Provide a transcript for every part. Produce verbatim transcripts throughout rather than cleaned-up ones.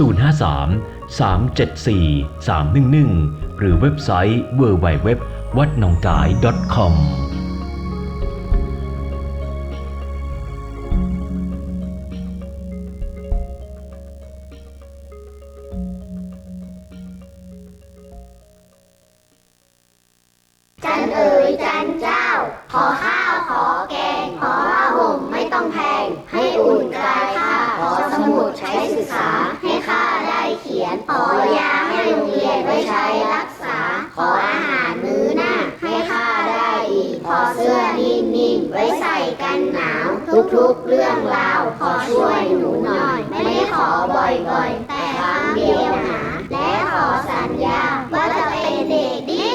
ศูนย์ห้าสาม สามเจ็ดสี่ สามหนึ่งหนึ่ง หรือเว็บไซต์ ดับเบิลยู ดับเบิลยู ดับเบิลยู ดอท วัดหนองก๋าย ดอท คอม จันเอ๋ยจันเจ้า ขอข้าวขอแกง ขอผ้าห่มไม่ต้องแพง ให้อุ่นกายข้า ขอสมุดใช้ศึกษา ให้ข้าได้เขียน ขอยาให้โรงเรียนไว้ใช้รักษา ขออาหารมื้อหน้า ให้ข้าได้อิ่ม ขอเสื้อนิ่มๆ ไว้ใส่กันหนาว ทุกๆ เรื่องราว ขอช่วยหนูหน่อย ไม่ได้ขอบ่อยๆ แต่ครั้งเดียวหนา และขอสัญญาว่าจะเป็นเด็กดี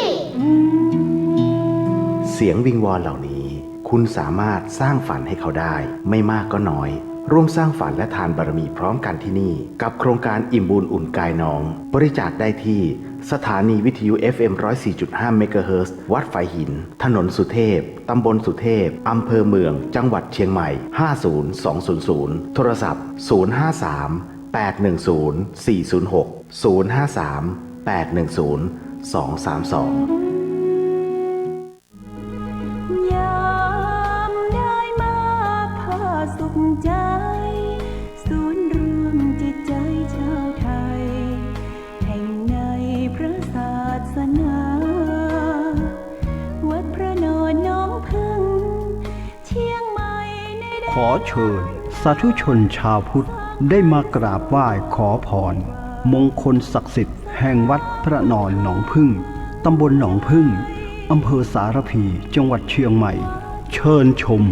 เสียงวิงวอนเหล่านี้ คุณสามารถสร้างฝันให้เขาได้ ไม่มากก็น้อย ร่วมสร้างฝันและทานบารมีพร้อมกันที่นี่ กับโครงการอิ่มบุญอุ่นกายน้อง บริจาคได้ที่สถานีวิทยุ เอฟเอ็ม ร้อยสี่จุดห้า เมกะเฮิรตซ์ วัดฝายหิน ถนนสุเทพ ตำบลสุเทพ อำเภอเมือง จังหวัดเชียงใหม่ ห้าศูนย์สองศูนย์ศูนย์ โทรศัพท์ ศูนย์ห้าสาม แปดหนึ่งศูนย์ สี่ศูนย์หก ศูนย์ห้าสาม แปดหนึ่งศูนย์ สองสามสอง ยามได้มาผาสุขใจ ศูนย์รวมจิตใจชาวไทย แห่งในพระศาสนา วัดพระนอนหนองผึ้ง เชียงใหม่ในแดน ขอเชิญสาธุชนชาวพุทธได้มากราบไหว้ขอพร มงคลศักดิ์สิทธิ์แห่งวัดพระนอนหนองผึ้ง ตำบลหนองผึ้ง อำเภอสารภี จังหวัดเชียงใหม่ เชิญชม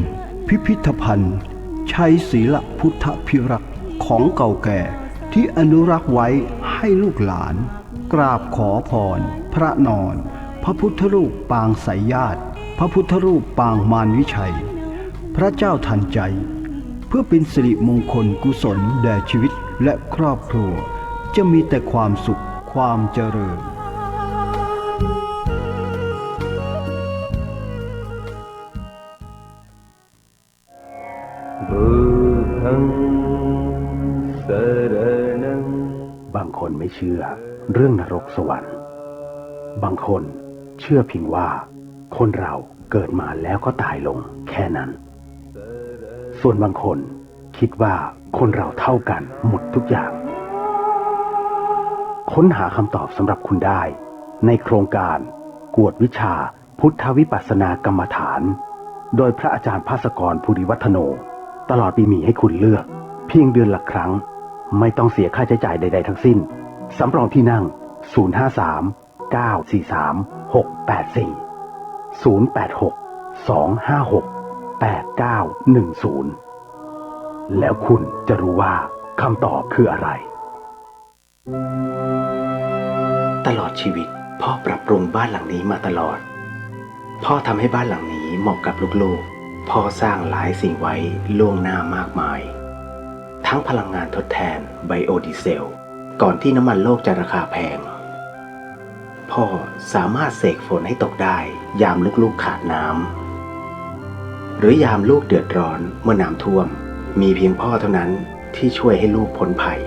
พิพิธภัณฑ์ชัยศีลพุทธพิรักษ์ของเก่าแก่ที่อนุรักษ์ไว้ให้ลูกหลาน กราบขอพรพระนอน พระพุทธรูปปางไสยญาติ พระพุทธรูปปางมารวิชัย พระเจ้าทันใจ เพื่อเป็นสิริมงคลกุศลแด่ชีวิตและครอบครัว จะมีแต่ความสุขความเจริญ บางคนไม่เชื่อเรื่องนรกสวรรค์ บางคนเชื่อเพียงว่าคนเราเกิดมาแล้วก็ตายลงแค่นั้น ส่วนบางคนคิดว่าคนเราเท่ากันหมดทุกอย่าง ค้นหาคำตอบสำหรับคุณได้ในโครงการกวดวิชา พุทธวิปัสสนากรรมฐาน โดยพระอาจารย์ภัสกร ภูริวัฒโน ตลอดปีมีให้คุณเลือกเพียงเดือนละครั้ง ไม่ต้องเสียค่าใช้จ่ายใดๆ ทั้งสิ้น สำรองที่นั่ง ศูนย์ห้าสาม เก้าสี่สาม หกแปดสี่ ศูนย์แปดหก สองห้าหก แปดเก้าหนึ่งศูนย์ แล้วคุณจะรู้ว่าคำตอบคืออะไร ตลอดชีวิต พ่อปรับปรุงบ้านหลังนี้มาตลอด พ่อทำให้บ้านหลังนี้เหมาะกับลูกๆ พ่อสร้างหลายสิ่งไว้ล่วงหน้ามากมาย ทั้งพลังงานทดแทนไบโอดีเซล ก่อนที่น้ำมันโลกจะราคาแพง พ่อสามารถเสกฝนให้ตกได้ยามลูกๆขาดน้ำ หรือยามลูกเดือดร้อนเมื่อน้ำท่วม มีเพียงพ่อเท่านั้นที่ช่วยให้ลูกพ้นภัย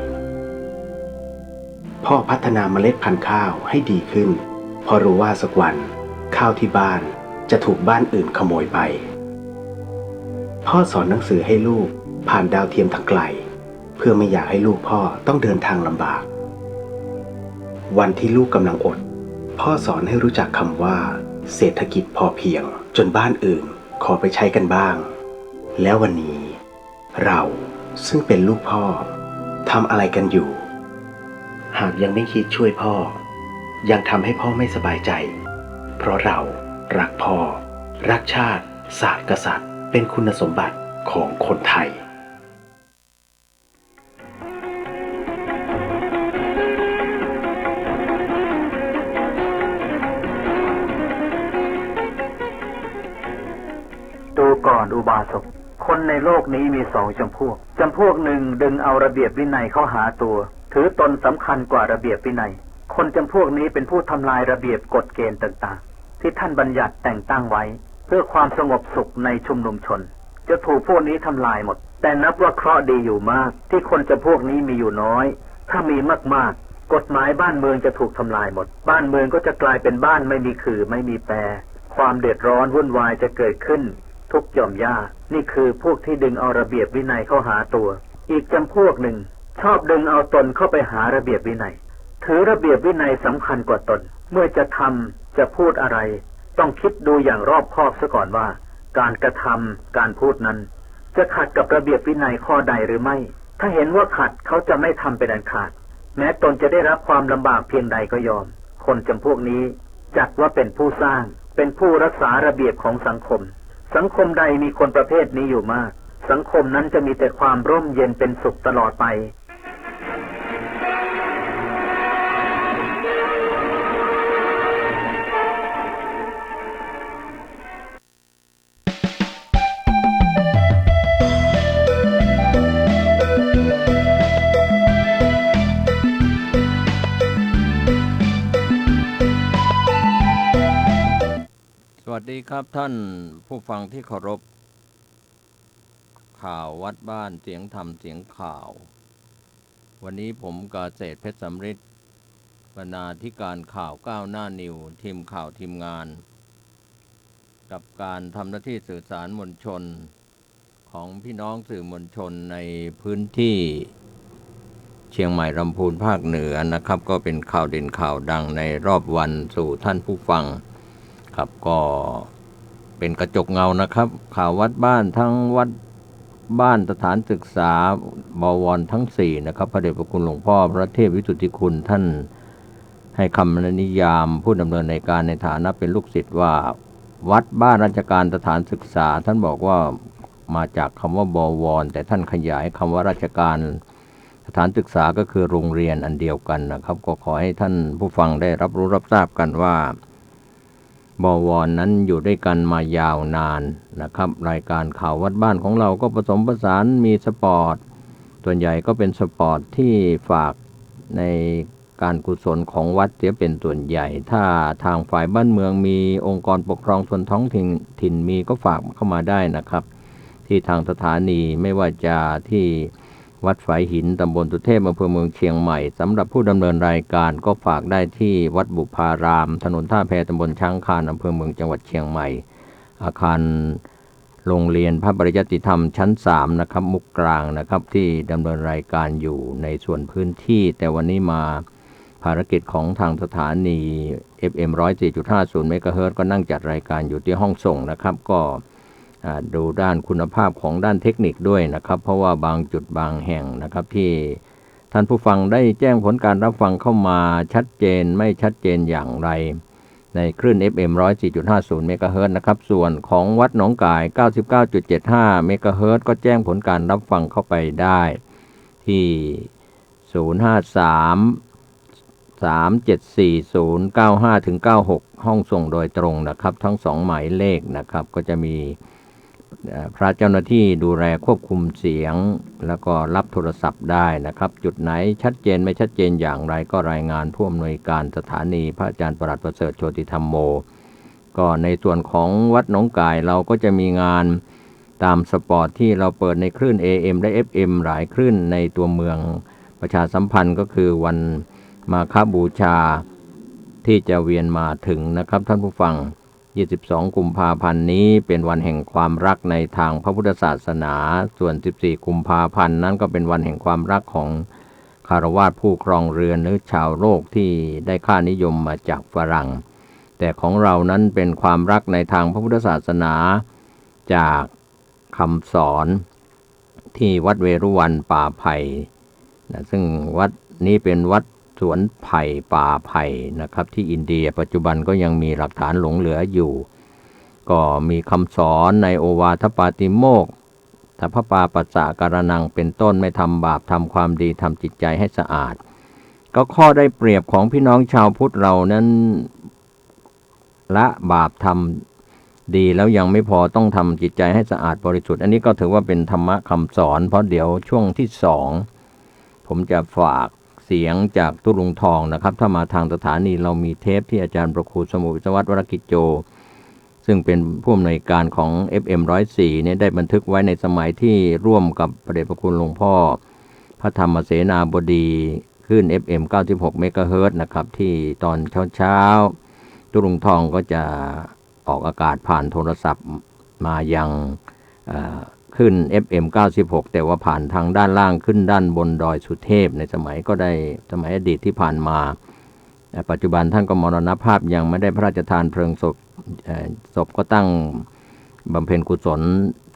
พ่อพัฒนาเมล็ดพันธุ์ข้าวให้ดีขึ้น เพราะรู้ว่าสักวันข้าวที่บ้านจะถูกบ้านอื่นขโมยไป พ่อสอนหนังสือให้ลูกผ่านดาวเทียมทางไกล เพื่อไม่อยากให้ลูกพ่อต้องเดินทางลำบาก วันที่ลูกกำลังอด พ่อสอนให้รู้จักคำว่าเศรษฐกิจพอเพียง จนบ้านอื่นขอไปใช้กันบ้าง แล้ววันนี้ เราซึ่งเป็นลูกพ่อทำอะไรกันอยู่ หากยังไม่คิดช่วยพ่อ ยังทำให้พ่อไม่สบายใจ เพราะเรารักพ่อ รักชาติ ศาสตร์กษัตริย์ เป็นคุณสมบัติของคนไทย ดูก่อนอุบาสก คนในโลกนี้มีสองจำพวก จำพวกหนึ่งดึงเอาระเบียบวินัยเข้าหาตัว ถือตนสำคัญกว่าระเบียบวินัย คนจำพวกนี้เป็นผู้ทำลายระเบียบกฎเกณฑ์ต่างๆ ที่ท่านบัญญัติแต่งตั้งไว้ เพื่อความสงบสุขในชุมนุมชน จะถูกพวกนี้ทำลายหมด แต่นับว่าเคราะห์ดีอยู่มาก ที่คนจำพวกนี้มีอยู่น้อย ถ้ามีมากๆ กฎหมายบ้านเมืองจะถูกทำลายหมด บ้านเมืองก็จะกลายเป็นบ้านไม่มีขื่อไม่มีแปร ความเดือดร้อนวุ่นวายจะเกิดขึ้นทุกหย่อมย่า นี่คือพวกที่ดึงเอาระเบียบวินัยเข้าหาตัว อีกจำพวกหนึ่ง ชอบดึงเอาตนเข้าไปหาระเบียบวินัย ถือระเบียบวินัยสำคัญกว่าตน เมื่อจะทำจะพูดอะไร ต้องคิดดูอย่างรอบคอบซะก่อนว่า การกระทำการพูดนั้น จะขัดกับระเบียบวินัยข้อใดหรือไม่ ถ้าเห็นว่าขัด เขาจะไม่ทำเป็นอันขาด แม้ตนจะได้รับความลำบากเพียงใดก็ยอม คนจำพวกนี้จัดว่าเป็นผู้สร้าง เป็นผู้รักษาระเบียบของสังคม สังคมใดมีคนประเภทนี้อยู่มาก สังคมนั้นจะมีแต่ความร่มเย็นเป็นสุขตลอดไป สวัสดีครับท่านผู้ฟังที่เคารพ ข่าววัดบ้าน เสียงธรรมเสียงข่าว วันนี้ผมเกษตรเพชรสำริด บรรณาธิการข่าวก้าวหน้านิวส์ ทีมข่าวทีมงาน กับการทำหน้าที่สื่อสารมวลชน ของพี่น้องสื่อมวลชนในพื้นที่เชียงใหม่ลำพูนภาคเหนือนะครับ ก็เป็นข่าวเด่นข่าวดังในรอบวันสู่ท่านผู้ฟังครับ ก็เป็นกระจกเงานะครับ ข่าววัดบ้าน ทั้งวัดบ้าน สถานศึกษา บวร ทั้งสี่นะครับ พระเดชพระคุณหลวงพ่อพระเทพวิสุทธิคุณ ท่านให้คำนิยามผู้ดำเนินรายการในฐานะเป็นลูกศิษย์ว่า วัดบ้าน ราชการ สถานศึกษา ท่านบอกว่ามาจากคำว่า บวร แต่ท่านขยายคำว่าราชการ สถานศึกษาก็คือโรงเรียนอันเดียวกันนะครับ ก็ขอให้ท่านผู้ฟังได้รับรู้รับทราบกันว่า บวร นั้นอยู่ด้วยกันมายาวนานนะครับ รายการข่าววัดบ้านของเราก็ผสมผสานมีสปอร์ต ส่วนใหญ่ก็เป็นสปอร์ตที่ฝากในการกุศลของวัดเสียเป็นส่วนใหญ่ ถ้าทางฝ่ายบ้านเมืองมี องค์กรปกครองส่วนท้องถิ่น ถิ่นมีก็ฝากเข้ามาได้นะครับ ที่ทางสถานี ไม่ว่าจะที่วัดฝายหิน ตำบลสุเทพ อำเภอเมืองเชียงใหม่ สำหรับผู้ดำเนินรายการก็ฝากได้ที่วัดบุพาราม ถนนท่าแพ ตำบลช้างคาน อำเภอเมือง จังหวัดเชียงใหม่ อาคารโรงเรียนพระปริยัติธรรมชั้นสามนะครับ มุกกลางนะครับ ที่ดำเนินรายการอยู่ในส่วนพื้นที่ แต่วันนี้มาภารกิจของทางสถานี เอฟเอ็ม ร้อยสี่จุดห้าศูนย์ เมกะเฮิรตซ์ ก็นั่งจัดรายการอยู่ที่ห้องส่งนะครับ ก็ อ่า ดูด้านคุณภาพของด้านเทคนิคด้วยนะครับ เพราะว่าบางจุดบางแห่งนะครับ ที่ท่านผู้ฟังได้แจ้งผลการรับฟังเข้ามาชัดเจนไม่ชัดเจนอย่างไร ในคลื่น เอฟเอ็ม ร้อยสี่จุดห้าศูนย์ เมกะเฮิรตซ์ นะครับ ส่วนของวัดหนองก๋าย เก้าสิบเก้าจุดเจ็ดห้า เมกะเฮิรตซ์ ก็แจ้งผลการรับฟังเข้าไปได้ที่ ศูนย์ห้าสาม สามเจ็ดสี่ศูนย์ เก้าห้าถึงเก้าหก ห้องส่งโดยตรงนะครับ ทั้งสองหมายเลขนะครับ ก็จะมี เอ่อ พระเจ้าหน้าที่ดูแลควบคุมเสียง แล้วก็รับโทรศัพท์ได้นะครับ จุดไหนชัดเจนไม่ชัดเจนอย่างไรก็รายงานผู้อำนวยการสถานี พระอาจารย์ปลัดประเสริฐ โชติธัมโม ก็ในส่วนของวัดหนองก๋าย เราก็จะมีงานตามสปอร์ตที่เราเปิดในคลื่น เอเอ็ม และ เอฟเอ็ม หลายคลื่นในตัวเมือง ประชาสัมพันธ์ก็คือวันมาฆบูชาที่จะเวียนมาถึงนะครับ ท่านผู้ฟัง ยี่สิบสองกุมภาพันธ์นี้เป็นวันแห่งความรักในทางพระพุทธศาสนา ส่วนสิบสี่กุมภาพันธ์นั้นก็เป็นวันแห่งความรักของฆราวาสผู้ครองเรือนหรือชาวโลกที่ได้ค่านิยมมาจากฝรั่ง แต่ของเรานั้นเป็นความรักในทางพระพุทธศาสนา จากคำสอนที่วัดเวรุวันป่าไผ่นะ ซึ่งวัดนี้เป็นวัดสวนไผ่ป่าไผ่นะครับ ที่อินเดีย ปัจจุบันก็ยังมีหลักฐานหลงเหลืออยู่ ก็มีคำสอนในโอวาทปาติโมกข์ สัพพปาปัสสะการนัง เป็นต้น ไม่ทำบาป ทำความดี ทำจิตใจให้สะอาด ก็ข้อได้เปรียบของพี่น้องชาวพุทธเรานั้น ละบาปทำดีแล้วยังไม่พอ ต้องทำจิตใจให้สะอาดบริสุทธิ์ อันนี้ก็ถือว่าเป็นธรรมะคำสอน เพราะเดี๋ยวช่วงที่สอง ผมจะฝากเสียงจากตุ๊ลุงทองนะครับ ถ้ามาทางสถานีเรามีเทปที่อาจารย์พระครูสมุทรวิศวัตร วรกิจโจ ซึ่งเป็นผู้อำนวยการของ เอฟเอ็ม ร้อยสี่เนี่ย ได้บันทึกไว้ในสมัยที่ร่วมกับพระเดชพระคุณหลวงพ่อพระธรรมเสนาบดี คลื่น เอฟ เอ็ม เก้าสิบหก เมกะเฮิรตซ์นะครับ ตี้ต๋อนเช้าๆ ตุ๊ลุงทองก็จะออกอากาศผ่านโทรศัพท์มายัง เอ่อ คลื่น เอฟ เอ็ม เก้าสิบหก แต่ว่าผ่านตางด้านล่างขึ้นด้านบนดอยสุเทพ ในสมัยก็ได้ สมัยอดีตตี้ผ่านมา เอ่อ ปัจจุบันต้านก็มรณภาพ ยังไม่ได้พระราชทานเพลิงศพ เอ่อ ศพก็ตั้งบำเพ็ญกุศล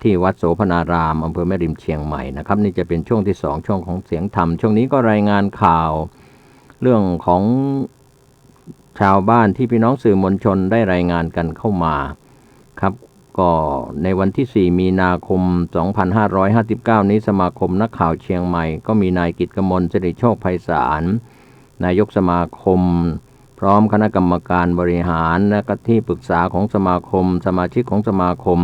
ตี้วัดโสภณาราม อำเภอแม่ริม เชียงใหม่นะครับ นี่จะเป๋นช่วงตี้สอง ช่วงของเสียงธรรม ช่วงนี้ก็รายงานข่าวเรื่องของ ชาวบ้านตี้พี่น้องสื่อมวลชนได้รายงานกั๋นเข้ามาครับ ก็ในวันตี้สี่ มีนาคม สองพันห้าร้อยห้าสิบเก้า นี้ สมาคมนักข่าวเชียงใหม่ก็มีนายกิตติกมล สิริโชคไพศาล นายกสมาคม พร้อมคณะกรรมการบริหารและก็ตี้ปรึกษาของสมาคม สมาชิกของสมาคม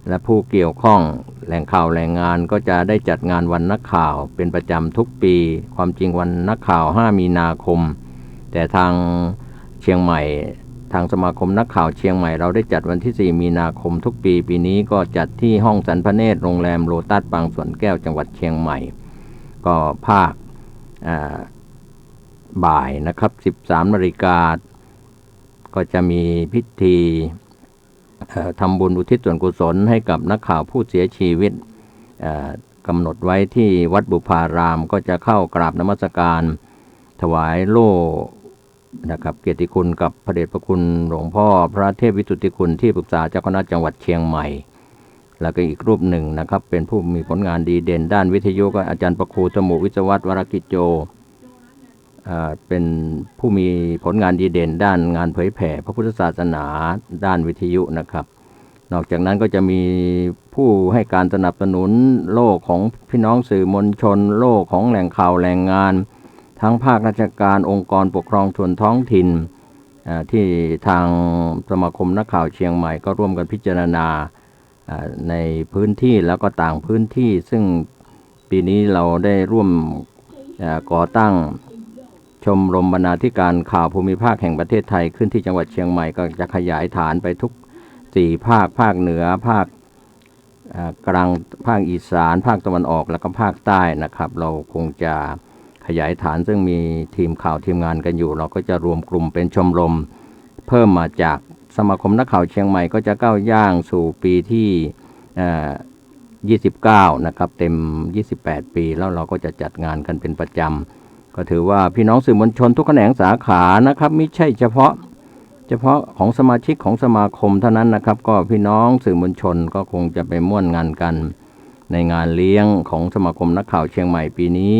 และผู้เกี่ยวข้อง แหล่งข่าวแหล่งงานก็จะได้จัดงานวันนักข่าวเป๋นประจ๋ำทุกปี ความจริงวันนักข่าว ห้า มีนาคม แต่ตางเชียงใหม่ ตางสมาคมนักข่าวเชียงใหม่ เราได้จัดวันตี้สี่ มีนาคมทุกปี ปี๋นี้ก็จัดตี้ห้องสันพเนตร โรงแรมโลตัสปางสวนแก้ว จังหวัดเชียงใหม่ ก็ภาค อ่า บ่ายนะครับ สิบสาม นาฬิกา ก็จะมีพิธี เอ่อ ทำบุญอุทิศส่วนกุศลให้กับนักข่าวผู้เสียชีวิต เอ่อ กำหนดไว้ตี้วัดบุพาราม ก็จะเข้ากราบนมัสการถวายโล่นะครับ เกียรติคุณกับพระเดชพระคุณหลวงพ่อพระเทพวิสุทธิคุณ ตี้ปรึกษาเจ้าคณะจังหวัดเชียงใหม่ แล้วก็อีกรูปหนึ่งนะครับ เป๋นผู้มีผลงานดีเด่นด้านวิทยุ ก็อาจารย์พระครูสมุห์ วิศวัตร วรกิจโจ อ่า เป๋นผู้มีผลงานดีเด่นด้านงานเผยแผ่พระพุทธศาสนาด้านวิทยุนะครับ นอกจากนั้นก็จะมีผู้ให้การสนับสนุนโล่ของพี่น้องสื่อมวลชน โล่ของแหล่งข่าวแหล่งงาน ทั้งภาคราชการ องค์กรปกครองส่วนท้องถิ่น อ่า ตี้ตางสมาคมนักข่าวเชียงใหม่ก็ร่วมกั๋นพิจารณา อ่า ในพื้นตี้แล้วก็ต่างพื้นตี้ ซึ่งปี๋นี้เราได้ร่วม อ่า ก่อตั้งชมรมบรรณาธิการข่าวภูมิภาคแห่งประเทศไทยขึ้นตี้จังหวัดเชียงใหม่ ก็จะขยายฐานไปทุกสี่ภาค ภาคเหนือ ภาค อ่า กลาง ภาคอีสาน ภาคตะวันออก แล้วก็ภาคใต้นะครับ เราคงจะขยายฐาน ซึ่งมีทีมข่าวทีมงานกั๋นอยู่ เราก็จะรวมกลุ่มเป๋นชมรม เพิ่มมาจากสมาคมนักข่าวเชียงใหม่ ก็จะก้าวย่างสู่ปี๋ตี้ เอ่อ ยี่สิบเก้า นะครับ เต็ม ยี่สิบแปด ปี๋ แล้วเราก็จะจัดงานกั๋นเป๋นประจ๋ำ ก็ถือว่าพี่น้องสื่อมวลชนทุกแขนงสาขานะครับ มิใจ้เฉพาะ เฉพาะของสมาชิกของสมาคมเท่านั้นนะครับ ก็พี่น้องสื่อมวลชนก็คงจะไปม่วนงานกั๋นในงานเลี้ยงของสมาคมนักข่าวเชียงใหม่ปี๋นี้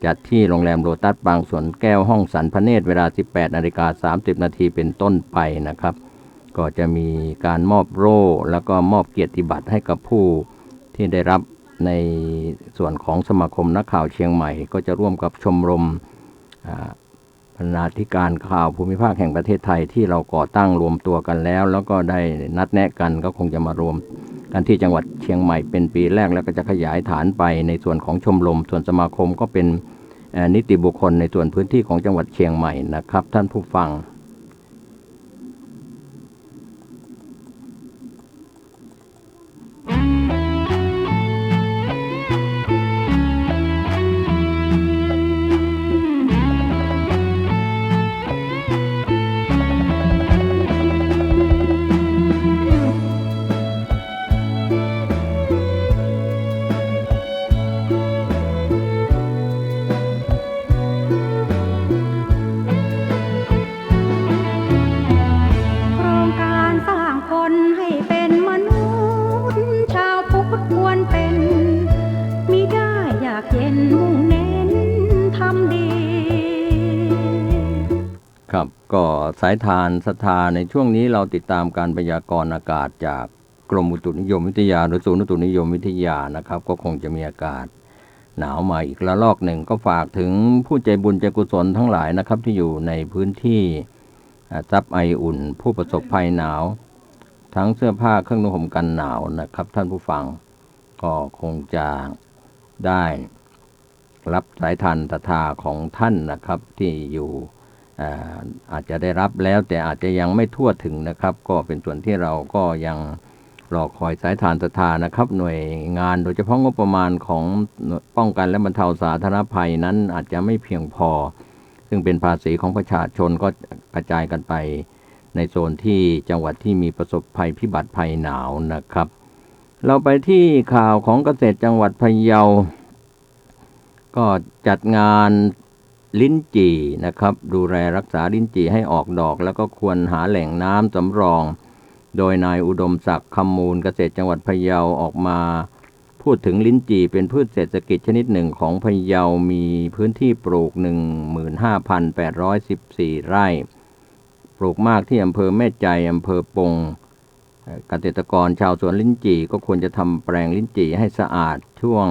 จัดตี้โรงแรมโลตัสปางสวนแก้ว ห้องสันพเนตร เวลา สิบแปด นาฬิกา สามสิบ นาที เป๋นต้นไปนะครับ ก็จะมีก๋านมอบโล่ แล้วก็มอบเกียรติบัตรให้กับผู้ตี้ได้รับในส่วนของสมาคมนักข่าวเชียงใหม่ ก็จะร่วมกับชมรม อ่า บรรณาธิการข่าวภูมิภาคแห่งประเทศไทยตี้เราก่อตั้งรวมตัวกั๋นแล้ว แล้วก็ได้นัดแนะกั๋น ก็คงจะมารวมกั๋นตี้จังหวัดเชียงใหม่เป๋นปี๋แรก แล้วก็จะขยายฐานไปในส่วนของชมรม ส่วนสมาคมก็เป๋น เอ่อ นิติบุคคลในส่วนพื้นตี้ของจังหวัดเชียงใหม่นะครับ ท่านผู้ฟัง โครงการสร้างคนให้เป็นมนุษย์ ชาวพุทธควรเป็น มิได้ยากเย็น มุ่งเน้นทำดี ครับ ก็สายทานศรัทธาในช่วงนี้เราติดตามการพยากรณ์อากาศจากกรมอุตุนิยมวิทยา หรือศูนย์อุตุนิยมวิทยานะครับ ก็คงจะมีอากาศหนาวมาอีกระลอกหนึ่ง ก็ฝากถึงผู้ใจบุญใจกุศลทั้งหลายนะครับ ตี้อยู่ในพื้นตี้ อ่า ซับไออุ่น ผู้ประสบภัยหนาว ทั้งเสื้อผ้าเครื่องนุ่งห่มกันหนาวนะครับ ท่านผู้ฟังก็คงจะได้รับสายทานศรัทธาของท่านนะครับ ตี้อยู่ อ่า อาจจะได้รับแล้ว แต่อาจจะยังไม่ทั่วถึงนะครับ ก็เป๋นส่วนตี้เราก็ยัง รอคอยสายทานศรัทธานะครับ หน่วยงานโดยเฉพาะงบประมาณของป้องกันและบรรเทาสาธารณภัยนั้นอาจจะไม่เพียงพอ ซึ่งเป็นภาษีของประชาชนก็กระจายกันไปในโซนที่จังหวัดที่มีประสบภัยพิบัติภัยหนาวนะครับ เราไปที่ข่าวของเกษตรจังหวัดพะเยา ก็จัดงานลิ้นจี่นะครับ ดูแลรักษาลิ้นจี่ให้ออกดอก แล้วก็ควรหาแหล่งน้ำสำรอง โดยนายอุดมศักดิ์ คำมูล เกษตรจังหวัดพะเยาออกมาพูดถึงลิ้นจี่ เป็นพืชเศรษฐกิจชนิดหนึ่งของพะเยา มีพื้นที่ปลูก หนึ่งหมื่นห้าพันแปดร้อยสิบสี่ ไร่ ปลูกมากที่อำเภอแม่ใจ อำเภอปง เอ่อ เกษตรกรชาวสวนลิ้นจี่ก็ควรจะทำแปลงลิ้นจี่ให้สะอาดช่วง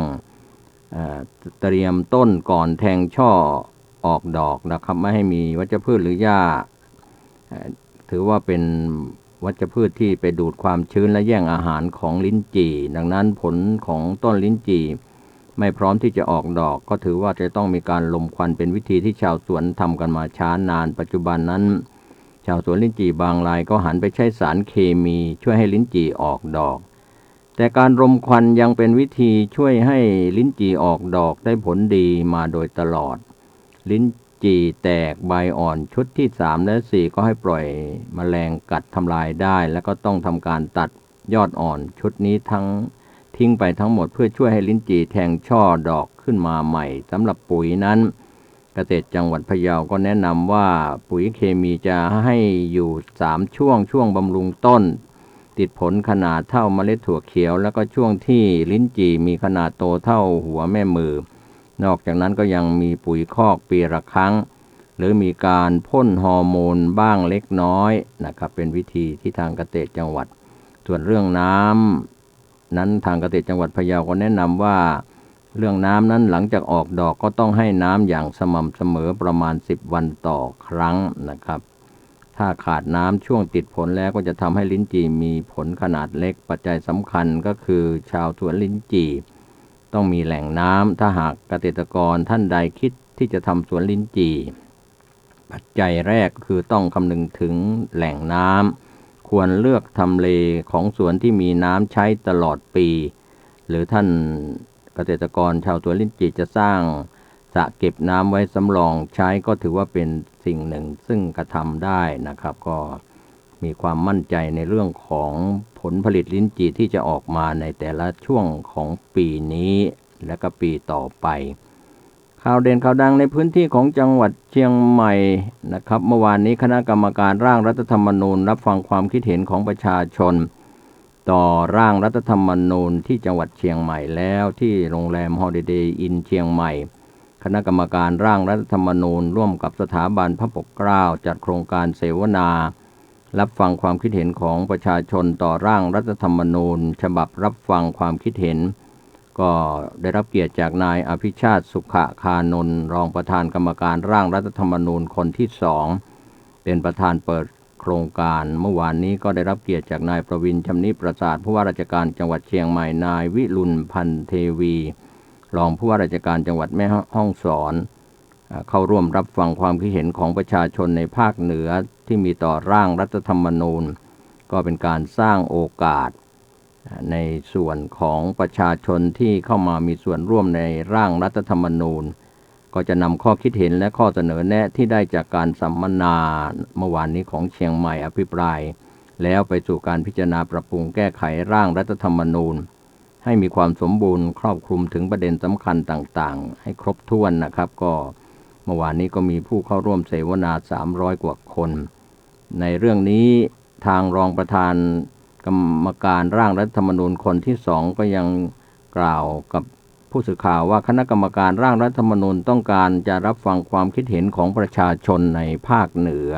เอ่อ เตรียมต้นก่อนแทงช่อออกดอกนะครับ ไม่ให้มีวัชพืชหรือหญ้า เอ่อ ถือว่าเป็นวัชพืชที่ไปดูดความชื้นและแย่งอาหารของลิ้นจี่ ดังนั้นผลของต้นลิ้นจี่ไม่พร้อมที่จะออกดอก ก็ถือว่าจะต้องมีการรมควัน เป็นวิธีที่ชาวสวนทำกันมาช้านาน ปัจจุบันนั้น ชาวสวนลิ้นจี่บางรายก็หันไปใช้สารเคมีช่วยให้ลิ้นจี่ออกดอก แต่การรมควันยังเป็นวิธีช่วยให้ลิ้นจี่ออกดอกได้ผลดีมาโดยตลอด ลิ้นจี่แตกใบอ่อนชุดที่สามและสี่ก็ให้ปล่อยแมลงกัดทำลายได้ แล้วก็ต้องทำการตัดยอดอ่อนชุดนี้ทั้ง ทิ้งไปทั้งหมด เพื่อช่วยให้ลิ้นจี่แทงช่อดอกขึ้นมาใหม่ สำหรับปุ๋ยนั้น เกษตรจังหวัดพะเยาก็แนะนำว่าปุ๋ยเคมีจะให้อยู่สามช่วง ช่วงบำรุงต้น ติดผลขนาดเท่าเมล็ดถั่วเขียว แล้วก็ช่วงที่ลิ้นจี่มีขนาดโตเท่าหัวแม่มือ นอกจากนั้นก็ยังมีปุ๋ยคอกปีละครั้ง หรือมีการพ่นฮอร์โมนบ้างเล็กน้อยนะครับ เป็นวิธีที่ทางเกษตรจังหวัด ส่วนเรื่องน้ำ นั้นทางเกษตรจังหวัดพะเยาก็แนะนำว่า เรื่องน้ำนั้นหลังจากออกดอกก็ต้องให้น้ำอย่างสม่ำเสมอประมาณสิบวันต่อครั้งนะครับ ถ้าขาดน้ำช่วงติดผลแล้วก็จะทำให้ลิ้นจี่มีผลขนาดเล็ก ปัจจัยสำคัญก็คือชาวสวนลิ้นจี่ต้องมีแหล่งน้ำ ถ้าหากเกษตรกรท่านใดคิดที่จะทำสวนลิ้นจี่ ปัจจัยแรกคือต้องคำนึงถึงแหล่งน้ำ ควรเลือกทำเลของสวนที่มีน้ำใช้ตลอดปี หรือท่านเกษตรกรชาวสวนลิ้นจี่จะสร้างสระเก็บน้ำไว้สำรองใช้ ก็ถือว่าเป็นสิ่งหนึ่งซึ่งกระทำได้นะครับ ก็มีความมั่นใจในเรื่องของผลผลิตลิ้นจี่ที่จะออกมาในแต่ละช่วงของปีนี้ และก็ปีต่อไป ข่าวเด่นข่าวดังในพื้นที่ของจังหวัดเชียงใหม่นะครับ เมื่อวานนี้คณะกรรมการร่างรัฐธรรมนูญรับฟังความคิดเห็นของประชาชนต่อร่างรัฐธรรมนูญที่จังหวัดเชียงใหม่แล้ว ที่โรงแรม Holiday Inn เชียงใหม่ คณะกรรมการร่างรัฐธรรมนูญร่วมกับสถาบันพระปกเกล้าจัดโครงการเสวนา รับฟังความคิดเห็นของประชาชนต่อร่างรัฐธรรมนูญฉบับรับฟังความคิดเห็น ก็ได้รับเกียรติจากนายอภิชาติ สุขคานนท์ รองประธานกรรมการร่างรัฐธรรมนูญคนที่สอง เป็นประธานเปิดโครงการ เมื่อวานนี้ก็ได้รับเกียรติจากนายประวิน ชำนิประสาท ผู้ว่าราชการจังหวัดเชียงใหม่ นายวิรุล พันเทวี รองผู้ว่าราชการจังหวัดแม่ฮ่องสอน อ่า เข้าร่วมรับฟังความคิดเห็นของประชาชนในภาคเหนือที่มีต่อร่างรัฐธรรมนูญ ก็เป็นการสร้างโอกาส อ่า ในส่วนของประชาชนที่เข้ามามีส่วนร่วมในร่างรัฐธรรมนูญ ก็จะนำข้อคิดเห็นและข้อเสนอแนะที่ได้จากการสัมมนาเมื่อวานนี้ของเชียงใหม่ อภิปราย แล้วไปสู่การพิจารณาปรับปรุงแก้ไขร่างรัฐธรรมนูญ ให้มีความสมบูรณ์ครอบคลุมถึงประเด็นสำคัญต่างๆ ให้ครบถ้วนนะครับ ก็เมื่อวานนี้ก็มีผู้เข้าร่วมเสวนา สามร้อย กว่าคน ในเรื่องนี้ทางรองประธานกรรมการร่างรัฐธรรมนูญคนที่สอง ก็ยังกล่าวกับผู้สื่อข่าวว่า คณะกรรมการร่างรัฐธรรมนูญต้องการจะรับฟังความคิดเห็นของประชาชนในภาคเหนือ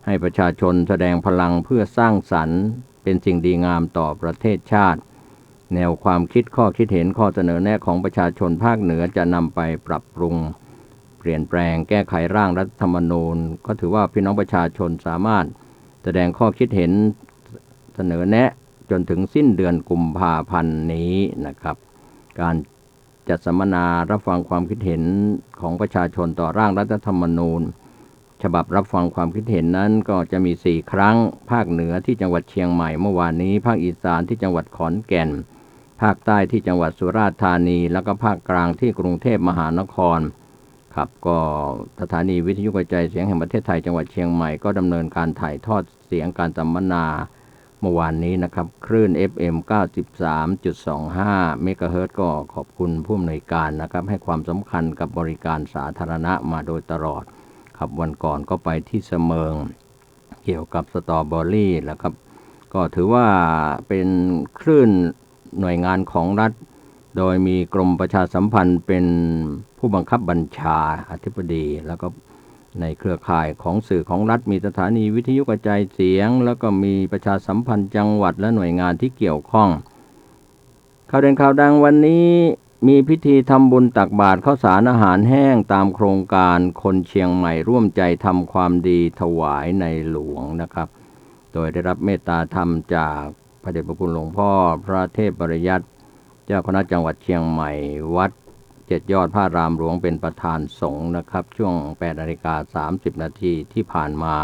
ให้ประชาชนแสดงพลังเพื่อสร้างสรรค์เป็นสิ่งดีงามต่อประเทศชาติ แนวความคิด ข้อคิดเห็น ข้อเสนอแนะของประชาชนภาคเหนือจะนำไปปรับปรุง เปลี่ยนแปลงแก้ไขร่างรัฐธรรมนูญ ก็ถือว่าพี่น้องประชาชนสามารถแสดงข้อคิดเห็นเสนอแนะจนถึงสิ้นเดือนกุมภาพันธ์นี้นะครับ การ จัดสัมมนารับฟังความคิดเห็นของประชาชนต่อร่างรัฐธรรมนูญ ฉบับรับฟังความคิดเห็นนั้นก็จะมีสี่ครั้ง ภาคเหนือที่จังหวัดเชียงใหม่เมื่อวานนี้ ภาคอีสานที่จังหวัดขอนแก่น ภาคใต้ที่จังหวัดสุราษฎร์ธานี แล้วก็ภาคกลางที่กรุงเทพมหานคร ครับ ก็สถานีวิทยุกระจายเสียงแห่งประเทศไทยจังหวัดเชียงใหม่ก็ดำเนินการถ่ายทอดเสียงการสัมมนาเมื่อวานนี้นะครับ คลื่น เอฟเอ็ม เก้าสิบสามจุดสองห้า เมกะเฮิรตซ์ ก็ขอบคุณผู้อำนวยการนะครับ ให้ความสำคัญกับบริการสาธารณะมาโดยตลอด ครับ วันก่อนก็ไปที่สะเมิง เกี่ยวกับสตรอเบอรี่แล้วครับ ก็ถือว่าเป็นคลื่นหน่วยงานของรัฐ โดยมีกรมประชาสัมพันธ์เป็นผู้บังคับบัญชาอธิบดี แล้วก็ในเครือข่ายของสื่อของรัฐมีสถานีวิทยุกระจายเสียง แล้วก็มีประชาสัมพันธ์จังหวัดและหน่วยงานที่เกี่ยวข้อง ข่าวเด่นข่าวดังวันนี้ มีพิธีทำบุญตักบาตรข้าวสารอาหารแห้งตามโครงการคนเชียงใหม่ร่วมใจทำความดีถวายในหลวงนะครับ โดยได้รับเมตตาธรรมจากพระเดชพระคุณหลวงพ่อพระเทพปริยัติ เจ้าคณะจังหวัดเชียงใหม่ วัดเจ็ดยอดพระอารามหลวงเป็นประธานสงฆ์นะครับ ช่วงแปดนาฬิกาสามสิบนาทีที่ผ่านมา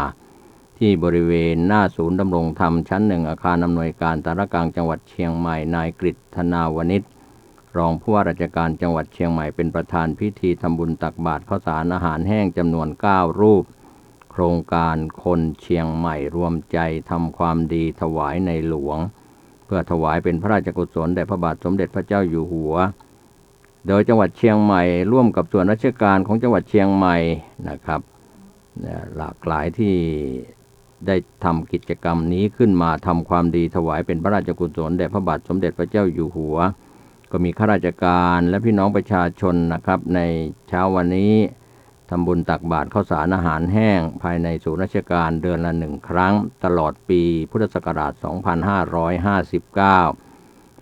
ที่บริเวณหน้าศูนย์ดำรงธรรมชั้นหนึ่ง อาคารอำนวยการศาลากลางจังหวัดเชียงใหม่ นายกฤษณาวณิช รองผู้ว่าราชการจังหวัดเชียงใหม่เป็นประธานพิธีทำบุญตักบาตรข้าวสารอาหารแห้งจำนวนเก้ารูป โครงการคนเชียงใหม่ร่วมใจทำความดีถวายในหลวง เพื่อถวายเป็นพระราชกุศลแด่พระบาทสมเด็จพระเจ้าอยู่หัว โดยจังหวัดเชียงใหม่ร่วมกับส่วนราชการของจังหวัดเชียงใหม่นะครับ หลากหลายที่ได้ทำกิจกรรมนี้ขึ้นมาทำความดีถวายเป็นพระราชกุศลแด่พระบาทสมเด็จพระเจ้าอยู่หัว ก็มีข้าราชการและพี่น้องประชาชนนะครับ ในเช้าวันนี้ทำบุญตักบาตรข้าวสารอาหารแห้งภายในศูนย์ราชการเดือนละหนึ่งครั้ง ตลอดปีพุทธศักราชสองพันห้าร้อยห้าสิบเก้า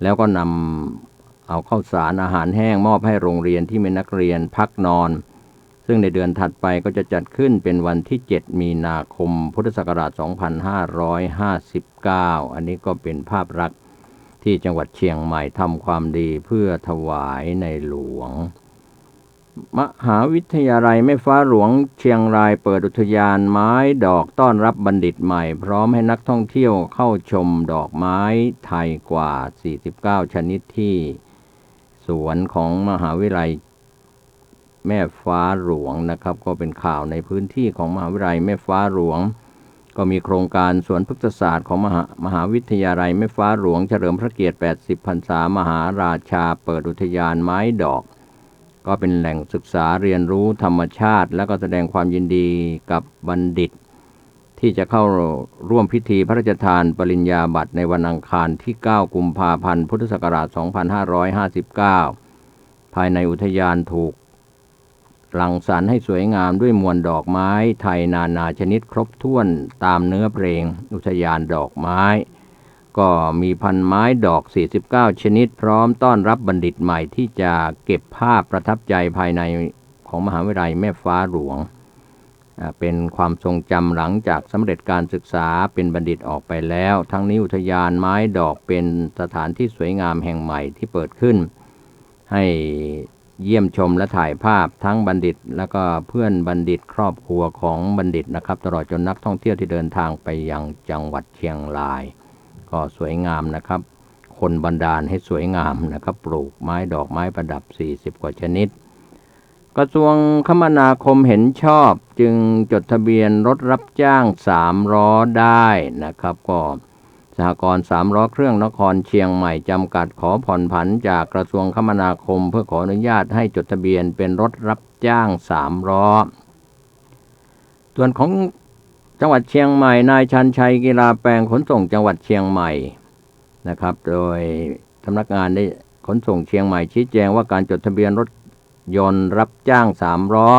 แล้วก็นำเอาข้าวสารอาหารแห้งมอบให้โรงเรียนที่มีนักเรียนพักนอน ซึ่งในเดือนถัดไปก็จะจัดขึ้นเป็นวันที่เจ็ดมีนาคมพุทธศักราชสองพันห้าร้อยห้าสิบเก้า อันนี้ก็เป็นภาพลักษณ์ที่จังหวัดเชียงใหม่ทำความดีเพื่อถวายในหลวง มหาวิทยาลัยแม่ฟ้าหลวงเชียงรายเปิดอุทยานไม้ดอกต้อนรับบัณฑิตใหม่ พร้อมให้นักท่องเที่ยวเข้าชมดอกไม้ไทยกว่าสี่สิบเก้าชนิดที่สวนของมหาวิทยาลัยแม่ฟ้าหลวงนะครับ ก็เป็นข่าวในพื้นที่ของมหาวิทยาลัยแม่ฟ้าหลวง ก็มีโครงการสวนพฤกษศาสตร์ของมหา มหาวิทยาลัยแม่ฟ้าหลวงเฉลิมพระเกียรติแปดสิบพรรษามหาราชา เปิดอุทยานไม้ดอก ก็เป็นแหล่งศึกษาเรียนรู้ธรรมชาติ และก็แสดงความยินดีกับบัณฑิต ที่จะเข้าร่วมพิธีพระราชทานปริญญาบัตรในวันอังคารที่เก้ากุมภาพันธ์พุทธศักราชสองพันห้าร้อยห้าสิบเก้า ภายในอุทยานถูกรังสรรค์ให้สวยงามด้วยมวลดอกไม้ไทยนานาชนิดครบถ้วนตามเนื้อเพลงอุทยานดอกไม้ ก็มีพันไม้ดอกสี่สิบเก้าชนิด พร้อมต้อนรับบัณฑิตใหม่ที่จะเก็บภาพประทับใจภายในของมหาวิทยาลัยแม่ฟ้าหลวง อ่า เป็นความทรงจำหลังจากสำเร็จการศึกษาเป็นบัณฑิตออกไปแล้ว ทั้งนี้อุทยานไม้ดอกเป็นสถานที่สวยงามแห่งใหม่ที่เปิดขึ้น ให้เยี่ยมชมและถ่ายภาพทั้งบัณฑิต แล้วก็เพื่อนบัณฑิต ครอบครัวของบัณฑิตนะครับ ตลอดจนนักท่องเที่ยวที่เดินทางไปยังจังหวัดเชียงราย ก็สวยงามนะครับ คนบันดาลให้สวยงามนะครับ ปลูกไม้ดอกไม้ประดับสี่สิบกว่าชนิด กระทรวงคมนาคมเห็นชอบจึงจดทะเบียนรถรับจ้างสามล้อได้นะครับ ก็สหกรณ์สามล้อเครื่องนครเชียงใหม่จำกัดขอผ่อนผันจากกระทรวงคมนาคมเพื่อขออนุญาตให้จดทะเบียนเป็นรถรับจ้างสามล้อ ส่วนของจังหวัดเชียงใหม่ นายชันชัย กีฬาแปลง ขนส่งจังหวัดเชียงใหม่นะครับ โดยสำนักงานได้ขนส่งเชียงใหม่ชี้แจงว่าการจดทะเบียนรถยนต์รับจ้างสามล้อ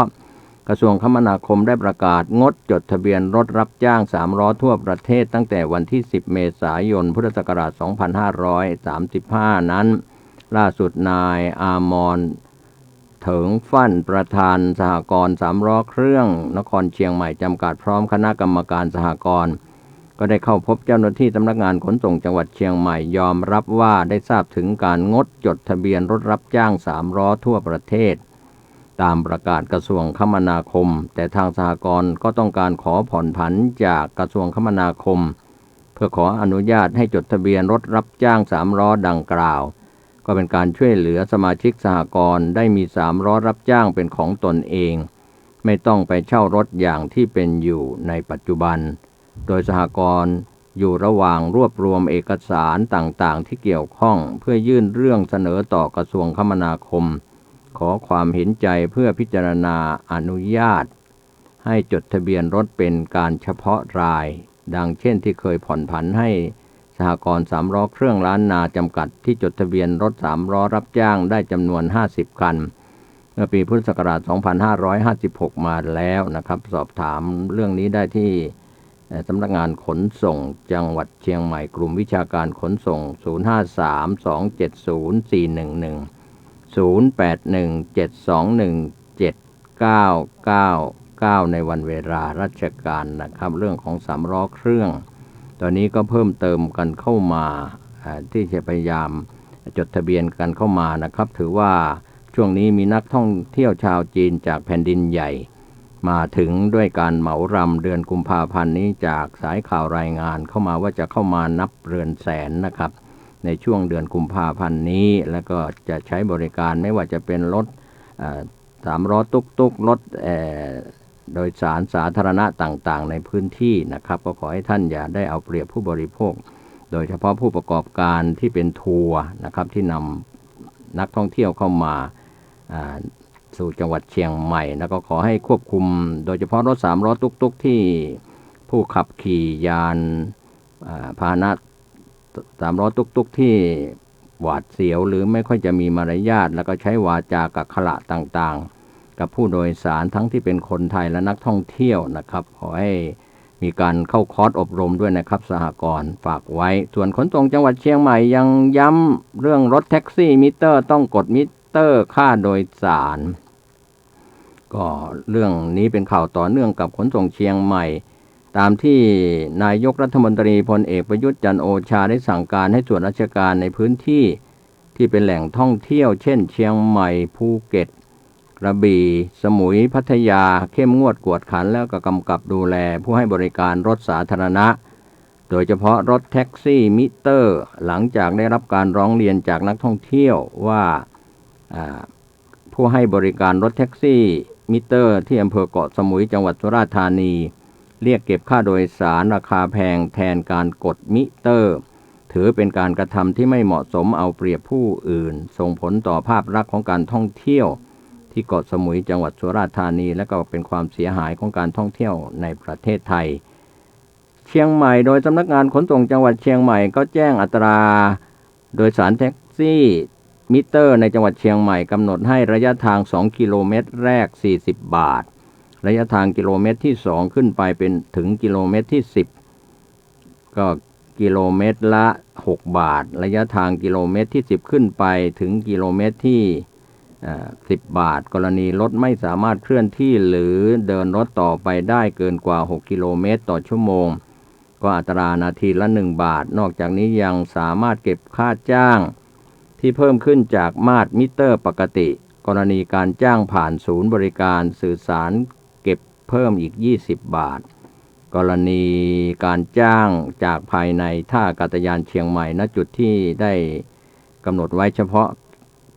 กระทรวงคมนาคมได้ประกาศงดจดทะเบียนรถรับจ้างสามล้อทั่วประเทศตั้งแต่วันที่สิบเมษายนพุทธศักราชสองพันห้าร้อยสามสิบห้านั้น ล่าสุดนายอามร เถิงฟั่น ประธานสหกรณ์สามล้อเครื่องนครเชียงใหม่จำกัดพร้อมคณะกรรมการสหกรณ์ ก็ได้เข้าพบเจ้าหน้าที่สำนักงานขนส่งจังหวัดเชียงใหม่ ยอมรับว่าได้ทราบถึงการงดจดทะเบียนรถรับจ้างสามล้อทั่วประเทศ ตามประกาศกระทรวงคมนาคม แต่ทางสหกรณ์ก็ต้องการขอผ่อนผันจากกระทรวงคมนาคม เพื่อขออนุญาตให้จดทะเบียนรถรับจ้างสามล้อดังกล่าว ก็เป็นการช่วยเหลือสมาชิกสหกรณ์ได้มีสามล้อรับจ้างเป็นของตนเอง ไม่ต้องไปเช่ารถอย่างที่เป็นอยู่ในปัจจุบัน โดยสหกรณ์อยู่ระหว่างรวบรวมเอกสารต่างๆ ที่เกี่ยวข้อง เพื่อยื่นเรื่องเสนอต่อกระทรวงคมนาคม ขอความเห็นใจเพื่อพิจารณาอนุญาตให้จดทะเบียนรถเป็นการเฉพาะราย ดังเช่นที่เคยผ่อนผันให้สหกรณ์สามล้อเครื่องล้านนาจำกัด ที่จดทะเบียนรถสามล้อรับจ้างได้จำนวนห้าสิบคัน เมื่อปีพุทธศักราชสองพันห้าร้อยห้าสิบหกมาแล้วนะครับ สอบถามเรื่องนี้ได้ที่ เอ่อ สำนักงานขนส่งจังหวัดเชียงใหม่ กลุ่มวิชาการขนส่ง ศูนย์ห้าสาม สองเจ็ดศูนย์ สี่หนึ่งหนึ่ง ศูนย์แปดหนึ่ง เจ็ดสองหนึ่ง เจ็ดเก้าเก้าเก้า ในวันเวลาราชการนะครับ เรื่องของสามล้อเครื่อง ตอนนี้ก็เพิ่มเติมกันเข้ามา อ่า ที่จะพยายามจดทะเบียนกันเข้ามานะครับ ถือว่าช่วงนี้มีนักท่องเที่ยวชาวจีนจากแผ่นดินใหญ่ มาถึงด้วยการเหมารำ เดือนกุมภาพันธ์นี้ จากสายข่าวรายงานเข้ามาว่าจะเข้ามานับเรือนแสนนะครับ ในช่วงเดือนกุมภาพันธ์นี้ แล้วก็จะใช้บริการไม่ว่าจะเป็นรถ เอ่อ สามล้อตุ๊กตุ๊ก รถ เอ่อ โดยสารสาธารณะต่างๆ ในพื้นที่นะครับ ก็ขอให้ท่านอย่าได้เอาเปรียบผู้บริโภค โดยเฉพาะผู้ประกอบการที่เป็นทัวร์นะครับ ที่นำนักท่องเที่ยวเข้ามา อ่า สู่จังหวัดเชียงใหม่ แล้วก็ขอให้ควบคุม โดยเฉพาะรถสามล้อตุ๊กตุ๊ก ที่ผู้ขับขี่ยาน อ่า พาหนะสามล้อตุ๊กตุ๊ก ที่หวาดเสียวหรือไม่ค่อยจะมีมารยาท แล้วก็ใช้วาจากักขระต่างๆ กับผู้โดยสารทั้งที่เป็นคนไทยและนักท่องเที่ยวนะครับ ขอให้มีการเข้าคอร์สอบรมด้วยนะครับ สหกรณ์ฝากไว้ ส่วนขนส่งจังหวัดเชียงใหม่ยังย้ำเรื่องรถแท็กซี่มิเตอร์ต้องกดมิเตอร์ค่าโดยสาร ก็เรื่องนี้เป็นข่าวต่อเนื่องกับขนส่งเชียงใหม่ ตามที่นายกรัฐมนตรีพลเอกประยุทธ์จันทร์โอชาได้สั่งการให้ส่วนราชการในพื้นที่ที่เป็นแหล่งท่องเที่ยว เช่น เชียงใหม่ ภูเก็ต กระบี่ สมุย พัทยา เข้มงวดกวดขัน แล้วก็กำกับดูแลผู้ให้บริการรถสาธารณะ โดยเฉพาะรถแท็กซี่มิเตอร์ หลังจากได้รับการร้องเรียนจากนักท่องเที่ยวว่า อ่า ผู้ให้บริการรถแท็กซี่มิเตอร์ที่อำเภอเกาะสมุยจังหวัดสุราษฎร์ธานี เรียกเก็บค่าโดยสารราคาแพงแทนการกดมิเตอร์ ถือเป็นการกระทำที่ไม่เหมาะสม เอาเปรียบผู้อื่น ส่งผลต่อภาพลักษณ์ของการท่องเที่ยวที่เกาะสมุยจังหวัดสุราษฎร์ธานี และก็เป็นความเสียหายของการท่องเที่ยวในประเทศไทย เชียงใหม่ โดยสำนักงานขนส่งจังหวัดเชียงใหม่ก็แจ้งอัตราโดยสารแท็กซี่มิเตอร์ในจังหวัดเชียงใหม่ กำหนดให้ระยะทางสองกิโลเมตรแรกสี่สิบบาท ระยะทางกิโลเมตรที่สองขึ้นไปเป็นถึงกิโลเมตรที่สิบ ก็กิโลเมตรละหกบาท ระยะทางกิโลเมตรที่สิบขึ้นไปถึงกิโลเมตรที่ เอ่อ สิบบาท กรณีรถไม่สามารถเคลื่อนที่หรือเดินรถต่อไปได้เกินกว่าหกกิโลเมตรต่อชั่วโมง ก็อัตรานาทีละหนึ่งบาท นอกจากนี้ยังสามารถเก็บค่าจ้างที่เพิ่มขึ้นจากมาตรมิเตอร์ปกติ กรณีการจ้างผ่านศูนย์บริการสื่อสาร เก็บเพิ่มอีกยี่สิบบาท กรณีการจ้างจากภายในท่าอากาศยานเชียงใหม่ ณ จุดที่ได้กำหนดไว้เฉพาะ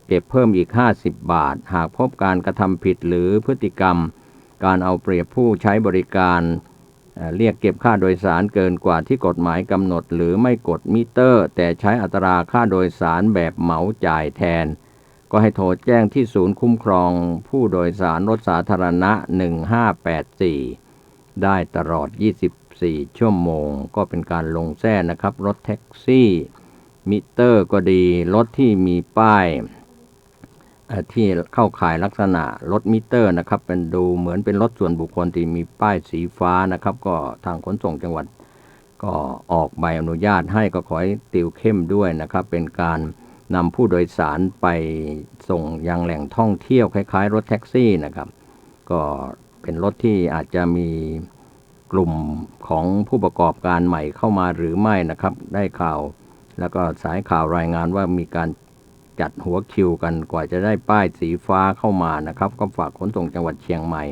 เก็บเพิ่มอีกห้าสิบบาท หากพบการกระทำผิดหรือพฤติกรรมการเอาเปรียบผู้ใช้บริการ เอ่อ เรียกเก็บค่าโดยสารเกินกว่าที่กฎหมายกำหนด หรือไม่กดมิเตอร์ แต่ใช้อัตราค่าโดยสารแบบเหมาจ่ายแทน ก็ให้โทรแจ้งที่ศูนย์คุ้มครองผู้โดยสารรถสาธารณะ หนึ่งห้าแปดสี่ ได้ตลอด ยี่สิบสี่ ชั่วโมง ก็เป็นการลงแทรกนะครับ รถแท็กซี่มิเตอร์ก็ดี รถที่มีป้าย เอ่อ ที่เข้าข่ายลักษณะรถมิเตอร์นะครับ เป็นดูเหมือนเป็นรถส่วนบุคคลที่มีป้ายสีฟ้านะครับ ก็ทางขนส่งจังหวัดก็ออกใบอนุญาตให้ ก็ขอให้ติวเข้มด้วยนะครับ เป็นการนำผู้โดยสารไปส่งยังแหล่งท่องเที่ยวคล้ายๆ รถแท็กซี่นะครับ ก็เป็นรถที่อาจจะมีกลุ่มของผู้ประกอบการใหม่เข้ามาหรือไม่นะครับ ได้ข่าว แล้วก็สายข่าวรายงานว่ามีการ จัดหัวคิวกันกว่าจะได้ป้ายสีฟ้าเข้ามานะครับ ก็ฝากขนส่งจังหวัดเชียงใหม่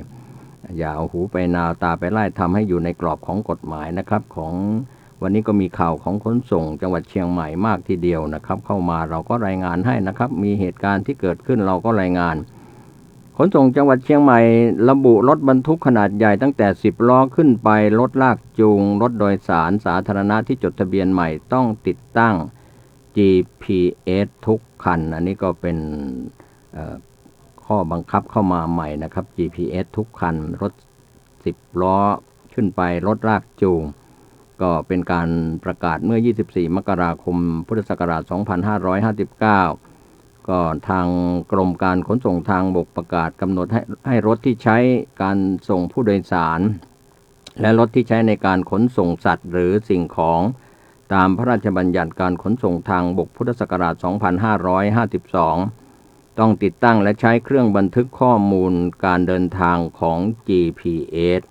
อย่าเอาหูไปนาวตาไปไล่ ทำให้อยู่ในกรอบของกฎหมายนะครับ ของวันนี้ก็มีข่าวของขนส่งจังหวัดเชียงใหม่มากทีเดียวนะครับ เข้ามาเราก็รายงานให้นะครับ มีเหตุการณ์ที่เกิดขึ้นเราก็รายงาน ขนส่งจังหวัดเชียงใหม่ระบุรถบรรทุกขนาดใหญ่ตั้งแต่สิบล้อขึ้นไป รถลากจูง รถโดยสารสาธารณะที่จดทะเบียนใหม่ต้องติดตั้ง จี พี เอส ทุกคัน อันนี้ก็เป็น เอ่อ ข้อบังคับเข้ามาใหม่นะครับ จี พี เอส ทุกคัน รถสิบล้อขึ้นไป รถลากจูง ก็เป็นการประกาศเมื่อยี่สิบสี่มกราคมพุทธศักราชสองพันห้าร้อยห้าสิบเก้า ก็ทางกรมการขนส่งทางบกประกาศกำหนดให้ ให้รถที่ใช้การส่งผู้โดยสาร และรถที่ใช้ในการขนส่งสัตว์หรือสิ่งของ ตามพระราชบัญญัติการขนส่งทางบกพุทธศักราชสองพันห้าร้อยห้าสิบสอง ต้องติดตั้งและใช้เครื่องบันทึกข้อมูลการเดินทางของ จี พี เอส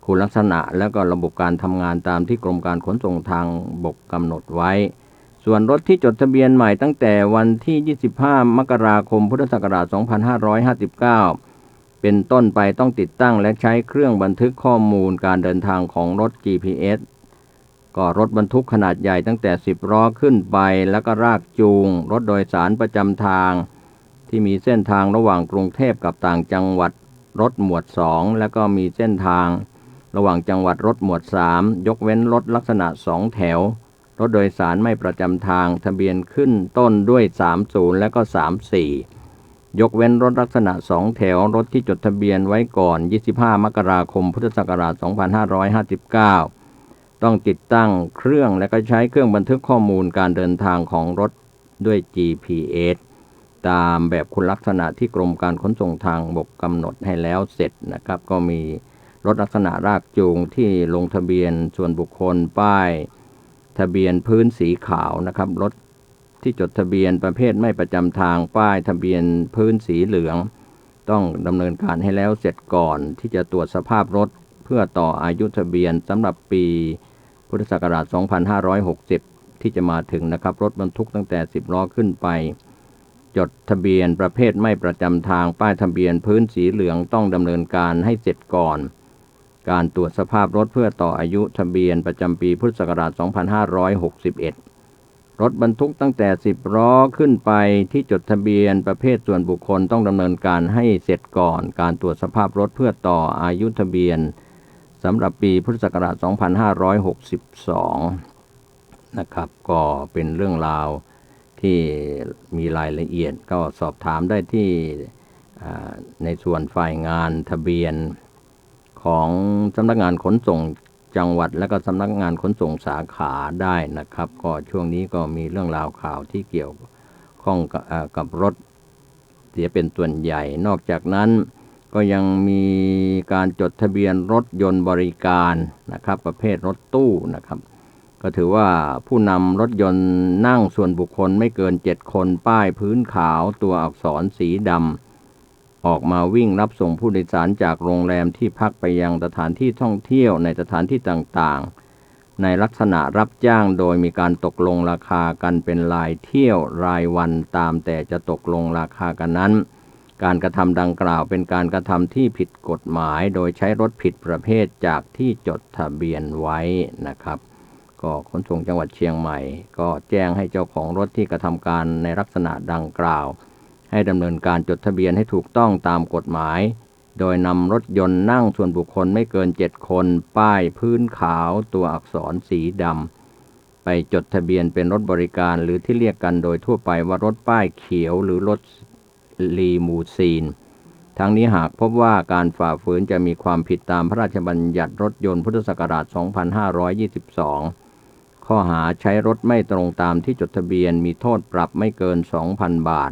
คุณลักษณะ และก็ระบบการทำงานตามที่กรมการขนส่งทางบกกำหนดไว้ ส่วนรถที่จดทะเบียนใหม่ตั้งแต่วันที่ยี่สิบห้ามกราคมพุทธศักราชสองพันห้าร้อยห้าสิบเก้า เป็นต้นไปต้องติดตั้งและใช้เครื่องบันทึกข้อมูลการเดินทางของรถ จี พี เอส ก็รถบรรทุกขนาดใหญ่ตั้งแต่สิบล้อขึ้นไป แล้วก็ลากจูง รถโดยสารประจำทาง ที่มีเส้นทางระหว่างกรุงเทพกับต่างจังหวัด รถหมวดสอง แล้วก็มีเส้นทางระหว่างจังหวัด รถหมวดสาม ยกเว้นรถลักษณะสองแถว รถโดยสารไม่ประจำทาง ทะเบียนขึ้นต้นด้วยสามศูนย์ และก็สามสี่ ยกเว้นรถลักษณะสองแถว รถที่จดทะเบียนไว้ก่อนยี่สิบห้ามกราคมพุทธศักราชสองพันห้าร้อยห้าสิบเก้า ต้องติดตั้งเครื่องและก็ใช้เครื่องบันทึกข้อมูลการเดินทางของรถด้วย จี พี เอส ตามแบบคุณลักษณะที่กรมการขนส่งทางบกกำหนดให้แล้วเสร็จนะครับ ก็มีรถลักษณะลากจูงที่ลงทะเบียนส่วนบุคคล ป้ายทะเบียนพื้นสีขาวนะครับ รถที่จดทะเบียนประเภทไม่ประจำทาง ป้ายทะเบียนพื้นสีเหลือง ต้องดำเนินการให้แล้วเสร็จก่อนที่จะตรวจสภาพรถเพื่อต่ออายุทะเบียนสำหรับปีพุทธศักราชสองพันห้าร้อยหกสิบ ที่จะมาถึงนะครับ รถบรรทุกตั้งแต่สิบล้อขึ้นไป จดทะเบียนประเภทไม่ประจำทาง ป้ายทะเบียนพื้นสีเหลือง ต้องดำเนินการให้เสร็จก่อนการตรวจสภาพรถเพื่อต่ออายุทะเบียนประจำปีพุทธศักราชสองพันห้าร้อยหกสิบเอ็ด รถบรรทุกตั้งแต่สิบล้อขึ้นไปที่จดทะเบียนประเภทส่วนบุคคล ต้องดำเนินการให้เสร็จก่อนการตรวจสภาพรถเพื่อต่ออายุทะเบียนสำหรับปีพุทธศักราชสองพันห้าร้อยหกสิบสอง นะครับ ก็เป็นเรื่องราวที่มีรายละเอียด ก็สอบถามได้ที่ อ่า ในส่วนฝ่ายงานทะเบียนของสำนักงานขนส่งจังหวัด และก็สำนักงานขนส่งสาขาได้นะครับ ก็ช่วงนี้ก็มีเรื่องราวข่าวที่เกี่ยวข้องกับ เอ่อ กับรถ เสียเป็นส่วนใหญ่ นอกจากนั้นก็ยังมีการจดทะเบียนรถยนต์บริการนะครับ ประเภทรถตู้นะครับ ก็ถือว่าผู้นำรถยนต์นั่งส่วนบุคคลไม่เกินเจ็ดคน ป้ายพื้นขาว ตัวอักษรสีดำ ออกมาวิ่งรับส่งผู้โดยสารจากโรงแรมที่พักไปยังสถานที่ท่องเที่ยวในสถานที่ต่างๆ ในลักษณะรับจ้างโดยมีการตกลงราคากันเป็นรายเที่ยวรายวัน ตามแต่จะตกลงราคากันนั้น การกระทำดังกล่าวเป็นการกระทำที่ผิดกฎหมาย โดยใช้รถผิดประเภทจากที่จดทะเบียนไว้นะครับ ก็ขนส่งจังหวัดเชียงใหม่ก็แจ้งให้เจ้าของรถที่กระทำการในลักษณะดังกล่าว ให้ดำเนินการจดทะเบียนให้ถูกต้องตามกฎหมาย โดยนำรถยนต์นั่งส่วนบุคคลไม่เกินเจ็ดคน ป้ายพื้นขาว ตัวอักษรสีดำ ไปจดทะเบียนเป็นรถบริการ หรือที่เรียกกันโดยทั่วไปว่ารถป้ายเขียว หรือรถลีมูซีน ทั้งนี้หากพบว่าการฝ่าฝืนจะมีความผิดตามพระราชบัญญัติรถยนต์พุทธศักราชสองพันห้าร้อยยี่สิบสอง ข้อหาใช้รถไม่ตรงตามที่จดทะเบียน มีโทษปรับไม่เกินสองพันบาท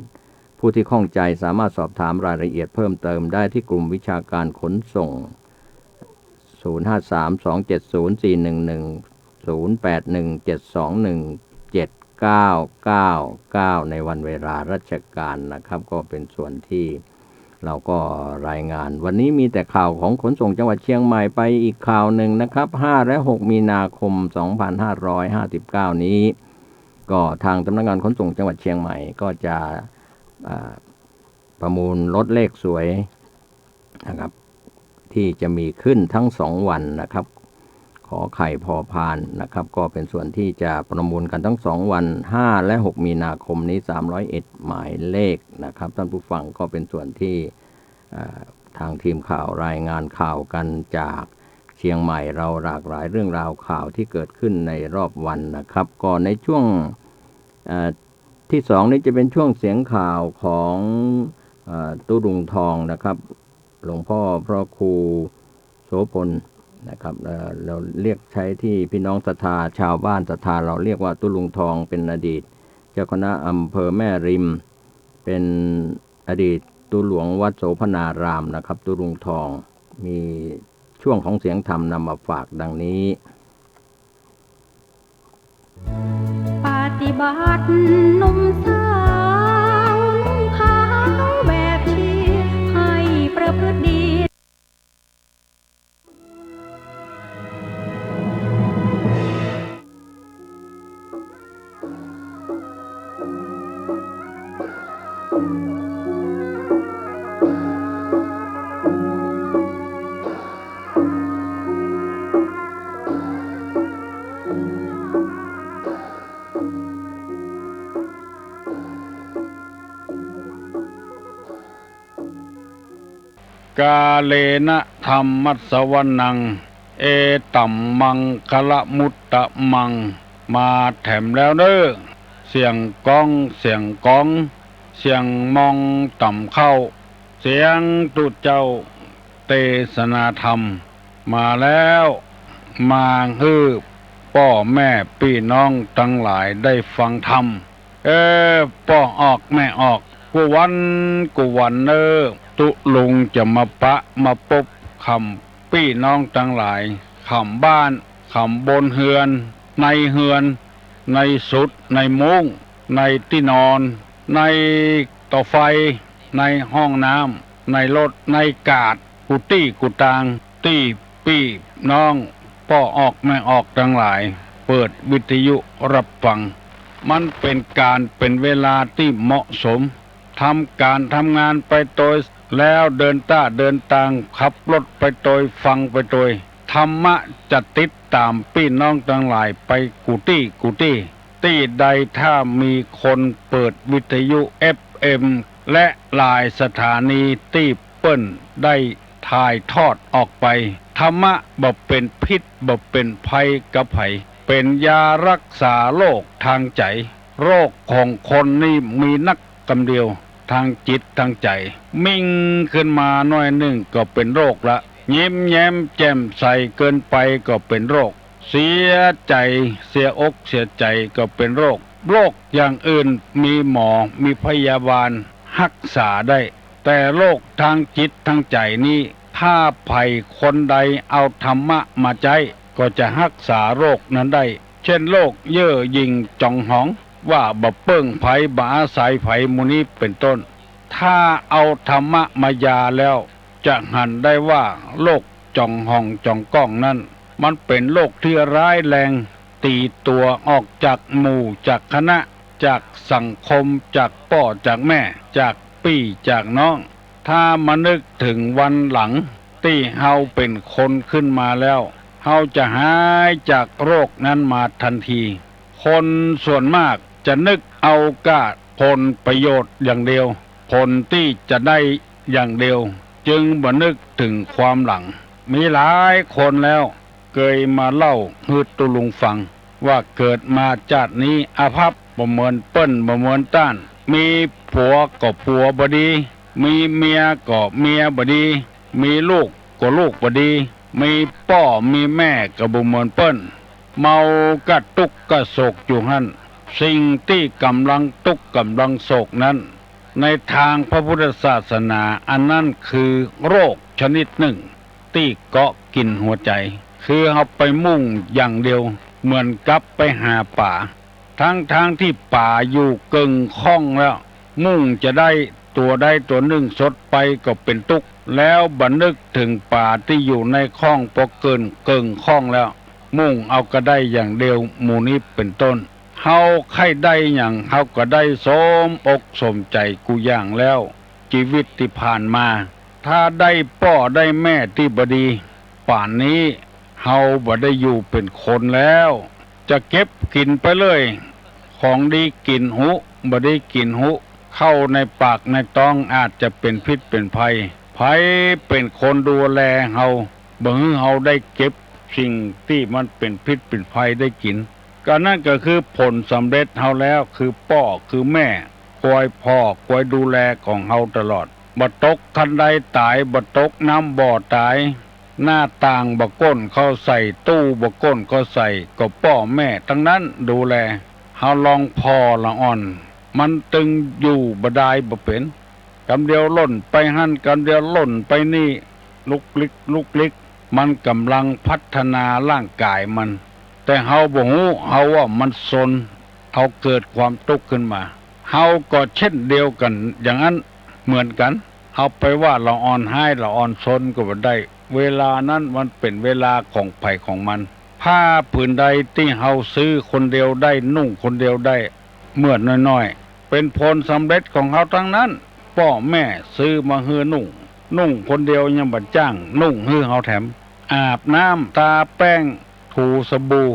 ผู้ที่ข้องใจสามารถสอบถามรายละเอียดเพิ่มเติมได้ที่กลุ่มวิชาการขนส่ง ศูนย์ห้าสาม สองเจ็ดศูนย์ สี่หนึ่งหนึ่ง ศูนย์แปดหนึ่ง เจ็ดสองหนึ่ง เจ็ดเก้าเก้าเก้า ในวันเวลาราชการนะครับ ก็เป็นส่วนที่เราก็รายงาน วันนี้มีแต่ข่าวของขนส่งจังหวัดเชียงใหม่ ไปอีกข่าวหนึ่งนะครับ ห้าและหกมีนาคมสองพันห้าร้อยห้าสิบเก้านี้ ก็ทางสำนักงานขนส่งจังหวัดเชียงใหม่ก็จะ อ่า ประมูลรถเลขสวยนะครับ ที่จะมีขึ้นทั้งสองวันนะครับ ขอไข่พอพานนะครับ ก็เป็นส่วนที่จะประมูลกันทั้งสองวัน ห้าและหกมีนาคมนี้ สามร้อยเอ็ดหมายเลขนะครับ ท่านผู้ฟัง ก็เป็นส่วนที่ อ่า ทางทีมข่าวรายงานข่าวกันจากเชียงใหม่เรา หลากหลายเรื่องราวข่าวที่เกิดขึ้นในรอบวันนะครับ ก็ในช่วง อ่า ที่สองนี้จะเป็นช่วงเสียงข่าวของ อ่า ตุ๊ลุงทองนะครับ หลวงพ่อพระครูโสภณนะครับ เอ่อ เราเรียกใช้ที่พี่น้องศรัทธา ชาวบ้านศรัทธาเราเรียกว่าตุ๊ลุงทอง เป็นอดีตเจ้าคณะอำเภอแม่ริม เป็นอดีตตุ๊หลวงวัดโสภณารามนะครับ ตุ๊ลุงทอง มีช่วงของเสียงธรรมนำมาฝากดังนี้ ปฏิบัติหนุ่มสาวนุ่งขาวแบบชี ให้ประพฤติดี กาเลนะธัมมัสสวนัง เอตัมมังคละมุตตะมัง มาแถมแล้วเน่อ เสียงก้อง เสียงก๋อง เสียงมองต่ำเข้า เสียงตุ๊เจ้าเตสนาธรรม มาแล้ว มาหื้อป้อแม่ปี้น้องตังหลายได้ฟังธรรม เออ ป้อออกแม่ออก กู้วันกู้วันเน่อ ตุ๊ลุงจะมาปะมาปบคำปี้น้องตังหลาย คำบ้าน คำบนเฮือน ในเฮือน ในสุด ในมุ้ง ในตี้นอน ในต่อไฟ ในห้องน้ำ ในรถ ในกาด กู้ตี้กู้ตาง ตี้ปี้น้องป้อออกแม่ออกตังหลาย เปิดวิทยุรับฟัง มันเป๋นก๋านเป๋นเวลาตี้เหมาะสม ทำก๋านทำงานไปโตย แล้วเดินต้าเดินตาง ขับรถไปโตย ฟังไปโตย ธรรมะจะติดต๋ามปี้น้องตังหลายไปกู้ตี้กู้ตี้ ตี้ใดถ้ามีคนเปิดวิทยุ เอฟเอ็ม และหลายสถานีตี้เปิ้นได้ถ่ายทอดออกไป ธรรมะบ่เป๋นพิษ บ่เป๋นภัยกับใผ เป๋นยารักษาโรคตางใจ๋ โรคของคนนี่มีนักกำเดียว ตางจิตตางใจ๋ มิ่งขึ้นมาหน้อยนึ่งก็เป๋นโรคละ ยิ้มแย้มแจ่มใสเกินไปก็เป๋นโรค เสียใจ๋ เสียอกเสียใจ๋ก็เป๋นโรค โรคอย่างอื่นมีหมอ มีพยาบาลฮักษาได้ แต่โรคตางจิตตางใจ๋นี้ ถ้าใผคนใดเอาธรรมะมาใจ๊ ก็จะฮักษาโรคนั้นได้ เจ้นโรคเย่อหยิ่งจ๋องหอง ว่าบ่เปิ้งใผ บ่อาศัยใผ หมู่นี้เป๋นต้น ถ้าเอาธรรมะมายาแล้ว จะหันได้ว่าโรคจ๋องหองจ๋องก้องนั้น มันเป๋นโรคตี้ร้ายแรง ตี๋ตั๋วออกจากหมู่จากคณะ จากสังคม จากป้อจากแม่ จากปี้จากน้อง ถ้ามานึกเถิงวันหลังตี้เฮาเป๋นคนขึ้นมาแล้ว เฮาจะหายจากโรคนั้นมาตันที คนส่วนมากจะนึกเอาก้าผลประโยชน์อย่างเดียว ผลตี้จะได้อย่างเดียว จึงบ่นึกเถิงความหลัง มีหลายคนแล้ว เกยมาเล่าหื้อตุ๊ลุงฟัง ว่าเกิดมาจาตินี้อาภัพ บ่เหมือนเปิ้น บ่เหมือนต้าน มีผัวก็ผัวบ่ดี มีเมียก็เมียบ่ดี มีลูกก็ลูกบ่ดี มีป้อมีแม่ก็บ่เหมือนเปิ้น เมาก้าตุ๊กข์ก้าโศกอยู่หั้น สิ่งตี้ก่ำลังตุ๊กข์ก่ำลังโศกนั้น ในตางพระพุทธศาสนา อันนั้นคือโรคชนิดนึ่ง ตี้เกาะกิ๋นหัวใจ๋ คือเฮาไปมุ่งอย่างเดียว เหมือนกับไปหาป๋า ตังๆ ตี้ป๋าอยู่เกิ่งข้องแล้ว มุ่งจะได้ตั๋วใดตั๋วนึ่งสดไปก็เป๋นตุ๊กข์ แล้วบ่นึกเถิงป๋าตี้อยู่ในข้องปอเกิ่ง เกิ่งข้องแล้ว มุ่งเอากระได้อย่างเดียว หมู่นี้เป๋นต้น เฮาใค่ได้หยัง เฮาก็ได้สมอกสมใจ๋กู้อย่างแล้ว จีวิตตี้ผ่านมา ถ้าได้ป้อได้แม่ตี้บ่ดี ป่านนี้เฮาบ่ได้อยู่เป๋นคนแล้ว จะเก็บกิ๋นไปเลย ของดีกิ๋นหุ บ่ดีกิ๋นหุ เข้าในปากในต๊องอาจจะเป๋นพิษเป๋นภัย ใผเป๋นคนดูแลเฮา บ่หื้อเฮาได้เก็บสิ่งตี้มันเป๋นพิษเป๋นภัยได้กิ๋น ก็นั้นก็คือผลสำเร็จเฮาแล้ว คือป้อคือแม่ คอยผ่อคอยดูแลของเฮาตลอด บ่ตกคันไดต๋าย บ่ตกน้ำบ่อต๋าย หน้าต่างบ่ก้นเข้าใส่ ตู้บ่ก้นเข้าใส่ ก็ป้อแม่ตังนั้นดูแล เฮาลองผ่อละอ่อน มันตึงอยู่บ่ดายบ่เป๋น กำเดียวล่นไปหั้น กำเดียวล่นไปนี่ ลุกลิกลุกลิก มันก่ำลังพัฒนาร่างก๋ายมัน แต่เฮาบ่ฮู้ เฮาว่ามันซน เฮาเกิดความตุ๊กข์ขึ้นมา เฮาก็เช่นเดียวกั๋นอย่างนั้นเหมือนกั๋น เอาไปว่าละอ่อนฮ้ายละอ่อนซนก็บ่ได้ เวลานั้นมันเป๋นเวลาของใผของมัน ผ้าผืนใดตี้เฮาซื้อคนเดียวได้ นุ่งคนเดียวได้ เมื่อน้อยๆ เป๋นผลสำเร็จของเฮาตังนั้น ป้อแม่ซื้อมาหื้อนุ่ง นุ่งคนเดียวยังบ่จ้างนุ่งหื้อเฮาแถม อาบน้ำ ตาแป้ง ถูสบู่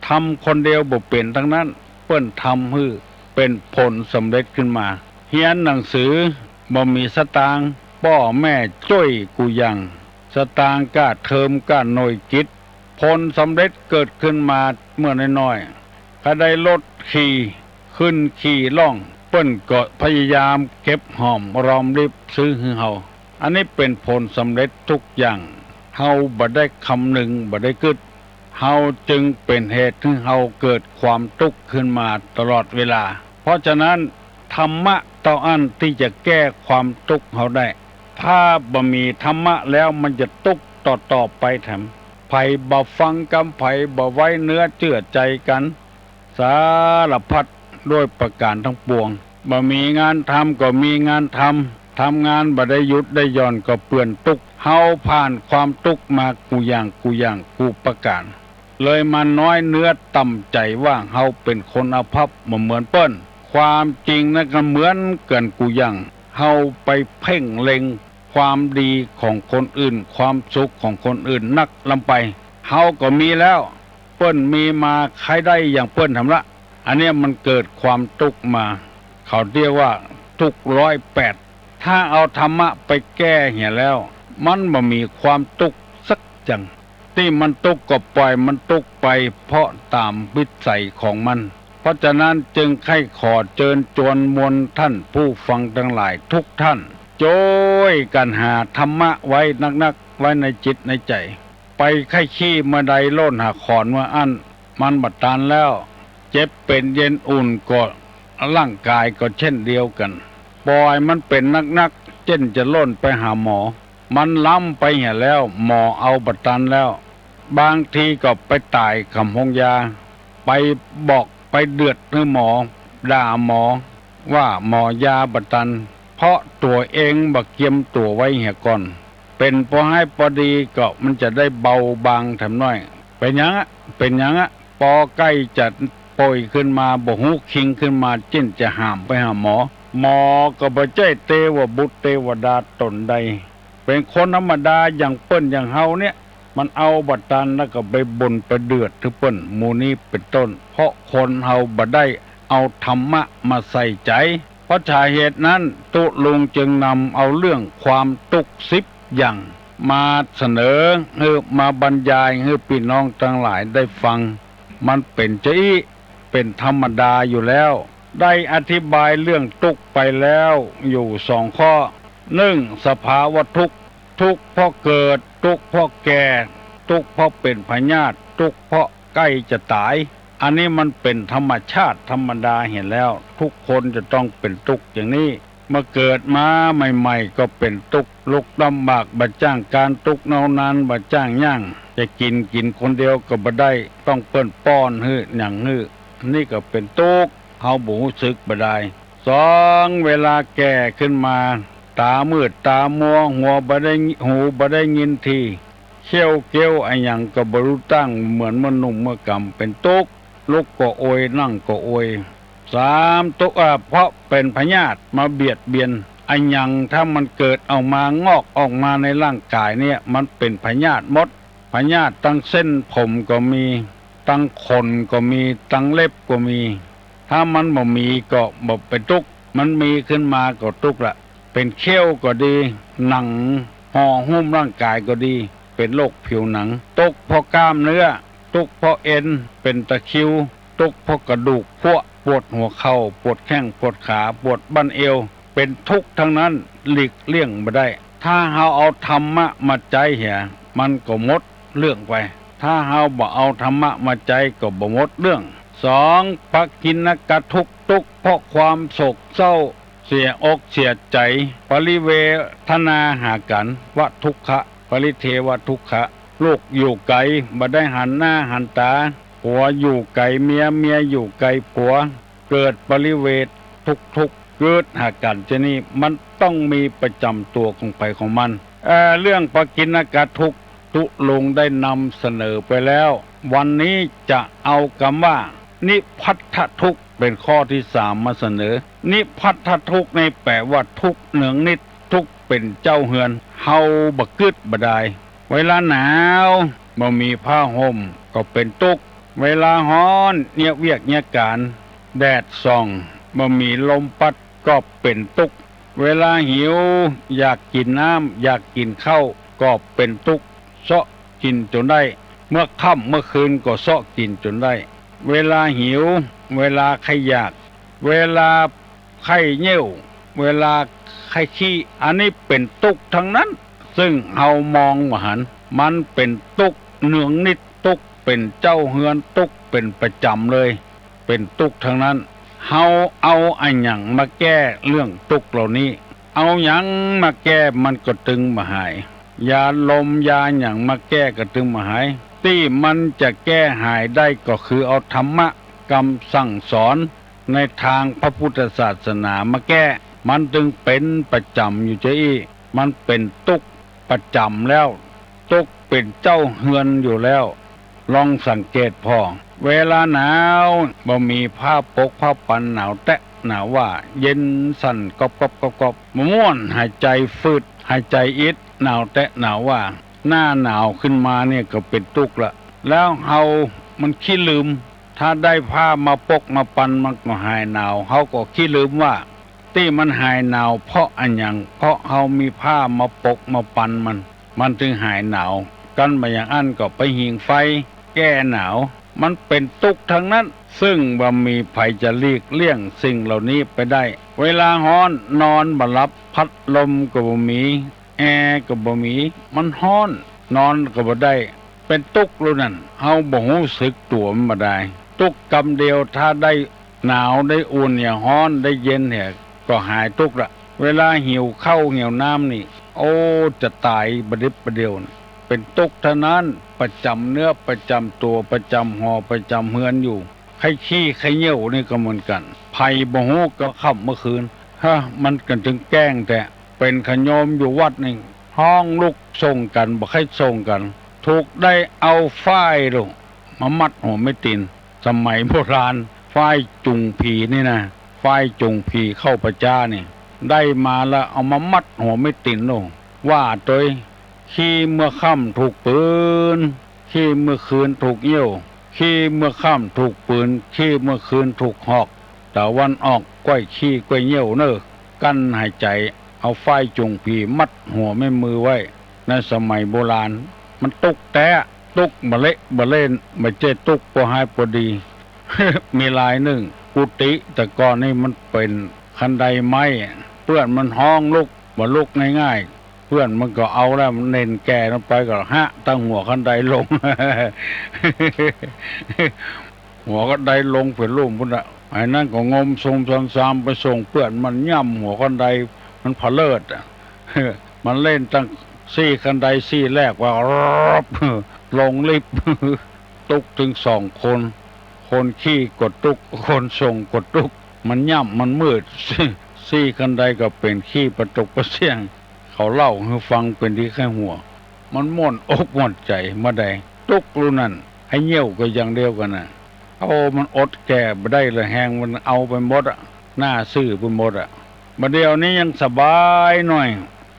ทำคนเดียวบ่เป๋นตังนั้น เปิ้นทำหื้อ เป๋นผลสำเร็จขึ้นมา เฮียนหนังสือ บ่มีสตางค์ ป้อแม่จ้วยกู้อย่าง สตางค์ก้าเทอมก้าหน่วยกิต ผลสำเร็จเกิดขึ้นมาเมื่อน้อยๆ ใผได้รถขี่ ขึ้นขี่ล่อง เปิ้นก็พยายามเก็บหอมรอมริบซื้อหื้อเฮา อันนี้เป๋นผลสำเร็จทุกอย่าง เฮาบ่ได้คำนึง บ่ได้กึ๊ด เฮาจึงเป๋นเหตุหื้อเฮาเกิดความตุ๊กข์ขึ้นมาตลอดเวลา เพราะฉะนั้น ธรรมะเต้าอั้นตี้จะแก้ความตุ๊กข์เฮาได้ ถ้าบ่มีธรรมะแล้วมันจะตุ๊กข์ต่อๆ ไปแถม ใผบ่ฟังกำใผ บ่ไว้เนื้อเจื้อใจ๋กั๋น สารพัดด้วยประก๋านตังปวง บ่มีงานทำก็มีงานทำ ทำงานบ่ได้หยุดได้หย่อนก็เปื้อนตุ๊กข์ เฮาผ่านความตุ๊กข์มากู้อย่างกู้อย่างกู้ประก๋าน เลยมาน้อยเนื้อต่ำใจ๋ว่าเฮาเป๋นคนอาภัพบ่เหมือนเปิ้น ความจริงนั้นก็เหมือนกั๋นกู้อย่าง เฮาไปเพ่งเล็งความดีของคนอื่น ความสุขของคนอื่นนักล้ำไป เฮาก็มีแล้ว เปิ้นมีมาใค่ได้อย่างเปิ้นแถมละ อันเนี้ยมันเกิดความตุ๊กข์มา เขาเรียกว่าตุ๊กข์ร้อยแปด ถ้าเอาธรรมะไปแก้เหียแล้ว มันบ่มีความตุ๊กข์สักอย่าง ตี้มันตุ๊กข์ก็ปล่อยมันตุ๊กข์ไป เพราะต๋ามวิสัยของมัน เพราะฉะนั้นจึงใค่ขอเจิญจวนมวลต้านผู้ฟังตังหลายทุกต้าน จ้วยกั๋นหาธรรมะไว้นักๆ ไว้ในจิตในใจ๋ ไปใค่ขี้เมื่อใดโล่นหาขอนเมื่ออั้น มันบ่ตันแล้ว เจ็บเป๋นเย็นอุ่นก็ ร่างก๋ายก็เช่นเดียวกั๋น ปล่อยมันเป๋นนักๆ เจ้นจะโล่นไปหาหมอ มันล้ำไปเหียแล้ว หมอเอาบ่ตันแล้ว บางทีก็ไปต๋ายก๋ำโฮงยา ไปบอกไปเดือดหื้อหมอ ด่าหมอ ว่าหมอยาบ่ตัน เพราะตั๋วเองบ่เกียมตั๋วไว้เหียก่อน เป๋นปอฮ้ายปอดีก็มันจะได้เบาบางแถมหน้อย เป๋นหยังอะ เป๋นหยังอะ ปอใก้จะป่วยขึ้นมา บ่ฮู้คิงขึ้นมา เจ้นจะหามไปหาหมอ หมอก็บ่ใจ้เตวบุตรเตวดาต๋นใด เป๋นคนธรรมดาอย่างเปิ้นอย่างเฮาเนี่ย มันเอาบ่ตันแล้วก็ไปบ่นไปเดือดหื้อเปิ้น หมู่นี้เป๋นต้น เพราะคนเฮาบ่ได้เอาธรรมะมาใส่ใจ๋ เพราะสาเหตุนั้นตุ๊ลุงจึงนำเอาเรื่องความตุ๊กข์สิบอย่างมาเสนอหื้อ มาบรรยายหื้อปี้น้องตังหลายได้ฟัง มันเป๋นจาอี้ เป๋นธรรมดาอยู่แล้ว ได้อธิบายเรื่องตุ๊กข์ไปแล้วอยู่สองข้อ นึ่ง สภาวะตุ๊กข์ ตุ๊กข์เพราะเกิด ตุ๊กข์เพราะแก่ ตุ๊กข์เพราะเป๋นพยาธิ ตุ๊กข์เพราะใก้จะต๋าย อันนี้มันเป๋นธรรมชาติธรรมดาเหียแล้ว ทุกคนจะต้องเป๋นตุ๊กข์อย่างนี้ เมื่อเกิดมาใหม่ๆ ก็เป๋นตุ๊กข์ ลุกลำบาก บ่จ้างก๋าน ตุ๊กข์เนาวนาน บ่จ้างหยัง จะกิ๋น กิ๋นคนเดียวก็บ่ได้ ต้องเปิ้นป้อนหื้อหยังหื้อ นี่ก็เป๋นตุ๊กข์ เฮาบ่ฮู้สึกบ่ดาย สอง เวลาแก่ขึ้นมา ต๋ามืดต๋ามัว หัวบ่ได้ หูบ่ได้ยินที เขี้ยวเกี้ยวอะหยังก็บ่ฮู้ตั้ง เหมือนเมื่อหนุ่มเมื่อก๋ำ เป๋นตุ๊กข์ ลุกก็โอย นั่งก็โอย สามตุ๊กข์ อ่า เพราะเป๋นพยาธิมาเบียดเบียน อะหยังถ้ามันเกิดออกมา งอกออกมาในร่างก๋ายเนี่ย มันเป๋นพยาธิหมด พยาธิตังเส้นผมก็มี ตังขนก็มี ตังเล็บก็มี ถ้ามันบ่มีก็บ่เป๋นตุ๊กข์ มันมีขึ้นมาก็ตุ๊กข์ละ เป๋นเขี้ยวก็ดี หนังห่อหุ้มร่างก๋ายก็ดี เป๋นโรคผิวหนัง ตุ๊กข์เพราะกล้ามเนื้อ ตุ๊กข์เพราะเอ็น เป๋นตะคริว ตุ๊กข์เพราะกระดูกพรุน ปวดหัวเข่า ปวดแข้ง ปวดขา ปวดบั้นเอว เป๋นตุ๊กข์ตังนั้น หลีกเลี่ยงบ่ได้ ถ้าเฮาเอาธรรมะมาใจ๊เหีย มันก็หมดเรื่องไป ถ้าเฮาบ่เอาธรรมะมาใจ๊ก็บ่หมดเรื่อง สอง ปกิณณกทุกข์ ตุ๊กข์เพราะความโศกเศร้า เสียอกเสียใจ๋ ปริเทวทนาหากั๋น วทุกขะ ปริเทวทุกขะ ลูกอยู่ไก๋ บ่ได้หันหน้าหันต๋า ผัวอยู่ไก๋เมีย เมียอยู่ไก๋ผัว เกิดปริเทวทุกข์ ตุ๊กข์กึ๊ดหากั๋น จานี้มันต้องมีประจ๋ำตั๋วของใผของมัน เอ่อ เรื่องปกิณณกทุกข์ ตุ๊ลุงได้นำเสนอไปแล้ว วันนี้จะเอากำว่า นิพพัทธทุกข์ เป๋นข้อตี้สามมาเสนอ นิพพัทธทุกข์นี่แป๋ว่าตุ๊กข์เนืองนิด ตุ๊กข์เป๋นเจ้าเฮือน เฮาบ่กึ๊ดบ่ดาย เวลาหนาว บ่มีผ้าห่มก็เป๋นตุ๊กข์ เวลาฮ้อน เยียะเวียกเยียะก๋าน แดดส่อง บ่มีลมปั๊ดก็เป๋นตุ๊กข์ เวลาหิว อยากกิ๋นน้ำ อยากกิ๋นข้าว ก็เป๋นตุ๊กข์ เซาะกิ๋นจ๋นได้ เมื่อค่ำเมื่อคืนก็เซาะกิ๋นจ๋นได้ เวลาหิว เวลาใค่อยาก เวลาใค่เยี่ยว เวลาใค่ขี้ อันนี้เป๋นตุ๊กข์ตังนั้น ซึ่งเฮามองบ่หัน มันเป๋นตุ๊กข์เนืองนิด ตุ๊กข์เป๋นเจ้าเฮือน ตุ๊กข์เป๋นประจ๋ำเลย เป๋นตุ๊กข์ตังนั้น เฮาเอาอะหยังมาแก้เรื่องตุ๊กข์เหล่านี้ เอาหยังมาแก้มันก็ตึงบ่หาย ยาลมยาหยังมาแก้ก็ตึงบ่หาย ตี้มันจะแก้หายได้ก็คือเอาธรรมะกำสั่งสอนในตางพระพุทธศาสนามาแก้ มันตึงเป๋นประจ๋ำอยู่จาอี้ มันเป๋นตุ๊กข์ประจ๋ำแล้ว ตุ๊กข์เป๋นเจ้าเฮือนอยู่แล้ว ลองสังเกตผ่อ เวลาหนาว บ่มีผ้าปกผ้าปัน หนาวแต๊หนาวว่า เย็นสั่นก๊อบก๊อบก๊อบก๊อบ บ่ม่วน หายใจ๋ฟืด หายใจ๋อิด หนาวแต๊หนาวว่า หน้าหนาวขึ้นมาเนี่ยก็เป๋นตุ๊กข์ละ แล้วเฮามันขี้ลืม ถ้าได้ผ้ามาปกมาปันมันก็หายหนาว เฮาก็ขี้ลืมว่า ตี้มันหายหนาวเพราะอะหยัง เพราะเฮามีผ้ามาปกมาปันมัน มันตึงหายหนาว กันบ่อย่างอั้นก็ไปหิงไฟแก้หนาว มันเป๋นตุ๊กข์ตังนั้น ซึ่งบ่มีใผจะหลีกเลี่ยงสิ่งเหล่านี้ไปได้ เวลาฮ้อนนอนบ่หลับ พัดลมก็บ่มี แอร์ก็บ่มี มันฮ้อน นอนก็บ่ได้ เป๋นตุ๊กข์ลูกนั้น เฮาบ่ฮู้สึกตั๋วมันบ่ดาย ตุ๊กข์กำเดียว ถ้าได้หนาวได้อุ่นเหีย ฮ้อนได้เย็นเหีย ก็หายตุ๊กข์ละ เวลาหิวข้าวหิวน้ำนี่ โอ้ จะต๋ายบ่าดิบบ่าเดี่ยวนะ เป๋นตุ๊กข์ตังนั้น ประจ๋ำเนื้อประจ๋ำตั๋ว ประจ๋ำหอประจ๋ำเฮือนอยู่ ใค่ขี้ใค่เยี่ยวนี่ก็เหมือนกั๋น ใผบ่ฮู้ก็ค่ำเมื่อคืน ฮะ มันก็ตึงแก้งแต๊ เป๋นขะโยมอยู่วัดนี่ ฮ้องลุกส่งกั๋น บ่ใค่ส่งกั๋น ถูกได้เอาฝ้ายลูก มามัดหัวแม่ติน สมัยโบราณ ฝ้ายจูงผีนี่นะ ฝ้ายจูงผีเข้าป่าจ๊านี่ ได้มาแล้วเอามามัดหัวแม่ตินโน่ ว่าตวย ขี้เมื่อค่ำถูกปืน ขี้เมื่อคืนถูกเยี่ยว ขี้เมื่อค่ำถูกปืน ขี้เมื่อคืนถูกหอก ตะวันออกก้อยขี้ก้อยเยี่ยวเน่อ กั้นหายใจ๋ เอาฝ้ายจูงผีมัดหัวแม่มือไว้ ในสมัยโบราณ มันตุ๊กข์แต๊ ตุ๊กข์บ่เละบ่เล่น บ่ใจ้ตุ๊กข์ปอฮายปอดี มีรายนึ่ง กุฏิแต่ก่อนนี่มันเป๋นคันไดไม้ เปื้อนมันฮ้องลุก บ่ลุกง่ายๆ เปื้อนมันก็เอาแล้ว มันเน่นแก่ลงไปก็หะตังหัวคันไดลง หัวคันไดลงเป๋นลุ่มปู้นน่ะ ไอ้นั้นก็งมซมซามๆ ไปส่งเปื้อน มันย่ำหัวคันได มันผะเลิดอะ มันเล่นตังซี่คันไดซี่แรกว่า ลงลิฟต์ ตุ๊กข์ตึงสองคน คนขี้ก็ตุ๊กข์ คนส่งก็ตุ๊กข์ มันย่ำมันมืด ซี่คันไดก็เป๋นขี้ปะตกปะเสี้ยง เขาเล่าหื้อฟังเป๋นตี้ใค่หัว มันม่วนอกม่วนใจ๋บ่าใด ตุ๊กข์ลูกนั้น หายเยี่ยวก็อย่างเดียวกั๋นน่ะ เขามันอดแก้บ่ได้เลย แฮงมันเอาไปหมดอะ หน้าซื่อไปหมดอะ บ่าเดี่ยวนี้ยังสบายหน่อย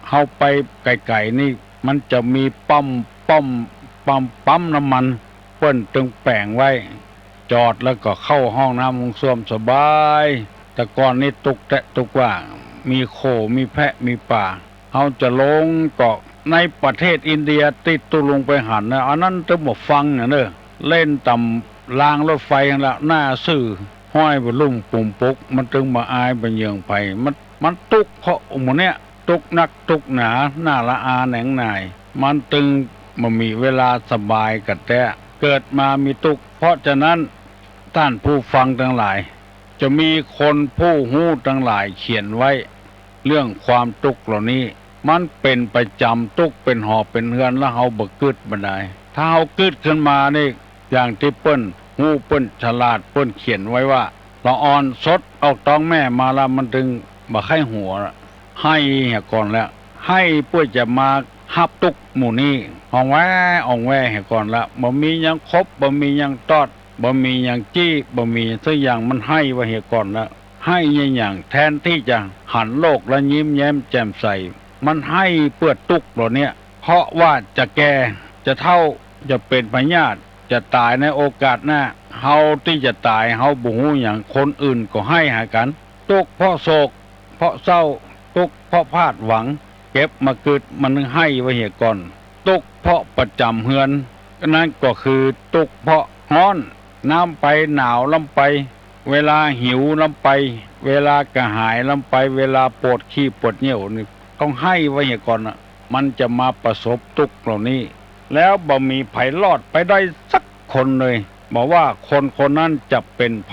เฮาไปไก๋ๆ นี่ มันจะมีป้อม ป้อม ปั๊ม ปั๊มน้ำมัน เปิ้นตึงแป๋งไว้ จอดแล้วก็เข้าห้องน้ำห้องส้วมสบาย แต่ก่อนนี้ตุ๊กแต๊ตุ๊กว่า มีโค มีแพะ มีป๋า เฮาจะลงก็ในประเทศอินเดียตี้ตุ๊ลุงไปหันนะ อันนั้นตึงบ่ฟังนะเน่อ เล่นต่ำรางรถไฟหั้นละ หน้าซื่อ ห้อยบ่ลุ่มปุ่มปุก มันตึงบ่อายบ่เหยื่องใผ มัน มันตุ๊กเพราะหมู่เนี้ย ตุ๊กนักตุ๊กหนา หน้าละอาแหนงหน่าย มันตึงบ่มีเวลาสบายกะแต๊ เกิดมามีตุ๊ก เพราะฉะนั้น ต้านผู้ฟังตังหลาย จะมีคนผู้ฮู้ตังหลายเขียนไว้ เรื่องความตุ๊กข์เหล่านี้ มันเป๋นประจ๋ำ ตุ๊กข์เป๋นหอเป๋นเฮือน แล้วเฮาบ่กึ๊ดบ่ดาย ถ้าเฮากึ๊ดขึ้นมานี่ อย่างตี้เปิ้นฮู้เปิ้นฉลาดเปิ้นเขียนไว้ว่า ละอ่อนสดออกต๊องแม่มาแล้วมันตึงบ่ใค่หัว ไห้เหียก่อนแล้ว ไห้เปื้อจะมาฮับตุ๊กข์หมู่นี้ อ่องแว อ่องแวเหียก่อนแล้ว บ่มีหยังขบ บ่มีหยังตอด บ่มีหยังจี้ บ่มีสักอย่าง มันไห้ไว้เหียก่อนแล้ว ไห้อย่างๆ แทนตี้จะหันโลกแล้วยิ้มแย้มแจ่มใส มันไห้เปื้อตุ๊กข์เหล่าเนี้ย เพราะว่าจะแก่ จะเฒ่า จะเป๋นพยาธิ จะต๋ายในโอกาสหน้า เฮาตี้จะต๋าย เฮาบ่ฮู้หยัง คนอื่นก็ไห้หากั๋น ตุ๊กข์เพราะโศก เพราะเศร้า ตุ๊กข์เพราะพลาดหวัง เก็บมากึ๊ด มันไห้ไว้เหียก่อน ตุ๊กข์เพราะประจ๋ำเฮือน นั้นก็คือตุ๊กข์เพราะฮ้อน น้ำไป หนาวล้ำไป เวลาหิวล้ำไป เวลากระหายล้ำไป เวลาปวดขี้ปวดเยี่ยวนี่ ต้องไห้ไว้เหียก่อนน่ะ มันจะมาประสบตุ๊กข์เหล่านี้ แล้วบ่มีใผรอดไปได้สักคนเลย บ่ว่าคนคนนั้นจะเป๋นใผ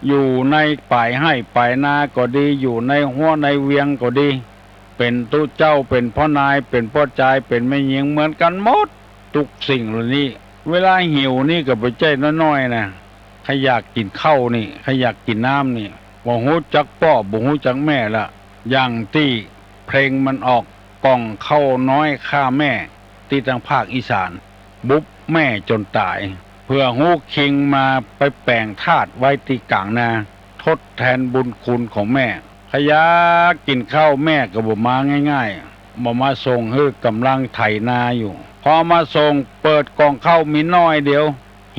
อยู่ในป๋ายไฮ่ป๋ายนาก็ดี อยู่ในฮั้วในเวียงก็ดี เป๋นตุ๊เจ้า เป๋นป้อนาย เป๋นป้อจาย เป๋นแม่ญิง เหมือนกั๋นหมด ตุ๊กสิ่งเหล่านี้ เวลาหิวนี่ก็บ่ใจ้น้อยๆ นะ ใผอยากกิ๋นข้าวนี่ ใผอยากกิ๋นน้ำนี่ บ่ฮู้จักป้อ บ่ฮู้จักแม่ละ อย่างตี้เพลงมันออก ก่องข้าวน้อยฆ่าแม่ ตี้ตางภาคอีสาน บุบแม่จ๋นต๋าย เปื้อฮู้คิงมาไปแป๋งธาตุไว้ตี้ก๋างนา ทดแตนบุญคุณของแม่ ใผอยากกิ๋นข้าวแม่ก็บ่มาง่ายๆ บ่มาส่งหื้อ ก่ำลังไถนาอยู่ พอมาส่งเปิดก่องข้าวมีน้อยเดียว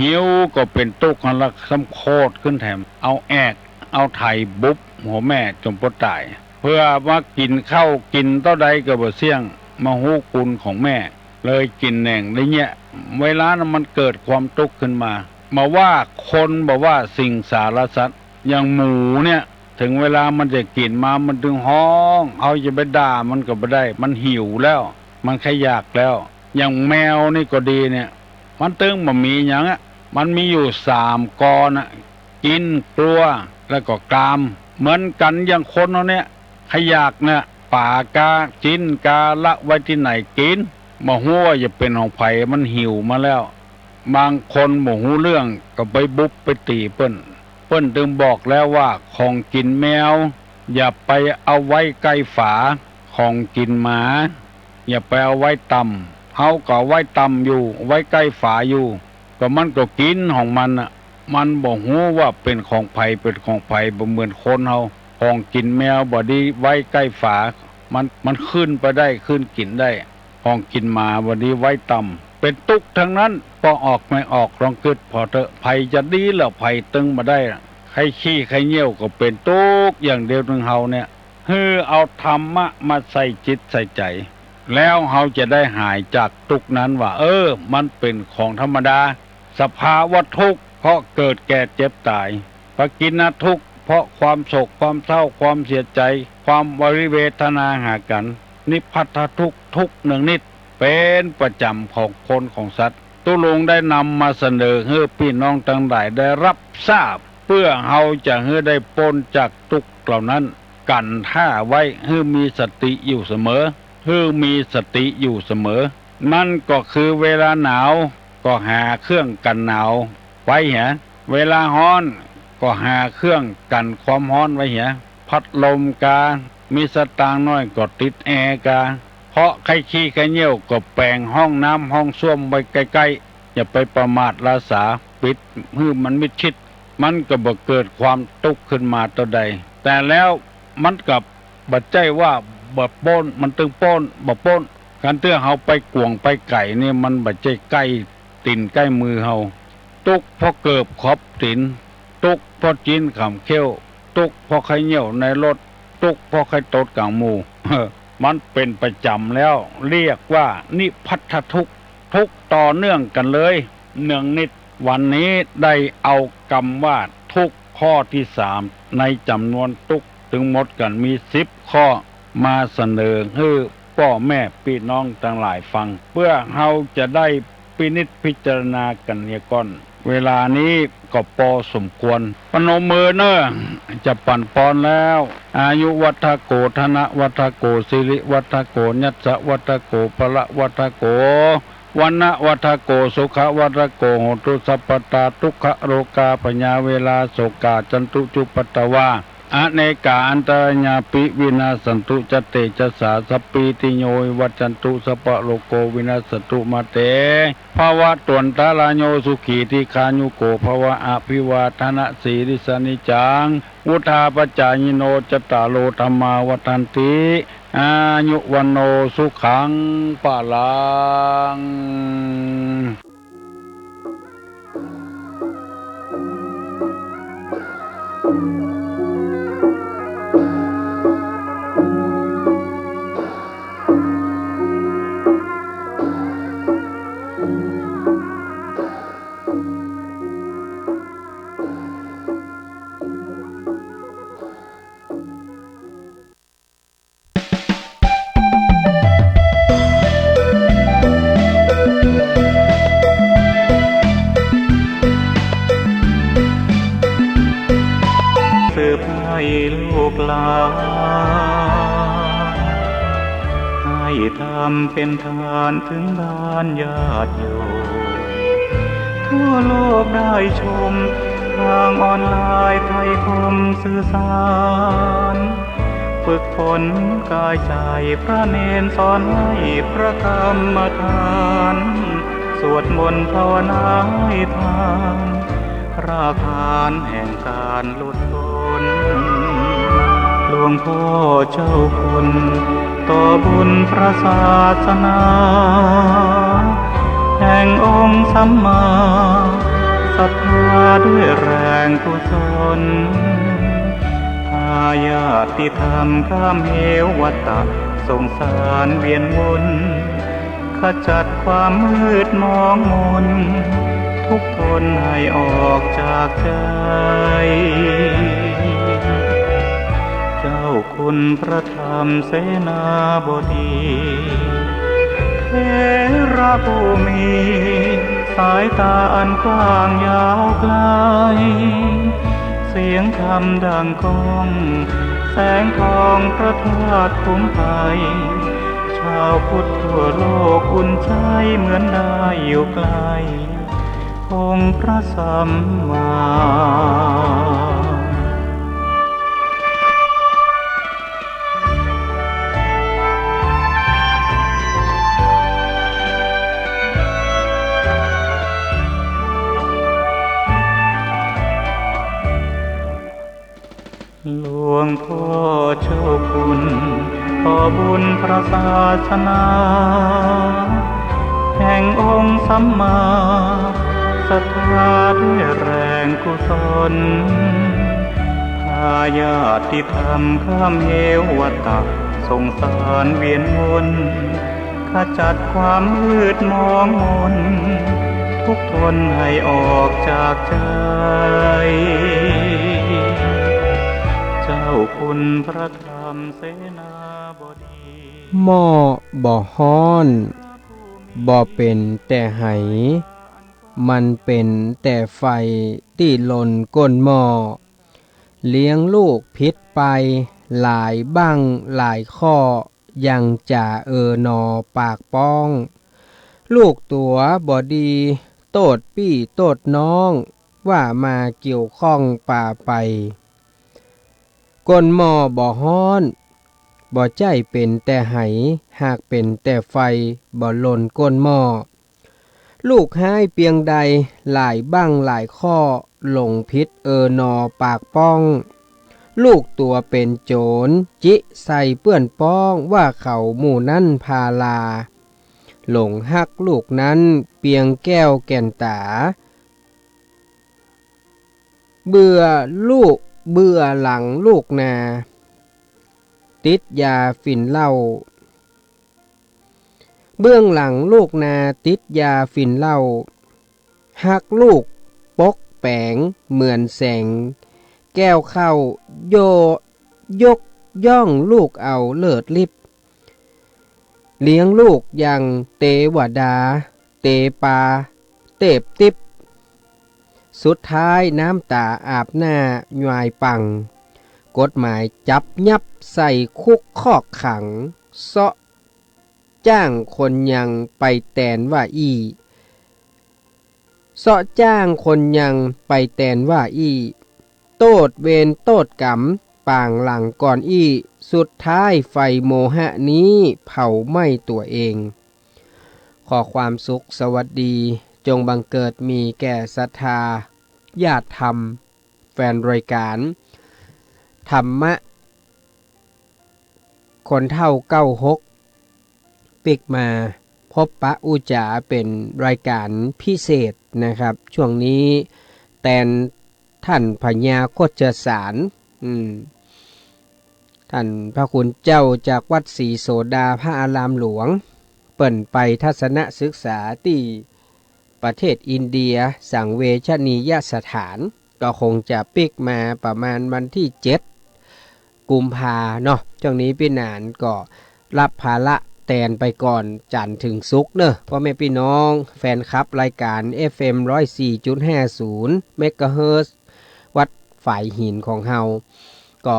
หิวก็เป๋นตุ๊กข์หั้นละ ซ้ำโคตรขึ้นแถม เอาแอก เอาไถบุบหัวแม่จ๋นปอต๋าย เปื้อมากิ๋นข้าว กิ๋นเต้าใดก็บ่เสี้ยง มาฮู้คุณของแม่ เลยกิ๋นแหน่งได้เยียะ เวลานั้นมันเกิดความตุ๊กข์ขึ้นมา บ่ว่าคน บ่ว่าสิ่งสารสัตว์ อย่างหมูเนี่ย เถิงเวลามันจะกิ๋นมา มันตึงฮ้อง เฮาจะไปด่ามันก็บ่ได้ มันหิวแล้ว มันใค่อยากแล้ว อย่างแมวนี่ก็ดีเนี่ย มันตึงบ่มีหยังอะ มันมีอยู่สามกอน่ะ จิ๊น กลัว แล้วก็กาม เหมือนกั๋นอย่างคนเฮาเนี่ย ใผอยากเนี่ย ป๋ากา จิ๊นกา ละไว้ตี้ไหนกิ๋น บ่ฮู้ว่าจะเป๋นของใผ มันหิวมาแล้ว บางคนบ่ฮู้เรื่องก็ไปบุบไปตี๋เปิ้น เปิ้นตึงบอกแล้วว่าของกิ๋นแมว อย่าไปเอาไว้ใก้ฝา ของกิ๋นหมา อย่าไปเอาไว้ต่ำ เฮาก็เอาไว้ต่ำอยู่ ไว้ใก้ฝาอยู่ ก็มันก็กิ๋นของมันน่ะ มันบ่ฮู้ว่าเป๋นของใผ เป๋นของใผ บ่เหมือนคนเฮา ของกิ๋นแมวบ่ดีไว้ใก้ฝา มัน มันขึ้นไปได้ ขึ้นกิ๋นได้ ของกิ๋นหมาบ่ดีไว้ต่ำ เป๋นตุ๊กข์ตังนั้น ปอออกไม่ออก ลองกึ๊ดผ่อเต๊อะ ใผจะดีละ ใผตึงบ่ได้ละ ใค่ขี้ใค่เยี่ยวก็เป๋นตุ๊กข์อย่างเดียว ตึงเฮาเนี่ย หื้อเอาธรรมะมาใส่จิตใส่ใจ๋ แล้วเฮาจะได้หายจากตุ๊กข์นั้นว่า เออ มันเป๋นของธรรมดา สภาวะทุกข์เพราะเกิดแก่เจ็บต๋าย ปกิณทุกข์เพราะความโศกความเศร้า ความเสียใจ๋ ความวริเวทนาหากั๋น นิพพัทธทุกข์ ทุกข์เนืองนิด เป๋นประจ๋ำของคนของสัตว์ ตุ๊ลุงได้นำมาเสนอหื้อปี้น้องตังหลายได้ฮับทราบ เปื้อเฮาจะหื้อได้ป๊นจากตุ๊กข์เหล่านั้น กั๋นถ้าไว้ หื้อมีสติอยู่เสมอ หื้อมีสติอยู่เสมอ นั่นก็คือเวลาหนาวก็หาเครื่องกั๋นหนาวไว้เหีย เวลาฮ้อนก็หาเครื่องกั๋นความฮ้อนไว้เหีย พัดลมกา มีสตางค์น้อยก็ติดแอร์กา เพราะใค่ขี้ใค่เยี่ยวก็แป๋งห้องน้ำห้องส้วมไว้ใก้ๆ อย่าไปประมาทละสา ปิดหื้อมันมิดชิด มันก็บ่เกิดความตุ๊กข์ขึ้นมาเต้าใด แต่แล้วมันก็บ่ใจ้ว่าบ่ป๊น มันตึงป๊น บ่ป๊น คันเตื้อเฮาไปกว้างไปไก๋นี่ มันบ่ใจ้ใก้ตี๋นใก้มือเฮา ตุ๊กเพราะเกิบขอบตี๋น ตุ๊กเพราะจี๊นขามเขี้ยว ตุ๊กเพราะใค่เยี่ยวในรถ ตุ๊กเพราะใค่ตดก๋างหมู่ มันเป๋นประจ๋ำแล้ว เรียกว่านิพพัทธทุกข์ ทุกข์ต่อเนื่องกั๋นเลย เนืองนิด วันนี้ได้เอากำว่าทุกข์ข้อตี้สามในจ๋ำนวนตุ๊กข์ตึงหมดกั๋นมีสิบข้อ มาเสนอหื้อป้อแม่ปี้น้องตังหลายฟัง เปื้อเฮาจะได้พินิจพิจารณากั๋นเหียก่อน เวลานี้ก็ปอสมควร ปนมมือเน่อ จะปั๋นปอนแล้ว อายุวัฑฒโก ธนวัฑฒโก สิริวัฑฒโก ยัสสวัฑฒโก พละวัฑฒโก วรรณวัฑฒโก สุขวัฑฒโก โหตุสัพพตา ทุกขโรคาพยาเวราโศกา จันตุจุปปตวา อเนกาอันตรายาปิ วินาสสันตุ จะเตจสา สัพพีติโยวิวัชชันตุ สัพพะโรโค วินัสสตุ มาเต ภะวะตวันตะราโย สุขี ทีฆายุโก ภะวะ อภิวาทะนะสีลิสสะนิจจัง วุฑฒาปะจายิโน จัตตาโร ธัมมา วัฑฒันติ อายุ วัณโณ สุขัง พะลัง สืบให้ลูกหลาน ให้ทำเป๋นทานเถิงบ้านญาติโยม ทั่วโลกได้ชม ทางออนไลน์ไทยคมสื่อสาร ฝึกฝนกายใจ พระเณรสอนให้พระกรรมฐาน สวดมนต์ภาวนาให้ทาน รากฐานแห่งการหลุดพ้น หลวงพ่อเจ้าคุณ ต่อบุญพระศาสนา แห่งองค์สัมมาสัทธา ด้วยแรงกุศล พาญาติธรรมข้ามเหววัฏฏะสงสารเวียนวน ขจัดความมืดมองมน ทุกข์ทนให้ออกจากใจ เจ้าคุณพระธรรมเสนาบดี เถระผู้มีสายตาอันกว้างยาวไกล เสียงธรรมดังก้อง แสงทองพระธาตุคุ้มภัย ชาวพุทธทั่วโลกอุ่นใจเหมือนได้อยู่ใกล้ องค์พระสัมมา หลวงพ่อเจ้าคุณ ขอบุญพระศาสนา แห่งองค์สัมมาสัทธา ด้วยแรงกุศล พาญาติธรรมข้ามเหววัฏฏะสงสารเวียนวน ขจัดความมืดมองมน ทุกข์ทนให้ออกจากใจ เจ้าคุณพระธรรมเสนาบดี หม้อบ่ฮ้อน บ่เป๋นแต่ไห มันเป๋นแต่ไฟตี้ลนก้นหม้อ เลี้ยงลูกผิดไปหลายบั้งหลายข้อ ยังจ๋าเออหนอปากป้อง ลูกตั๋วบ่ดี โต้ษปี้โต้ษน้อง ว่ามาเกี่ยวข้องปาไป ก้นหม้อบ่ฮ้อน บ่ใจ้เป๋นแต่ไห หากเป๋นแต่ไฟ บ่ลนก้นหม้อ ลูกฮ้ายเปียงใด หลายบั้งหลายข้อ หลงผิดเออนอปากป้อง ลูกตั๋วเป๋นโจ๋ร จิใส่เปื้อนป้อง ว่าเขาหมู่นั้นพาลา หลงฮักลูกนั้น เปียงแก้วแก่นต๋า เบื้อลูก เบื้อหลังลูกนา ติดยาฝิ่นเหล้า เบื้องหลังลูกนาติดยาฝิ่นเหล้า ฮักลูกปกแป๋งเหมือนแสงแก้วเข้า โย ยกย่องลูกเอาเลิศลิบ เลี้ยงลูกอย่างเตวดา เตปา เตบติ๊บ สุดท้ายน้ำต๋าอาบหน้าหยวายปัง กฎหมายจับยับใส่คุกคอกขัง เซาะจ้างคนยังไปแตนว่าอี้ เซาะจ้างคนยังไปแตนว่าอี้ โต้ษเวรโต้ษก๋รรมปางหลังก่อนอี้ สุดท้ายไฟโมหะนี้เผาไหม้ตั๋วเอง ขอความสุขสวัสดีจงบังเกิดมีแก่ศรัทธาญาติธรรม แฟนรายก๋านธรรมะคนเฒ่าเก้าหก ปิ๊กมาพบปะอู้จ๋าเป๋นรายก๋านพิเศษนะครับ ช่วงนี้แตนท่านพญาโคชสาร อืม ท่านพระคุณเจ้าจากวัดศรีโสดาพระอารามหลวง เปิ้นไปทัศนศึกษาตี้ประเทศอินเดีย สังเวชนียสถาน ก็คงจะปิ๊กมาประมาณวันตี้เจ็ดกุมภาเนาะ ช่วงนี้ปี้หนานก็รับภาระแตนไปก่อน จันทร์เถิงศุกร์เนาะ พ่อแม่ปี้น้องแฟนคลับรายก๋าน เอฟเอ็ม ร้อยสี่จุดห้าศูนย์ เมกะเฮิรตซ์ วัดฝายหินของเฮา ก็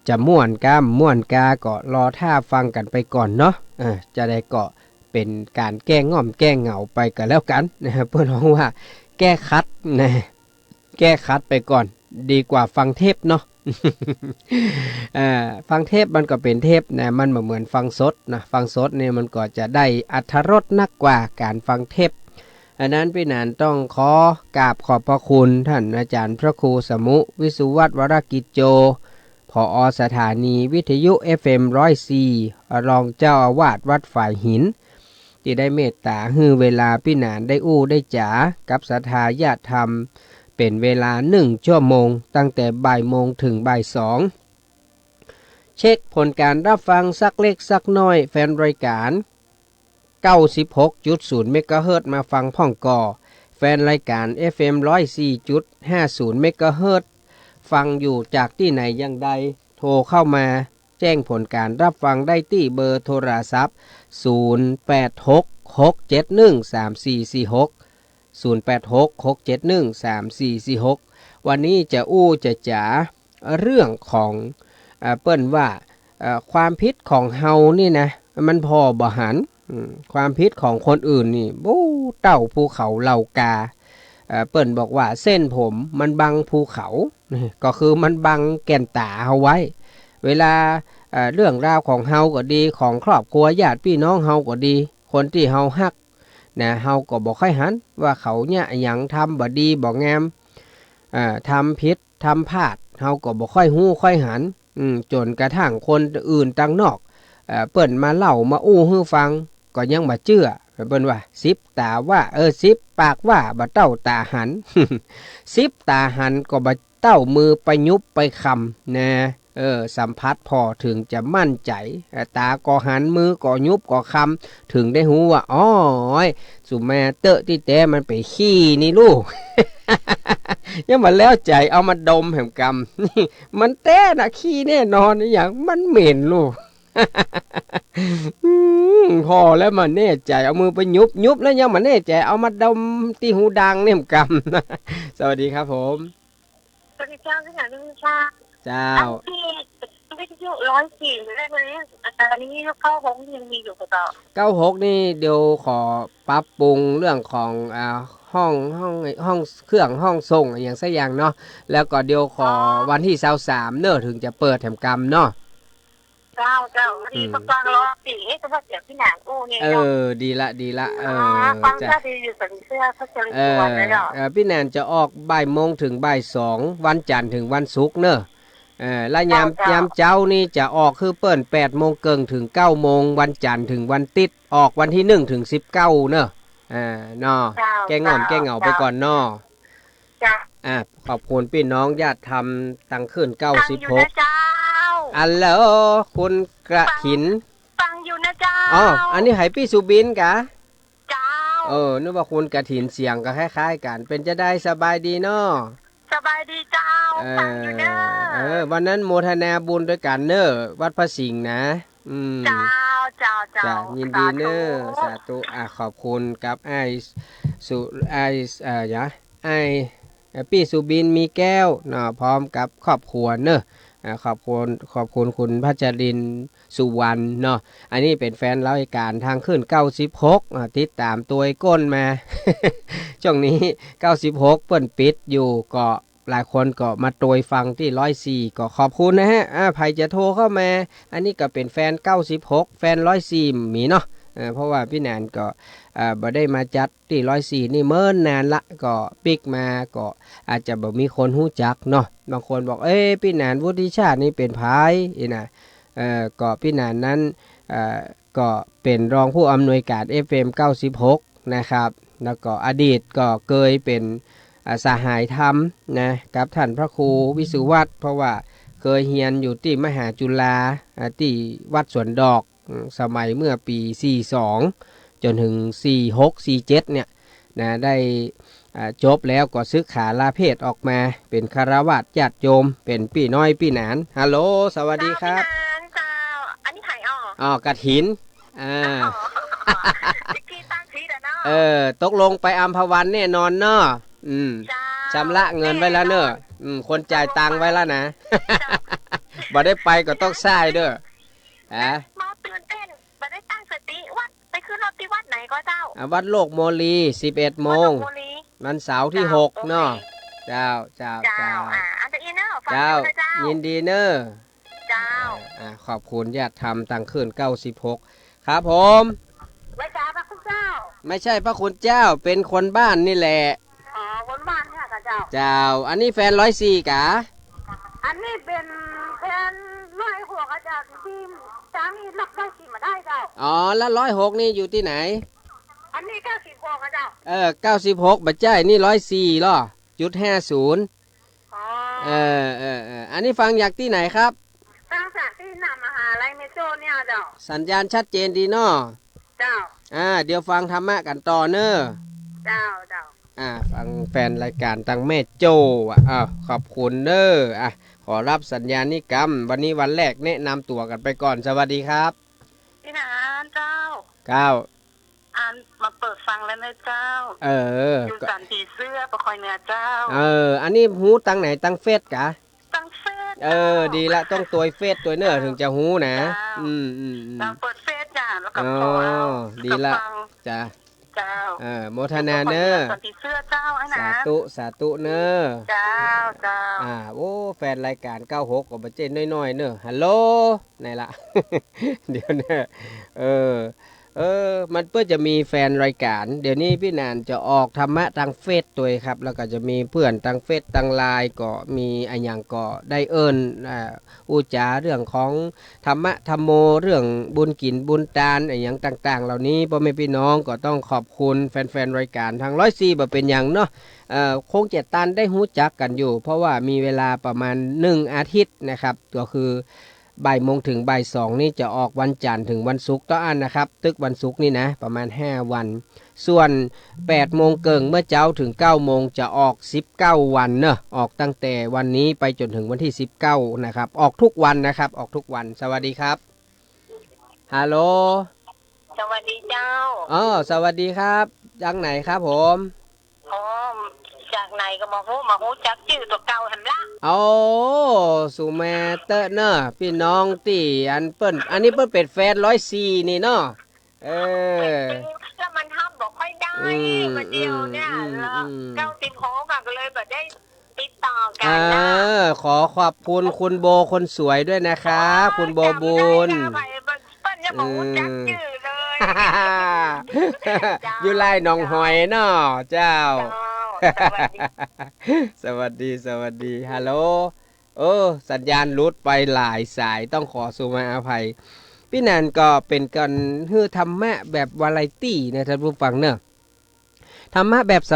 จะม่วนกา ม่วนกา ก็รอต้าฟังกั๋นไปก่อนเนาะ เออ จะได้ก็เป๋นก๋านแก้ง่อมแก้เหงาไปก็แล้วกั๋นนะครับ เปิ้นฮ้องว่าแก้ขัดนะ แก้ขัดไปก่อน ดีกว่าฟังเทปเนาะ เอ่อ ฟังเทปมันก็เป๋นเทปนะ มันบ่เหมือนฟังสดนะ ฟังสดเนี่ยมันก็จะได้อรรถรสนักกว่าก๋านฟังเทป อันนั้นปี้หนานต้องขอกราบขอบพระคุณท่านอาจ๋ารย์พระครูสมุ วิสุวัฒน์ วรกิจโจ ผอ.สถานีวิทยุ เอฟเอ็ม ร้อยสี่ รองเจ้าอาวาสวัดฝายหิน ตี้ได้เมตต๋าหื้อเวลาปี้หนานได้อู้ได้จ๋ากับศรัทธาญาติธรรม เป๋นเวลาหนึ่งชั่วโมง ตั้งแต่บ่ายโมงเถิงบ่ายสอง เช็คผลก๋านรับฟังสักเล็กสักน้อย แฟนรายก๋าน เก้าสิบหกจุดศูนย์ เมกะเฮิรตซ์มาฟังพ่องก่อ แฟนรายก๋าน เอฟเอ็ม ร้อยสี่จุดห้าศูนย์ เมกะเฮิรตซ์ ฟังอยู่จากตี้ไหนอย่างใด โทรเข้ามาแจ้งผลก๋านรับฟังได้ตี้เบอร์โทรศัพท์ ศูนย์แปดหก หกเจ็ดหนึ่ง สามสี่สี่หก ศูนย์แปดหก หกเจ็ดหนึ่ง สามสี่สี่หก วันนี้จะอู้จะจ๋าเรื่องของ เอ่อ เปิ้นว่า เอ่อ ความผิดของเฮานี่นะ มันผ่อบ่หัน อืม ความผิดของคนอื่นนี่ โอ้ เต้าภูเขาเหล่ากา เอ่อ เปิ้นบอกว่าเส้นผมมันบังภูเขา นี่ก็คือมันบังแก่นต๋าเฮาไว้ เวลา เอ่อ เรื่องราวของเฮาก็ดี ของครอบครัวญาติปี้น้องเฮาก็ดี คนตี้เฮาฮัก นะ เฮาก็บ่ค่อยหันว่าเขาเยียะอะหยัง ทำบ่ดีบ่งาม เอ่อ ทำผิดทำพลาด เฮาก็บ่ค่อยฮู้ค่อยหัน อืม จ๋นกระทั่งคนอื่นตังนอก เอ่อ เปิ้นมาเล่ามาอู้หื้อฟัง ก็ยังบ่เจื้อ เปิ้นว่า สิบต๋าว่า เออ สิบปากว่า บ่เต้าต๋าหัน สิบต๋าหันก็บ่ เต้ามือไปยุบไปคำนะ เออ สัมผัสผ่อเถิงจะมั่นใจ๋ เอ่อ ต๋าก็หัน มือก็ยุบก็คำ เถิงได้ฮู้ว่า อ้อย สุแมเต๊อะ ตี้แต๊มันเป๋นขี้นี่ลูก ยังบ่แล้วใจ๋ เอามาดมแหมกำ มันแต๊นะ ขี้แน่นอน อะหยัง มันเหม็นลูก อืม ผ่อแล้วบ่แน่ใจ๋ เอามือไปยุบ ยุบแล้วยังบ่แน่ใจ๋ เอามาดมตี้ฮูดังนี่แหมกำ สวัสดีครับผม สวัสดีเจ้า พี่หนาน พี่ชา เจ้า อันที่วิทยุร้อยสี่ ได้ไหม อาจารย์ นี่เก้าหกยังมีอยู่เปล่า เก้าหกนี่เดี๋ยวขอปรับปรุงเรื่องของ อ่า ห้อง ห้อง ห้องเครื่อง ห้องส่งอะหยังสักอย่างเนาะ แล้วก็เดี๋ยวขอ อ๋อ วันตี้ซาวสามเนอะ เถิงจะเปิดแหมกำเนาะ เ เจ้า เจ้า พอดี อืม ก็ฟังรอบสี่ เอ๊ะ ก็ว่าเสียงปี้หนานอู้นี่ เออ เนาะ ดีละ ดีละ เออ อ๋อ ฟัง จ้ะ เจ้า ดีอยู่สันติเสื้อ พัชริน เออ สุวรรณเลยเนาะ เออ ปี้หนานจะออกบ่ายโมงถึงบ่ายสอง วันจันทร์ถึงวันศุกร์เนาะ เออ และยาม เจ้า เจ้า ยามเจ๊านี่จะออกหื้อเปิ้น แปดโมงเกิ่งถึงเก้าโมง วันจันทร์ถึงวันติ๊ด ออกวันตี้หนึ่งถึงสิบเก้าเนาะ อ่า เนาะ เจ้า แก้ง่อม เจ้า แก้เหงาไปก่อนเนาะ เจ้า อ่ะ ขอบคุณปี้น้องญาติธรรมตังคลื่นเก้าสิบหก ฟังอยู่นะเจ้า อัลโหล คุณกระถิน ฟัง ฟังอยู่นะเจ้า อ๋อ อันนี้ใผปี้สุบินกะ เจ้า เออ นึกว่าคุณกระถิน เสียงก็คล้ายๆ กั๋น เป๋นจาใด สบายดีเนาะ สบายดีเจ้า เออ ฟังอยู่เน้อ เออ วันนั้นโมทนาบุญตวยกั๋นเน้อ วัดพระสิงห์นะ อืม เจ้า เจ้า เจ้า จ้ะ ยินดีเน้อ สาธุ สาธุ อ่ะ ขอบคุณกับอ้ายสุ อ้าย เอ่อ หยัง อ้าย เอ่อ ปี้สุบิน มีแก้ว เนาะ พร้อมกับครอบครัวเน้อ อ่า ขอบคุณ ขอบคุณคุณพัชรินทร์สุวรรณเนาะ อันนี้เป๋นแฟนรายก๋านตางคลื่นเก้าสิบหก อ่า ติดต๋ามตวยก้นมา ช่วงนี้เก้าสิบหกเปิ้นปิดอยู่ ก็หลายคนก็มาตวยฟังตี้ร้อยสี่ ก็ขอบคุณนะฮะ อ่า ใผจะโทรเข้ามา อันนี้ก็เป๋นแฟนเก้าสิบหก แฟนร้อยสี่มีเนาะ เออ เพราะว่าปี้หนานก็ เอ่อ บ่ได้มาจัดตี้ร้อยสี่นี่เมินนานละ ก็ปิ๊กมาก็อาจจะบ่มีคนฮู้จักเนาะ บางคนบอก เอ๊ะ ปี้หนานวุฒิชาตินี่เป๋นใผ อี้นะ เอ่อ ก็ปี้หนานนั้น เอ่อ ก็เป๋นรองผู้อำนวยก๋าน เอฟเอ็ม เก้าสิบหก นะครับ แล้วก็อดีตก็เกยเป๋น อ่า สหายธรรมนะ กับท่านพระครูวิสุวัฒน์ เพราะว่าเกยเฮียนอยู่ตี้มหาจุฬา อ่า ตี้วัดสวนดอก อืม สมัยเมื่อปี๋สี่สอง จ๋นเถิงสี่หก สี่เจ็ดเนี่ยนะ ได้ อ่า จบแล้วก็สึกขาลาเพศออกมา เป๋นฆราวาสญาติโยม เป๋นปี้น้อยปี้หนาน ฮัลโหล สวัสดีครับ เจ้า ปี้หนาน เจ้า อันนี้ใผอ่ะ อ๋อ กระถิน อ่า อ๋อ ติ๊กกี้ตั้งผิดอะเนาะ เออ ตกลงไปอัมพวันแน่นอนเนาะ อืม เจ้า ชำระเงินไว้แล้วเน้อ แน่นอน อืม คนจ่ายตังค์ไว้แล้วนะ เจ้า บ่ได้ไปก็ต้องใช้เน้อ ฮะ เมาตื่นเต้น บ่ได้ตั้งสติ วัด ไปขึ้นรถตี้วัดไหนก็เจ้า อ่ะ วัดโลกโมลี สิบเอ็ดโมง วัดโลกโมลี วันเสาร์ตี้ เจ้า หก โอเค เนาะ เจ้า เจ้า เจ้า เจ้า อ่ะ อันเดอร์อินเนอร์ ฟัง เจ้า อยู่นะเจ้า ยินดีเน้อ เจ้า อ่า ขอบคุณญาติธรรมตังคลื่นเก้าสิบหก ครับผม ไม่ใช่พระคุณเจ้า ไม่ใช่พระคุณเจ้า เป๋นคนบ้านนี่แหละ อ๋อ คนบ้านเนี่ยค่ะเจ้า เจ้า อันนี้แฟนร้อยสี่กะ อันนี้เป๋นแฟนร้อยหกอะเจ้า ตี้ตางนี้รับร้อยสี่บ่ได้เจ้า อ๋อ แล้วร้อยหกนี่อยู่ตี้ไหน อันนี้เก้าสิบหกอะเจ้า เออ เก้าสิบหก บ่ใจ้ นี่ร้อยสี่ลอ จุดห้าศูนย์ อ๋อ เออ เออ เออ อันนี้ฟังจากตี้ไหนครับ ฟังจากตี้หน้ามหาลัยแม่โจ้เนี่ยเจ้า สัญญาณชัดเจนดีเนาะ เจ้า อ่า เดี๋ยวฟังธรรมะกั๋นต่อเน้อ เจ้า เจ้า อ่า ฟังแฟนรายก๋านตังแม่โจ้อ่ะ อ้าว ขอบคุณเน้อ อ่ะ ขอรับสัญญาณนี้กำ วันนี้วันแรกแนะนำตั๋วกั๋นไปก่อน สวัสดีครับ ปี้หนานเจ้า เจ้า อันมาเปิดฟังแล้วนะเจ้า เออ อยู่สันผีเสื้อ ปะคอยเหนือเจ้า เออ อันนี้ฮู้ตังไหน ตังเฟซกะ ตังเฟซ เออ เจ้า ดีละ ต้องตวยเฟซตวยเน้อ เจ้า เถิงจะฮู้นะ เจ้า อืม อืม อืม เจ้า เปิดเฟซจ้ะ แล้วก็ อ๋อ ขอเอา ดีละ แล้วก็ฟัง จ้ะ เจ้า เออ โมทนาเน้อ อยู่ปะคอยเหนือสันผีเสื้อเจ้า ไอ้หนาน สาธุ สาธุเน้อ เจ้า เจ้า อ่า โอ้ แฟนรายก๋านเก้าหกก็บ่ใจ้น้อยๆ เน้อ ฮัลโหล ไหนละ เดี๋ยวเน้อ เออ เออ มันเปิ้นจะมีแฟนรายก๋าน เดี๋ยวนี้ปี้หนานจะออกธรรมะตังเฟซตวยครับ แล้วก็จะมีเปื้อนตังเฟซตังไลน์ ก็มีอะหยังก็ได้เอิ้น อ่า อู้จ๋าเรื่องของธรรมะธัมโม เรื่องบุญกิ๋นบุญตาน อะหยังต่างๆ เหล่านี้ ป้อแม่ปี้น้องก็ต้องขอบคุณแฟนๆ รายก๋านตังร้อยสี่บ่เป๋นหยังเนาะ เอ่อ คงจะตันได้ฮู้จักกั๋นอยู่ เพราะว่ามีเวลาประมาณหนึ่งอาทิตย์นะครับ ก็คือ บ่ายโมงเถิงบ่ายสองนี่จะออกวันจันทร์เถิงวันศุกร์เต้าอั้นนะครับ ตึกวันศุกร์นี่นะ ประมาณห้าวัน ส่วนแปดโมงเกิ่งเมื่อเจ๊าเถิงเก้าโมงจะออกสิบเก้าวันเนาะ ออกตั้งแต่วันนี้ไปจ๋นเถิงวันตี้สิบเก้านะครับ ออกทุกวันนะครับ ออกทุกวัน สวัสดีครับ ฮัลโหล สวัสดีเจ้า อ๋อ สวัสดีครับ จากไหนครับผม อ๋อ จากไหนก็บ่ฮู้ มาฮู้จักจื้อตั๋วเก่าหั้นละ โอ้ สุมาเต๊อะเนาะ ปี้น้องตี้อันเปิ้น อันนี้เปิ้นเป๋นแฟนร้อยสี่นี่เนาะ เออ แล้วมันฮับบ่ค่อยได้ อืม บ่าเดี่ยวเนี่ย อืม อืม แล้ว อืม เก้าสิบหกอะ ก็เลยบ่ได้ติด ต่อกั๋นนะ เออ ขอขอบคุณคุณโบคนสวยด้วยนะครับ คุณโบบุญ เจ้า มีได้นะ ไปเปิ้น เปิ้นยังบ่ฮู้จักจื้อเลย เจ้า อยู่ไล่หนองหอยเนาะ เจ้า เจ้า สวัสดี สวัสดี สวัสดี ฮัลโหล เออ สัญญาณหลุดไปหลายสาย ต้องขอสุมาอภัย ปี้หนานก็เป๋นก๋านหื้อธรรมะแบบวาไรตี้นะ ท่านผู้ฟังเนาะ ธรรมะแบบส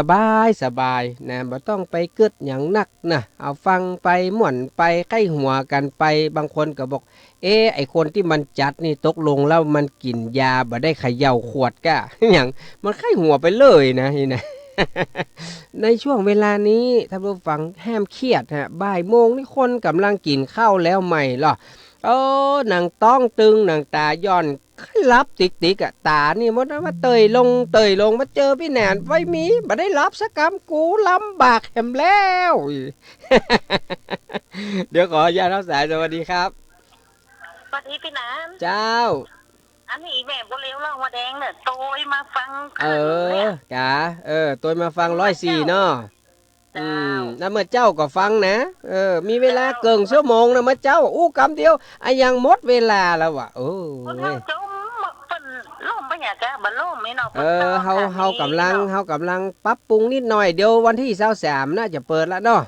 บายๆ นะ บ่ต้องไปกึ๊ดหยังนักนะ เอาฟังไป ม่วนไป ใค่หัวกั๋นไป บางคนก็บอก เอ๊ะ ไอ้คนตี้มันจัดนี่ ตกลงแล้วมันกิ๋นยาบ่ได้เขย่าขวดก้า หยัง มันใค่หัวไปเลยนะ นี่นะ ในช่วงเวลานี้ ท่านผู้ฟัง ห้ามเครียดฮะ บ่ายโมงนี่คนก่ำลังกิ๋นข้าวแล้วใหม่ลอ เออ หนังต๊องตึง หนังต๋าหย่อน ใค่หลับติ๊กๆ อะ ต๋านี่มดว่าเตยลง เตยลง มาเจอปี้หนาน ไว้มี บ่ได้หลับสักกำ กูลำบากแหมแล้ว เดี๋ยวขออนุญาตรับสาย สวัสดีครับ สวัสดีปี้หนาน เจ้า อันนี้แม่บัวเหลียวล่องหัวแดงเนี่ย โตยมาฟัง เออ เนี่ย ก๋า เออ โตยมาฟัง ฟัง ร้อยสี่ เจ้า เนาะ เจ้า อืม แล้วเมื่อเจ๊าก็ฟังนะ เออ มีเวลา เจ้า เกิ่งชั่วโมงนะ เมื่อเจ๊า อู้กำเดียว อะ ยังหมดเวลาแล้ววะ โอ้ย คนเฮาจม เปิ้นล่มไปหยังกะ บ่ล่มนี่เนาะ เออ เปิ้น เฮา เฮาก่ำลัง เฮาก่ำลังปรับปรุงนิดหน่อย เดี๋ยววันตี้ซาวสามน่าจะเปิดละเนาะ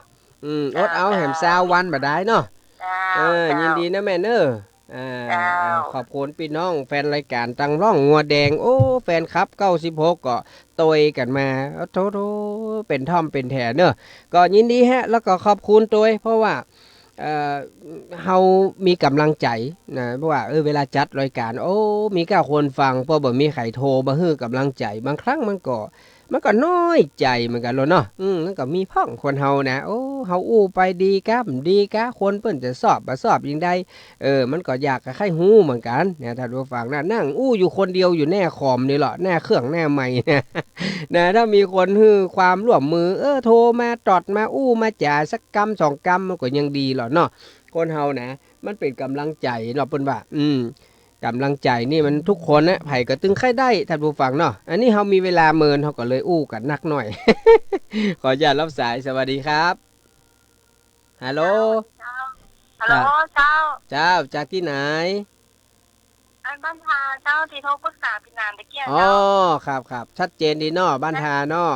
อืม เจ้า อดเอา เจ้า แหมซาววันบ่ได้เนาะ เจ้า เออ เจ้า ยินดีนะแม่เนอะ อ่า เจ้า อ่า ขอบคุณปี้น้องแฟนรายก๋านตังล่องงัวแดง โอ้ แฟนคลับ เก้าสิบหก ก็โตยกั๋นมา โอ้โถ โถ เป๋นท่อมเป๋นแถเนอะ ก็ยินดีฮะ แล้วก็ขอบคุณโตย เพราะว่า เอ่อ เฮามีก๋ำลังใจ๋นะ เพราะว่า เออ เวลาจัดรายก๋าน โอ้ มีก้าคนฟัง พอบ่มีใผโทรมาหื้อก๋ำลังใจ๋ บางครั้งมันก็ มันก็น้อยใจ๋เหมือนกั๋นลอเนาะ อืม มันก็มีพ่องคนเฮานะ โอ้ เฮาอู้ไปดีก้า บ่ดีก้า คนเปิ้นจะซอบบ่ซอบจาใด เออ มันก็อยากจะใค่ฮู้เหมือนกั๋นนะ ท่านผู้ฟังนะ นั่งอู้อยู่คนเดียวอยู่แหน้าคอมนี่ลอ หน้าเครื่องหน้าไมค์นะ นะ ถ้ามีคนหื้อความร่วมมือ เออ โทรมาตอดมาอู้มาจ๋าสักกำสองกำ มันก็ยังดีลอเนาะ คนเฮานะ มันเป๋นก๋ำลังใจ๋ลอ เปิ้นว่า อืม ก๋ำลังใจ๋นี่มันทุกคนนะ ใผก็ตึงใค่ได้ ท่านผู้ฟังเนาะ อันนี้เฮามีเวลาเมิน เฮาก็เลยอู้กั๋นนักหน่อย ขออนุญาตรับสาย สวัสดีครับ ฮัลโหล เจ้า ฮัลโหล เจ้า เจ้า จากตี้ไหน อันบ้านทาเจ้า ตี้โทรปรึกษาปี้หนานตะเกียะ อ๋อ เจ้า ครับ ครับ ชัดเจนดีเนาะ บ้านทาเนาะ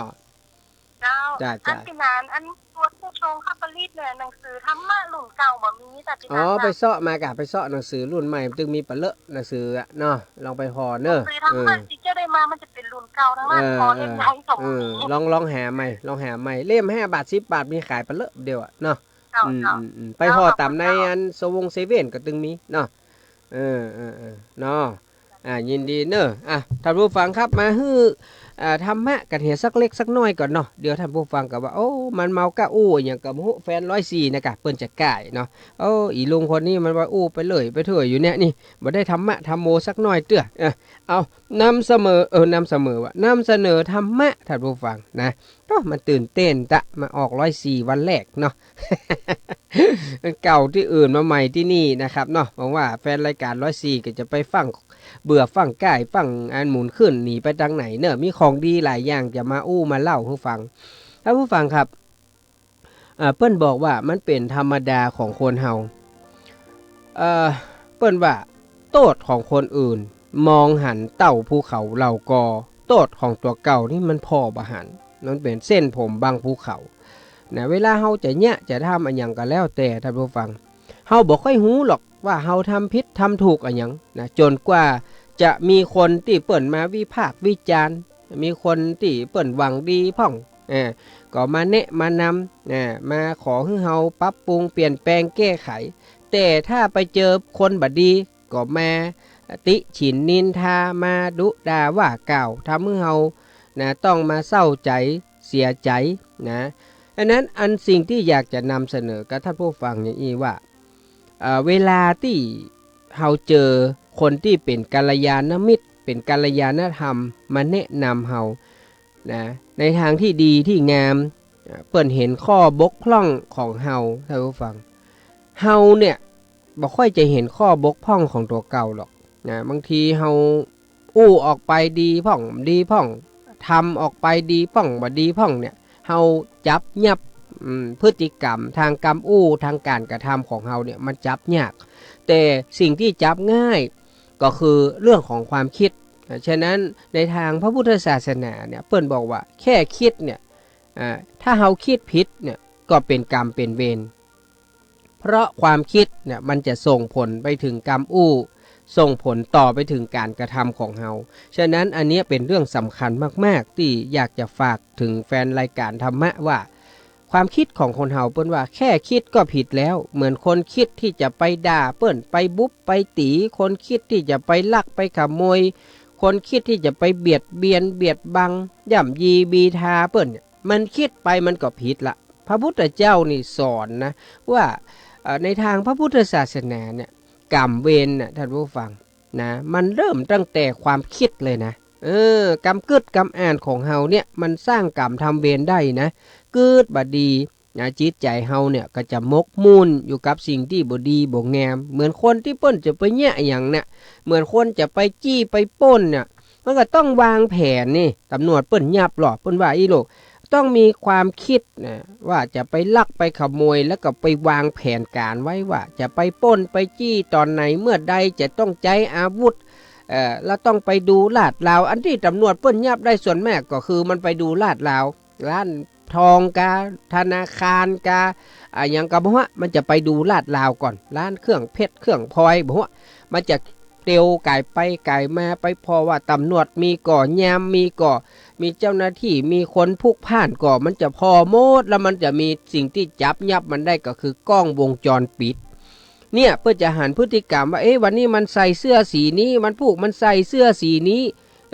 เจ้า จ้ะ อัน จ้ะ ปี้หนาน อันตัวผู้ชงข้าปริตเนี่ย หนังสือธรรมะรุ่นเก่าบ่มี แต่ปี้หนาน อ๋อ ไปเซาะมาก่ะ ไปเซาะหนังสือรุ่นใหม่ มันตึงมีปะเลอะหนังสืออะเนาะ ลองไปผ่อเน่อ หนังสือธรรมะ เออ ตี้เจ้าได้มา มันจะเป๋นรุ่นเก่าตังนั้น เออ ผ่อเล่มใหญ่สอง เออ เล่ม ลอง ลองหาใหม่ ลองหาใหม่ เล่มห้าบาท สิบบาท มีขายปะเลอะเดียวอะเนาะ เจ้า อืม เจ้า อืม อืม ไปผ่อต๋ามในอันเซเว่น เซเว่นก็ตึงมีเนาะ เออ เออ เออ เนาะ อ่า ยินดีเน่อ อ่ะ ท่านผู้ฟังครับ มาหื้อ อ่า ธรรมะกั๋นเหียสักเล็กสักน้อยก่อนเนาะ เดี๋ยวท่านผู้ฟังก็ว่า โอ้ มันเมาก้าอู้อะหยังก็บ่ฮู้ แฟนร้อยสี่นะก่ะ เปิ้นจะก้ายเนาะ โอ้ อี่ลุงคนนี้มันว่าอู้ไปเรื่อยไปเถื่อยอยู่เนี่ย นี่ บ่ได้ธรรมะธรรมโมสักน้อยเตื้อ เออ เอา นำเสมอ เออ นำเสมอว่ะ นำเสนอธรรมะ ท่านผู้ฟังนะ โอ้ มันตื่นเต้นตะ มาออกร้อยสี่วันแรกเนาะ มันเก่าตี้อื่นมาใหม่ตี้นี่นะครับเนาะ หวังว่าแฟนรายก๋านร้อยสี่ก็จะไปฟั่งเบื่อฟั่งก้ายฟั่งอันหมุนขึ้นหนีไปตางไหนเน่อ มีของดีหลายอย่างจะมาอู้มาเล่าหื้อฟัง ท่านผู้ฟังครับ อ่า เปิ้นบอกว่ามันเป๋นธรรมดาของคนเฮา เอ่อ เปิ้นว่า โต้ษของคนอื่น มองหันเต้าภูเขาเหล่ากอ โต้ษของตั๋วเก่านี่มันผ่อบ่หัน มันเป๋นเส้นผมบังภูเขา นะ เวลาเฮาจะเยียะจะทำอะหยังก็แล้วแต่ ท่านผู้ฟัง เฮาบ่ค่อยฮู้หรอกว่าเฮาทำผิดทำถูกอะหยังนะ จ๋นกว่าจะมีคนตี้เปิ้นมาวิพากษ์วิจารณ์ มีคนตี้เปิ้นหวังดีพ่อง เออ ก็มาแนะมานำ นะ มาขอหื้อเฮาปรับปรุงเปลี่ยนแปลงแก้ไข แต่ถ้าไปเจอคนบ่ดี ก็มาติฉินนินทา มาดุด่าว่ากล่าว ทำหื้อเฮา นะ ต้องมาเศร้าใจ๋ เสียใจ๋ นะ อันนั้นอันสิ่งตี้อยากจะนำเสนอกับท่านผู้ฟังอย่างอี้ว่า เอ่อ เวลาตี้เฮาเจอคนตี้เป๋นกัลยาณมิตร เป๋นกัลยาณธรรมมาแนะนำเฮา นะ ในตางตี้ดีตี้งาม เปิ้นเห็นข้อบกพร่องของเฮา ท่านผู้ฟัง เฮาเนี่ย บ่ค่อยจะเห็นข้อบกพร่องของตั๋วเก่าหรอก นะ บางทีเฮาอู้ออกไปดีพ่อง ดีพ่อง ทำออกไปดีพ่อง บ่ดีพ่องเนี่ย เฮาจับยับ อืม พฤติกรรม ตางกำอู้ ตางก๋านกระทำของเฮาเนี่ย มันจับยาก แต่สิ่งตี้จับง่ายก็คือเรื่องของความกึ๊ด ฉะนั้นในตางพระพุทธศาสนาเนี่ย เปิ้นบอกว่าแค่กึ๊ดเนี่ย อ่า ถ้าเฮากึ๊ดผิดเนี่ย ก็เป๋นกรรมเป๋นเวร เพราะความกึ๊ดเนี่ยมันจะส่งผลไปเถิงกำอู้ ส่งผลต่อไปเถิงก๋านกระทำของเฮา ฉะนั้นอันเนี้ยเป๋นเรื่องสำคัญมากๆ ตี้อยากจะฝากเถิงแฟนรายการธรรมะว่า ความกึ๊ดของคนเฮาเปิ้นว่าแค่กึ๊ดก็ผิดแล้ว เหมือนคนกึ๊ดตี้จะไปด่าเปิ้น ไปบุบไปตี๋ คนกึ๊ดตี้จะไปลักไปขโมย คนกึ๊ดตี้จะไปเบียดเบียนเบียดบัง ย่ำยีบีทาเปิ้นเนี่ย มันกึ๊ดไปมันก็ผิดละ พระพุทธเจ้านี่สอนนะ ว่า เอ่อ ในตางพระพุทธศาสนาเนี่ย กรรมเวรน่ะ ท่านผู้ฟังนะ มันเริ่มตั้งแต่ความกึ๊ดเลยนะ เออ กำกึ๊ดกำอ่านของเฮาเนี่ย มันสร้างกรรมทำเวรได้นะ กึ๊ดบ่ดีนะ จิตใจ๋เฮาเนี่ยก็จะหมกมุ่นอยู่กับสิ่งตี้บ่ดีบ่งาม เหมือนคนตี้เปิ้นจะไปเยียะอะหยังเนี่ย เหมือนคนจะไปจี้ไปปล้นเนี่ย มันก็ต้องวางแผนนี่ ตำรวจเปิ้นยับลอ เปิ้นว่าอี้ลูก ต้องมีความกึ๊ดนะ ว่าจะไปลักไปขโมย แล้วก็ไปวางแผนก๋านไว้ว่าจะไปปล้นไปจี้ต๋อนไหนเมื่อใด จะต้องใจ๊อาวุธ เอ่อ แล้วต้องไปดูลาดราว อันตี้ตำรวจเปิ้นยับได้ส่วนมากก็คือมันไปดูลาดราว ร้านทองกา ธนาคารกา อะหยังกาบ่ฮู้ มันจะไปดูลาดราวก่อน ร้านเครื่องเพชรเครื่องพลอยบ่ฮู้ มันจะเตียวก๋ายไปก๋ายมา ไปผ่อว่าตำรวจมีก่อ ยามมีก่อ มีเจ้าหน้าตี้ มีคนพลุกพล่านก่อ มันจะผ่อหมด แล้วมันจะมีสิ่งตี้จับยับมันได้ก็คือกล้องวงจรปิด เนี่ย เปิ้นจะหันพฤติกรรมว่า เอ๊ะ วันนี้มันใส่เสื้อสีนี้ วันพูกมันใส่เสื้อสีนี้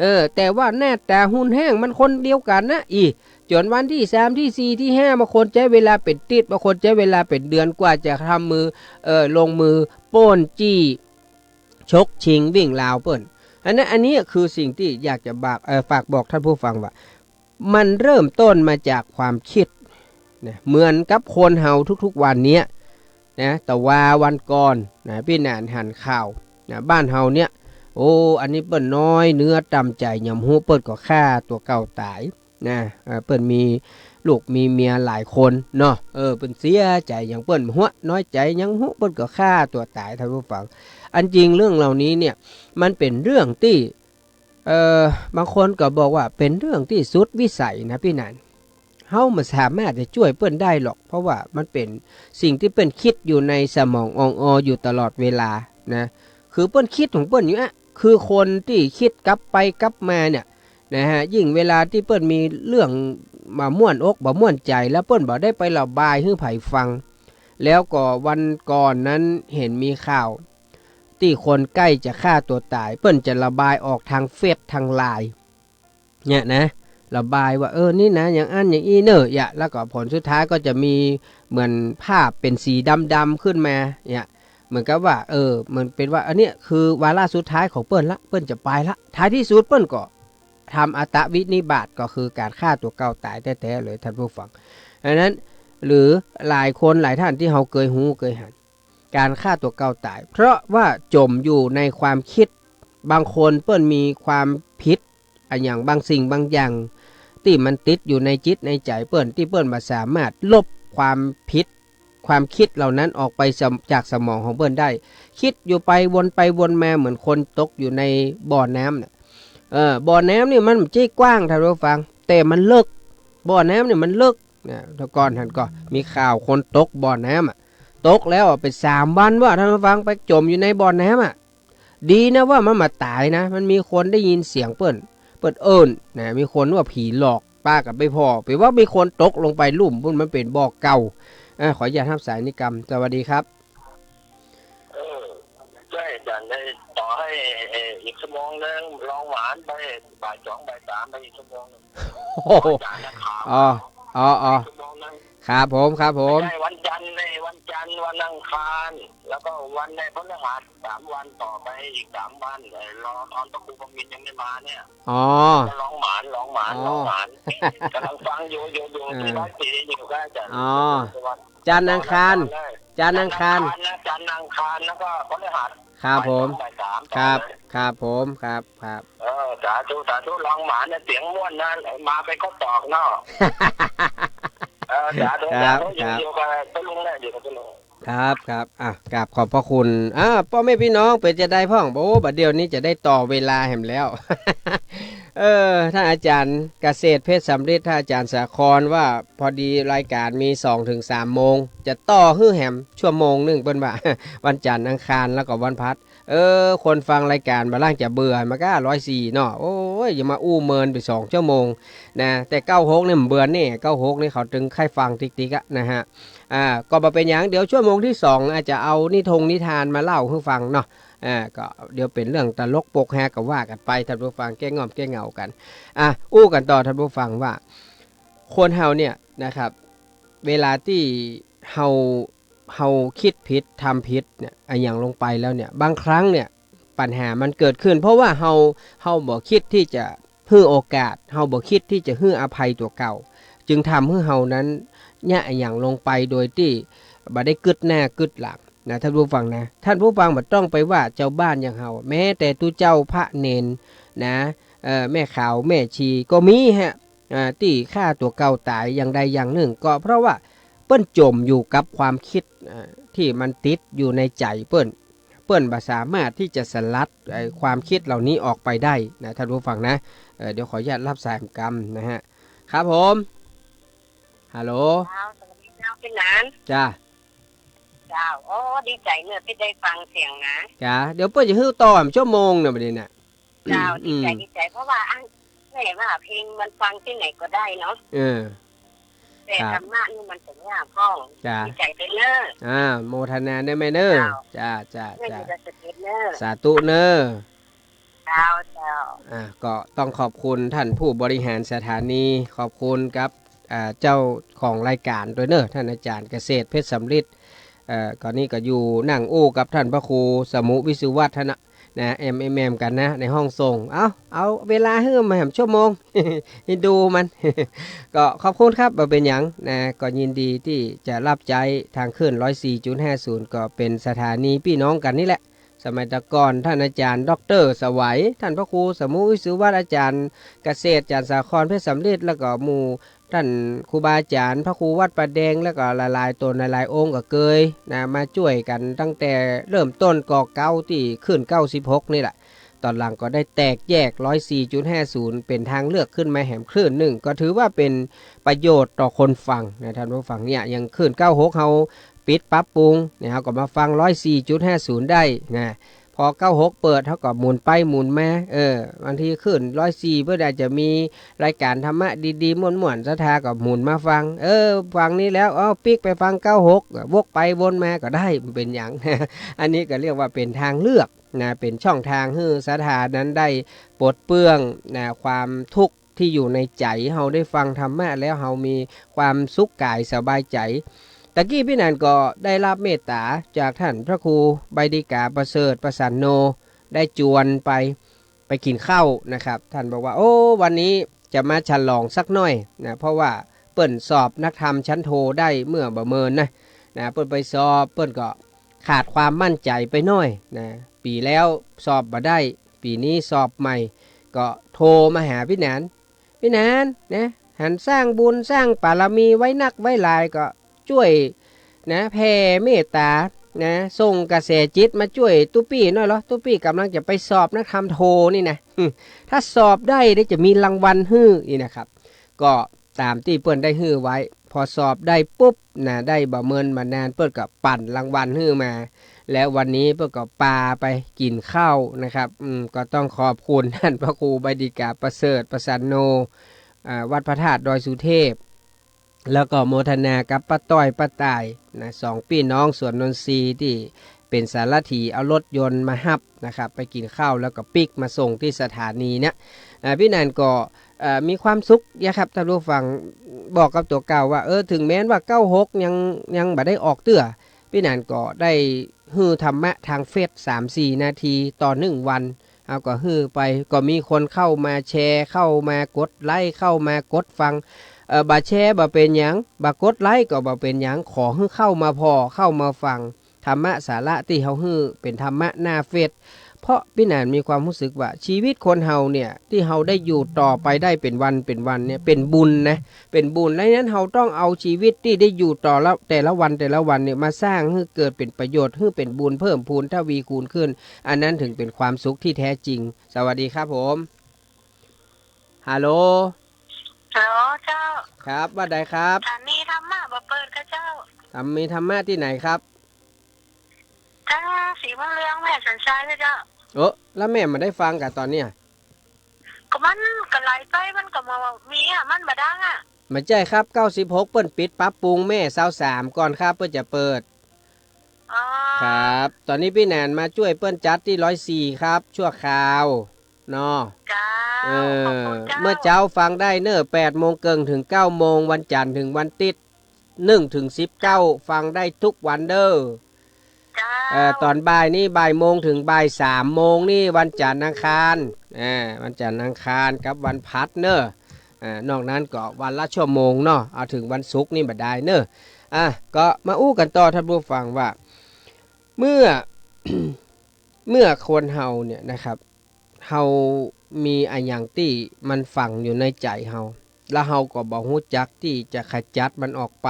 เออ แต่ว่าหน้าต๋าหุ่นแห้งมันคนเดียวกั๋นนะ อี้ จ๋นวันตี้สาม ตี้สี่ ตี้ห้า บางคนใจ๊เวลาเป๋นติ๊ด บางคนใจ๊เวลาเป๋นเดือนกว่าจะทำมือ เอ่อ ลงมือปล้นจี้ ฉกชิงวิ่งราวเปิ้น อันนั้น อันนี้คือสิ่งตี้อยากจะบอก เอ่อ ฝากบอกท่านผู้ฟังว่า มันเริ่มต้นมาจากความกึ๊ดนะ เหมือนกับคนเฮาทุกๆ วันเนี้ยนะ ตะวาวันก่อนนะ ปี้หนานหันข่าวนะ บ้านเฮาเนี่ย โอ้ อันนี้เปิ้นน้อยเนื้อต่ำใจ๋หยังบ่ฮู้ เปิ้นก็ฆ่าตั๋วเก่าต๋ายนะ เอ่อ เปิ้นมีลูกมีเมียหลายคนเนาะ เออ เปิ้นเสียใจ๋หยังเปิ้นบ่ฮู้ น้อยใจ๋หยังบ่ฮู้ เปิ้นก็ฆ่าตั๋วต๋าย ท่านผู้ฟัง อันจริงเรื่องเหล่านี้เนี่ย มันเป๋นเรื่องตี้ เอ่อ บางคนก็บอกว่าเป๋นเรื่องตี้สุดวิสัยนะปี้หนาน เฮาบ่สามารถจะจ้วยเปิ้นได้หรอก เพราะว่ามันเป๋นสิ่งตี้เปิ้นกึ๊ดอยู่ในสมองอองอออยู่ตลอดเวลานะ คือเปิ้นกึ๊ดของเปิ้นอยู่อะ คือคนตี้กึ๊ดกลับไปกลับมาเนี่ยนะฮะ ยิ่งเวลาตี้เปิ้นมีเรื่องบ่ม่วนอกบ่ม่วนใจ๋ แล้วเปิ้นบ่ได้ไประบายหื้อใผฟัง แล้วก็วันก่อนนั้นหันมีข่าว ตี้คนใก้จะฆ่าตั๋วต๋าย เปิ้นจะระบายออกตางเฟซตางไลน์ เนี่ยนะ ระบายว่า เออ นี่นะ อย่างอั้นอย่างอี้เน่อ ยะ แล้วก็ผลสุดท้ายก็จะมีเหมือนภาพเป๋นสีดำๆ ขึ้นมา เนี่ย เหมือนกับว่า เออ เหมือนเป๋นว่า อันเนี้ยคือวาระสุดท้ายของเปิ้นละ เปิ้นจะไปละ ท้ายตี้สุดเปิ้นก็ทำอัตวินิบาต ก็คือก๋านฆ่าตั๋วเก่าต๋ายแต๊ๆ เลย ท่านผู้ฟัง อันนั้น หรือหลายคนหลายท่านตี้เฮาเกยฮู้เกยหัน ก๋านฆ่าตั๋วเก่าต๋าย เพราะว่าจ๋มอยู่ในความกึ๊ด บางคนเปิ้นมีความผิดอะหยังบางสิ่งบางอย่าง ตี้มันติดอยู่ในจิตในใจ๋เปิ้น ตี้เปิ้นบ่สามารถลบความผิด ความกึ๊ดเหล่านั้นออกไปสม- จากสมองของเปิ้นได้ กึ๊ดอยู่ไปวนไปวนมาเหมือนคนตกอยู่ในบ่อน้ำน่ะ เออ บ่อน้ำนี่มันบ่ใจ้กว้าง ท่านผู้ฟัง แต่มันเลิก บ่อน้ำนี่มันเลิกนะ แต่ก่อนหันก็มีข่าวคนตกบ่อน้ำอะ ตกแล้วอะไปสามวันว่ะ ท่านผู้ฟัง ไปจ๋มอยู่ในบ่อน้ำอะ ดีนะว่ามันบ่ต๋ายนะ มันมีคนได้ยินเสียงเปิ้น เปิ้นเอิ้นนะ มีคนว่าผีหลอก ปากั๋นไปผ่อ ไปว่ามีคนตกลงไปลุ่มปู๊น มันเป๋นบ่อเก่า อ่า ขออนุญาตฮับสายนี้กำ สวัสดีครับ เออ ใจ้ อาจ๋ารย์ได้ต่อหื้อ เอ่อ อีกชั่วโมงนึ่ง ลองหวานไป บ่ายสอง บ่ายสาม ไปอีกชั่วโมงนึ่ง โอ้โห อาจ๋ารย์นักข่าว อ๋อ อ๋อ อ๋อ อีกชั่วโมงนึ่ง ครับผม ครับผม ไม่ใช่วันจันทร์ ในวันจันทร์ วันอังคาร แล้วก็วันในพฤหัส สามวันต่อไป อีกสามวัน เอ่อ รอตอนพระครูพรหมมินทร์ยังไม่มาเนี่ย อ๋อ ก็ลองหมาน ลองหมาน อ๋อ ลองหมาน กำลังฟังอยู่ อยู่ อยู่ เออ ที่วัดศรีอยู่ ก็จะ อ๋อ จันทร์อังคาร จันทร์อังคาร จันทร์อังคารนะ จันทร์อังคาร แล้วก็พฤหัส ครับผม บ่ายสอง บ่ายสาม ครับ ต่อเลย ครับผม ครับ ครับ เออ สาธุ สาธุ ลองหมานนะ เสียงม่วนนะ มาเป๋นข้าวต๋อกเนาะ เออ จ้า จ้า ครับ เดี๋ยว ครับ เดี๋ยวก็ไปลงแล้ว เดี๋ยวก็ไปลง ครับ ครับ อ่ะ กราบขอบพระคุณ อ่า ป้อแม่ปี้น้อง เป๋นจาใดพ่อง โอ้ บ่าเดี่ยวนี้จะได้ต่อเวลาแหมแล้ว เออ ต้านอาจ๋ารย์เกษตรเพชรสำริด ต้านอาจ๋ารย์สาครว่า พอดีรายก๋านมีสองเถิงสามโมง จะต่อหื้อแหมชั่วโมงนึ่ง เปิ้นว่า วันจันทร์ อังคาร แล้วก็วันพัด เออ คนฟังรายก๋านบ่าล่างจะเบื่อ มันก็ร้อยสี่เนาะ โอ้ย อย่ามาอู้เมินไปสองชั่วโมงนะ แต่เก้าหกเนี่ยมันเบื่อแน่ เก้าหกเนี่ยเขาตึงใค่ฟังติ๊กๆ อะนะฮะ อ่า ก็บ่เป๋นหยัง เดี๋ยวชั่วโมงตี้สองอาจจะเอานิทงนิทานมาเล่าหื้อฟังเนาะ อ่า ก็เดี๋ยวเป๋นเรื่องตลกปกฮาก็ว่ากั๋นไป ต้านผู้ฟัง แก้ง่อมแก้เหงากั๋น อ่ะ อู้กั๋นต่อ ต้านผู้ฟัง ว่า คนเฮาเนี่ยนะครับ เวลาตี้เฮา เฮากึ๊ดผิด ทำผิดเนี่ย อะหยังลงไปแล้วเนี่ย บางครั้งเนี่ย ปัญหามันเกิดขึ้น เพราะว่าเฮา เฮาบ่กึ๊ดตี้จะหื้อโอกาส เฮาบ่กึ๊ดตี้จะหื้ออภัยตั๋วเก่า จึงทำหื้อเฮานั้นเยียะอะหยังลงไปโดยตี้บ่ได้กึ๊ดหน้ากึ๊ดหลังนะ ต้านผู้ฟังนะ ต้านผู้ฟังบ่ต้องไปว่าจาวบ้านอย่างเฮา แม้แต่ตุ๊เจ้าพระเณรนะ เอ่อ แม่ขาวแม่ชีก็มีฮะ อ่า ตี้ฆ่าตั๋วเก่าต๋ายอย่างใดอย่างนึ่ง ก็เพราะว่าเปิ้นจ๋มอยู่กับความกึ๊ด อ่า ตี้มันติดอยู่ในใจ๋เปิ้น เปิ้นบ่สามารถตี้จะสลัดไอ้ความกึ๊ดเหล่านี้ออกไปได้นะ ต้านผู้ฟังนะ เอ่อ เดี๋ยวขออนุญาตฮับสายกำนะฮะ ครับผม ฮัลโหล เจ้า สวัสดีเจ้า ปี้หนาน จ้า เจ้า โอ้ ดีใจ๋เนอะตี้ได้ฟังเสียงนะ จ้า เดี๋ยวเปิ้นจะหื้อต่อชั่วโมงเนอะ บ่าเดี่ยวนี้น่ะ เจ้า อืม ดีใจ๋ ดีใจ๋ เพราะว่า อ่ะ แม่ว่าเพลงมันฟังตี้ไหนก็ได้เนาะ เออ แต่ ครับ ธรรมะนี่มันจะยากพ่อง จ้า ดีใจ๋เต๊อะเนอะ อ่า โมทนาเน้อแม่เน้อ เจ้า จ้า จ้า แม่ จ้า อยู่กับสะเก็ดเนอะ สาธุเน้อ เจ้า เจ้า อ่า ก็ต้องขอบคุณต้านผู้บริหารสถานี ขอบคุณกับ อ่า เจ้าของรายก๋านตวยเน้อ ต้านอาจ๋ารย์เกษตรเพชรสำริด เอ่อ ก็นี่ก็อยู่นั่งอู้กับต้านพระครูสมุห์ วิสุวัฒน์ หั้นนะ นะ แอมแอมแอมกั๋นนะ ในห้องส่ง เอา เอาเวลาหื้อมาแหมชั่วโมง ดูมัน ก็ขอบคุณครับ บ่เป๋นหยังนะ ก็ยินดีตี้จะฮับใจ๊ตางคลื่นร้อยสี่จุดห้าศูนย์ ก็เป๋นสถานีปี้น้องกั๋นนี่แหละ สมัยแต่ก่อนต้านอาจ๋ารย์ด็อกเตอร์สวัย ต้านพระครูสมุห์ วิสุวัฒน์ อาจ๋ารย์เกษตร อาจ๋ารย์สาคร เพชรสำริด แล้วก็หมู่ ต้านครูบาอาจ๋ารย์ พระครูวัดป่าแดง แล้วก็หลายๆ ต๋นหลายๆ องค์ก็เกยนะ มาจ้วยกั๋นตั้งแต่เริ่มต้นก่อเก๊าตี้คลื่นเก้าสิบหกนี่แหละ ต๋อนหลังก็ได้แตกแยก ร้อยสี่จุดห้าศูนย์ เป๋นตางเลือกขึ้นมาแหมคลื่นนึ่ง ก็ถือว่าเป๋นประโยชน์ต่อคนฟังนะ ต้านผู้ฟัง เนี่ย อย่างคลื่นเก้าหกเฮาปิดปรับปรุงเนี่ย เฮาก็มาฟัง ร้อยสี่จุดห้าศูนย์ ได้นะ พอเก้าหกเปิด เฮาก็หมุนไปหมุนมา เออ บางทีคลื่นร้อยสี่เปิ้นอาจจะมีรายก๋านธรรมะดีๆ ม่วนๆ ศรัทธาก็หมุนมาฟัง เออ ฟังนี้แล้ว เอ้า ปิ๊กไปฟังเก้าหก วกไปวนมาก็ได้ บ่เป๋นหยัง อันนี้ก็เรียกว่าเป๋นตางเลือกนะ เป๋นช่องตางหื้อศรัทธานั้นได้ปลดเปลื้องนะ ความทุกข์ ตี้อยู่ในใจ๋ เฮาได้ฟังธรรมะแล้วเฮามีความสุขก๋ายสบายใจ๋ ตะกี้ปี้หนานก็ได้ฮับเมตต๋าจากต้านพระครูใบดิกาประเสริฐประสันโน ได้จวนไป ไปกิ๋นข้าวนะครับ ต้านบอกว่า โอ้ วันนี้จะมาฉลองสักหน่อยนะ เพราะว่าเปิ้นสอบนักธรรมชั้นโทได้เมื่อบ่าเมินนะ นะ เปิ้นไปสอบ เปิ้นก็ขาดความมั่นใจ๋ไปหน่อยนะ ปี๋แล้วสอบบ่ได้ ปี๋นี้สอบใหม่ ก็โทรมาหาปี้หนาน ปี้หนานนะ หันสร้างบุญสร้างบารมีไว้นักไว้หลาย ก็จ้วยนะ แผ่เมตต๋านะ ส่งกระแสจิตมาจ้วยตุ๊ปี้หน่อยเหรอ ตุ๊ปี้ก่ำลังจะไปสอบนักธรรมโทนี่นะ ถ้าสอบได้เดี๋ยวจะมีรางวัลหื้อนี่นะครับ ก็ต๋ามตี้เปิ้นได้หื้อไว้ พอสอบได้ปุ๊บนะ ได้บ่าเมินบ่านาน เปิ้นก็ปั่นรางวัลหื้อมา แล้ววันนี้เปิ้นก็ปาไปกิ๋นข้าวนะครับ อืม ก็ต้องขอบคุณต้านพระครูใบดิกาประเสริฐประสันโน อ่า วัดพระธาตุดอยสุเทพ แล้วก็โมทนากับป้าต้อยป้าต่ายนะ สองปี้น้องสวนนนทรีย์ตี้เป๋นสารถีเอารถยนต์มาฮับนะครับ ไปกิ๋นข้าวแล้วก็ปิ๊กมาส่งตี้สถานีเนี่ย อ่า ปี้หนานก็ เอ่อ มีความสุขนะครับ ต้านผู้ฟัง บอกกับตั๋วเก่าว่า เออ ถึงแม้นว่าเก้าหกยัง ยังบ่ได้ออกเตื้อ ปี้หนานก็ได้หื้อธรรมะตางเฟซ สามสี่นาทีต่อนึ่งวัน เฮาก็หื้อไป ก็มีคนเข้ามาแชร์ เข้ามากดไลก์ เข้ามากดฟัง เอ่อ บ่แชร์บ่เป๋นหยัง บ่กดไลก์ก็บ่เป๋นหยัง ขอหื้อเข้ามาผ่อ เข้ามาฟัง ธรรมะสาระตี้เฮาหื้อเป๋นธรรมะหน้าเฟซ พ เพราะปี้หนานมีความฮู้สึกว่า ชีวิตคนเฮาเนี่ย ตี้เฮาได้อยู่ต่อไปได้เป๋นวันเป๋นวันเนี่ย เป๋นบุญนะ เป๋นบุญ และนั้นเฮาต้องเอาชีวิตตี้ได้อยู่ต่อละ แต่ละวันแต่ละวันเนี่ย มาสร้างหื้อเกิดเป๋นประโยชน์ หื้อเป๋นบุญเพิ่มพูนทวีคูณขึ้น อันนั้นถึงเป๋นความสุขที่แท้จริง สวัสดีครับผม ฮัลโหล ฮัลโหลเจ้า ครับ ว่าใดครับ สถานีธรรมะบ่เปิดก่อเจ้า สถานีธรรมะตี้ไหนครับ ตังศรีบุญเรือง แม่สันทรายก่อเจ้า เออ แล้วแม่บ่ได้ฟังก่อต๋อนเนี้ย ก็มันก็ไหลไป มันก็บ่มีอะ มันบ่ดังอะ บ่ใจ้ครับ เก้าสิบหกเปิ้นปิดปรับปรุง แม่ซาวสามก่อนครับ เปิ้นจะเปิด อ๋อ ครับ ต๋อนนี้ปี้หนานมาจ้วยเปิ้นจัดตี้ร้อยสี่ครับ ชั่วคราว เนาะ เจ้า เออ ขอบคุณเจ้า เมื่อเจ๊าฟังได้เน่อ แปดโมงเกิ่งเถิงเก้าโมง วันจันทร์เถิงวันติ๊ด หนึ่งเถิงสิบเก้า ฟังได้กู้วันเน่อ เจ้า เอ่อ ต๋อนบ่ายนี่ บ่ายโมงเถิงบ่ายสามโมงนี่ วันจันทร์อังคาร อ่า วันจันทร์อังคารกับวันพฤหัสเน่อ อ่า นอกนั้นก็วันละชั่วโมงเนาะ เอาเถิงวันศุกร์นี่บ่ได้เน่อ อ่ะ ก็มาอู้กั๋นต่อท่านผู้ฟังว่า เมื่อ เมื่อคนเฮาเนี่ยนะครับ เฮามีอะหยังตี้มันฝังอยู่ในใจ๋เฮา แล้วเฮาก็บ่ฮู้จักตี้จะขจัดมันออกไป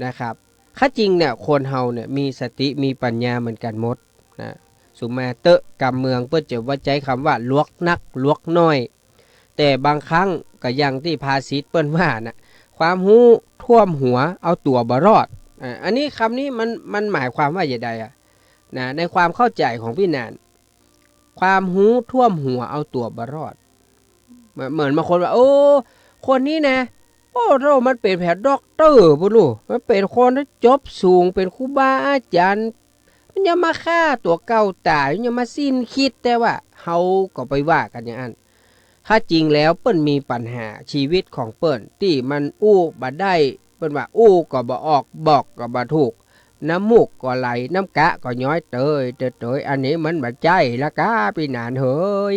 นะครับ ค่าจริงเนี่ย คนเฮาเนี่ยมีสติมีปัญญาเหมือนกั๋นหมดนะ สุมาเต๊อะ กำเมืองเปิ้นจะว่าใจ๊กำว่าหลวกนักหลวกน้อย แต่บางครั้งก็อย่างตี้ภาษิตเปิ้นว่าน่ะ ความฮู้ท่วมหัวเอาตั๋วบ่รอด อ่า อันนี้กำนี้มัน มันหมายความว่าจะใดอะ นะ ในความเข้าใจ๋ของปี้หนาน ความฮู้ท่วมหัวเอาตั๋วบ่รอด เหมือน เหมือนบางคนว่า โอ้ คนนี้นะ โอ้โธ่ มันเป๋นแผนด็อกเตอร์ปุ้นลูก มันเป๋นคนจบสูง เป๋นครูบาอาจ๋ารย์ มันยังมาฆ่าตั๋วเก่าต๋าย มันยังมาสิ้นคิด แต่ว่าเฮาก็ไปว่ากั๋นอย่างนั้น ถ้าจริงแล้วเปิ้นมีปัญหาชีวิตของเปิ้นตี้มันอู้บ่ได้ เปิ้นว่าอู้ก็บ่ออก บอกก็บ่ถูก น้ำมูกก็ไหล น้ำกะก็ย้อย เตย เตย เตย อันนี้มันบ่ใจ้ละก้าปี้หนานเหย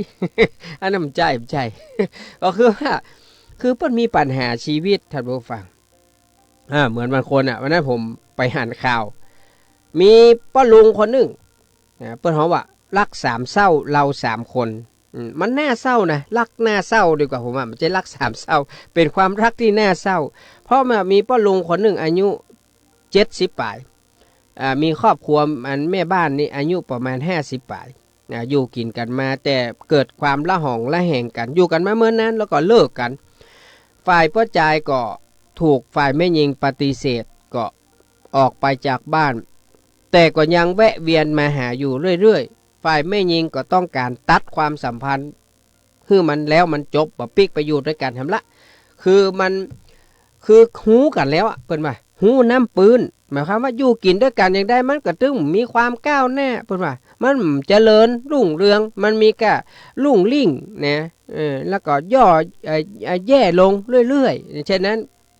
อันนั้นบ่ใจ้ บ่ใจ้ ก็คือว่า คือเปิ้นมีปัญหาชีวิต ท่านผู้ฟัง อ่า เหมือนบางคนน่ะ วันนั้นผมไปหันข่าว มีป้อลุงคนนึ่ง นะ เปิ้นฮ้องว่ารักสามเศร้า เราสามคน อืม มันน่าเศร้านะ รักน่าเศร้าดีกว่าผมว่า บ่ใจ้รักสามเศร้า เป๋นความรักตี้น่าเศร้า เพราะว่ามีป้อลุงคนนึ่งอายุเจ็ดสิบป๋าย อ่า มีครอบครัว อันแม่บ้านนี่อายุประมาณห้าสิบป๋าย นะ อยู่กิ๋นกั๋นมา แต่เกิดความระหองระแหงกั๋น อยู่กั๋นมาเมินนาน แล้วก็เลิกกั๋น ฝ่ายป้อจายก็ถูกฝ่ายแม่ญิงปฏิเสธ ก็ออกไปจากบ้าน แต่ก็ยังแวะเวียนมาหาอยู่เรื่อยๆ ฝ่ายแม่ญิงก็ต้องก๋านตัดความสัมพันธ์ หื้อมันแล้วมันจบ บ่ปิ๊กไปอยู่ตวยกั๋นแหมละ คือมัน คือฮู้กั๋นแล้วอะ เปิ้นว่า ฮู้น้ำปื๊น หมายความว่าอยู่กิ๋นตวยกั๋นอย่างใด มันก็ตึงมีความก้าวหน้า เปิ้นว่า มันเจริญรุ่งเรือง มันมีก้ารุ่งริ่งนะ เออ แล้วก็ย่อ เอ่อ เอ่อ แย่ลงเรื่อยๆ ฉะนั้น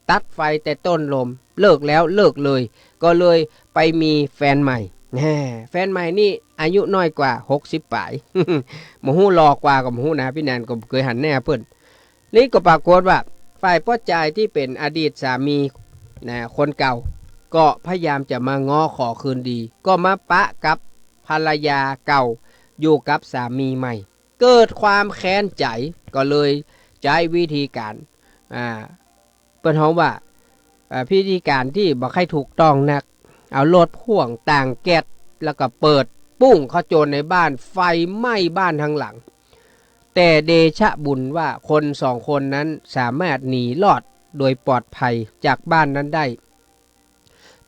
ตัดไฟแต่ต้นลม เลิกแล้วเลิกเลย ก็เลยไปมีแฟนใหม่ แหม แฟนใหม่นี่อายุน้อยกว่าหกสิบป๋าย บ่ฮู้หล่อกว่าก็บ่ฮู้นะ ปี้หนานก็บ่เกยหันหน้าเปิ้น นี่ก็ปรากฏว่า ฝ่ายป้อจายตี้เป๋นอดีตสามีนะ คนเก่า ก็พยายามจะมาง้อขอคืนดี ก็มาปะกับภรรยาเก่า อยู่กับสามีใหม่ เกิดความแค้นใจ๋ ก็เลยใจ๊วิธีก๋าน อ่า เปิ้นฮ้องว่า อ่า วิธีก๋านตี้บ่ใค่ถูกต้องนัก เอารถพ่วงตางแก๊ส แล้วก็เปิดปุ้งเข้าโจรในบ้าน ไฟไหม้บ้านทั้งหลัง แต่เดชะบุญว่าคนสองคนนั้นสามารถหนีรอดโดยปลอดภัยจากบ้านนั้นได้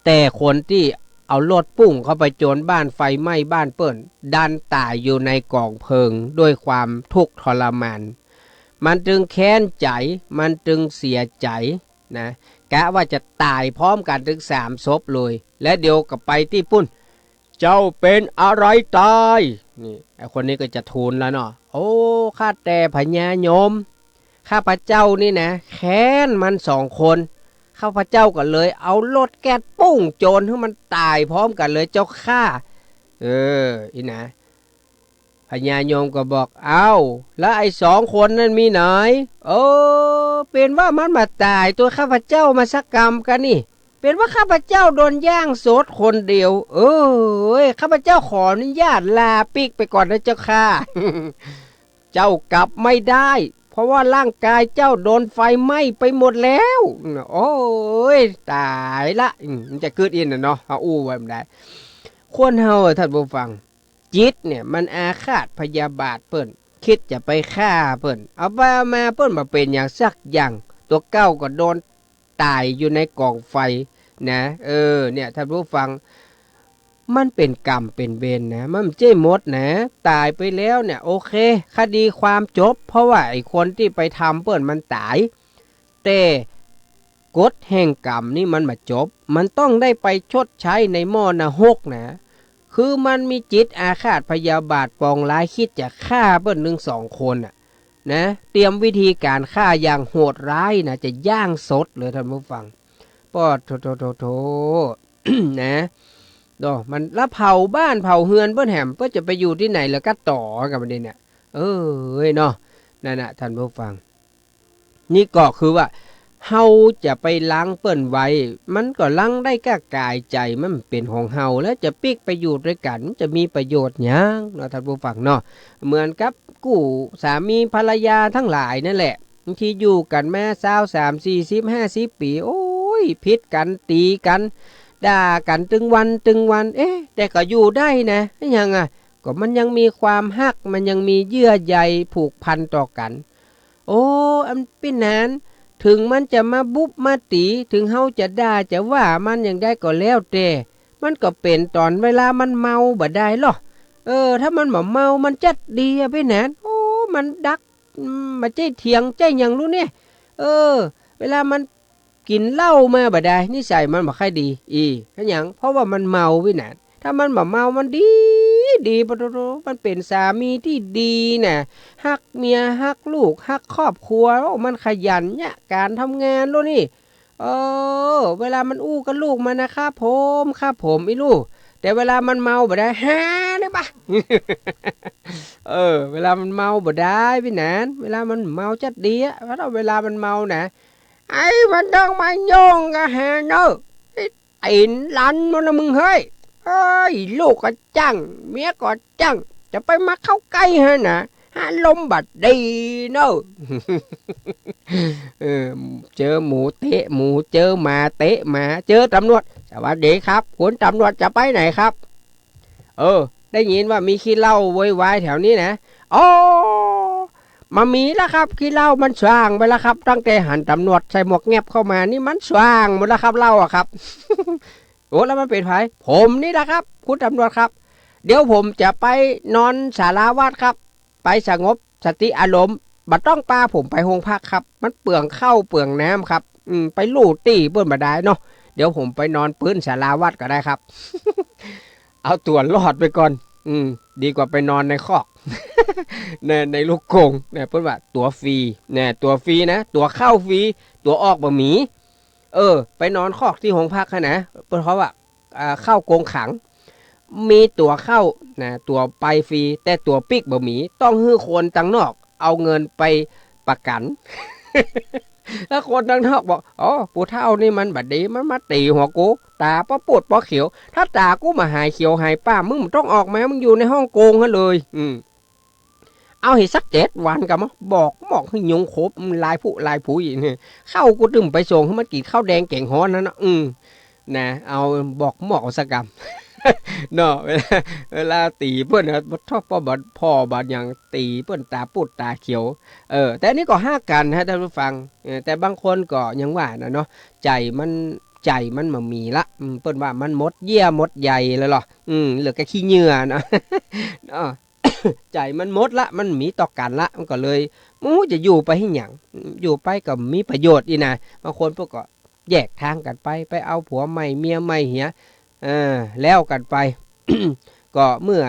แต่คนตี้เอารถปุ้งเข้าไปโจรบ้าน ไฟไหม้บ้านเปิ้น ดันต๋ายอยู่ในก๋องเพลิงด้วยความทุกข์ทรมาน มันจึงแค้นใจ๋ มันจึงเสียใจ๋นะ กะว่าจะต๋ายพร้อมกั๋นตึงสามศพเลย และเดี๋ยวก็ไปตี้ปุ้น เจ้าเป๋นอะไรต๋าย นี่ ไอ้คนนี้ก็จะทูลแล้วเนาะ โอ้ ข้าแต่พญายม ข้าพเจ้านี่นะ แค้นมันสองคน ข้าพเจ้าก็เลยเอารถแก๊สปุ้งโจรหื้อมันต๋ายพร้อมกั๋นเลยเจ้าข้า เออ อี้นะ พญายมก็บอก เอ้า แล้วไอ้สองคนนั้นมีไหน เออ เป๋นว่ามันบ่ต๋ายตวยข้าพเจ้ามาสักกำกานี่ เป๋นว่าข้าพเจ้าโดนย่างสดคนเดียว เอ้ย ข้าพเจ้าขออนุญาตลาปิ๊กไปก่อนนะเจ้าข้า เจ้ากลับไม่ได้ เพราะว่าร่างกายเจ้าโดนไฟไหม้ไปหมดแล้ว โอ้ย ต๋ายละ อืม มันจะกึ๊ดอินน่ะเนาะ เฮาอู้ไว้บ่ได้ คนเฮาอะท่านผู้ฟัง จิตเนี่ยมันอาฆาตพยาบาทเปิ้น กึ๊ดจะไปฆ่าเปิ้น เอาไปเอามาเปิ้นบ่เป๋นหยังสักอย่าง ตั๋วเก่าก็โดนต๋ายอยู่ในก๋องไฟนะ เออ เนี่ย ท่านผู้ฟัง มันเป๋นกรรมเป๋นเวรนะ มันบ่ใจ้หมดนะ ต๋ายไปแล้วเนี่ย โอเค คดีความจบ เพราะว่าไอ้คนตี้ไปทำเปิ้นมันต๋าย แต่กฎแห่งกรรมนี่มันบ่จบ มันต้องได้ไปชดใช้ในหม้อนรกนะ คือมันมีจิตอาฆาตพยาบาทปองร้าย กึ๊ดจะฆ่าเปิ้นตึงสองคนน่ะนะ เตรียมวิธีการฆ่าอย่างโหดร้ายนะ จะย่างสดเลยท่านผู้ฟัง ปอดโธ่โธ่โธ่โธ่ นะ เนาะ มันละเผาบ้านเผาเฮือนเปิ้นแหม เปิ้นจะไปอยู่ตี้ไหนละกั๋นต่อกับมันเนี่ย เอ้ยเนาะ นั่นน่ะท่านผู้ฟัง นี่ก็คือว่า เฮาจะไปลังเปิ้นไว้ มันก็ลังได้ก้ากาย ใจ๋มันเป๋นของเฮา แล้วจะปิ๊กไปอยู่ตวยกั๋น จะมีประโยชน์หยังเนาะท่านผู้ฟังเนาะ เหมือนกับกู้สามีภรรยาตังหลายนั่นแหละ บางทีอยู่กั๋นมาซาว สาม สี่สิบ ห้าสิบปี๋ โอ้ย ผิดกั๋น ตี๋กั๋น ด่ากั๋นตึงวันตึงวัน เอ๊ะ แต่ก็อยู่ได้นะ อะหยังอะ ก็มันยังมีความฮัก มันยังมีเยื่อใยผูกพันต่อกั๋น โอ้ อันปี้หนาน เถิงมันจะมาบุบมาตี๋ เถิงเฮาจะด่าจะว่ามันอย่างใดก็แล้วแต่ มันก็เป๋นต๋อนเวลามันเมาบ่ดายลอ เออ ถ้ามันบ่เมา มันจักดีอะปี้หนาน โอ้ มันดัก อืม บ่ใจ้เถียงใจ้หยังลู้เนี่ย เออ เวลามันกิ๋นเหล้ามาบ่ดาย นิสัยมันบ่ค่อยดี อี อะหยัง เพราะว่ามันเมาปี้หนาน ถ้ามันบ่เมา มันดี ดี ปะโธ่โธ่ มันเป๋นสามีตี้ดีน่ะ ฮักเมีย ฮักลูก ฮักครอบครัว โอ้ มันขยันเยียะก๋านทำงานลู้นี่ เออ เวลามันอู้กับลูกมันนะ ครับผม ครับผม อีลูก แต่เวลามันเมาบ่ดาย หาเนี่ยปะ เออ เวลามันเมาบ่ดายปี้หนาน เวลามันเมาจักดีอะ เพราะเวลามันเมานะ ไอ้ บ่ต้องมายุ่งกับหาเน่อ ไอ้ตี๋นลันหมดละมึงเฮ้ย เฮ้ย ลูกก็จั้ง เมียก็จั้ง จะไปมาเข้าใก้หานะ อารมณ์บ่ดีเน่อ เออ เจอหมูเตะหมู เจอหมาเตะหมา เจอต๋ำรวจ สวัสดีครับ คุณต๋ำรวจจะไปไหนครับ เออ ได้ยินว่ามีขี้เหล้าโวยวายแถวนี้นะ อ๋อ บ่มีละครับ ขี้เหล้ามันส่างไปละครับ ตั้งแต่หันต๋ำรวจใส่หมวกแงบเข้ามานี่มันส่างหมดละครับ เหล้าอะครับ โอ้ แล้วมันเป๋นใผ ผมนี่ละครับ คุณต๋ำรวจครับ เดี๋ยวผมจะไปนอนศาลาวัดครับ ไปสงบสติอารมณ์ บ่ต้องปาผมไปโฮงพักครับ มันเปลืองข้าวเปลืองน้ำครับ อืม ไปลู่ตี้เปิ้นบ่ดายเนาะ เดี๋ยวผมไปนอนปื๊นศาลาวัดก็ได้ครับ เอาตั๋วรอดไปก่อน อืม ดีกว่าไปนอนในคอก ใน ในลูกกรงนะ เปิ้นว่าตั๋วฟรีนะ ตั๋วฟรีนะ ตั๋วเข้าฟรี ตั๋วออกบ่มี เออ ไปนอนคอกตี้โฮงพักหั้นนะ เปิ้น เพราะว่า อ่า เข้ากรงขัง มีตั๋วเข้านะ ตั๋วไปฟรี แต่ตั๋วปิ๊กบ่มี ต้องหื้อคนตังนอกเอาเงินไปประกั๋น แล้วคนตังนอกบอก อ๋อ ปู่เฒ่านี่มันบ่ดี มันมาตี๋หัวกู ต๋าปอปูดปอเขียว ถ้าต๋ากูบ่หายเขียวหายป้า มึงบ่ต้องออกมา มึงอยู่ในห้องกรงหั้นเลย อืม เอาหื้อสักเจ็ดวันก่อ บอกหมอกหื้อยุงขบ อืม หลายผู้หลายผู้อีกเนี่ย ข้าวกูตึงไปส่งหื้อมันกิ๋นข้าวแดงแก๋งฮ้อนหั้นนะ อืม นะ เอาบอกหมอกเอาสักกำ เนาะ เวลา เวลาตี๋เปิ้นนะ บ่ชอบ ปอบ่ ปอบ่หยังตี๋เปิ้นต๋าปูดต๋าเขียว เออ แต่อันนี้ก็ฮักกั๋นนะท่านผู้ฟัง เออ แต่บางคนก็ยังว่านะเนาะ ใจ๋มัน ใจ๋มันบ่มีละ อืม เปิ้นว่ามันหมดเยื่อหมดใยแล้วลอ อืม เหลือแต่ขี้เหยื่อเนาะ เนาะ ใจ๋มันหมดละ มันบ่มีต่อกั๋นละ มันก็เลยบ่ฮู้จะอยู่ไปเฮ็ดหยัง อยู่ไปก็บ่มีประโยชน์อี้นะ บางคนเปิ้นก็แยกทางกั๋นไป ไปเอาผัวใหม่เมียใหม่เหีย เออ แล้วกั๋นไป ก็เมื่อ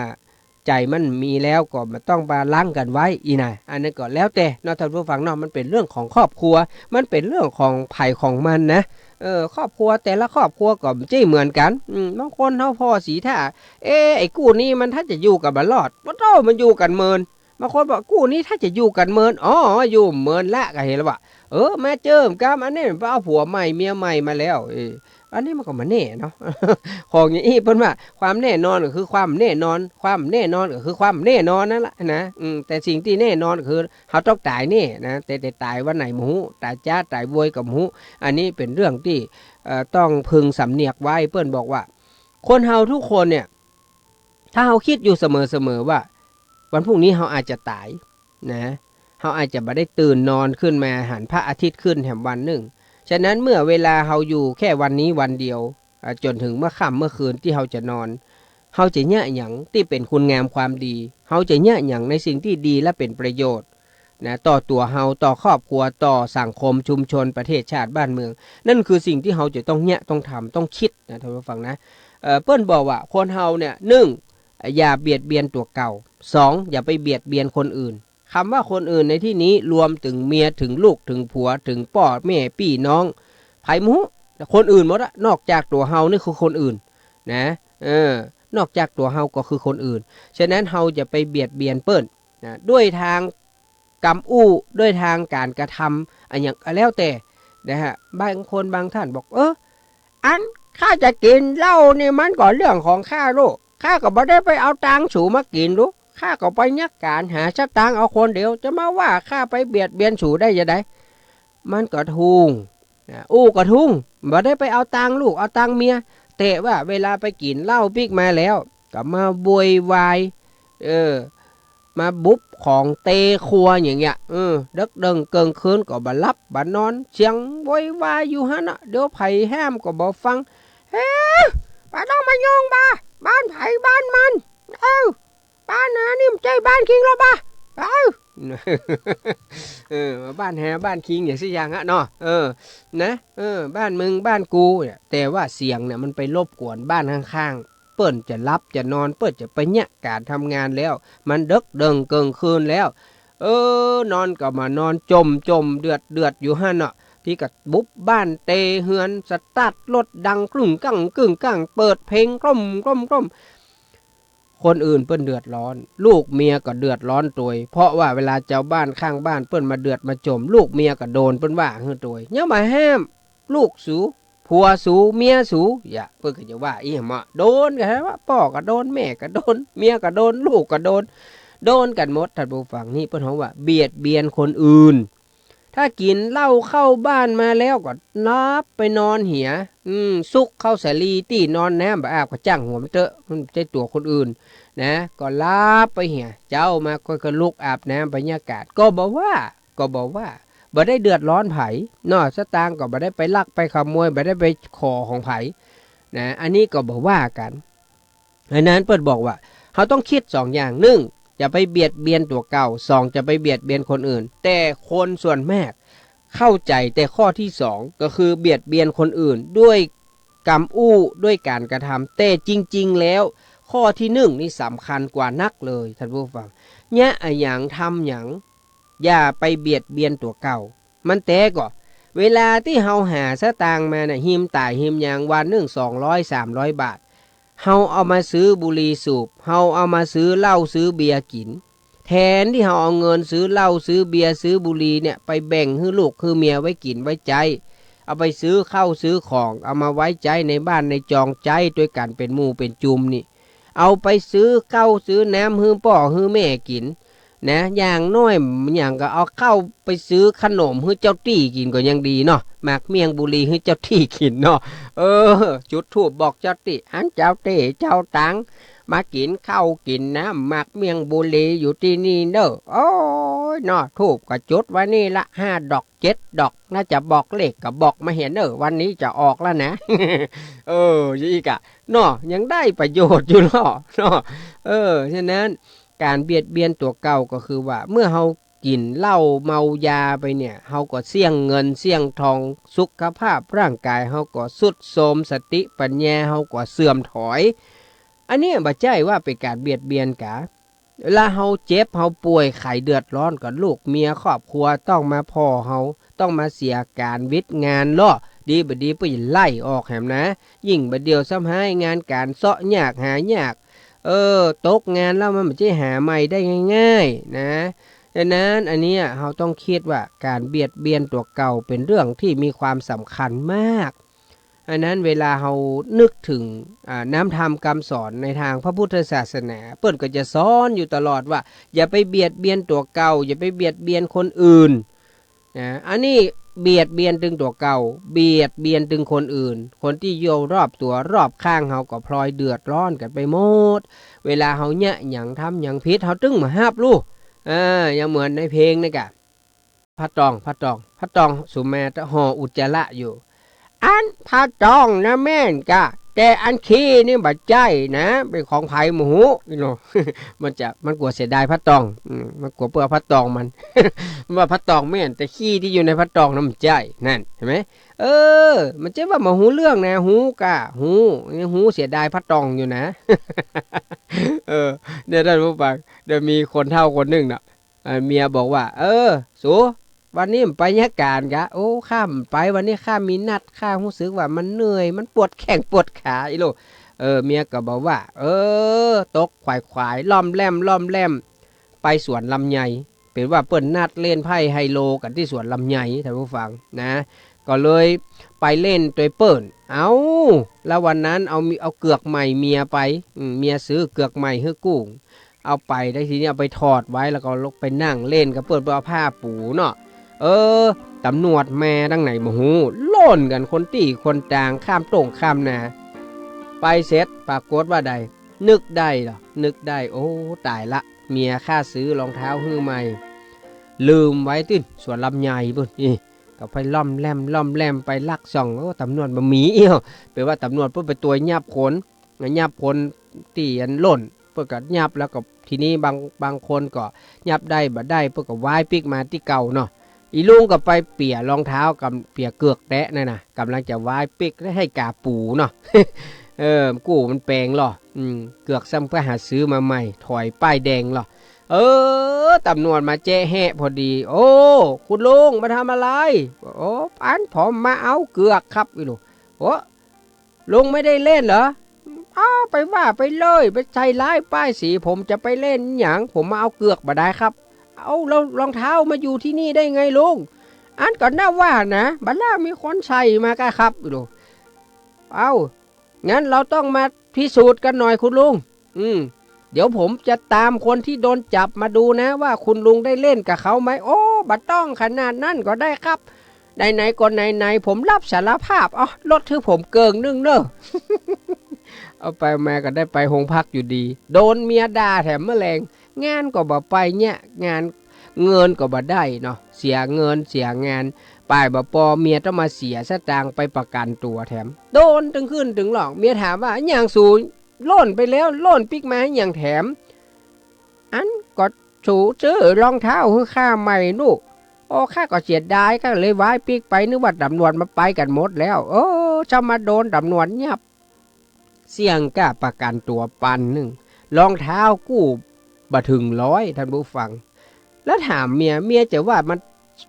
ใจ๋มันมีแล้วก็บ่ต้องมาลังกั๋นไว้อี้นะ อันนั้นก็แล้วแต่เนาะท่านผู้ฟังเนาะ มันเป๋นเรื่องของครอบครัว มันเป๋นเรื่องของใผของมันนะ เออ ครอบครัวแต่ละครอบครัวก็บ่ใจ้เหมือนกั๋น อืม บางคนเฮาผ่อสีถ้า เอ๊ะ ไอ้กู้นี้มันถ้าจะอยู่กั๋นบ่รอด ปะโธ่ มันอยู่กั๋นเมิน บางคนบอกกู้นี้ถ้าจะอยู่กั๋นเมิน อ๋อ อยู่เมินละ ก็หันละว่า เออ มาเจิมกำ อันนี้ไปเอาผัวใหม่เมียใหม่มาแล้ว เออ อันนี้มันก็บ่แน่เนาะ ของอย่างอี้เปิ้นว่าความแน่นอนก็คือความแน่นอน ความแน่นอนก็คือความแน่นอนนั่นแหละนะ อืม แต่สิ่งตี้แน่นอนก็คือเฮาต้องต๋ายแน่นะ แต่ แต่ต๋ายวันไหนบ่ฮู้ ต๋ายจ๊าดต๋ายโวยก็บ่ฮู้ อันนี้เป๋นเรื่องตี้ เอ่อ ต้องพึงสำเนียกไว้ เปิ้นบอกว่า คนเฮาทุกคนเนี่ย ถ้าเฮากึ๊ดอยู่เสมอๆ ว่า วันพรุ่งนี้เฮาอาจจะต๋ายนะ เฮาอาจจะบ่ได้ตื่นนอนขึ้นมาหันพระอาทิตย์ขึ้นแถมวันนึ่ง ฉะนั้นเมื่อเวลาเฮาอยู่แค่วันนี้วันเดียว อ่า จ๋นเถิงเมื่อค่ำเมื่อคืนตี้เฮาจะนอน เฮาจะเยียะหยังตี้เป๋นคุณงามความดี เฮาจะเยียะหยังในสิ่งตี้ดีและเป๋นประโยชน์นะ ต่อตั๋วเฮา ต่อครอบครัว ต่อสังคม ชุมชน ประเทศ ชาติ บ้านเมือง นั่นคือสิ่งตี้เฮาจะต้องเยียะ ต้องทำ ต้องกึ๊ดนะ ท่านผู้ฟังนะ เอ่อ เปิ้นบอกว่าคนเฮาเนี่ย นึ่ง อย่าเบียดเบียนตั๋วเก่า สอง อย่าไปเบียดเบียนคนอื่น กำว่าคนอื่นในตี้นี้รวมเถิงเมีย เถิงลูก เถิงผัว เถิงป้อแม่ปี้น้อง ใผบ่ฮู้ คนอื่นหมดอะ นอกจากตั๋วเฮานี่คือคนอื่นนะ เออ นอกจากตั๋วเฮาก็คือคนอื่น ฉะนั้นเฮาอย่าไปเบียดเบียนเปิ้นนะ ด้วยตางกำอู้ ด้วยตางก๋านกระทำอะหยังก็แล้วแต่นะฮะ บางคนบางท่านบอก เออ อันข้าจะกิ๋นเหล้านี่มันก็เรื่องของข้าลูก ข้าก็บ่ได้ไปเอาตางสูมากิ๋นลูก ข้าก็ไปเยียะก๋านหาสตางค์เอาคนเดียว จะมาว่าข้าไปเบียดเบียนสูได้จาใด มันก็ถูกนะ อู้ก็ถูก บ่ได้ไปเอาตางลูกเอาตางเมีย แต่ว่าเวลาไปกิ๋นเหล้าปิ๊กมาแล้ว ก็มาโวยวาย เออ มาบุบของเตะครัวอย่างเงี้ย เออ เดิ็กเดิ่งเกิ่งคืนก็บ่หลับบ่นอน เสียงโวยวายอยู่หั้นน่ะ เดี๋ยวใผห้ามก็บ่ฟัง เฮ้ย บ่ต้องมายุ่งบ่า บ้านใผบ้านมัน เออ บ้านหานี่มันใจ้บ้านคิงแล้วบ่า เออ เออ บ้านหาบ้านคิงอย่างซี้อย่างอะเนาะ เออ นะ เออ บ้านมึงบ้านกูเนี่ย แต่ว่าเสียงเนี่ยมันไปรบกวนบ้านข้างๆ เปิ้นจะหลับจะนอน เปิ้นจะไปเยียะก๋านทำงานแล้ว มันเดิ็กเดิ่งเกิ่งคืนแล้ว เออ นอนก็บ่นอน จ่มจ่มเดือดเดือดอยู่หั้นเนาะ ตี้ก็บุบบ้านเตะเฮือน สตาร์ทรถดังกึ้งกังกึ้งกัง เปิดเพลงกล่อมกล่อมกล่อม คนอื่นเปิ้นเดือดร้อน ลูกเมียก็เดือดร้อนตวย เพราะว่าเวลาจาวบ้านข้างบ้านเปิ้นมาเดือดมาจ่ม ลูกเมียก็โดนเปิ้นว่าหื้อตวย ยังบ่าห้าม ลูกสู ผัวสู เมียสู อย่า เปิ้นก็จะว่าอี้หมอ โดนกั๋นหั้นวะ ป้อก็โดน แม่ก็โดน เมียก็โดน ลูกก็โดน โดนกั๋นหมด ท่านผู้ฟัง นี่เปิ้นฮ้องว่าเบียดเบียนคนอื่น ถ้ากิ๋นเหล้าเข้าบ้านมาแล้วก็หลับไปนอนเหีย อืม ซุกเข้าสาลีตี้นอนน้ำ บ่อาบก็จ้างหัวมันเต๊อะ มันใจ้ตั๋วคนอื่นนะ ก็หลับไปเหีย เจ๊ามาก็ ก็ลุกอาบน้ำบรรยากาศ ก็บ่ว่า ก็บ่ว่า บ่ได้เดือดร้อนใผเนาะ สตางค์ก็บ่ได้ไปลักไปขโมย บ่ได้ไปขอของใผนะ อันนี้ก็บ่ว่ากั๋น ฉะนั้นเปิ้นบอกว่า เฮาต้องกึ๊ดสองอย่าง นึ่ง อย่าไปเบียดเบียนตั๋วเก่า สอง อย่าไปเบียดเบียนคนอื่น แต่คนส่วนมากเข้าใจ๋แต่ข้อตี้สอง ก็คือเบียดเบียนคนอื่นด้วยกำอู้ ด้วยก๋านกระทำ แต่จริงๆ แล้ว ข้อตี้นึ่งนี่สำคัญกว่านักเลย ท่านผู้ฟัง เยียะอะหยัง ทำหยัง อย่าไปเบียดเบียนตั๋วเก่า มันแต๊ก่อ เวลาตี้เฮาหาสตางค์มาน่ะ หิมต๋ายหิมยาง วันนึ่งสองร้อยสามร้อยบาท เฮาเอามาซื้อบุหรี่สูบ เฮาเอามาซื้อเหล้าซื้อเบียร์กิ๋น แทนตี้เฮาเอาเงินซื้อเหล้าซื้อเบียร์ซื้อบุหรี่เนี่ย ไปแบ่งหื้อลูกหื้อเมียไว้กิ๋นไว้ใจ๊ เอาไปซื้อข้าวซื้อของ เอามาไว้ใจ๊ในบ้านในจอง ใจ๊ตวยกั๋นเป๋นหมู่เป๋นจุมนี่ เอาไปซื้อข้าวซื้อน้ำหื้อป้อหื้อแม่กิ๋น นะ อย่างน้อยอย่างก็เอาข้าวไปซื้อขนมหื้อเจ้าตี้กิ๋นก็ยังดีเนาะ หมากเมี่ยงบุหรี่หื้อเจ้าตี้กิ๋นเนาะ เออ จุดธูปบอกเจ้าตี้ อันเจ้าตี้เจ้าตาง มากิ๋นข้าวกิ๋นน้ำ หมากเมี่ยงบุหรี่อยู่ตี้นี่เน่อ โอ๊ยเนาะ ธูปก็จุดไว้นี่ละ ห้าดอก เจ็ดดอก น่าจะบอกเลขก็บอกมาเหียเน่อ วันนี้จะออกแล้วนะ เออ อี้ก่ะ เนาะ ยังได้ประโยชน์อยู่เนาะ เนาะ เออ ฉะนั้น ก๋านเบียดเบียนตั๋วเก่าก็คือว่า เมื่อเฮากิ๋นเหล้าเมายาไปเนี่ย เฮาก็เสี้ยงเงินเสี้ยงทอง สุขภาพร่างก๋ายเฮาก็ทรุดโทรม สติปัญญาเฮาก็เสื่อมถอย อันเนี้ยบ่ใจ้ว่าเป๋นก๋านเบียดเบียนกา เวลาเฮาเจ็บเฮาป่วยไข้เดือดร้อนก็ลูกเมียครอบครัวต้องมาผ่อเฮา ต้องมาเสียก๋านวิตงานเนาะ ดีบ่ดีเปิ้นไล่ออกแหมนะ ยิ่งบ่าเดี่ยวซ้ำฮ้าย งานก๋านเซาะยากหายาก เออ ตกงานแล้วมันบ่ใจ้หาใหม่ได้ง่ายๆ นะ ฉะนั้นอันเนี้ยเฮาต้องกึ๊ดว่าก๋านเบียดเบียนตั๋วเก่าเป๋นเรื่องตี้มีความสำคัญมาก อันนั้นเวลาเฮานึกเถิง อ่า น้ำธรรมกำสอนในตางพระพุทธศาสนา เปิ้นก็จะสอนอยู่ตลอดว่า อย่าไปเบียดเบียนตั๋วเก่า อย่าไปเบียดเบียนคนอื่น นะ อันนี้เบียดเบียนตึงตั๋วเก่า เบียดเบียนตึงคนอื่น คนตี้อยู่รอบตั๋วรอบข้างเฮาก็พลอยเดือดร้อนกั๋นไปหมด เวลาเฮาเยียะหยังทำหยังผิด เฮาตึงบ่ฮับลู่ อ่า อย่างเหมือนในเพลงนี่กะ ผ้าตอง ผ้าตอง ผ้าตอง สุมาตะห่ออุจจาระอยู่ อันผ้าตองนะแม่นกะ แต่อันขี้นี่บ่ใจ้นะ เป๋นของใผบ่ฮู้ อีโน่ มันจะ มันกั๋วเสียดายผ้าตอง อืม มันกั๋วเปื้อผ้าตองมัน มันว่าผ้าตองแม่น แต่ขี้ตี้อยู่ในผ้าตองนั้นบ่ใจ้ นั่น หันก่อ เออ มันจะว่าบ่ฮู้เรื่องนะ ฮู้กะ ฮู้ ฮู้เสียดายผ้าตองอยู่นะ เออ เนี่ยต้านผู้ฟัง เดี๋ยวมีคนเฒ่าคนนึ่งเนาะ อ่า เมียบอกว่า เออ สู วันนี้บ่ไปเยียะก๋านกะ โอ้ ข้าบ่ไป วันนี้ข้ามีนัด ข้าฮู้สึกว่ามันเหนื่อย มันปวดแข้งปวดขา อีโล่ เออ เมียก็บอกว่า เออ ตกขวายๆ ล่อมแล่ม ล่อมแล่ม ไปสวนลำไย เป๋นว่าเปิ้นนัดเล่นไพ่ไฮโลกั๋นตี้สวนลำไย ต้านผู้ฟังนะ ก็เลยไปเล่นตวยเปิ้น เอ้า แล้ววันนั้นเอามี เอาเกือกใหม่เมียไป อืม เมียซื้อเกือกใหม่หื้อกู้ เอาไป แล้วทีนี้เอาไปถอดไว้ แล้วก็ลงไปนั่งเล่นกับเปิ้น เปิ้นเอาผ้าปูเนาะ เออ ต๋ำรวจมาตางไหนบ่ฮู้ ล่นกั๋นคนตี้คนตาง ข้ามต้งข้ามนา ไปเสร็จ ปรากฏว่าใด นึกได้เหรอ นึกได้ โอ้ ต๋ายละ เมียข้าซื้อรองเท้าหื้อใหม่ ลืมไว้ตี้สวนลำไยปุ้น อี้ ก็ไปล่อมแล่ม ล่อมแล่ม ไปลักส่อง โอ้ ต๋ำรวจบ่มี อี้ เป๋นว่าต๋ำรวจเปิ้นไปตวยยับคน ยับคนตี้อันล่น เปิ้นก็ยับ แล้วก็ทีนี้บาง บางคนก็ยับได้บ่ได้ เปิ้นก็ว้ายปิ๊กมาตี้เก่าเนาะ อีลุงก็ไปเปียะรองเท้ากับเปียะเกือกแตะนั่นน่ะ ก่ำลังจะว้ายปิ๊ก แล้วหื้อกาปูเนาะ เออ กู้มันแปงลอ อืม เกือกซ้ำก็หาซื้อมาใหม่ ถอยป้ายแดงลอ เออ ต๋ำรวจมาแจ๊แฮะพอดี โอ้ คุณลุงมาทำอะไร โอ้ อันผมมาเอาเกือกครับ อีลุง โอ้ ลุงไม่ได้เล่นเหรอ อ้าว ไปว่าไปเลย ไปใส่ร้ายป้ายสี ผมจะไปเล่นหยัง ผมมาเอาเกือกบ่ได้ครับ เอา แล้วรองเท้ามาอยู่ที่นี่ได้ไงลุง อันก็น่าว่านะ บ่าล่างมีคนใส่มาก้าครับ อีลุง เอ้า งั้นเราต้องมาพิสูจน์กันหน่อยคุณลุง อืม เดี๋ยวผมจะตามคนที่โดนจับมาดูนะ ว่าคุณลุงได้เล่นกับเขาไหม โอ้ บ่ต้องขนาดนั้นก็ได้ครับ ไหนๆ ก็ไหนๆ ผมรับสารภาพ เอา ลดหื้อผมเกิ่งนึ่งเน่อ เอาไปมาก็ได้ไปโฮงพักอยู่ดี โดนเมียด่าแถมแมลง งานก็บ่ไปเยียะงาน เงินก็บ่ได้เนาะ เสียเงินเสียงาน ป้ายบ่ปอ เมียต้องมาเสียสตางค์ไปประกั๋นตั๋วแถม โดนตึงขึ้นตึงหลอก เมียถามว่า อะหยังสู ล่นไปแล้ว ล่นปิ๊กมาอะหยังแถม อันก็สูซื้อรองเท้าหื้อข้าใหม่ลูก โอ้ ข้าก็เสียดาย ข้าเลยว้ายปิ๊กไป นึกว่าต๋ำรวจมาไปกั๋นหมดแล้ว เออ ซ้ำมาโดนต๋ำรวจยับ เสี้ยงก้าประกั๋นตั๋วปันนึ่ง รองเท้ากู้บ่เถิงร้อย ต้านผู้ฟัง แล้วถามเมีย เมียจะว่ามัน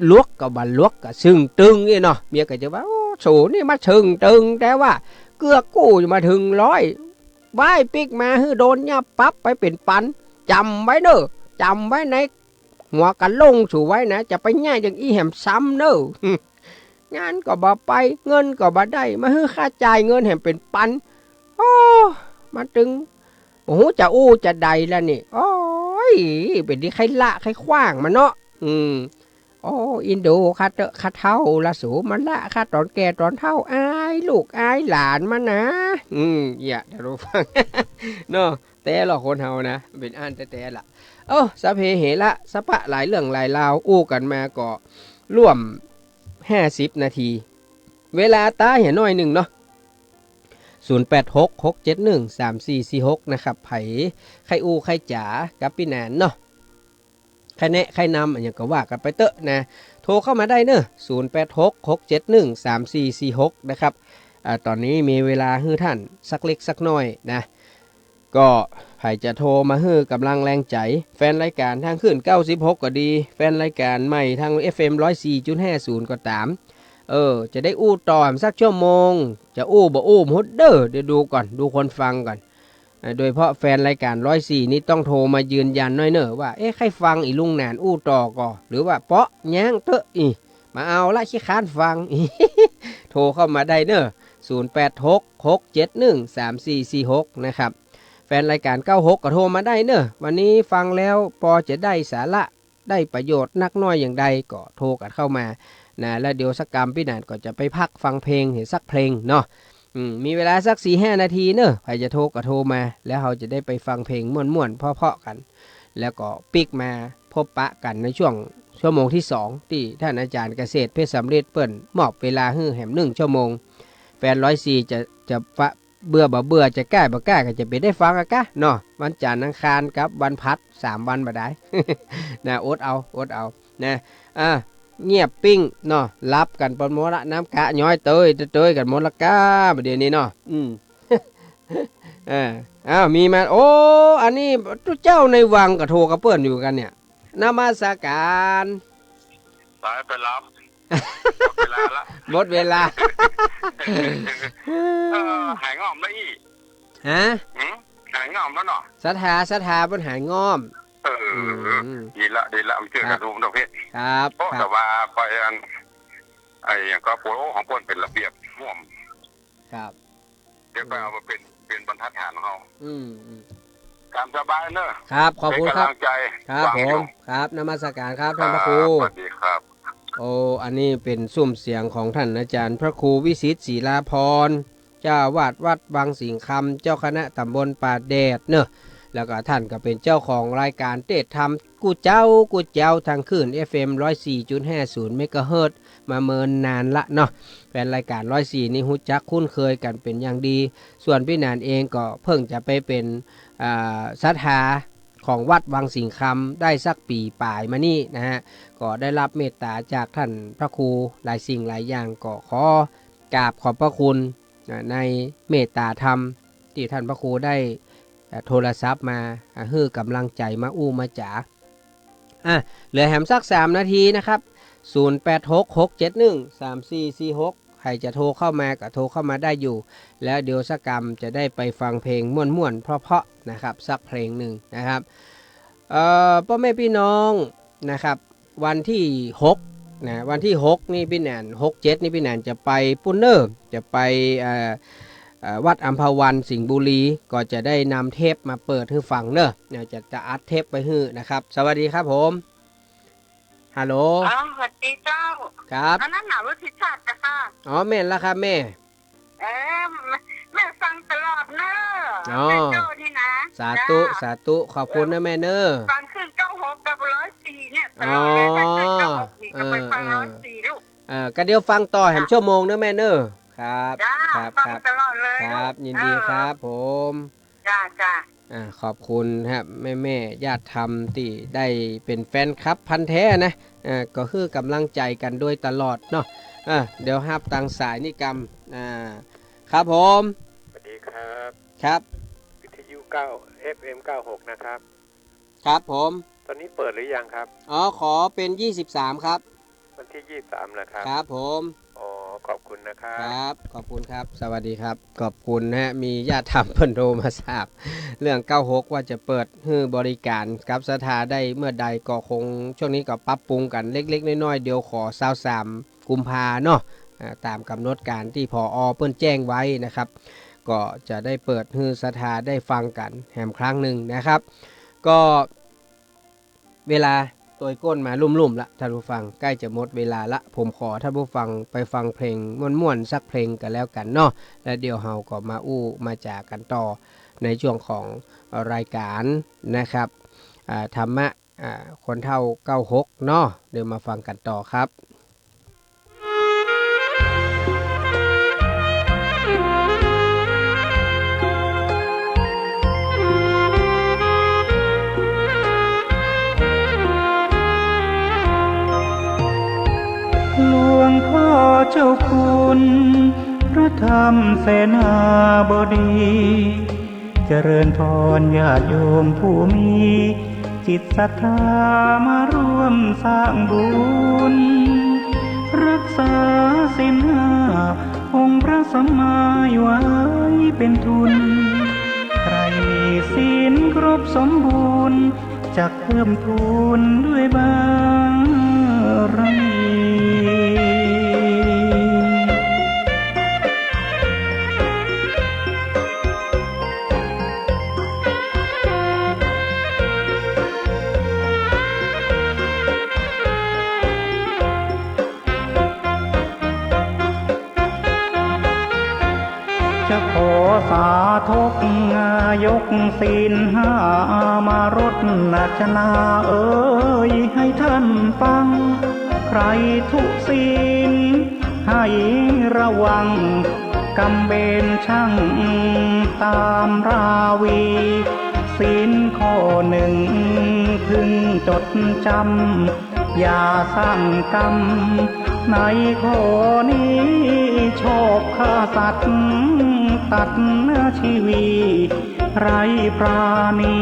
หลวกก็บ่หลวก ก็เซิ่งตึงอี้เนาะ เมียก็จะว่า โอ้ สูนี่มันเซิ่งตึง แต่ว่าเกือกกู้บ่เถิงร้อย ว้ายปิ๊กมาหื้อโดนยับปั๊บไปเป๋นปัน จ๋ำไว้เน่อ จ๋ำไว้ในหัวกะโหลงสูไว้นะ จะไปเยียะอย่างอี้แหมซ้ำเน่อ งานก็บ่ไป เงินก็บ่ได้ มาหื้อข้าจ่ายเงินแหมเป๋นปัน โอ้ มันตึง บ่ฮู้จะอู้จะใดละนี่ โอ้ย เป๋นดีใค่ละใค่ขว้างมันเนาะ อืม โอ้ อินดูข้าเต๊อะ ข้าเฒ่าละสู มาละข้าต๋อนแก่ต๋อนเฒ่า อายลูกอายหลานมันนะ อืม เยียะ ต้านผู้ฟัง เนาะ แต๊ลอคนเฮานะ เป๋นอั้นแต๊ๆ ละ โอ้ สัพเพเหระ สะปะหลายเรื่องหลายราว อู้กั๋นมาก็ร่วมห้าสิบนาที เวลาต้าเหียน้อยนึ่งเนาะ ศูนย์แปดหก หกเจ็ดหนึ่ง สามสี่สี่หก นะครับ ใผใค่อู้ใค่จ๋ากับปี้หนานเนาะ ใค่แนะใค่นำอะหยังก็ว่ากั๋นไปเต๊อะนะ โทรเข้ามาได้เน่อ ศูนย์แปดหก หกเจ็ดหนึ่ง สามสี่สี่หก นะครับ อ่า ต๋อนนี้มีเวลาหื้อต้านสักเล็กสักน้อยนะ ก็ใผจะโทรมาหื้อก๋ำลังแรงใจ๋ แฟนรายก๋านตางคลื่นเก้าสิบหกก็ดี แฟนรายก๋านใหม่ตาง เอฟเอ็ม ร้อยสี่จุดห้าศูนย์ ก็ต๋าม เออ จะได้อู้ต่อสักชั่วโมง จะอู้บ่อู้บ่ฮู้เน่อ เดี๋ยวดูก่อน ดูคนฟังก่อน อ่า โดยเฉพาะแฟนรายก๋านร้อยสี่นี่ต้องโทรมายืนยันหน้อยเน่อว่า เอ๊ะ ใค่ฟังอี่ลุงหนานอู้ต่อก่อ หรือว่าเปาะ ย้างเต๊อะ อี่ บ่เอาละ ขี้ค้านฟัง โทรเข้ามาได้เน่อ ศูนย์แปดหก หกเจ็ดหนึ่ง สามสี่สี่หก นะครับ แฟนรายก๋านเก้าหกก็โทรมาได้เนอะ วันนี้ฟังแล้วปอจะได้สาระ ได้ประโยชน์นักน้อยอย่างใดก็โทรกั๋นเข้ามานะ แล้วเดี๋ยวสักกำปี้หนานก็จะไปพักฟังเพลงเหียสักเพลงเนาะ อืม มีเวลาสักสี่ห้านาทีเนอะ ใผจะโทรก็โทรมา แล้วเฮาจะได้ไปฟังเพลงม่วนๆ เพราะๆ กั๋น แล้วก็ปิ๊กมาพบปะกั๋นในช่วงชั่วโมงที่สอง ตี้ท่านอาจ๋ารย์เกษตรเพชรสำริดเปิ้นมอบเวลาหื้อแหมหนึ่งชั่วโมง แฟนร้อยสี่จะ จะปะ เบื่อบ่เบื่อ จะก้าบ่ก้า ก็จะเป๋นได้ฟังอะกะเนาะ วันจันทร์อังคารกับวันพฤหัส สามวันบ่ได้ นะ อดเอา อดเอา นะ อ่ะ เงียบปิ้งเนาะ หลับกั๋นปนหมดละ น้ำกะย้อยเตยเตยกั๋นหมดละก้า บ่าเดี่ยวนี้เนาะ อืม เออ อ้าว มีมา โอ้ อันนี้ตุ๊เจ้าในวังก็โทรกับเปิ้นอยู่กั๋นเนี่ย นมัสก๋าน สายไปรับ หมดเวลาละ หมดเวลา เออ หายง่อมแล้วอี้ ฮะ หืม หายง่อมแล้วเนาะ ศรัทธา ศรัทธาเปิ้นหายง่อม เออ อืม ดีละ ดีละ มันเจื้อกั๋น ครับ ดูมันประเภท ครับ โอ้ ครับ แต่ว่าไปอัน ไอ้หยังก็โปรของเปิ้นเป๋นระเบียบม่วม ครับ เดี๋ยวก็เอามาเป๋น เป๋นบรรทัดฐานของเฮา อืม อืม ต๋ามสบายเนอะ ครับ ขอบคุณครับ เป๋นก๋ำลังใจ๋ ครับ ฟังอยู่ ผม ครับ นมัสก๋านครับ ท่านพระครู ครับ สวัสดีครับ โอ้ อันนี้เป๋นซุ่มเสียงของท่านอาจ๋ารย์พระครูวิสิทธิ์ ศิลาภรณ์ เจ้าอาวาสวัดวังสิงห์คำ เจ้าคณะต๋ำบลป่าแดดเนอะ แล้วก็ท่านก็เป๋นเจ้าของรายก๋านเตสน์ธรรมกู้เจ๊ากู้เจ๊า ตางคลื่น เอฟเอ็ม ร้อยสี่จุดห้าศูนย์ เมกะเฮิรตซ์ มาเมินนานละเนาะ แฟนรายก๋านร้อยสี่นี่ฮู้จักคุ้นเคยกั๋นเป๋นอย่างดี ส่วนปี้หนานเองก็เพิ่งจะไปเป๋น อ่า ศรัทธาของวัดวังสิงห์คำได้สักปี๋ป๋ายมานี่นะฮะ ก็ได้รับเมตต๋าจากท่านพระครูหลายสิ่งหลายอย่าง ก็ขอกราบขอบพระคุณ อ่า ในเมตต๋าธรรมตี้ท่านพระครูได้ อ่า โทรศัพท์มา อ่า หื้อก๋ำลังใจ๋มาอู้มาจ๋า อ่ะ เหลือแหมสักสามนาทีนะครับ ศูนย์แปดหก หกเจ็ดหนึ่ง สามสี่สี่หก ใผจะโทรเข้ามาก็โทรเข้ามาได้อยู่ แล้วเดี๋ยวสักกำจะได้ไปฟังเพลงม่วนๆ เพราะๆ นะครับ สักเพลงหนึ่งนะครับ เอ่อ ป้อแม่ปี้น้องนะครับ วันตี้หกนะ วันตี้หกนี่ปี้หนาน หกเจ็ดนี่ปี้หนานจะไปปู๊นเน่อ จะไป เอ่อ เอ่อ วัดอัมพวันสิงห์บุรี ก็จะได้นำเทปมาเปิดหื้อฟังเน่อ เนี่ย จะ จะอัดเทปไว้หื้อนะครับ สวัสดีครับผม ฮัลโหล อ๋อ สวัสดีเจ้า ครับ อันนั้นน่ะ วุฒิชาติเจ้าค่ะ อ๋อ แม่นละครับแม่ เออ แม่ แม่ฟังตลอดเนอะ อ๋อ แม่โจ้นี่นะ สาธุ จ้า สาธุ ขอบคุณนะแม่เน่อ ฟังคลื่นเก้าหกกับร้อยสี่เนี่ยตลอดเลย อ๋อ ฟังคลื่นเก้าหกนี่ก็ไปฟัง เออ เออ ร้อยสี่ลูก เออ ก็เดี๋ยวฟังต่อแหม จ้ะ ชั่วโมงเน่อแม่เน่อ ครับ จ้า ครับ ฟัง ครับ ตลอดเลย ครับ ลูก ยินดี เออ ครับผม จ้า จ้า อ่า ขอบคุณครับ แม่ๆ ญาติธรรมตี้ได้เป๋นแฟนคลับพันธุ์แท้นะ อ่า ก็หื้อก๋ำลังใจ๋กั๋นโดยตลอดเนาะ อ่า เดี๋ยวฮับตางสายนี่กำ อ่า ครับผม สวัสดีครับ ครับ วิทยุเก้า เอฟเอ็มเก้าหก นะครับ ครับผม ตอนนี้เปิดหรือยังครับ อ๋อ ขอเป๋นยี่สิบสามครับ วันตี้ยี่สิบสามเหรอครับ ครับผม อ๋อ ขอบคุณนะครับ ครับ ขอบคุณครับ สวัสดีครับ ขอบคุณนะฮะ มีญาติธรรมเปิ้นโทรมาสอบเรื่องเก้าหก ว่าจะเปิดหื้อบริก๋านกับศรัทธาได้เมื่อใด ก็คงช่วงนี้ก็ปรับปรุงกั๋นเล็กๆ น้อยๆ เดี๋ยวขอซาวสามกุมภาเนาะ อ่า ต๋ามก๋ำหนดก๋านตี้ ผอ. เปิ้นแจ้งไว้นะครับ ก็จะได้เปิดหื้อศรัทธาได้ฟังกั๋นแหมครั้งหนึ่งนะครับ ก็ เวลาตวยก้นมาลุ่มๆ ละ ท่านผู้ฟัง ใก้จะหมดเวลาละ ผมขอท่านผู้ฟังไปฟังเพลงม่วนๆ สักเพลงกั๋นแล้วกั๋นเนาะ แล้วเดี๋ยวเฮาก็มาอู้มาจ๋ากั๋นต่อในช่วงของรายก๋านนะครับ อ่า ธรรมะ อ่า คนเฒ่าเก้าหกเนาะ เดี๋ยวมาฟังกั๋นต่อครับ หลวงพ่อเจ้าคุณ พระธรรมเสนาบดี เจริญพรญาติโยมผู้มี จิตศรัทธามาร่วมสร้างบุญ รักษาศีลห้า องค์พระสัมมาไว้เป็นทุน ใครมีศีลครบสมบูรณ์ จักเพิ่มพูนด้วยบารมี จะขอสาธกยกศีลห้ามารสนาเอ๋ย ให้ท่านฟัง ใครทุศีลให้ระวัง กำเบญชั่งตามราวี ศีลข้อหนึ่งพึงจดจำ อย่าสร้างกรรมในข้อนี้ ชอบฆ่าสัตว์ตัดชีวี ไร้ปราณี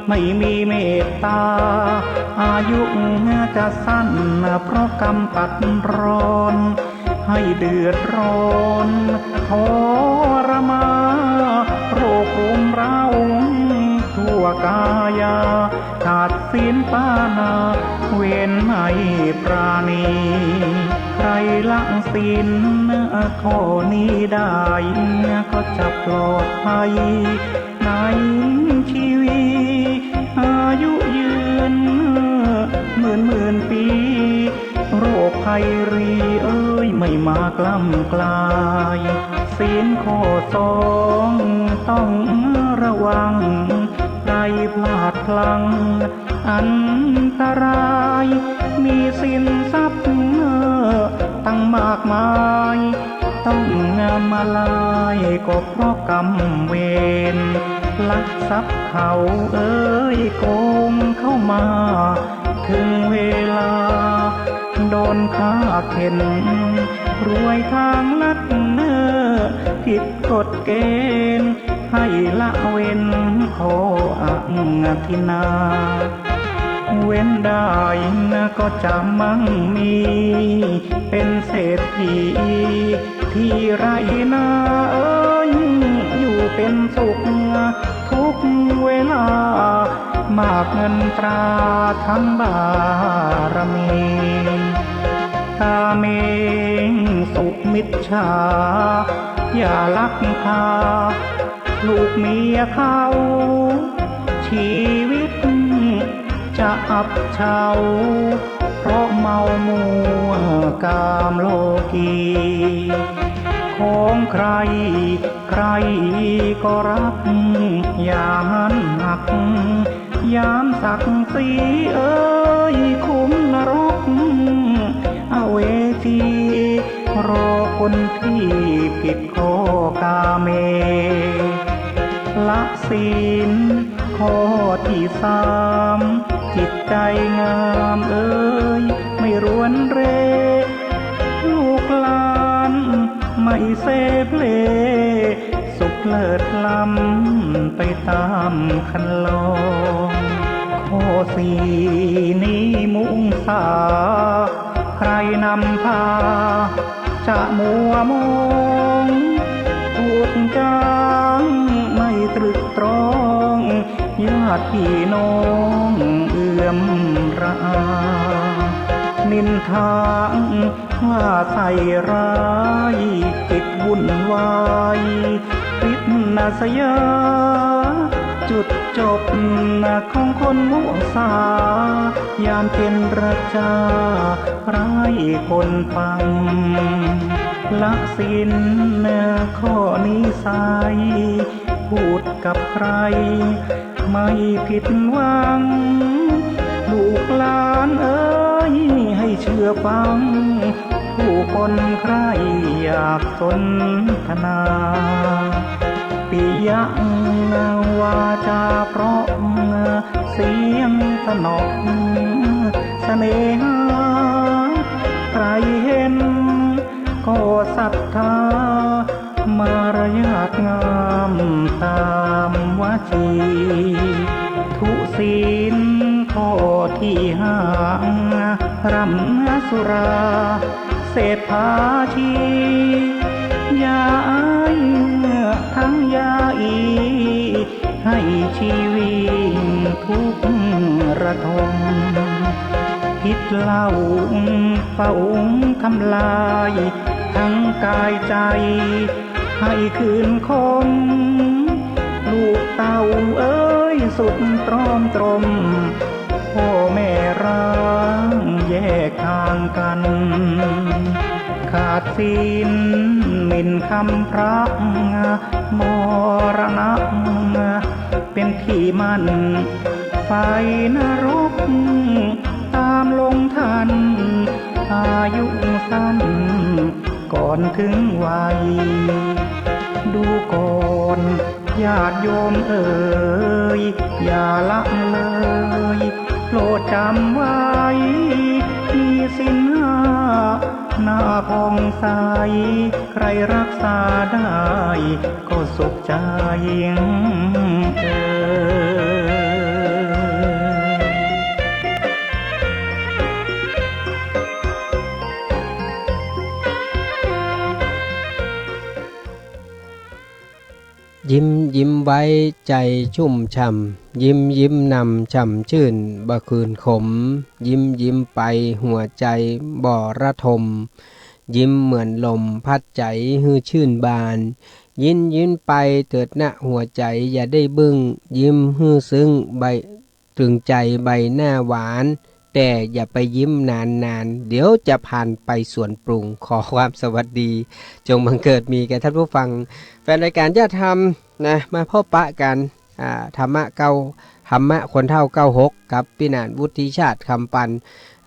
ไม่มีเมตตา อายุจะสั้นเพราะกรรมตัดรอน ให้เดือดร้อนทรมาน โรครุมเร้าทั่วกายา ขาดศีลปานา เว้นไม่ปราณี ใครละศีลข้อนี้ได้ ก็จะปลอดภัยในชีวี อายุยืนหมื่นหมื่นปี โรคภัยรีเอ๋ย ไม่มากล้ำกลาย ศีลข้อสองต้องระวัง ใครพลาดพลั้งอันตราย มีสินทรัพย์ตั้งมากมาย ต้องมาลายก็เพราะกรรมเวร ลักทรัพย์เขาเอ๋ย โกงเข้ามา ถึงเวลาโดนฆ่าเข็ญ รวยทางลัดเน่อ ผิดกฎเกณฑ์ ให้ละเว้นข้ออทินนา เว้นได้นะก็จะมั่งมี เป็นเศรษฐีที่ไร่นาเอ๋ย อยู่เป็นสุขทุกเวลา มากเงินตราทั้งบารมี กาเมสุมิจฉา อย่าลักพาลูกเมียเขา ชีวิตจะอับเฉา เพราะเมามัวกามโลกี ของใครใครก็รัก อย่าหันหัก ยามศักดิ์ศรีเอ๋ย ขุมนรกอเวจี รอคนที่ผิดข้อกาเม ละศีลข้อที่สาม จิตใจงามเอ๋ย ไม่รวนเร ลูกหลานไม่เซเพล สุขเลิศล้ำไปตามคันลอง ข้อสี่นี้มุสา ใครนำพา จะมัวมอง พูดจาไม่ตรึกตรอง ญาติพี่น้องเอือมระอา นินทาว่าใส่ร้าย จิตวุ่นวาย ปิดนาสยา จุดจบของคนมุสา ยามเจรจา ร้ายคนฟัง ละศีลข้อนิสัย พูดกับใครไม่ผิดหวัง ลูกหลานเอ๋ย ให้เชื่อฟัง ผู้คนใคร่อยากสนทนา ปิยะวาจาเพราะ เสียงสนอ เสน่หา ใครเห็นก็ศรัทธา มารยาทงามตามวจี ทุศีลข้อที่ห้า ร่ำสุรา เสพพาชี อย่าอายทั้งยาอี ให้ชีวิตทุกข์ระทม พิษเหล้าเป๋าทำลาย ทั้งกายใจให้คืนคม ลูกเต้าเอ๋ย สุดตรอมตรม พ่อแม่ร้างแยกทางกัน ขาดศีล หมิ่นคำพระมรณะ เป็นที่มั่น ไปนรก ตามลงทัน อายุสั้น ก่อนถึงวัย ดูก่อน ญาติโยมเอ๋ย อย่าละเลย โปรดจำไว้ มีศีลห้า หน้าผ่องใส ใครรักษาได้ ก็สุขใจเอ๋ย ยิ้มยิ้มไว้ ใจ๋ชุ่มฉ่ำ ยิ้มยิ้มนำ ฉ่ำชื่น บ่คืนขม ยิ้มยิ้มไป หัวใจ๋บ่ระทม ยิ้มเหมือนลมพัดใจ๋หื้อชื่นบาน ยิ้มยิ้มไปเถิดนะหัวใจ๋ อย่าได้บึ้ง ยิ้มหื้อซึ้งใบ ตึงใจ๋ใบหน้าหวาน แต่อย่าไปยิ้มนานๆ เดี๋ยวจะพาไปสวนปรุง ขอความสวัสดี จงบังเกิดมีแก่ท่านผู้ฟัง แฟนรายการญาติธรรมนะ มาพบปะกัน อ่า ธรรมะเก้า ธรรมะคนเฒ่าเก้าหก กับปี้หนานวุฒิชาติ คำปัน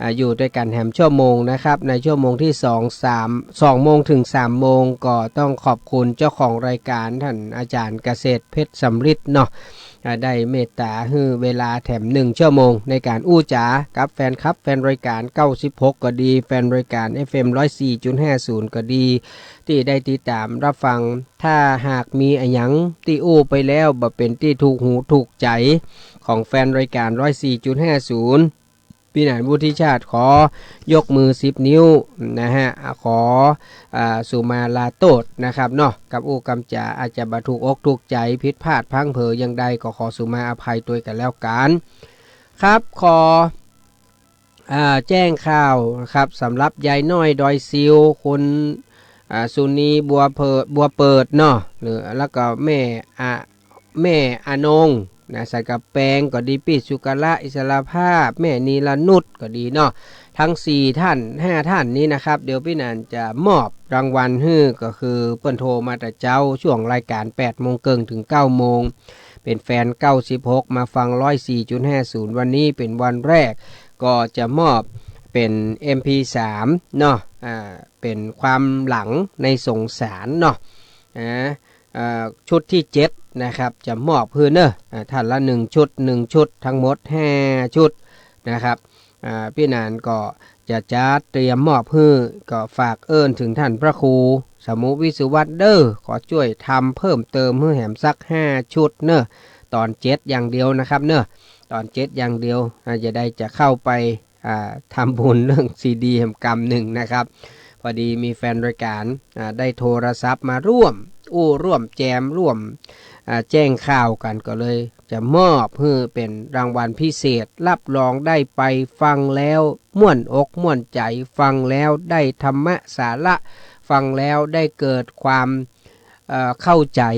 อ่า อยู่ตวยกั๋นแหมชั่วโมงนะครับ ในชั่วโมงตี้สอง สาม สองโมงเถิงสามโมง ก็ต้องขอบคุณเจ้าของรายการ ต้านอาจ๋ารย์เกษตรเพชรสำริดเนาะ อ่า ได้เมตต๋าหื้อเวลาแถมนึ่งชั่วโมง ในก๋านอู้จ๋ากับแฟนคลับ แฟนรายก๋านเก้าสิบหกก็ดี แฟนรายก๋าน เอฟเอ็ม ร้อยสี่จุดห้าศูนย์ ก็ดี ตี้ได้ติดต๋ามฮับฟัง ถ้าหากมีอะหยังตี้อู้ไปแล้ว บ่เป๋นตี้ถูกหูถูกใจ๋ของแฟนรายก๋าน ร้อยสี่จุดห้าศูนย์ ปี้หนานวุฒิชาติขอยกมือสิบนิ้วนะฮะ ขอ อ่า สุมาลาโต้ษนะครับเนาะ กำอู้กำจ๋าอาจจะบ่ถูกอกถูกใจ๋ ผิดพลาดพลั้งเผลออย่างใด ก็ขอสุมาอภัยตวยกั๋นแล้วกั๋น ครับ ขอ อ่า แจ้งข่าวครับ สำหรับยายน้อยดอยซิว คุณ อ่า สุนีบัวเปิด บัวเปิดเนาะ หรือ แล้วก็แม่ อ่า แม่อนงนะ ใส่กระแปงก็ดี ปี้สุกะละ อิสรภาพ แม่นีรนุชก็ดีเนาะ ตึงสี่ท่าน ห้าท่านนี้นะครับ เดี๋ยวปี้หนานจะมอบรางวัลหื้อ ก็คือเปิ้นโทรมาแต่เจ๊า ช่วงรายก๋านแปดโมงเกิ่งเถิงเก้าโมง เป๋นแฟนเก้าสิบหก มาฟัง ร้อยสี่จุดห้าศูนย์ วันนี้เป๋นวันแรก ก็จะมอบเป๋น เอ็มพีสาม เนาะ อ่า เป๋นความหลังในสงสารเนาะ อ่า อ่า ชุดตี้เจ็ดนะครับ จะมอบหื้อเนอะ อ่า ท่านละหนึ่งชุด หนึ่งชุด ตึงหมดห้าชุดนะครับ อ่า ปี้หนานก็จะจัดเตรียมมอบหื้อ ก็ฝากเอิ้นเถิงต้านพระครูสมุวิสุวัตเด้อ ขอจ้วยทำเพิ่มเติมหื้อแหมสักห้าชุดเนอะ ต๋อนเจ็ดอย่างเดียวนะครับเนอะ ต๋อนเจ็ดอย่างเดียว อ่า จะได้จะเข้าไป อ่า ทำบุญเรื่องซีดีแหมกำนึ่งนะครับ พอดีมีแฟนรายก๋าน อ่า ได้โทรศัพท์มาร่วมอู้ร่วมแจมร่วม อ่า แจ้งข่าวกั๋น ก็เลยจะมอบหื้อเป๋นรางวัลพิเศษ รับรองได้ไปฟังแล้วม่วนอกม่วนใจ๋ ฟังแล้วได้ธรรมะสาระ ฟังแล้วได้เกิดความ เอ่อ เข้าใจ๋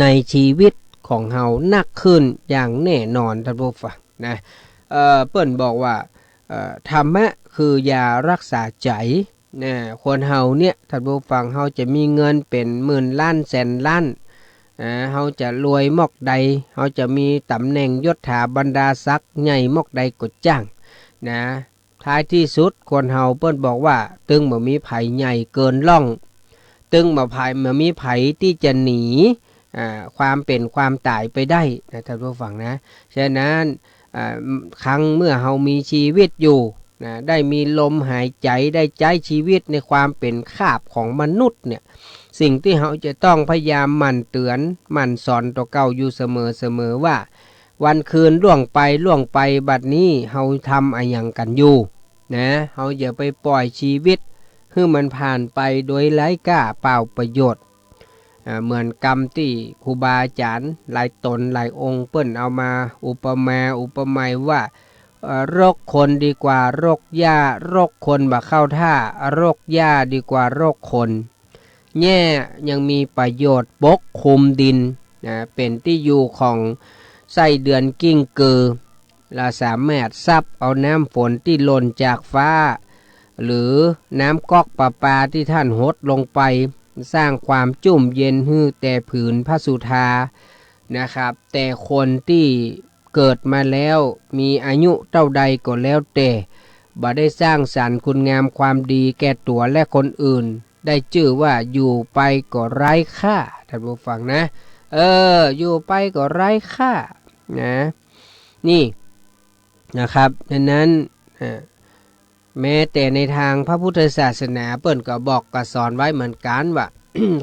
ในชีวิตของเฮานักขึ้นอย่างแน่นอน ต้านผู้ฟังนะ เอ่อ เปิ้นบอกว่า เอ่อ ธรรมะคือยารักษาใจ๋นะ คนเฮาเนี่ย ต้านผู้ฟัง เฮาจะมีเงินเป๋นหมื่นล้านแสนล้าน อ่า เฮาจะรวยหมอกใด เฮาจะมีต๋ำแหน่งยศถาบรรดาศักดิ์ใหญ่หมอกใดก็จ้างนะ ท้ายตี้สุดคนเฮาเปิ้นบอกว่า ตึงบ่มีใผใหญ่เกินล่อง ตึงบ่ใผ บ่มีใผตี้จะหนี อ่า ความเป๋นความต๋ายไปได้นะ ต้านผู้ฟังนะ ฉะนั้น อ่า ครั้งเมื่อเฮามีชีวิตอยู่นะ ได้มีลมหายใจ๋ ได้ใจ๊ชีวิตในความเป๋นคาบของมนุษย์เนี่ย สิ่งตี้เฮาจะต้องพยายามหมั่นเตื๋อน หมั่นสอนตั๋วเก่าอยู่เสมอๆ ว่า วันคืนล่วงไป ล่วงไป บัดนี้เฮาทำอะหยังกั๋นอยู่นะ เฮาอย่าไปป่อยชีวิตหื้อมันผ่านไปโดยไร้ก้าเปล่าประโยชน์ อ่า เหมือนกำตี้ครูบาอาจ๋ารย์หลายต๋นหลายองค์เปิ้นเอามาอุปมาอุปไมยว่า เอ่อ รกคนดีกว่ารกหญ้า รกคนบ่เข้าท่า รกหญ้าดีกว่ารกคน แย้ยังมีประโยชน์ปกคลุมดินนะ เป๋นตี้อยู่ของไส้เดือนกิ้งกือ และสามารถซับเอาน้ำฝนตี้หล่นจากฟ้า หรือน้ำก๊อกประปาตี้ต้านหดลงไป สร้างความจุ่มเย็นหื้อแต่ผืนพระสุธานะครับ แต่คนตี้เกิดมาแล้วมีอายุเต้าใดก็แล้วแต่ บ่ได้สร้างสรรค์คุณงามความดีแก่ตั๋วและคนอื่น ได้จื้อว่าอยู่ไปก็ไร้ค่า ท่านผู้ฟังนะ เออ อยู่ไปก็ไร้ค่านะ นี่นะครับ ฉะนั้น เอ่อ แม้แต่ในตางพระพุทธศาสนาเปิ้นก็บอกก็สอนไว้เหมือนกั๋นว่า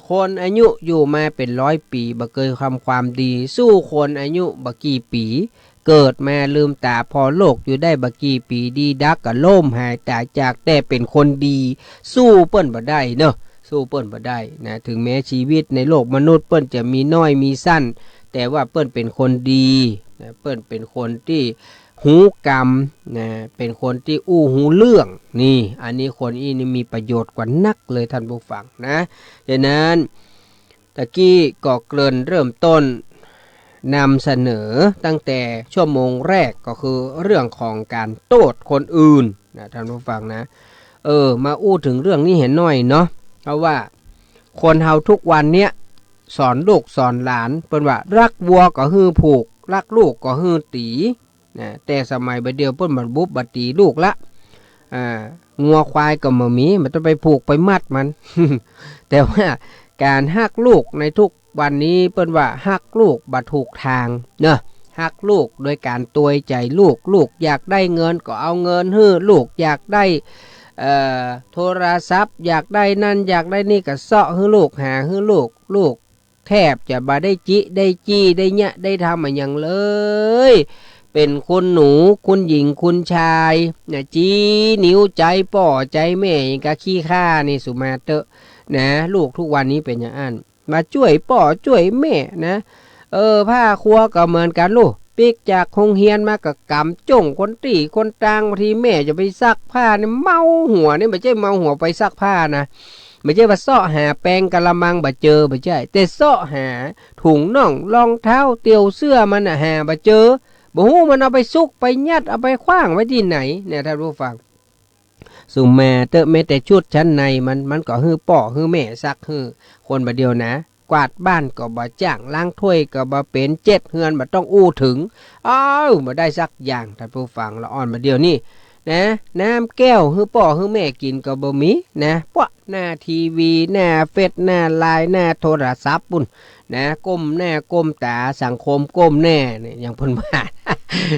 คนอายุอยู่มาเป๋นร้อยปี๋ บ่เกยทำความดี สู้คนอายุบ่กี่ปี๋ เกิดมาลืมต๋าผ่อโลกอยู่ได้บ่กี่ปี๋ ดีดักก็ล้มหายต๋ายจาก แต่เป๋นคนดี สู้เปิ้นบ่ได้เนาะ สู้เปิ้นบ่ได้นะ ถึงแม้ชีวิตในโลกมนุษย์เปิ้นจะมีน้อยมีสั้น แต่ว่าเปิ้นเป๋นคนดีนะ เปิ้นเป๋นคนตี้ฮู้กรรมนะ เป๋นคนตี้อู้ฮู้เรื่อง นี่ อันนี้คนอี้นี่มีประโยชน์กว่านักเลยท่านผู้ฟังนะ ฉะนั้น ตะกี้ก็เกริ่นเริ่มต้นนำเสนอตั้งแต่ชั่วโมงแรกก็คือเรื่องของก๋านโต้ษคนอื่นนะท่านผู้ฟังนะ เออ มาอู้เถิงเรื่องนี้เหียหน้อยเนาะ เพราะว่าคนเฮาทุกวันเนี้ยสอนลูกสอนหลาน เปิ้นว่าฮักวัวก็หื้อผูก ฮักลูกก็หื้อตี๋ นะ แต่สมัยบ่าเดี่ยวเปิ้นบ่บุบบ่ตี๋ลูกละ อ่า งัวควายก็บ่มี บ่ต้องไปผูกไปมัดมัน แต่ว่าก๋านฮักลูกในทุกวันนี้เปิ้นว่าฮักลูกบ่ถูกตางเนาะ ฮักลูกโดยก๋านตวยใจ๋ลูก ลูกอยากได้เงินก็เอาเงินหื้อ ลูกอยากได้ เอ่อ โทรศัพท์ อยากได้นั่นอยากได้นี่ก็เซาะหื้อลูก หาหื้อลูก ลูก แทบจะบ่ได้จิได้จี้ได้เยียะได้ทำอะหยังเลย เป๋นคุณหนูคุณหญิงคุณชายนะ จี้นิ้วใจ๊ป้อใจ๊แม่อย่างกะขี้ข้านี่ สุมาเต๊อะนะ ลูกทุกวันนี้เป๋นอย่างอั้น มาจ้วยป้อจ้วยแม่นะ เออ ผ้าครัวก็เหมือนกั๋นลูก ปิ๊กจากโฮงเฮียนมาก็ก๋ำจ้งคนตี้คนตาง บางทีแม่จะไปซักผ้านี่เมาหัวนี่ บ่ใจ้เมาหัวไปซักผ้านะ บ่ใจ้ว่าเซาะหาแปงกะละมังบ่เจอ บ่ใจ้ แต่เซาะหาถุงน่อง รองเท้า เตี่ยวเสื้อมันน่ะ หาบ่เจอ บ่ฮู้มันเอาไปซุกไปยัด เอาไปขว้างไว้ตี้ไหนเนี่ยท่านผู้ฟัง สุมาเต๊อะ แม้แต่ชุดชั้นในมัน มันก็หื้อป้อหื้อแม่ซักหื้อ คนบ่าเดี่ยวนะ กวาดบ้านก็บ่จ้าง ล้างถ้วยก็บ่เป๋น เจ็ดเฮือนบ่ต้องอู้เถิง อ้าว บ่ได้สักอย่าง ท่านผู้ฟัง ละอ่อนบ่าเดี่ยวนี้ นะ น้ำแก้วหื้อป้อหื้อแม่กิ๋นก็บ่มีนะ ปะหน้าทีวี หน้าเฟซ หน้าไลน์ หน้าโทรศัพท์ปู้นนะ ก้มหน้าก้มต๋า สังคมก้มหน้าเนี่ย อย่างเปิ้นว่า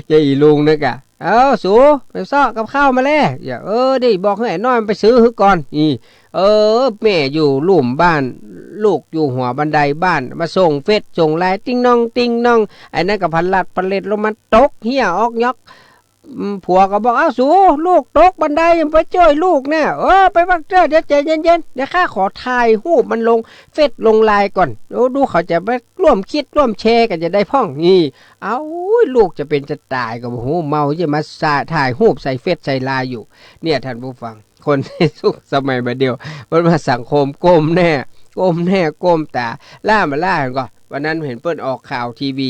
เจ้าอีลุงนึกอะ เอ้า สู ไปเซาะกับข้าวมาแล อย่า เออ นี่บอกหื้อไอ้น้อยมันไปซื้อหื้อก่อน นี่ เออ แม่อยู่ลุ่มบ้าน ลูกอยู่หัวบันไดบ้าน มาส่งเฟซส่งไลน์ ติ๊งน่อง ติ๊งน่อง ไอ้นั่นก็ผลัดผลิตลงมาตกเฮี้ยออกยอก อืม ผัวก็บอก "เอ้า สู ลูกตกบันได ยังไปจ้วยลูกเนี่ย เออ ไปพักเต๊อะ เดี๋ยวใจเย็นๆ เดี๋ยวข้าขอถ่ายฮูปมันลงเฟซลงไลน์ก่อน ดู ดูเขาจะมาร่วมคิดร่วมแชร์กั๋นจะได้พ่อง" นี่ เอ้า ลูกจะเป๋นจะต๋ายก็บ่ฮู้ เมาจะมาสะ ถ่ายฮูปใส่เฟซใส่ไลน์อยู่ เนี่ย ท่านผู้ฟัง คนในยุคสมัยบ่าเดี่ยว เปิ้นว่าสังคมก้มหน้า ก้มหน้าก้มต๋า ล้าบ่ล้าหันก่อ วันนั้นหันเปิ้นออกข่าวทีวี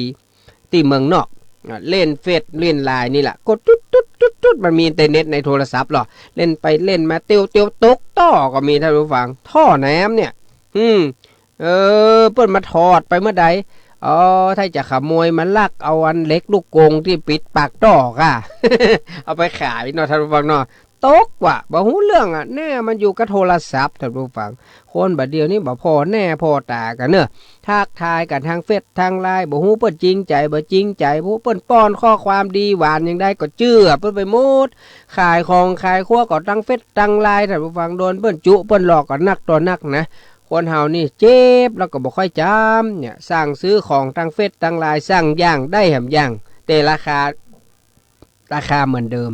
ตี้เมืองนอก อ่ะ เล่นเฟซเล่นไลน์นี่แหละ กดตุ๊ดตุ๊ดตุ๊ดตุ๊ด มันมีอินเทอร์เน็ตในโทรศัพท์หรอ เล่นไปเล่นมา เตียวเตียวตกต้อก็มี ท่านผู้ฟัง ท่อน้ำเนี่ย อืม เออ เปิ้นมาถอดไปเมื่อใด อ๋อ ถ้าจะขโมยมาลักเอาอันเหล็กลูกกรงตี้ปิดปากต้อก่ะ เอาไปขายเนาะ ท่านผู้ฟังเนาะ ตกว่ะ บ่ฮู้เรื่องอะ หน้ามันอยู่กับโทรศัพท์ ท่านผู้ฟัง คนบ่าเดี่ยวนี้บ่ผ่อหน้าผ่อต๋ากั๋นเนาะ ทักทายกั๋นตางเฟซตางไลน์ บ่ฮู้เปิ้นจริงใจ๋บ่จริงใจ๋ บ่ฮู้เปิ้นป้อนข้อความดีหวานอย่างใดก็เจื้อเปิ้นไปหมด ขายของขายครัวก็ตางเฟซตางไลน์ ท่านผู้ฟัง โดนเปิ้นจุเปิ้นหลอกก็นักต่อนักนะ คนเฮานี่เจ็บแล้วก็บ่ค่อยจ๋ำ เนี่ย สั่งซื้อของตางเฟซตางไลน์ สั่งอย่างได้แหมอย่าง แต่ราคา ราคาเหมือนเดิม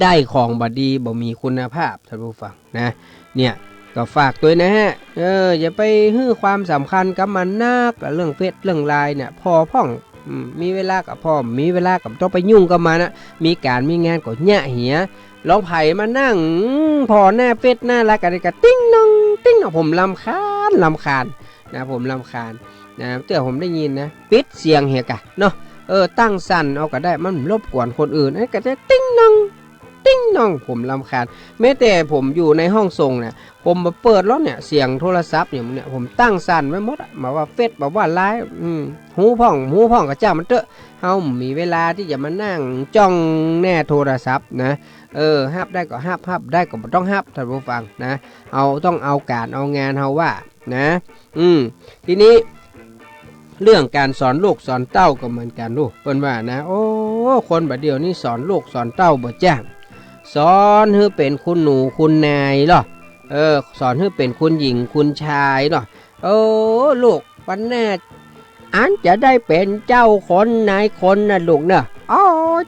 ได้ของบ่ดีบ่มีคุณภาพ ท่านผู้ฟังนะ เนี่ย ก็ฝากตวยนะฮะ เออ อย่าไปหื้อความสำคัญกับมันนัก เรื่องเฟซเรื่องไลน์เนี่ย ผ่อพ่อง อืม มีเวลาก็ผ่อ มีเวลาก็บ่ต้องไปยุ่งกับมันนะ มีก๋านมีงานก็เยียะเหีย ลองใผมานั่ง อืม ผ่อหน้าเฟซหน้าไลน์กั๋น ก็ติ๊งน่อง ติ๊งน่อง ผมรำคาญ รำคาญนะ ผมรำคาญนะ เตื้อผมได้ยินนะ ปิดเสียงเหียก่ะเนาะ เออ ตั้งสั่นเอาก็ได้ มันรบกวนคนอื่น อันนี้ก็จะติ๊งน่อง ติ๊ง น้องผมรำคาญ แม้แต่ผมอยู่ในห้องส่งเนี่ย ผมบ่เปิดแล้วเนี่ย เสียงโทรศัพท์อย่างเนี่ย ผมตั้งสั่นไว้หมดอะ บ่ว่าเฟซ บ่ว่าไลน์ อืม ฮู้พ่อง ฮู้พ่องก็จ้างมันเต๊อะ เฮาบ่มีเวลาตี้จะมานั่งจ้องแน่โทรศัพท์นะ เออ ฮับได้ก็ฮับ ฮับได้ก็บ่ต้องฮับ ท่านผู้ฟังนะ เฮาต้องเอาก๋านเอางานเฮาว่านะ อืม ทีนี้ เรื่องก๋านสอนลูกสอนเต้าก็เหมือนกั๋นลูก เปิ้นว่านะ โอ้ คนบ่าเดี่ยวนี้สอนลูกสอนเต้าบ่จ้าง สอนหื้อเป๋นคุณหนูคุณนายลอ เออ สอนหื้อเป๋นคุณหญิงคุณชายลอ โอ้ ลูก วันหน้า อันจะได้เป๋นเจ้าคนนายคนนะลูกเนาะ โอ้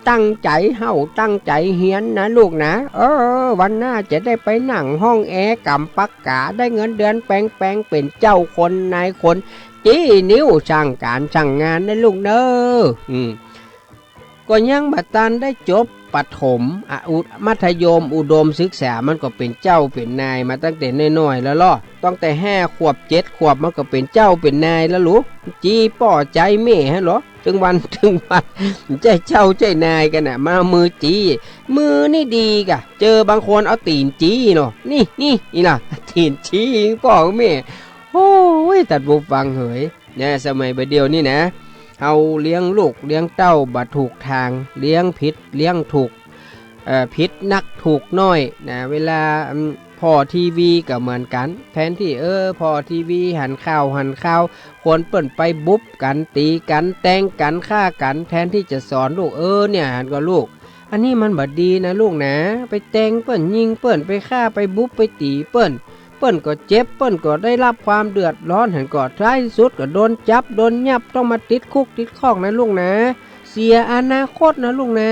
ตั้งใจ๋เฮาตั้งใจ๋เฮียนนะลูกนะ เออ วันหน้าจะได้ไปนั่งห้องแอร์ก๋ำปากก๋า ได้เงินเดือนแปงๆ เป๋นเจ้าคนนายคน จี้นิ้วสั่งก๋านสั่งงานนะลูกเนาะ อืม ก็ยังบ่ตันได้จบประถม อะ อุ มัธยม อุดมศึกษา มันก็เป๋นเจ้าเป๋นนายมาตั้งแต่น้อยๆ แล้วลอ ตั้งแต่ห้าขวบเจ็ดขวบมันก็เป๋นเจ้าเป๋นนายแล้วลูก จี้ป้อใจ๊แม่หั้นลอ ตึงวันตึงวัน ใจ๊เจ้าใจ๊นายกั๋นน่ะ มาเอามือจี้ มือนี่ดีก่ะ เจอบางคนเอาตี๋นจี้เนาะ นี่ นี่ นี่นะ ตี๋นจี้ป้อแม่ โอ้ย ท่านผู้ฟังเหย เนี่ย สมัยบ่าเดี่ยวนี้นะ เฮาเลี้ยงลูกเลี้ยงเต้าบ่ถูกตาง เลี้ยงผิดเลี้ยงถูก เอ่อ ผิดนักถูกน้อยนะ เวลา อืม ผ่อทีวีก็เหมือนกั๋น แทนตี้ เออ ผ่อทีวีหันข่าวหันข่าว คนเปิ้นไปบุบกั๋น ตี๋กั๋น แตงกั๋น ฆ่ากั๋น แทนตี้จะสอนลูก เออ เนี่ย หันก่อลูก อันนี้มันบ่ดีนะลูกนะ ไปแตงเปิ้น ยิงเปิ้น ไปฆ่า ไปบุบ ไปตี๋เปิ้น เปิ้นก็เจ็บ เปิ้นก็ได้รับความเดือดร้อน หันก่อ ท้ายสุดก็โดนจับ โดนยับ ต้องมาติดคุกติดข้องนะลูกนะ เสียอนาคตนะลูกนะ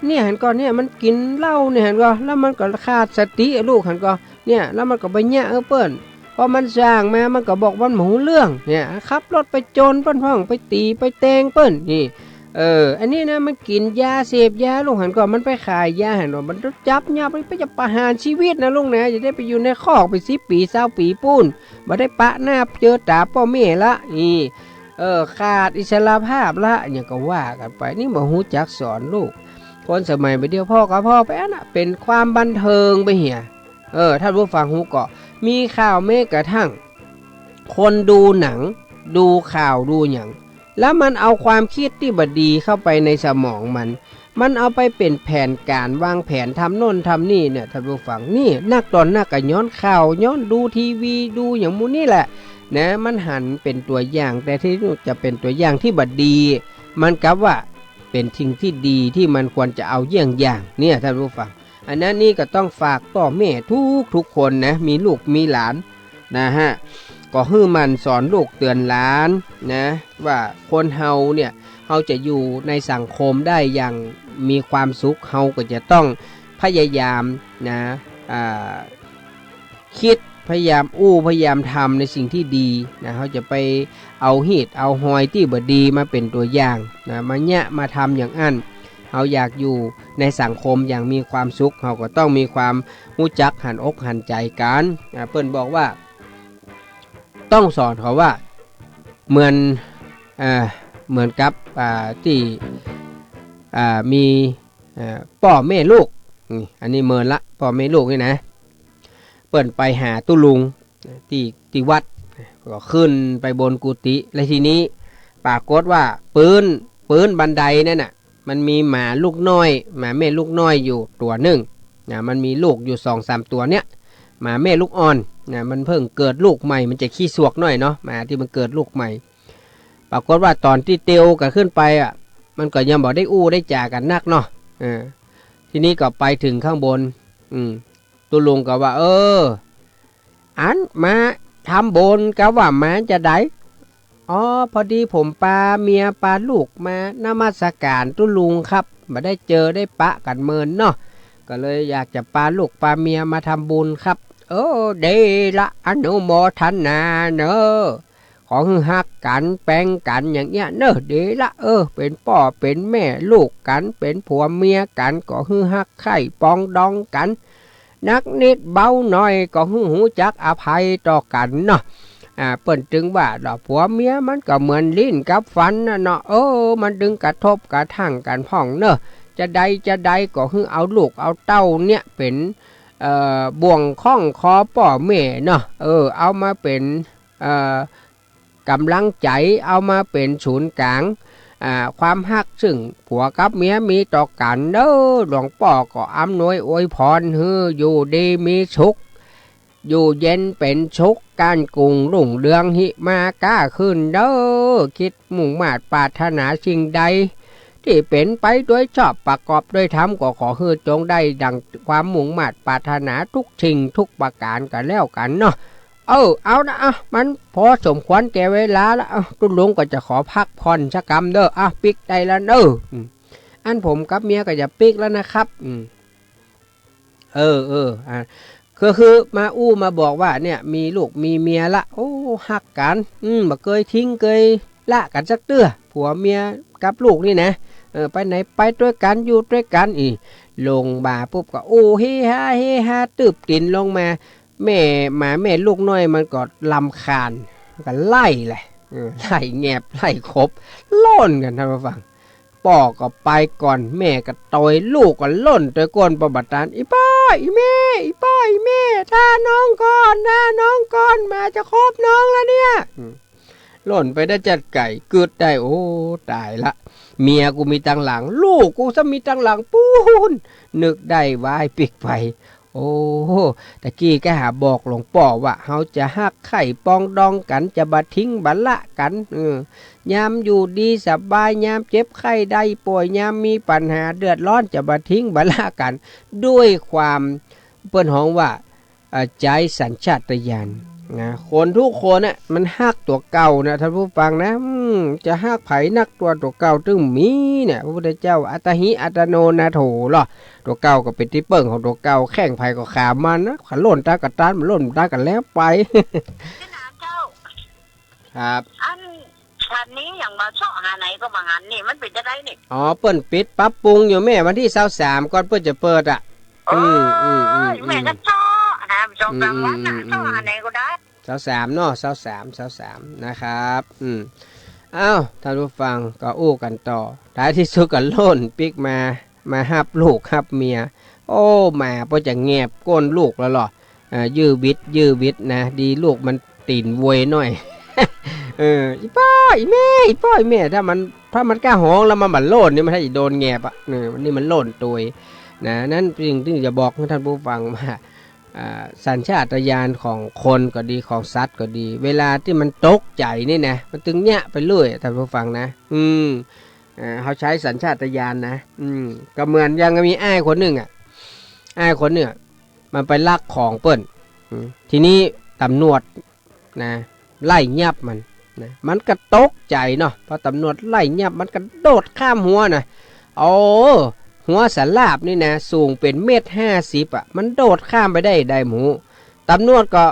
เนี่ย หันก่อ เนี่ย มันกิ๋นเหล้าเนี่ย หันก่อ แล้วมันก็ขาดสติอะลูก หันก่อ เนี่ย แล้วมันก็ไปเยียะหื้อเปิ้น พอมันส่างมา มันก็บอกมันบ่ฮู้เรื่อง เนี่ย ขับรถไปจนเปิ้นพ่อง ไปตี๋ ไปแตงเปิ้น นี่ เออ อันนี้นะ มันกิ๋นยา เสพยา ลูกหันก่อ มันไปขายยาหันก่อ มันจับยับ มันไปจะประหารชีวิตนะลูกนะ จะได้ไปอยู่ในคอกไปสิบปี๋ ซาวปี๋ปู้น บ่ได้ปะหน้าเจอต๋าป้อแม่ละ นี่ เออ ขาดอิสรภาพละ หยังก็ว่ากั๋นไป นี่บ่ฮู้จักสอนลูก คนสมัยบ่าเดี่ยว ผ่อก็ผ่อไปอั้นน่ะ เป๋นความบันเทิงไปเหีย เออ ท่านผู้ฟังฮู้ก่อ มีข่าวแม้กระทั่ง คนดูหนัง ดูข่าว ดูหยัง แล้วมันเอาความกึ๊ดตี้บ่ดีเข้าไปในสมองมัน มันเอาไปเป๋นแผนก๋าน วางแผนทำโน่นทำนี่เนี่ย ท่านผู้ฟัง นี่ นักต่อนักก็ย้อนข่าว ย้อนดูทีวี ดูหยังหมู่นี่แหละ นะ มันหันเป๋นตั๋วอย่าง แทนตี้จะเป๋นตั๋วอย่างตี้บ่ดี มันกลับว่าเป๋นสิ่งตี้ดี ตี้มันควรจะเอาเยี่ยงอย่าง เนี่ย ท่านผู้ฟัง อันนั้นนี่ก็ต้องฝากป้อแม่ทุกๆ คนนะ มีลูกมีหลานนะฮะ ก็หื้อหมั่นสอนลูกเตือนหลานนะ ว่าคนเฮาเนี่ย เฮาจะอยู่ในสังคมได้อย่างมีความสุข เฮาก็จะต้องพยายามนะ อ่า กึ๊ด พยายามอู้ พยายามทำในสิ่งตี้ดีนะ เฮาจะไปเอาฮีตเอาฮอยตี้บ่ดีมาเป๋นตั๋วอย่างนะ มาเยียะ มาทำอย่างอั้น เฮาอยากอยู่ในสังคมอย่างมีความสุข เฮาก็ต้องมีความฮู้จักหันอกหันใจ๋กั๋น อ่า เปิ้นบอกว่า ต้องสอนเขาว่า เหมือน เอ่อ เหมือนกับ อ่า ตี้ อ่า มี เอ่อ ป้อแม่ลูก นี่ อันนี้เมินละ ป้อแม่ลูกนี่นะ เปิ้นไปหาตุ๊ลุง ตี้ ตี้วัด ก็ขึ้นไปบนกุฏิ และทีนี้ปรากฏว่าปื๊น ปื๊นบันไดนั่นน่ะ มันมีหมาลูกน้อย หมาแม่ลูกน้อยอยู่ตั๋วนึ่งนะ มันมีลูกอยู่สองสามตั๋วเนี่ย หมาแม่ลูกอ่อนนะ มันเพิ่งเกิดลูกใหม่ มันจะขี้สวกหน่อยเนาะ หมาตี้มันเกิดลูกใหม่ ปรากฏว่าต๋อนตี้เตียวกั๋นขึ้นไปอะ มันก็ยังบ่ได้อู้ได้จ๋ากั๋นนักเนาะ เออ ทีนี้ก็ไปเถิงข้างบน อืม ตุ๊ลุงก็ว่า เออ อันมาทำบุญ กาว่ามาจาใด อ๋อ พอดีผมปาเมียปาลูกมานมัสก๋านตุ๊ลุงครับ บ่ได้เจอได้ปะกั๋นเมินเนาะ ก็เลยอยากจะปาลูกปาเมียมาทำบุญครับ เออ ดีละ อนุโมทนาเนอะ ขอหื้อฮักกั๋น แป๋งกั๋นอย่างเนี้ยเนอะ ดีละ เออ เป๋นป้อเป๋นแม่ลูกกั๋น เป๋นผัวเมียกั๋น ก็หื้อฮักใค่ปรองดองกั๋น นักนิดเบาหน่อยก็หื้อฮู้จักอภัยต่อกั๋นเนาะ อ่า เปิ้นจึงว่าดอกผัวเมียมันก็เหมือนลิ้นกับฟันน่ะเนาะ เออ มันจึงกระทบกระทั่งกั๋นพ่องเนอะ จะใดจะใดก็หื้อเอาลูกเอาเต้าเนี่ยเป๋น เอ่อ บ่วงคล้องคอป้อแม่เนาะ เออ เอามาเป๋น เอ่อ ก๋ำลังใจ๋ เอามาเป๋นศูนย์ก๋าง อ่า ความฮักซึ่งผัวกับเมียมีต่อกั๋นเน่อ หลวงป้อก็อำนวยอวยพรหื้ออยู่ดีมีสุข อยู่เย็นเป๋นสุข ก้านกุ่งรุ่งเรืองหิมาก้าขึ้นเน่อ คิดมุ่งมาดปรารถนาสิ่งใด ตี้เป๋นไปโดยชอบประกอบโดยธรรม ก็ขอหื้อจงได้ดั่งความมุ่งมาดปรารถนาทุกสิ่งทุกประก๋านกั๋นแล้วกั๋นเนาะ เออ เอานะ อ่ะ มันพอสมควรแก่เวลาละ อ่ะ ตุ๊ลุงก็จะขอพักผ่อนสักกำเน่อ อ่ะ ปิ๊กได้แล้วเน่อ อืม อันผมกับเมียก็จะปิ๊กแล้วนะครับ อืม เออ เออ อ่ะ คือ คือมาอู้มาบอกว่าเนี่ย มีลูกมีเมียละ โอ้ ฮักกั๋น อืม บ่เกยทิ้งเกยละกั๋นสักเตื้อ ผัวเมียกับลูกนี่นะ เออ ไปไหนไปด้วยกั๋น อยู่ด้วยกั๋น อี้ ลงมาปุ๊บก็ โอ้ เฮฮา เฮฮา ตืบตี๋นลงมา แม่หมาแม่ลูกน้อยมันก็รำคาญ มันก็ไล่แหละ เออ ไล่แงบ ไล่ขบ ล่นกั๋น ท่านผู้ฟัง ป้อก็ไปก่อน แม่ก็ตวย ลูกก็ล่นตวยก้น ป้อบ่ตัน อี่ป้อ อี่แม่ อี่ป้อ อี่แม่ ถ้าน้องก่อน ถ้าน้องก่อน หมาจะขบน้องแล้วเนี่ย อืม ล่นไปได้จั๊ดใก่ กึ๊ดได้ โอ้ ต๋ายละ เมียกูมีตังหลัง ลูกกูซ้ำมีตังหลังปู๊น นึกได้ว้ายปิ๊กไป โอ้ ตะกี้ก็หาบอกหลวงป้อว่า เฮาจะฮักใค่ปรองดองกั๋น จะบ่ทิ้งบ่ละกั๋น เออ ยามอยู่ดีสบาย ยามเจ็บไข้ได้ป่วย ยามมีปัญหาเดือดร้อน จะบ่ทิ้งบ่ละกั๋น ด้วยความ เปิ้นฮ้องว่า อ่า ใจ๊สัญชาตญาณนะ คนทุกคนน่ะ มันฮักตั๋วเก่านะ ท่านผู้ฟังนะ อืม จะฮักใผนัก ตั๋ว ตั๋วเก่าตึงมีเนี่ย พระพุทธเจ้า อัตตาหิ อัตตโน นาโถ ลอ ตั๋วเก่าก็เป๋นตี้เปิ้งของตั๋วเก่า แข้งใผก็ขามมันนะ ขันล่นตางกะตัน มันล่นตางกะแล้วไป ครับ อัน อันนี้อย่างว่าเซาะหาไหนก็บ่หันนี่ มันเป๋นจะไดนี่ อ๋อ เปิ้นปิดปรับปรุงอยู่แม่ วันตี้ซาวสามก่อนเปิ้นจะเปิดอะ เออ อืม อืม อืม แม่ก็เซาะหา สองสามวันน่ะ อืม อืม อืม เซาะหาไหนก็ได้ ซาวสามเนาะ ซาวสาม ซาวสาม นะครับ อืม อ้าว ท่านผู้ฟังก็อู้กั๋นต่อ ท้ายตี้สุดก็ล่นปิ๊กมา มาฮับลูกฮับเมีย โอ้ หมาป้อจะแงบก้นลูกแล้วลอ เอ่อ ยื้อบิด ยื้อบิดนะ ดีลูกมันตี๋นเวยหน้อย เออ อี่ป้อ อี่แม่ อี่ป้อ อี่แม่ ถ้ามัน ถ้ามันก้าฮ้องแล้วมันบ่ล่นนี่ มันถ้าจะโดนแงบอะ เออ นี่มันล่นตวยนะ นั้นจึง จึงจะบอกหื้อท่านผู้ฟังว่า อ่า สัญชาตญาณของคนก็ดี ของสัตว์ก็ดี เวลาตี้มันตกใจ๋นี่นะ มันตึงเยียะไปเรื่อย ท่านผู้ฟังนะ อืม อ่า เฮาใจ๊สัญชาตญาณนะ อืม ก็เหมือนอย่างมีอ้ายคนนึ่งอะ อ้ายคนนึ่งอะ มันไปลักของเปิ้น อืม ทีนี้ต๋ำรวจนะ ไล่ยับมันนะ มันก็ตกใจ๋เนาะ พอต๋ำรวจไล่ยับ มันกระโดดข้ามฮั้วนะ โอ้ ฮั้วสาลาบนี่นะ สูงเป๋นเมตรห้าสิบอะ มันโดดข้ามไปได้ ได้หมู ต๋ำรวจก็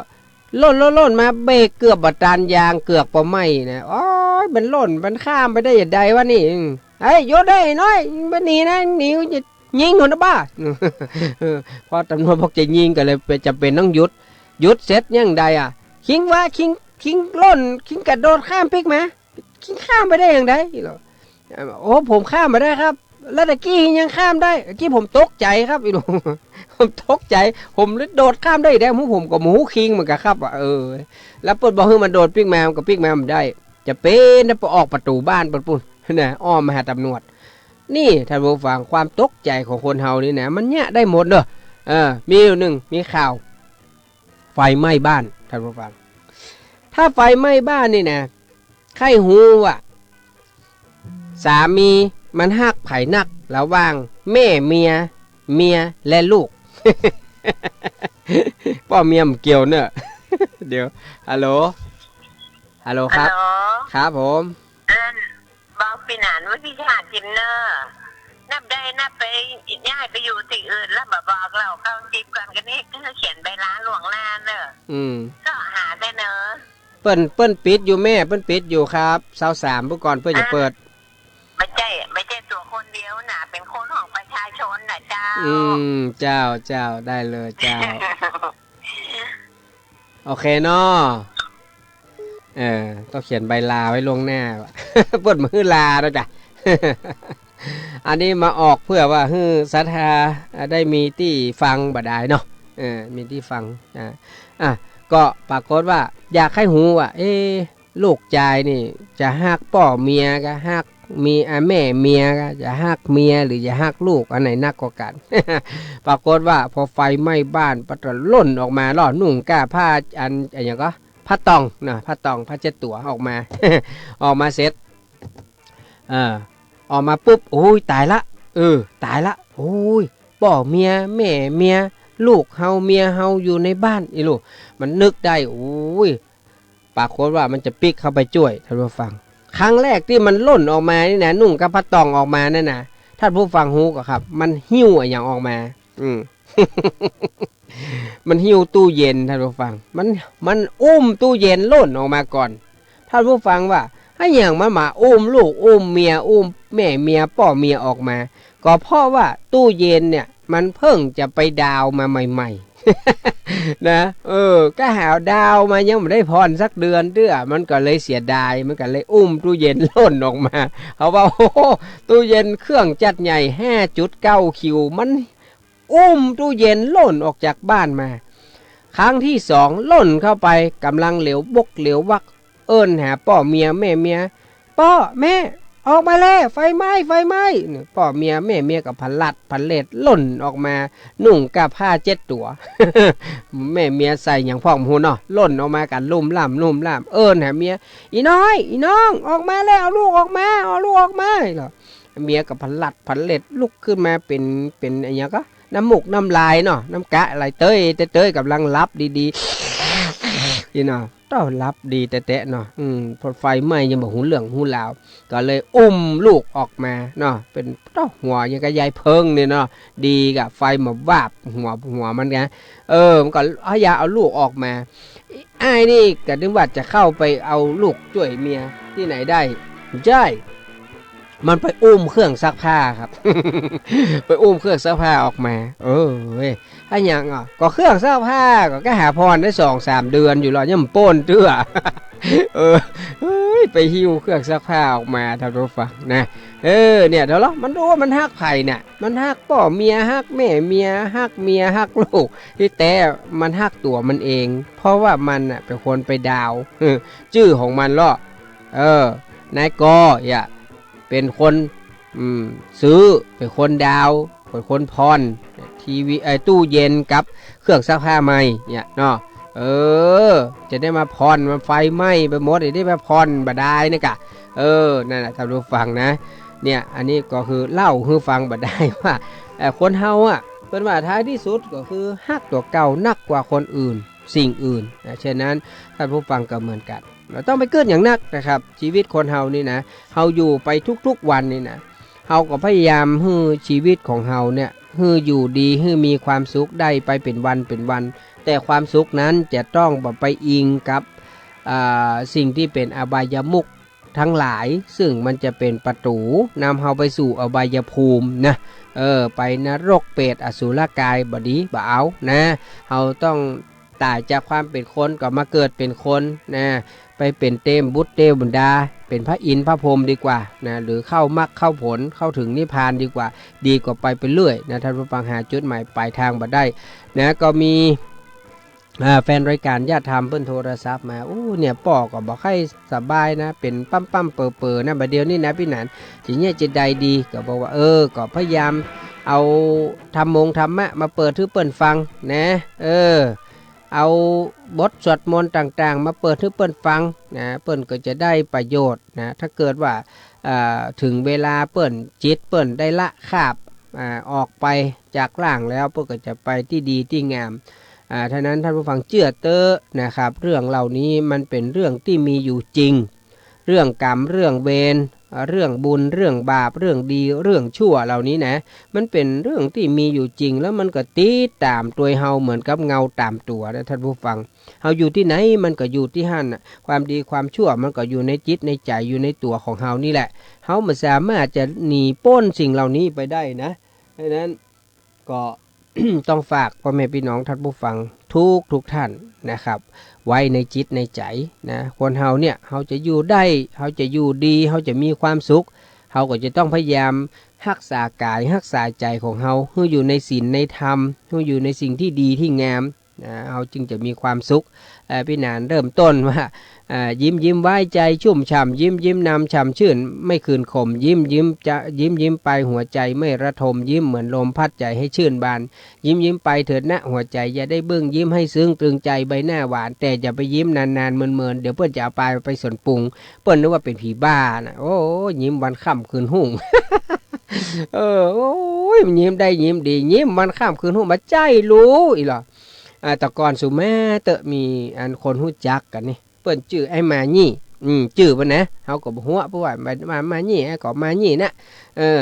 ล่น ล่น ล่นมา เบรกเกือบบ่ตัน ยางเกือบบ่ไหม้นะ โอ๊ย มันล่น มันข้ามไปได้จะใดวะนี่ อืม เฮ้ย หยุดเฮ้ย น้อย มึงบ่หนีนะ หนี ยิงหั้นนะบ้า เออ พอต๋ำรวจบอกจะยิงก็เลยจำเป๋นต้องหยุด หยุดเสร็จยังใดอะ คิงวะ คิง คิงล่น คิงกระโดดข้ามปิ๊กมา คิงข้ามไปได้อย่างใด โอ้ ผมข้ามไปได้ครับ แล้วตะกี้ยังข้ามได้ ตะกี้ผมตกใจ๋ครับ ผมตกใจ๋ ผมเลยโดดข้ามได้แต๊ หมูผมก็หมูคิงเหมือนกั๋นครับ ว่า เออ แล้วเปิ้นบอกหื้อมันโดดปิ๊กมา มันก็ปิ๊กมาบ่ได้ จะเป๋นนะ ไปออกประตู๋บ้านเปิ้นปู๊นนะ อ้อมมาหาต๋ำรวจ นี่ท่านผู้ฟัง ความตกใจ๋ของคนเฮานี่นะ มันเยียะได้หมดเนาะ เออ มีอยู่นึ่ง มีข่าว ไฟไหม้บ้าน ท่านผู้ฟัง ถ้าไฟไหม้บ้านนี่นะ ใค่ฮู้ว่า สามีมันฮักใผนัก ระหว่างแม่เมีย เมียและลูก ป้อเมียบ่เกี่ยวเน่อ เดี๋ยว ฮัลโหล ฮัลโหลครับ ฮัลโหล ครับผม อัน บอกปี้หนานว่าพี่ชาติจิมเนอร์ นับได้นับไปย้ายไปอยู่ตี้อื่นแล้วมาบอกเล่าเข้าจิมก่อน ก็นี่คือเขียนใบลาล่วงหน้าเนอะ อืม ก็หาได้เนอะ เปิ้น เปิ้นปิดอยู่แม่ เปิ้นปิดอยู่ครับ ซาวสาม เปิ้นก่อน เปิ้นจะเปิด อ่ะ บ่ใจ้ บ่ใจ้ตั๋วคนเดียวนะ เป๋นคนของประชาชนนะเจ้า อืม เจ้า เจ้า ได้เลยเจ้า โอเคเนาะ เออ ต้องเขียนใบลาไว้ล่วงหน้า เปิ้นบ่หื้อลาเนาะจ๊ะ อันนี้มาออกเพื่อว่าหื้อศรัทธา อ่า ได้มีตี้ฟังบ่ดายเนาะ เออ มีตี้ฟัง อ่า อ่ะ ก็ปรากฏว่าอยากใค่ฮู้ว่า เอ๊ะ ลูกจายนี่จะฮักป้อเมียกา ฮักเมีย อ่า แม่เมียกา จะฮักเมียหรือจะฮักลูก อันไหนนักกว่ากั๋น ปรากฏว่าพอไฟไหม้บ้านปั๊บก็ล่นออกมาลอ นุ่งก้าผ้าอัน อันหยังก็ ผ้าตองนะ ผ้าตอง ผ้าเช็ดตั๋วออกมา ออกมาเสร็จ เออ ออกมาปุ๊บ โอ้ย ต๋ายละ เออ ต๋ายละ โอ้ย ป้อเมีย แม่เมีย ลูกเฮา เมียเฮาอยู่ในบ้าน อีหลู มันนึกได้ โอ้ย ปรากฏว่ามันจะปิ๊กเข้าไปจ้วย ท่านผู้ฟัง ครั้งแรกตี้มันล่นออกมานี่นะ นุ่งก้าผ้าตองออกมานั่นนะ ท่านผู้ฟังฮู้ก่อครับ มันหิ้วอะหยังออกมา อืม มันหิ้วตู้เย็น ท่านผู้ฟัง มัน มันอุ้มตู้เย็นล่นออกมาก่อน ท่านผู้ฟังว่า อะหยังมันมาอุ้มลูก อุ้มเมีย อุ้มแม่เมีย ป้อเมียออกมา ก็เพราะว่าตู้เย็นเนี่ย มันเพิ่งจะไปดาวน์มาใหม่ๆ นะ เออ ก้าหาดาวน์มายังบ่ได้ผ่อนสักเดือนเตื้อ มันก็เลยเสียดาย มันก็เลยอุ้มตู้เย็นล่นออกมา เขาว่า โอ้โห ตู้เย็นเครื่องจักรใหญ่ ห้าจุดเก้าคิว มัน อุ้มตู้เย็นล่นออกจากบ้านมา ครั้งที่สองล่นเข้าไป ก่ำลังเหลียวบกเหลียววัก เอิ้นหาป้อเมียแม่เมีย "ป้อ แม่ ออกมาแล ไฟไหม้ ไฟไหม้" เนี่ย ป้อเมียแม่เมียก็ผลัดผลาดล่นออกมา นุ่งก้าผ้าเช็ดตั๋ว แม่เมียใส่หยังพ่องบ่ฮู้เนาะ ล่นออกมากั๋นลุ่มล่ามลุ่มล่าม เอิ้นหาเมีย "อีน้อย อีน้อง ออกมาแล เอาลูกออกมา เอาลูกออกมา" เมียก็ผลัดผลาดลุกขึ้นมาเป๋น เป๋นอะหยังก็ น้ำมูกน้ำลายเนาะ น้ำก๊าไหลเต๊ยเต๊ย ก่ำลังหลับดีๆ นี่เนาะ เต้าหลับดีแต๊ๆ เนาะ อืม พอไฟไหม้ยังบ่ฮู้เรื่องฮู้ราว ก็เลยอุ้มลูกออกมาเนาะ เป๋นเต้าหัวยังกับยายเพิงนี่เนาะ ดีกะไฟมาวาบหัว หัวมันไง เออ มันก็เอายาเอาลูกออกมา อ้ายนี่ก็นึกว่าจะเข้าไปเอาลูกจ้วยเมีย ตี้ไหนได้ บ่ใจ้ มันไปอุ้มเครื่องซักผ้าครับ ไปอุ้มเครื่องซักผ้าออกมา เออ เว้ย อะหยังอ่ะ ก็เครื่องซักผ้า ก็ก้าหาผ่อนได้สองสามเดือนอยู่ลอ ยังบ่ป๊นเตื้อ เออ เฮ้ย ไปหิ้วเครื่องซักผ้าออกมา ท่านผู้ฟังนะ เออ เนี่ย เดี๋ยวลอ มันรู้ว่ามันฮักใผเนี่ย มันฮักป้อเมีย ฮักแม่เมีย ฮักเมีย ฮักลูก ตี้แต๊มันฮักตั๋วมันเอง เพราะว่ามันน่ะเป๋นคนไปดาวน์ เออ จื้อของมันลอ เออ นายกอ เนี่ย เป๋นคน อืม ซื้อ เป๋นคนดาวน์ เป๋นคนผ่อน ทีวี เอ่อ ตู้เย็นกับเครื่องซักผ้าใหม่ เนี่ยเนาะ เออ จะได้มาผ่อน มันไฟไหม้ไปหมด จะได้มาผ่อนบ่ดายนี่กะ เออ นั่นแหละ ท่านผู้ฟังนะ เนี่ย อันนี้ก็คือเล่าหื้อฟังบ่ดายว่า เอ่อ คนเฮาอะ เปิ้นว่าท้ายตี้สุดก็คือฮักตั๋วเก่านักกว่าคนอื่น สิ่งอื่นนะ ฉะนั้นท่านผู้ฟังก็เหมือนกั๋น บ่ต้องไปกึ๊ดหยังนักนะครับ ชีวิตคนเฮานี่นะ เฮาอยู่ไปทุกๆ วันนี่นะ เฮาก็พยายามหื้อชีวิตของเฮาเนี่ย หื้ออยู่ดี หื้อมีความสุขได้ไปเป๋นวันเป๋นวัน แต่ความสุขนั้นจะต้องบ่ไปอิงกับ อ่า สิ่งตี้เป๋นอบายมุขทั้งหลาย ซึ่งมันจะเป๋นประตู๋นำเฮาไปสู่อบายภูมินะ เออ ไปนรกเปรตอสุรกาย บ่ดี บ่เอานะ เฮาต้อง ต๋ายจากความเป๋นคนก็มาเกิดเป๋นคนนะ ไปเป๋นเตวบุตรเตวดา เป๋นพระอินทร์พระพรหมดีกว่านะ หรือเข้ามรรคเข้าผล เข้าถึงนิพพานดีกว่า ดีกว่าไปไปเรื่อยนะ ท่านผู้ฟัง หาจุดหมายปลายทางบ่ได้นะ ก็มี อ่า แฟนรายการญาติธรรมเปิ้นโทรศัพท์มา โอ้ เนี่ย ป้อก็บ่ค่อยสบายนะ เป๋นปั๊มๆ เป๋อๆ นะ บ่าเดี่ยวนี้นะปี้หนาน จะเยียะจะใดดี ก็บอกว่า เออ ก็พยายามเอาธรรมงธรรมะมาเปิดหื้อเปิ้นฟังนะ เออ เอาบทสวดมนต์ต่างๆ มาเปิดหื้อเปิ้นฟังนะ เปิ้นก็จะได้ประโยชน์นะ ถ้าเกิดว่า อ่า ถึงเวลาเปิ้น จิตเปิ้นได้ละคราบ อ่า ออกไปจากร่างแล้ว เปิ้นก็จะไปตี้ดีตี้งาม อ่า ฉะนั้นท่านผู้ฟังเจื้อเต๊อะนะครับ เรื่องเหล่านี้มันเป๋นเรื่องตี้มีอยู่จริง เรื่องกรรม เรื่องเวร เรื่องบุญ เรื่องบาป เรื่องดี เรื่องชั่วเหล่านี้นะ มันเป๋นเรื่องตี้มีอยู่จริง แล้วมันก็ติดต๋ามตวยเฮาเหมือนกับเงาต๋ามตั๋วนะท่านผู้ฟัง เฮาอยู่ตี้ไหนมันก็อยู่ตี้หั้นน่ะ ความดีความชั่วมันก็อยู่ในจิตในใจ๋ อยู่ในตั๋วของเฮานี่แหละ เฮาบ่สามารถจะหนีป๊นสิ่งเหล่านี้ไปได้นะ ฉะนั้นก็ ต้องฝากป้อแม่ปี้น้องท่านผู้ฟังทุกๆ ท่านนะครับ ไว้ในจิตในใจ๋นะ คนเฮาเนี่ย เฮาจะอยู่ได้ เฮาจะอยู่ดี เฮาจะมีความสุข เฮาก็จะต้องพยายามฮักษากายฮักษาใจ๋ของเฮา หื้ออยู่ในศีลในธรรม หื้ออยู่ในสิ่งตี้ดีตี้งาม นะ เฮาจึงจะมีความสุข เอ่อ ปี้หนานเริ่มต้นว่า อ่า ยิ้มยิ้มไว้ใจ๋ชุ่มฉ่ำ ยิ้มยิ้มนำฉ่ำชื่น ไม่คืนขม ยิ้มยิ้มจะ ยิ้มยิ้มไปหัวใจ๋ไม่ระทม ยิ้มเหมือนลมพัดใจ๋ให้ชื่นบาน ยิ้มยิ้มไปเถิดนะหัวใจ๋ อย่าได้เบิ่ง ยิ้มให้ซึ้งตรึงใจ๋ ใบหน้าหวาน แต่อย่าไปยิ้มนานๆ เมินๆ เดี๋ยวเปิ้นจะเอาปายไปสวนปุง เปิ้นนึกว่าเป๋นผีบ้านะ โอ้ ยิ้มวันค่ำคืนฮุ่ง เออ โอ้ย ยิ้มได้ยิ้มดี ยิ้มวันค่ำคืนฮุ่ง บ่ใจ้ลูกอี้ลอ อ่า แต่ก่อนสุแม่เต๊อะ มีอันคนฮู้จักกั๋นนี่ เปิ้นจื้อไอ้มายี่ อืม จื้อเปิ้นนะ เฮาก็บ่ฮู้ เพราะว่ามา มา มายี่ ไอ้ก็มายี่นะ เออ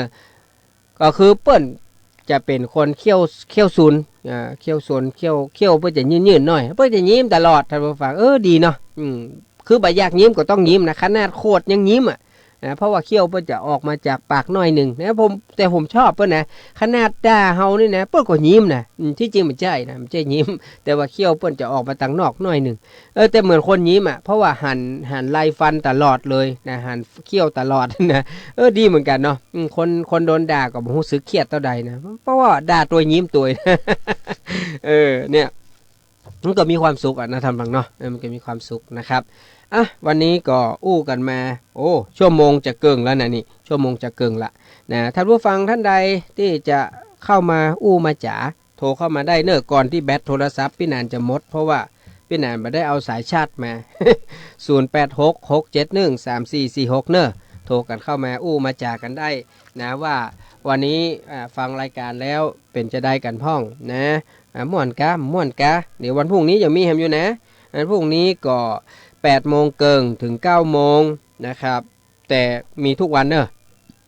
ก็คือเปิ้นจะเป๋นคนเขี้ยว เขี้ยวซุน อ่า เขี้ยวซุน เขี้ยว เขี้ยวเปิ้นจะยื่นๆ หน้อย เปิ้นจะยิ้มตลอด ท่านผู้ฟัง เออ ดีเนาะ อืม คือบ่อยากยิ้มก็ต้องยิ้มนะ ขนาดโขดยังยิ้มอะ นะ เพราะว่าเขี้ยวเปิ้นจะออกมาจากปากหน้อยนึ่งนะ ผม แต่ผมชอบเปิ้นนะ ขนาดด่าเฮานี่นะ เปิ้นก็ยิ้มนะ อืม ตี้จริงบ่ใจ้นะ บ่ใจ้ยิ้ม แต่ว่าเขี้ยวเปิ้นจะออกมาตางนอกหน้อยนึ่ง เออ แต่เหมือนคนยิ้มอะ เพราะว่าหัน หันไรฟันตลอดเลยนะ หันเขี้ยวตลอดนะ เออ ดีเหมือนกั๋นเนาะ อืม คน คนโดนด่าก็บ่ฮู้สึกเครียดเต้าใดนะ เพราะว่าด่าตวยยิ้มตวย เออ เนี่ย มันก็มีความสุขอะนะ ท่านฟังเนาะ เออ มันก็มีความสุขนะครับ อ่ะ วันนี้ก็อู้กั๋นมา โอ้ ชั่วโมงจะเกิ่งแล้วนะนี่ ชั่วโมงจะเกิ่งละนะ ท่านผู้ฟังท่านใดตี้จะเข้ามาอู้มาจ๋า โทรเข้ามาได้เน่อ ก่อนตี้แบตโทรศัพท์ปี้หนานจะหมด เพราะว่าปี้หนานบ่ได้เอาสายชาร์จมา ศูนย์แปดหก หกเจ็ดหนึ่ง สามสี่สี่หก เน่อ โทรกั๋นเข้ามาอู้มาจ๋ากั๋นได้นะ ว่าวันนี้ อ่า ฟังรายการแล้วเป๋นจาใดกั๋นพ่องนะ อ่า ม่วนกา ม่วนกา เดี๋ยววันพรุ่งนี้ยังมีแหมอยู่นะ วันพรุ่งนี้ก็แปดโมงเกิ่งถึงเก้าโมงนะครับ แต่มีทุกวันเน่อ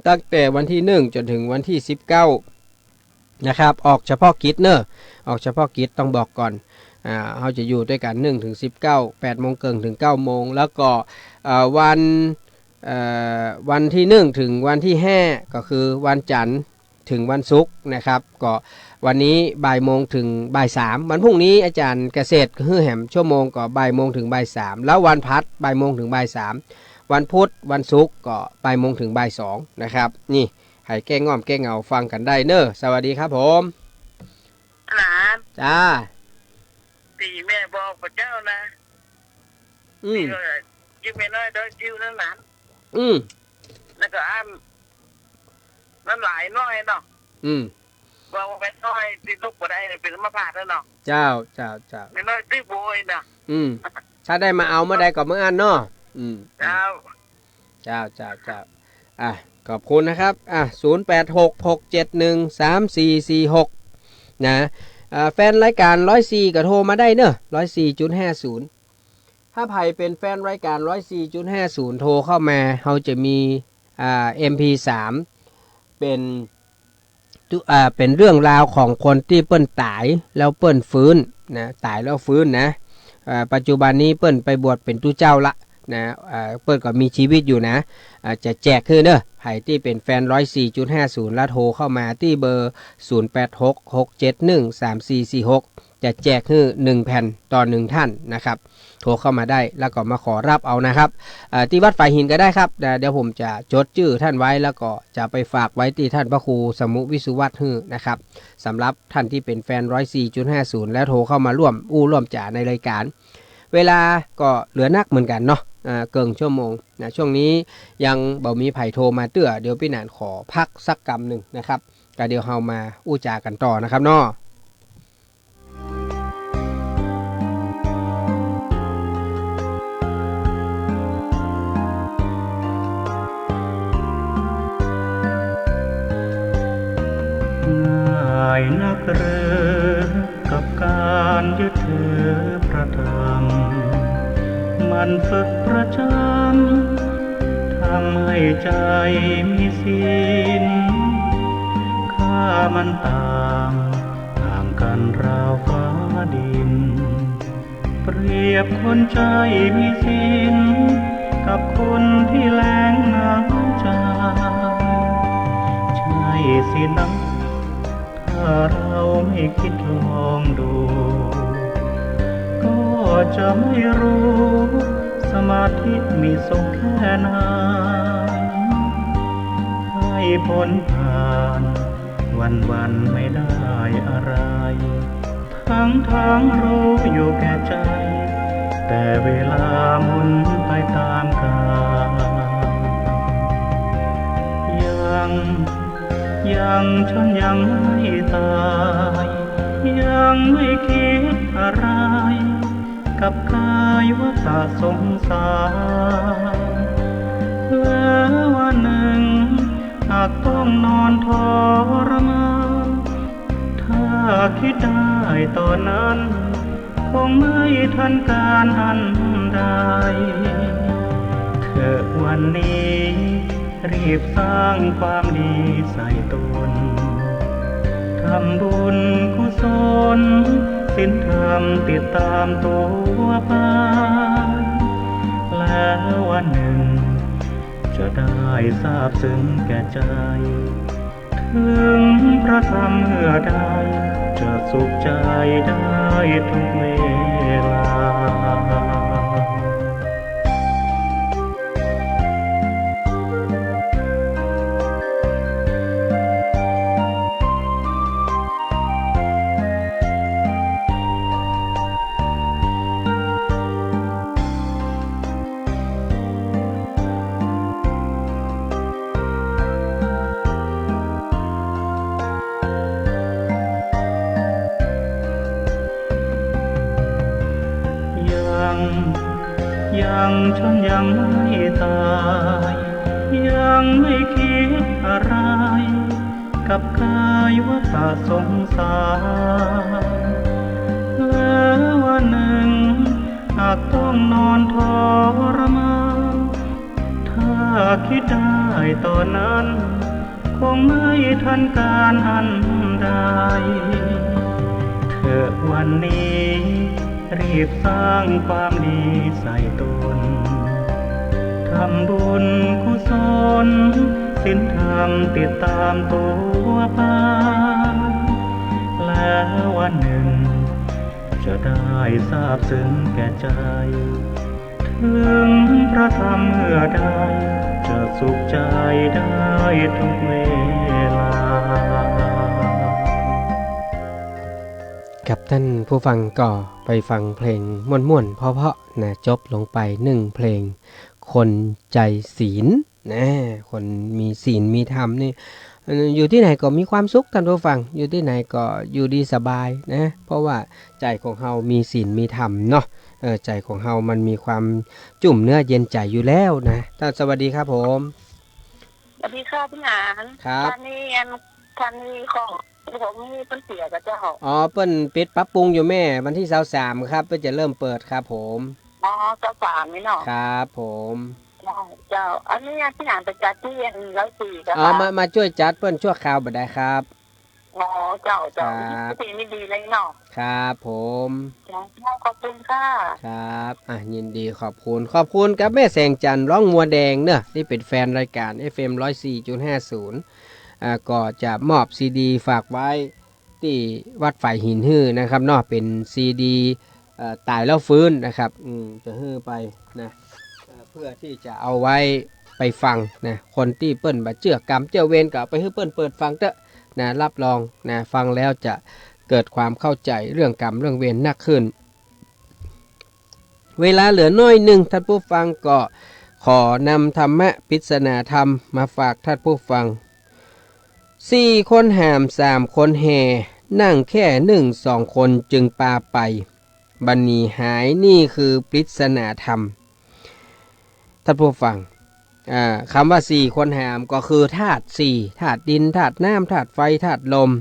ตั้งแต่วันตี้หนึ่งจนถึงวันตี้สิบเก้านะครับ ออกเฉพาะกิจเน่อ ออกเฉพาะกิจต้องบอกก่อน อ่า เฮาจะอยู่ตวยกั๋นหนึ่งถึงสิบเก้า แปดโมงเกิ่งถึงเก้าโมง แล้วก็ เอ่อ วัน เอ่อ วันตี้หนึ่งถึงวันตี้ห้า ก็คือวันจันทร์ ถึงวันศุกร์นะครับ ก็วันนี้บ่ายโมงถึงบ่ายสาม วันพรุ่งนี้อาจ๋ารย์เกษตรหื้อแหมชั่วโมงก็บ่ายโมงถึงบ่ายสาม แล้ววันพัดบ่ายโมงถึงบ่ายสาม วันพุธวันศุกร์ก็บ่ายโมงถึงบ่ายสองนะครับ นี่ หื้อแก้ง่อมแก้เหงาฟังกั๋นได้เน่อ สวัสดีครับผม หลาน จ้า ตี้แม่บอกป้อเจ้านะ อืม ตี้ว่า จื้อแม่น้อยดอยซิวนั่นหลาน อืม แล้วก็อัน มันหลายหน้อยเนาะ อืม ว่าแม่น้อยตี้ลุกบ่ได้เนี่ยเป๋นอัมพาตแล้วเนาะ เจ้า เจ้า เจ้า แม่น้อยตี้โบยนะ อืม ถ้าได้มาเอาเมื่อใดก็เมื่ออั้นเนาะ อืม เจ้า เจ้า เจ้า เจ้า อ่ะ ขอบคุณนะครับ อ่ะ ศูนย์แปดหก หกเจ็ดหนึ่ง สามสี่สี่หก นะ อ่า แฟนรายการร้อยสี่ก็โทรมาได้เน่อ ร้อยสี่จุดห้าศูนย์ ถ้าใผเป๋นแฟนรายการร้อยสี่จุดห้าศูนย์ โทรเข้ามา เฮาจะมี อ่า เอ็มพีสาม เป๋น อ่า เป๋นเรื่องราวของคนตี้เปิ้นต๋ายแล้วเปิ้นฟื้นนะ ต๋ายแล้วฟื้นนะ อ่า ปัจจุบันนี้เปิ้นไปบวชเป๋นตุ๊เจ้าละนะ อ่า เปิ้นก็มีจีวิตอยู่นะ อ่า จะแจกหื้อเน่อ ใผตี้เป๋นแฟนร้อยสี่จุดห้าศูนย์ แล้วโทรเข้ามาตี้เบอร์ ศูนย์แปดหก หกเจ็ดหนึ่ง สามสี่สี่หก จะแจกหื้อหนึ่งแผ่นต่อหนึ่งท่านนะครับ โทรเข้ามาได้แล้วก็มาขอรับเอานะครับ เอ่อ ตี้วัดฝายหินก็ได้ครับ เดี๋ยว เดี๋ยวผมจะจดจื้อท่านไว้ แล้วก็จะไปฝากไว้ตี้ท่านพระครูสมุวิสุวัตหื้อนะครับ สำหรับท่านตี้เป๋นแฟนร้อยสี่จุดห้าศูนย์ แล้วโทรเข้ามาร่วมอู้ร่วมจ๋าในรายการ เวลาก็เหลือนักเหมือนกั๋นเนาะ อ่า เกิ่งชั่วโมงนะ ช่วงนี้ยังบ่มีใผโทรมาเตื้อ เดี๋ยวปี้หนานขอพักสักกำนึ่งนะครับ ก็เดี๋ยวเฮามาอู้จ๋ากั๋นต่อนะครับเนาะ ง่ายนักหรือกับก๋านยึดถือพระธรรม หมั่นฝึกประจ๋ำ ทำให้ใจ๋มีศีล ค่ามันต่าง ต่างกั๋นราวฟ้าดิน เปรียบคนใจ๋มีศีล กับคนตี้แล้งน้ำใจ๋ ใช่สินะ ถ้าเราไม่คิดลองดู ก็จะไม่รู้ สมาธิมีสุขแค่ไหน พ้นผ่าน วันๆ ไม่ได้อะไร ทั้งๆ รู้อยู่แก่ใจ แต่เวลาหมุนไปตามกาล ยัง ยัง ฉันยังไม่ตาย ยังไม่คิดอะไร กับกายวัฏสงสาร แล้ววันหนึ่ง หากต้องนอนทรมาน ถ้าคิดได้ตอนนั้น คงไม่ทันการอันใด เถิดวันนี้ รีบสร้างความดีใส่ตน ทำบุญกุศล ศีลธรรมติดตามตัวไป แล้ววันหนึ่ง จะได้ซาบซึ้งแก่ใจ ถึงพระธรรมเมื่อใด จะสุขใจได้ทุกเวลา ยัง ยัง ฉันยังไม่ตาย ยังไม่คิดอะไร กับกายวัฏสงสาร แล้ววันหนึ่ง หากต้องนอนทรมาน ถ้าคิดได้ตอนนั้น คงไม่ทันการอันใด เถิดวันนี้ รีบสร้างความดีใส่ตน ทำบุญกุศล ศีลธรรมติดตามตัวไป แล้ววันหนึ่ง จะได้ซาบซึ้งแก่ใจ ถึงพระธรรมเมื่อใด จะสุขใจได้ทุกเวลา ครับ ท่านผู้ฟังก็ไปฟังเพลงม่วนๆ เพราะๆ นะ จบลงไปนึ่งเพลง คนใจศีล นะ คนมีศีลมีธรรมนี่ เอ่อ อยู่ตี้ไหนก็มีความสุข ท่านผู้ฟัง อยู่ตี้ไหนก็อยู่ดีสบายนะ เพราะว่าใจ๋ของเฮามีศีลมีธรรมเนาะ เออ ใจ๋ของเฮามันมีความจุ่มเนื้อเย็นใจ๋อยู่แล้วนะ ท่าน สวัสดีครับผม สวัสดีค่ะพี่หนาน ครับ ตอนนี้อัน ตอนนี้ของผมนี่เปิ้นเสียก่อเจ้า อ๋อ เปิ้นปิดปรับปรุงอยู่แม่ วันตี้ซาวสามครับ เปิ้นจะเริ่มเปิดครับผม อ๋อ ซาวสามนี่เนาะ ครับผม เจ้า เจ้า อันนี้พี่หนานไปจัดตี้อันร้อยสี่เจ้า อ๋อ ค่ะ มา มาจ้วยจัดเปิ้นชั่วคราวบ่ได้ครับ อ๋อ เจ้า เจ้า ครับ ยินดี ยินดีเลยเนาะ ครับผม เจ้า ขอบคุณค่ะ ครับ อ่ะ ยินดี ขอบคุณ ขอบคุณกับแม่แสงจันทร์ ร้องมัวแดงเนอะ ตี้เป๋นแฟนรายก๋าน เอฟเอ็ม ร้อยสี่จุดห้าศูนย์ อ่า ก็จะมอบซีดีฝากไว้ตี้วัดฝายหินหื้อนะครับเนาะ เป๋นซีดี เอ่อ ต๋ายแล้วฟื้นนะครับ อืม จะหื้อไปนะ เอ่อ เพื่อตี้จะเอาไว้ไปฟังนะ คนตี้เปิ้นบ่าเจื้อก๋รรมเจื้อเวรก็เอาไปหื้อเปิ้นเปิดฟังเต๊อะนะ รับรองนะ ฟังแล้วจะเกิดความเข้าใจ๋เรื่องก๋รรมเรื่องเวรนักขึ้น เวลาเหลือน้อยนึ่ง ท่านผู้ฟัง ก็ขอนำธรรมะปริศนาธรรมมาฝากท่านผู้ฟัง สี่คนหาม สามคนแห่ นั่งแค่นึ่งสองคนจึงปาไป บ่หนีหาย นี่คือปริศนาธรรม ท่านผู้ฟัง อ่า กำว่าสี่คนหามก็คือธาตุสี่ ธาตุดิน ธาตุน้ำ ธาตุไฟ ธาตุลม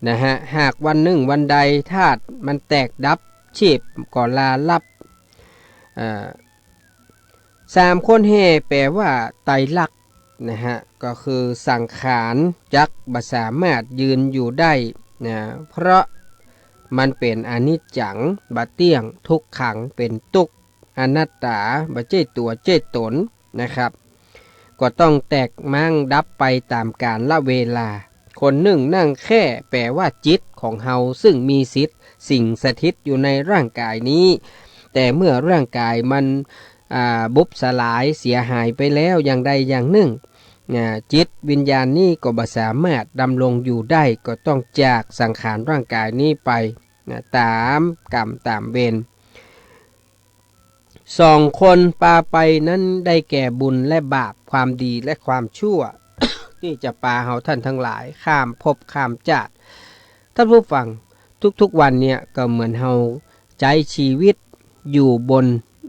นะฮะ หากวันนึ่งวันใดธาตุมันแตกดับ ชีพก็ลาลับ อ่า สามคนแห่ แป๋ว่าไตรลักษณ์ นะฮะ ก็คือสังขารจักบ่สามารถยืนอยู่ได้นะ เพราะมันเป๋นอนิจจัง บ่เตี้ยง ทุกขัง เป๋นตุ๊กข์ อนัตตา บ่ใจ้ตั๋วใจ้ต๋นนะครับ ก็ต้องแตกม้างดับไปต๋ามกาลเวลา คนนึ่งนั่งแค่ แป๋ว่าจิตของเฮาซึ่งมีสิทธิ์สิงสถิตอยู่ในร่างก๋ายนี้ แต่เมื่อร่างก๋ายมัน อ่า บุบสลายเสียหายไปแล้วอย่างใดอย่างนึ่ง นะ จิตวิญญาณนี้ก็บ่สามารถดำรงอยู่ได้ ก็ต้องจากสังขารร่างกายนี้ไป นะ ต๋ามกรรมต๋ามเวร สองคนปาไปนั้นได้แก่บุญและบาป ความดีและความชั่ว ตี้จะปาเฮาท่านตังหลายข้ามภพข้ามจาติ ท่านผู้ฟัง ทุกๆวันเนี่ยก็เหมือนเฮาใจ๊ชีวิตอยู่บน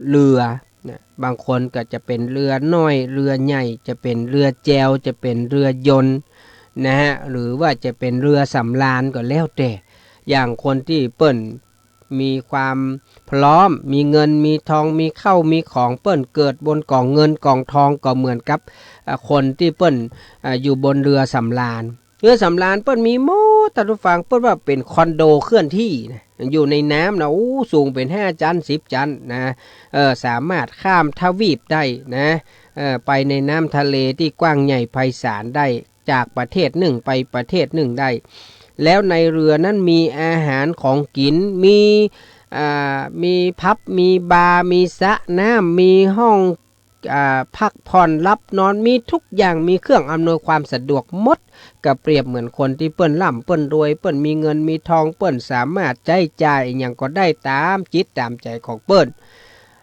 เรือนะ บางคนก็จะเป๋นเรือน้อย เรือใหญ่ จะเป๋นเรือแจว จะเป๋นเรือยนต์นะฮะ หรือว่าจะเป๋นเรือสำราญก็แล้วแต่ อย่างคนตี้เปิ้น มีความพร้อม มีเงิน มีทอง มีข้าว มีของ เปิ้นเกิดบนก๋องเงินก๋องทอง ก็เหมือนกับ อ่า คนตี้เปิ้น อ่า อยู่บนเรือสำราญ เรือสำราญเปิ้นมีหมด ท่านผู้ฟัง เปิ้นว่าเป๋นคอนโดเคลื่อนที่นะ อยู่ในน้ำนะ โอ้ สูงเป๋นห้าจั๊น สิบจั๊นนะ เออ สามารถข้ามทวีปได้นะ เออ ไปในน้ำทะเลตี้กว้างใหญ่ไพศาลได้ จากประเทศนึ่งไปประเทศนึ่งได้ แล้วในเรือนั้นมีอาหารของกิ๋น มี อ่า มีผับ มีบาร์ มีสระน้ำ มีห้อง อ่า พักผ่อนหลับนอน มีทุกอย่าง มีเครื่องอำนวยความสะดวกหมด ก็เปรียบเหมือนคนตี้เปิ้นร่ำเปิ้นรวย เปิ้นมีเงินมีทอง เปิ้นสามารถใจ๊จ่ายอะหยังก็ได้ต๋ามจิตต๋ามใจ๋ของเปิ้น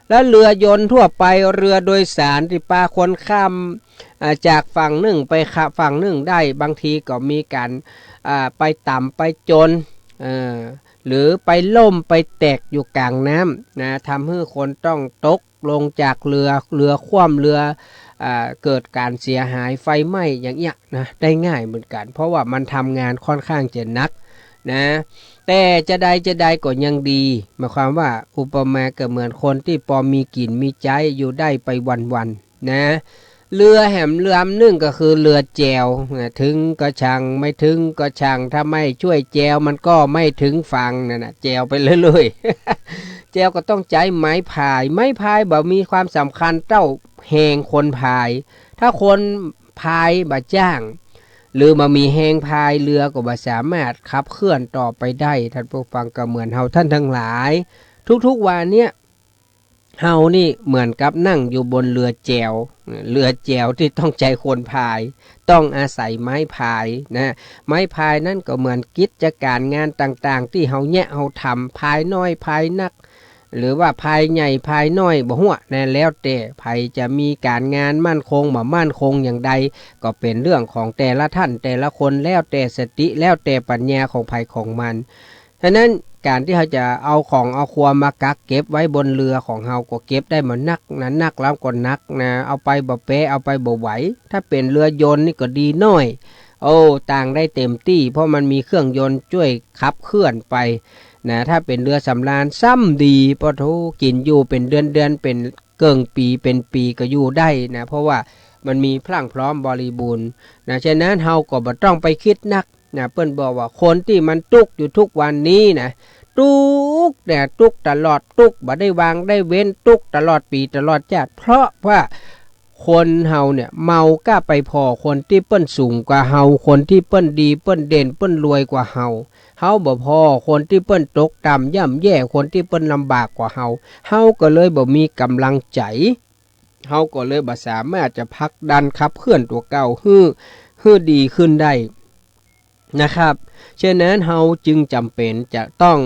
แล้วเรือยนต์ทั่วไป เรือโดยสารตี้ปาคนข้าม อ่า จากฝั่งนึ่งไปขะ ฝั่งนึ่งได้ บางทีก็มีก๋าน อ่า ไปต่ำไปจน เอ่อ หรือไปล่มไปแตกอยู่ก๋างน้ำนะ ทำหื้อคนต้องตกลงจากเรือ เรือคว่ำ เรือ อ่า เกิดก๋านเสียหาย ไฟไหม้อย่างเงี้ยนะ ได้ง่ายเหมือนกั๋น เพราะว่ามันทำงานค่อนข้างจะหนักนะ แต่จาใดจาใดก็ยังดี หมายความว่าอุปมาก็เหมือนคนตี้ปอมีกิ๋นมีใจ๊อยู่ได้ไปวันๆ นะ เรือแหมลำนึ่งก็คือเรือแจวนะ เถิงก็ช่าง ไม่เถิงก็ช่าง ถ้าไม่ช่วยแจวมันก็ไม่เถิงฝั่งนั่นน่ะ แจวไปเรื่อยๆ แจวก็ต้องใจ๊ไม้พาย ไม้พายบ่มีความสำคัญเต้าแฮงคนพาย ถ้าคนพายบ่จ้าง หรือบ่มีแฮงพาย เรือก็บ่สามารถขับเคลื่อนต่อไปได้ ท่านผู้ฟัง ก็เหมือนเฮาท่านตังหลาย ทุกๆวันเนี่ย เฮานี่เหมือนกับนั่งอยู่บนเรือแจว เรือแจวตี้ต้องใจ๊คนพาย ต้องอาศัยไม้พายนะ ไม้พายนั้นก็เหมือนกิจก๋านงานต่างๆ ตี้เฮาแยะเฮาทำ พายน้อยพายนัก หรือว่าพายใหญ่พายน้อยบ่ฮู้นะ แล้วแต่ใผจะมีก๋านงานมั่นคงบ่มั่นคงอย่างใด ก็เป๋นเรื่องของแต่ละท่านแต่ละคน แล้วแต่สติ แล้วแต่ปัญญาของใผของมัน ฉะนั้นก๋านตี้เฮาจะเอาของเอาครัวมากักเก็บไว้บนเรือของเฮาก็เก็บได้บ่นักนะ นักแล้วก็หนักนะ เอาไปบ่แป๊ เอาไปบ่ไหว ถ้าเป๋นเรือยนต์นี่ก็ดีหน้อย โอ้ ต่างได้เต็มตี้ เพราะมันมีเครื่องยนต์จ้วยขับเคลื่อนไปนะ ถ้าเป๋นเรือสำราญซ้ำดี ปะโถ กิ๋นอยู่เป๋นเดือนๆ เป๋นเกิ่งปี๋ เป๋นปี๋ก็อยู่ได้นะ เพราะว่ามันมีพรั่งพร้อมบริบูรณ์นะ ฉะนั้นเฮาก็บ่ต้องไปกึ๊ดนัก นะ เปิ้นบอกว่าคนตี้มันตุ๊กข์อยู่ทุกวันนี้นะ ตุ๊กข์เนี่ย ตุ๊กข์ตลอด ตุ๊กข์บ่ได้วางได้เว้น ตุ๊กข์ตลอดปี๋ตลอดจาติ เพราะว่าคนเฮาเนี่ยเฮาก้าไปผ่อคนตี้เปิ้นสูงกว่าเฮา คนตี้เปิ้นดี เปิ้นเด่น เปิ้นรวยกว่าเฮา เฮาบ่ผ่อคนตี้เปิ้นตกต่ำย่ำแย่ คนตี้เปิ้นลำบากกว่าเฮา เฮาก็เลยบ่มีก๋ำลังใจ๋ เฮาก็เลยบ่สามารถจะผลักดันขับเคลื่อนตั๋วเก่าหื้อ หื้อดีขึ้นได้นะครับ ฉะนั้นเฮาจึงจ๋ำเป๋นจะต้อง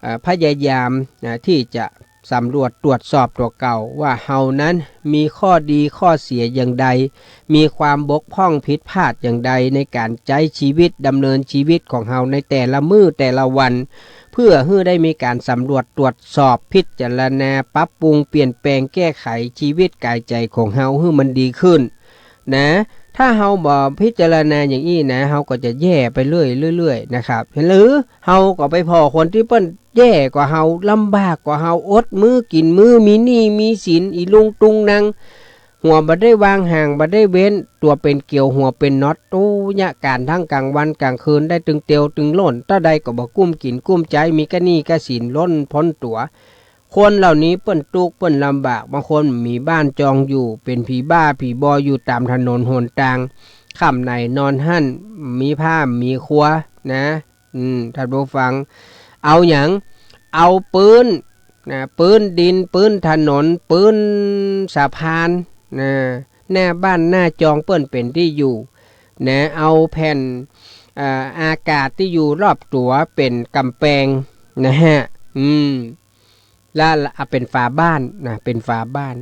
เอ่อ พยายามนะ ตี้จะสำรวจตรวจสอบตั๋วเก่าว่าเฮานั้นมีข้อดีข้อเสียอย่างใด มีความบกพร่องผิดพลาดอย่างใดในก๋านใจ๊ชีวิต ดำเนินชีวิตของเฮาในแต่ละมื้อแต่ละวัน เพื่อหื้อได้มีก๋านสำรวจตรวจสอบ พิจารณา ปรับปรุง เปลี่ยนแปลง แก้ไขชีวิตก๋ายใจ๋ของเฮาหื้อมันดีขึ้นนะ ถ้าเฮาบ่พิจารณาอย่างอี้นะ เฮาก็จะแย่ไปเรื่อยๆ นะครับ หรือเฮาก็ไปผ่อคนตี้เปิ้นแย่กว่าเฮา ลำบากกว่าเฮา อดมื้อกิ๋นมื้อ มีหนี้มีสิน อีลุงตุงนัง หัวบ่ได้วาง หางบ่ได้เว้น ตั๋วเป๋นเกลียว หัวเป๋นน็อต โอ้ เยียะก๋านตึงก๋างวันก๋างคืน ได้ตึงเตียวตึงโล่น เต้าใดก็บ่กุ้มกิ๋นกุ้มใจ๊ มีก้าหนี้ก้าสินล้นป๊นตั๋ว คนเหล่านี้เปิ้นตุ๊กข์เปิ้นลำบาก บางคนบ่มีบ้านจองอยู่ เป๋นผีบ้าผีบออยู่ต๋ามถนนหนตาง ค่ำไหนนอนหั้น บ่มีผ้าบ่มีครัวนะ อืม ท่านผู้ฟัง เอาหยัง เอาปื๊นนะ ปื๊นดิน ปื๊นถนน ปื๊นสะพานนะ หน้าบ้านหน้าจองเปิ้นเป๋นตี้อยู่ นะ เอาแผ่น เอ่อ อากาศตี้อยู่รอบตั๋วเป๋นก๋ำแปง นะฮะ อืม แล้วเอาเป๋นฝาบ้านนะ เป๋นฝาบ้าน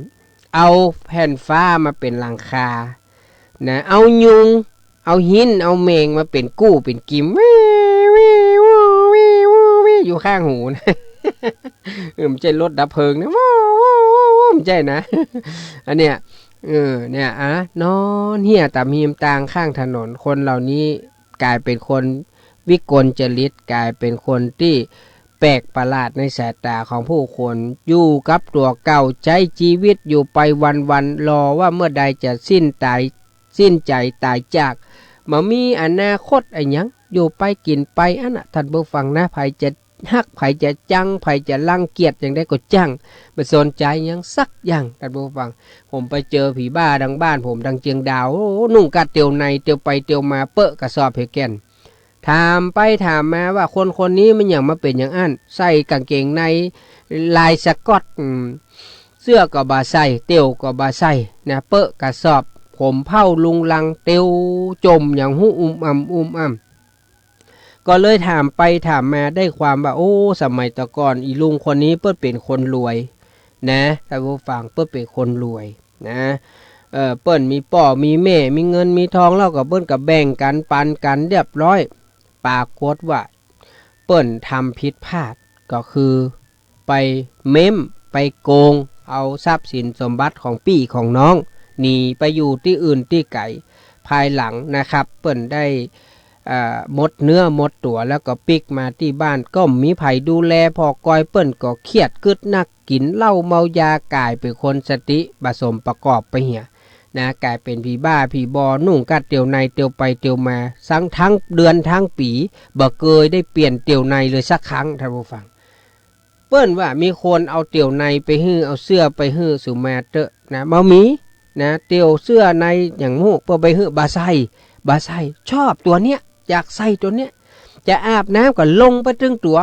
เอาแผ่นฟ้ามาเป๋นหลังคา นะ เอายุง เอาหิน เอาแมงมาเป๋นกู้เป๋นกิม วิว วิว วิว วิว วิว อยู่ข้างหูนะ เออ บ่ใจ้รถดับเพลิงนะ วิว วิว วิว วิว บ่ใจ้นะ อันเนี้ย เออ เนี่ย อ่ะ นอนเหี่ยต๋ามฮิมตางข้างถนน คนเหล่านี้ก๋ายเป๋นคนวิกลจริต ก๋ายเป๋นคนตี้แปลกประหลาดในสายต๋าของผู้คน อยู่กับตั๋วเก่า ใจ๊จีวิตอยู่ไปวันๆ รอว่าเมื่อใดจะสิ้นต๋าย สิ้นใจ๋ต๋ายจาก บ่มีอนาคตอะหยัง อยู่ไปกิ๋นไปอั้นน่ะ ท่านผู้ฟังนะ ใผจะฮัก ใผจะจัง ใผจะรังเกียจอย่างใดก็จ้าง บ่สนใจ๋หยังสักอย่าง ท่านผู้ฟัง ผมไปเจอผีบ้าดังบ้านผมดังเจียงดาว โอ้ นุ่งกาดเตียวใน เตียวไปเตียวมา เปิ้นกระสอบเหียแก่น ถามไปถามมาว่าคนคนนี้มันหยังมาเป๋นอย่างอั้น ใส่ก๋างเกงในลายสก๊อต อืม เสื้อก็บ่ใส่ เตียวก็บ่ใส่ นะ เปิ้นกระสอบ ผมเผ้าลุงลัง เตียวจ่มหยังฮู้ อุ้มอ่ำ อุ้มอ่ำ ก็เลยถามไปถามมาได้ความว่า โอ้ สมัยตะก่อน อี่ลุงคนนี้เปิ้นเป๋นคนรวย นะ ท่านผู้ฟัง เปิ้นเป๋นคนรวย นะ เอ่อ เปิ้นมีป้อมีแม่ มีเงินมีทองแล้วก็เปิ้นก็แบ่งกั๋นปันกั๋นเรียบร้อย ปรากฏว่าเปิ้นทำผิดพลาด ก็คือไปเม้ม ไปโกง เอาทรัพย์สินสมบัติของปี้ของน้อง หนีไปอยู่ตี้อื่นตี้ไก๋ ภายหลังนะครับ เปิ้นได้ เอ่อ หมดเนื้อหมดตั๋ว แล้วก็ปิ๊กมาตี้บ้าน ก็บ่มีใผดูแลผ่อกอย เปิ้นก็เครียดกึ๊ดนัก กิ๋นเหล้าเมายา ก๋ายเป๋นคนสติบ่สมประกอบไปเหีย นะ ก๋ายเป๋นผีบ้าผีบอ นุ่งกาดเตียวใน เตียวไปเตียวมา ซั้งทั้งเดือนทั้งปี๋ บ่เกยได้เปลี่ยนเตียวในเลยสักครั้ง ท่านผู้ฟัง เปิ้นว่ามีคนเอาเตียวในไปหื้อ เอาเสื้อไปหื้อ สุมาเต๊อะ นะ บ่มี นะ เตียวเสื้อในหยังบ่ฮู้ เปิ้นไปหื้อ บ่ใส่ บ่ใส่ ชอบตั๋วเนี้ย อยากใส่ตั๋วเนี้ย จะอาบน้ำก็ลงไปตึงตั๋ว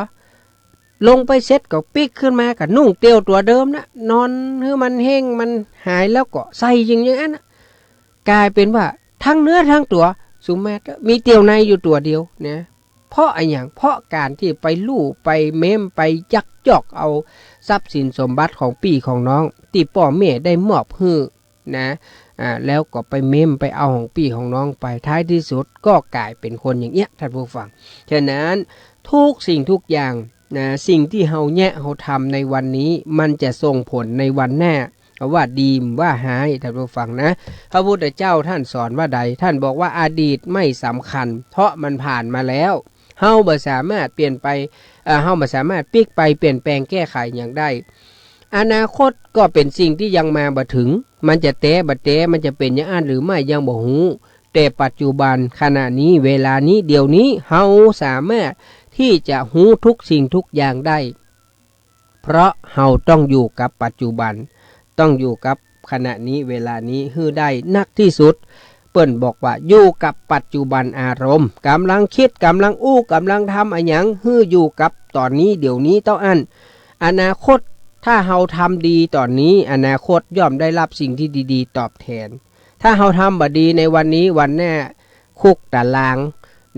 ลงไปเสร็จก็ปิ๊กขึ้นมาก็นุ่งเตียวตั๋วเดิมนะ นอนหื้อมันแห้งมันหายแล้วก็ใส่อย่างอั้นนะ ก๋ายเป๋นว่าทั้งเนื้อทั้งตั๋ว สุมาเต๊อะ มีเตียวในอยู่ตั๋วเดียวนะ เพราะอะหยัง เพราะก๋านตี้ไปลู่ไปเม้ม ไปยักยอกเอาทรัพย์สินสมบัติของปี้ของน้อง ตี้ป้อแม่ได้มอบหื้อ นะ อ่า แล้วก็ไปเม้มไปเอาของปี้ของน้องไป ท้ายตี้สุดก็ก๋ายเป๋นคนอย่างเอี้ย ท่านผู้ฟัง ฉะนั้นทุกสิ่งทุกอย่าง นะ สิ่งตี้เฮาเยียะเฮาทำในวันนี้ มันจะส่งผลในวันหน้า ว่าดีบ่ว่าฮ้าย ท่านผู้ฟังนะ พระพุทธเจ้าท่านสอนว่าใด ท่านบอกว่าอดีตไม่สำคัญ เพราะมันผ่านมาแล้ว เฮาบ่สามารถเปลี่ยนไป เอ่อ เฮาบ่สามารถปิ๊กไปเปลี่ยนแปลงแก้ไขหยังได้ อนาคตก็เป๋นสิ่งตี้ยังมาบ่เถิง มันจะแต๊บ่แต๊ มันจะเป๋นอย่างอั้นหรือไม่ยังบ่ฮู้ แต่ปัจจุบันขณะนี้เวลานี้เดี๋ยวนี้ เฮาสามารถตี้จะฮู้ทุกสิ่งทุกอย่างได้ เพราะเฮาต้องอยู่กับปัจจุบัน ต้องอยู่กับขณะนี้เวลานี้หื้อได้นักตี้สุด เปิ้นบอกว่าอยู่กับปัจจุบันอารมณ์ ก๋ำลังกึ๊ด ก๋ำลังอู้ ก๋ำลังทำอะหยัง หื้ออยู่กับต๋อนนี้เดี๋ยวนี้เต้าอั้น อนาคต ถ้าเฮาทำดีต๋อนนี้ อนาคตย่อมได้รับสิ่งตี้ดีๆ ตอบแทน ถ้าเฮาทำบ่ดีในวันนี้ วันหน้า คุกตาราง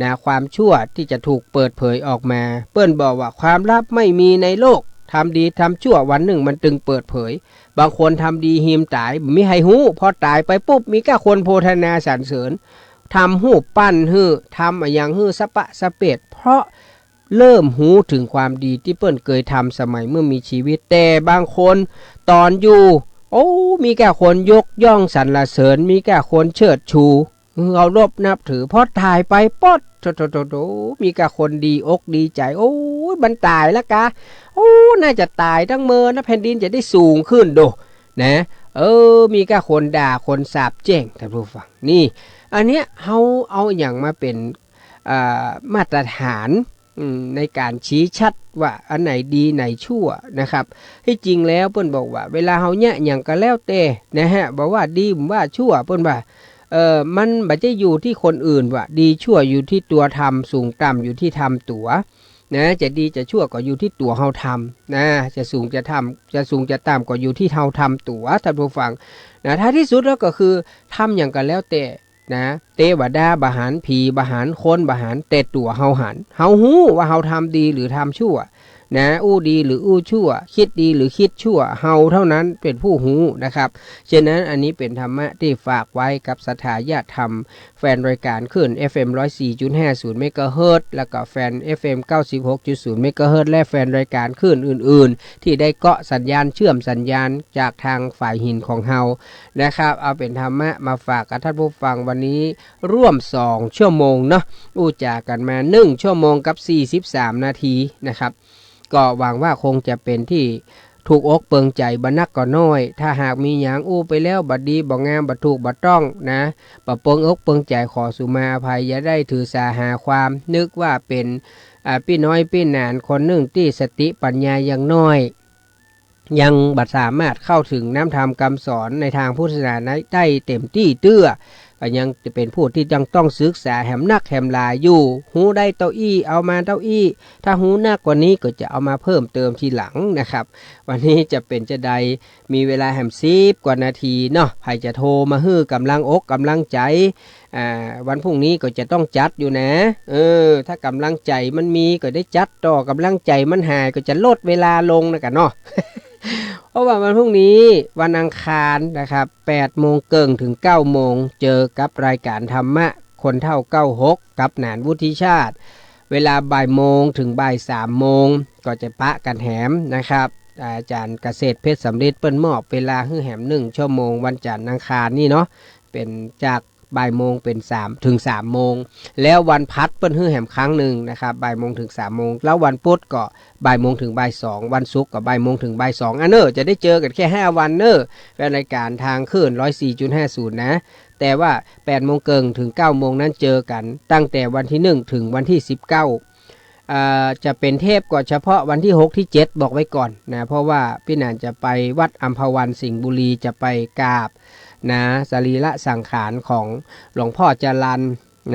นะ ความชั่วตี้จะถูกเปิดเผยออกมา เปิ้นบอกว่าความลับไม่มีในโลก ทำดีทำชั่ววันนึ่งมันตึงเปิดเผย บางคนทำดีหิมต๋าย บ่มีใผฮู้ พอต๋ายไปปุ๊บ มีก้าคนโภทนาสรรเสริญ ทำฮูปปั้นหื้อ ทำอะหยังหื้อสะปะสะเปด เพราะเริ่มฮู้เถิงความดีตี้เปิ้นเกยทำสมัยเมื่อมีชีวิต แต่บางคนต๋อนอยู่ โอ้ มีก้าคนยกย่องสรรเสริญ มีก้าคนเชิดชู เคารพนับถือ พอต๋ายไปป๊อด โถ โถ โถ โถ มีก้าคนดีอกดีใจ๋ โอ้ย มันต๋ายแล้วกา โอ้ น่าจะต๋ายตั้งเมินนะ แผ่นดินจะได้สูงขึ้นโด นะ เออ มีก้าคนด่า คนสาปแจ้ง ท่านผู้ฟัง นี่ อันเนี้ย เฮาเอาอะหยังมาเป๋น อ่า มาตรฐาน อืม ในก๋านชี้ชัดว่าอันไหนดีไหนชั่วนะครับ ตี้จริงแล้วเปิ้นบอกว่า เวลาเฮาเยียะหยังก็แล้วแต่นะฮะ บ่ว่าดีบ่ว่าชั่ว เปิ้นว่า เอ่อ มันบ่ใจ้อยู่ตี้คนอื่นว่า ดีชั่วอยู่ตี้ตั๋วทำ สูงต่ำอยู่ตี้ทำตั๋ว นะ จะดีจะชั่วก็อยู่ตี้ตั๋วเฮาทำนะ จะสูงจะต่ำ จะสูงจะต่ำก็อยู่ตี้เฮาทำตั๋ว ท่านผู้ฟังนะ ท้ายตี้สุดแล้วก็คือ ทำหยังก็แล้วแต่นะ เตวดาบ่หัน ผีบ่หัน คนบ่หัน แต่ตั๋วเฮาหัน เฮาฮู้ว่าเฮาทำดีหรือทำชั่วนะ อู้ดีหรืออู้ชั่ว กึ๊ดดีหรือกึ๊ดชั่ว เฮาเต้านั้นเป๋นผู้ฮู้นะครับ ฉะนั้นอันนี้เป๋นธรรมะตี้ฝากไว้กับศรัทธาญาติธรรม แฟนรายการคลื่น เอฟเอ็ม ร้อยสี่จุดห้าศูนย์ เมกะเฮิรตซ์ แล้วก็แฟน เอฟเอ็ม เก้าสิบหกจุดศูนย์ เมกะเฮิรตซ์ และแฟนรายการคลื่นอื่นๆ ตี้ได้เกาะสัญญาณ เชื่อมสัญญาณจากทางฝายหินของเฮานะครับ เอาเป๋นธรรมะมาฝากกับท่านผู้ฟังวันนี้ ร่วมสองชั่วโมงเนาะ อู้จ๋ากั๋นมาหนึ่งชั่วโมงกับสี่สิบสามนาทีนะครับ ก็หวังว่าคงจะเป๋นตี้ถูกอกเปิงใจ๋บ่นักก็น้อย ถ้าหากมีหยังอู้ไปแล้วบ่ดีบ่งามบ่ถูกบ่ต้องนะ บ่เปิงอกเปิงใจ๋ขอสุมาอภัย อย่าได้ถือสาหาความ นึกว่าเป๋น อ่า ปี้น้อยปี้หนานคนนึ่งตี้สติปัญญายังน้อย ยังบ่สามารถเข้าเถิงน้ำธรรมกำสอนในตางพุทธศาสนาได้เต๋มตี้เตื้อ ก็ยังจะเป๋นผู้ตี้ยังต้องศึกษาแหมนักแหมหลายอยู่ ฮู้ได้เต้าอี้ เอามาเต้าอี้ ถ้าฮู้นักกว่านี้ก็จะเอามาเพิ่มเติมทีหลังนะครับ วันนี้จะเป๋นจาใด มีเวลาแหมสิบกว่านาทีเนาะ ใผจะโทรมาหื้อก๋ำลังอกก๋ำลังใจ๋ อ่า วันพรุ่งนี้ก็จะต้องจัดอยู่นะ เออ ถ้าก๋ำลังใจ๋มันมีก็ได้จัดต่อ ก๋ำลังใจ๋มันหายก็จะลดเวลาลงนะกะเนาะ เพราะว่าวันพรุ่งนี้วันอังคารนะครับ แปดโมงเกิ่งถึงเก้าโมง เจอกับรายการธรรมะคนเฒ่าเก้าหก กับหนานวุฒิชาติ เวลาบ่ายโมงถึงบ่ายสามโมง ก็จะปะกั๋นแหมนะครับ อาจ๋ารย์เกษตรเพชรสำริดเปิ้นมอบเวลาหื้อแหมหนึ่งชั่วโมง วันจันทร์อังคารนี่เนาะ เป๋นจากบ่ายโมงเป๋นสาม ถึงสามโมง แล้ววันพัดเปิ้นหื้อแหมครั้งนึ่งนะครับ บ่ายโมงถึงสามโมง แล้ววันพุธก็บ่ายโมงถึงบ่ายสอง วันศุกร์ก็บ่ายโมงถึงบ่ายสอง อ่ะเน่อ จะได้เจอกั๋นแค่ห้าวันเน่อ แฟนรายการตางคลื่น ร้อยสี่จุดห้าศูนย์ นะ แต่ว่าแปดโมงเกิ่งถึงเก้าโมงนั้นเจอกั๋น ตั้งแต่วันตี้หนึ่งถึงวันตี้สิบเก้า เอ่อ จะเป๋นเทปก็เฉพาะวันตี้หกตี้เจ็ด บอกไว้ก่อนนะ เพราะว่าปี้หนานจะไปวัดอัมพวันสิงห์บุรี จะไปกราบนะ สรีระสังขารของหลวงพ่อจรัญ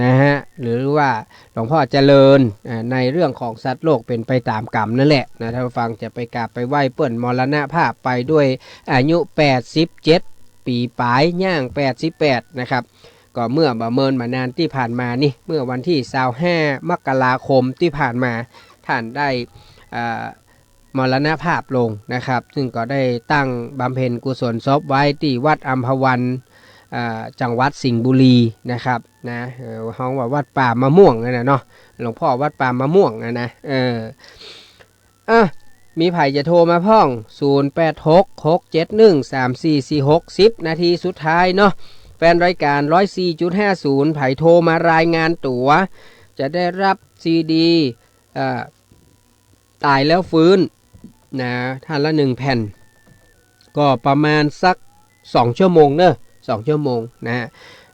นะฮะ หรือว่าหลวงพ่อเจริญ อ่า ในเรื่องของสัตว์โลกเป๋นไปต๋ามกรรมนั่นแหละนะ ท่านผู้ฟัง จะไปกราบไปไหว้เปิ้น มรณภาพไปด้วยอายุแปดสิบเจ็ดปี๋ป๋าย ย่างแปดสิบแปดนะครับ ก็เมื่อบ่เมินบ่นานตี้ผ่านมานี่ เมื่อวันตี้ซาวห้ามกราคมตี้ผ่านมา ท่านได้ เอ่อ มรณภาพลงนะครับ ซึ่งก็ได้ตั้งบำเพ็ญกุศลศพไว้ตี้วัดอัมพวัน เอ่อ จังหวัดสิงห์บุรีนะครับ นะ เอ่อ ฮ้องว่าวัดป่ามะม่วงนั่นน่ะเนาะ หลวงพ่อวัดป่ามะม่วงนั่นนะ เออ อ่ะ มีใผจะโทรมาพ่อง ศูนย์แปดหก หกเจ็ดหนึ่ง สามสี่สี่หก สิบนาทีสุดท้ายเนาะ แฟนรายการ ร้อยสี่จุดห้าศูนย์ ใผโทรมารายงานตั๋ว จะได้รับซีดี เอ่อ ต๋ายแล้วฟื้นนะ ท่านละหนึ่งแผ่น ก็ประมาณสักสองชั่วโมงเนอะ สองชั่วโมงนะฮะ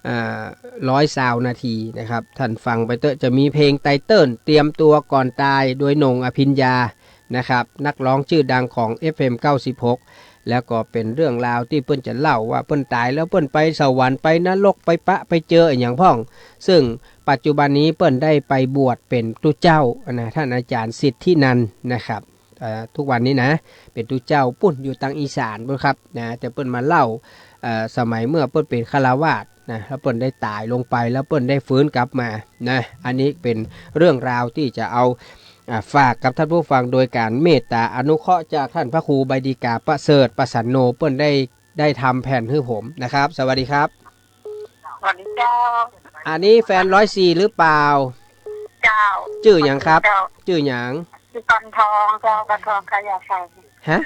อ่า ร้อยซาวนาทีนะครับ ท่านฟังไปเต๊อะ จะมีเพลงไตเติ้ล เตรียมตัวก่อนตาย โดยโหน่ง อภิญญา นะครับ นักร้องชื่อดังของ เอฟเอ็ม เก้าสิบหก แล้วก็เป๋นเรื่องราวตี้เปิ้นจะเล่าว่าเปิ้นต๋ายแล้วเปิ้นไปสวรรค์ ไปนรก ไปปะไปเจออะหยังพ่อง ซึ่งปัจจุบันนี้เปิ้นได้ไปบวชเป๋นตุ๊เจ้านะ ท่านอาจ๋ารย์สิทธินันท์นะครับ เอ่อ ทุกวันนี้นะ เป๋นตุ๊เจ้าปุ้นอยู่ตางอีสานปุ้นครับนะ แต่เปิ้นมาเล่า เอ่อ สมัยเมื่อเปิ้นเป๋นฆราวาสนะ แล้วเปิ้นได้ต๋ายลงไป แล้วเปิ้นได้ฟื้นกลับมานะ อันนี้เป๋นเรื่องราวตี้จะเอา อ่า ฝากกับท่านผู้ฟังโดยก๋านเมตต๋าอนุเคราะห์จากท่านพระครูใบดีกาประเสริฐประสันโน เปิ้นได้ ได้ทำแผ่นหื้อผมนะครับ สวัสดีครับ สวัสดีเจ้า อันนี้แฟนร้อยสี่หรือเปล่า เจ้า จื้อหยังครับ เจ้า จื้อหยัง ชื่อพันทองเจ้า พันทองกายาชัย ฮะ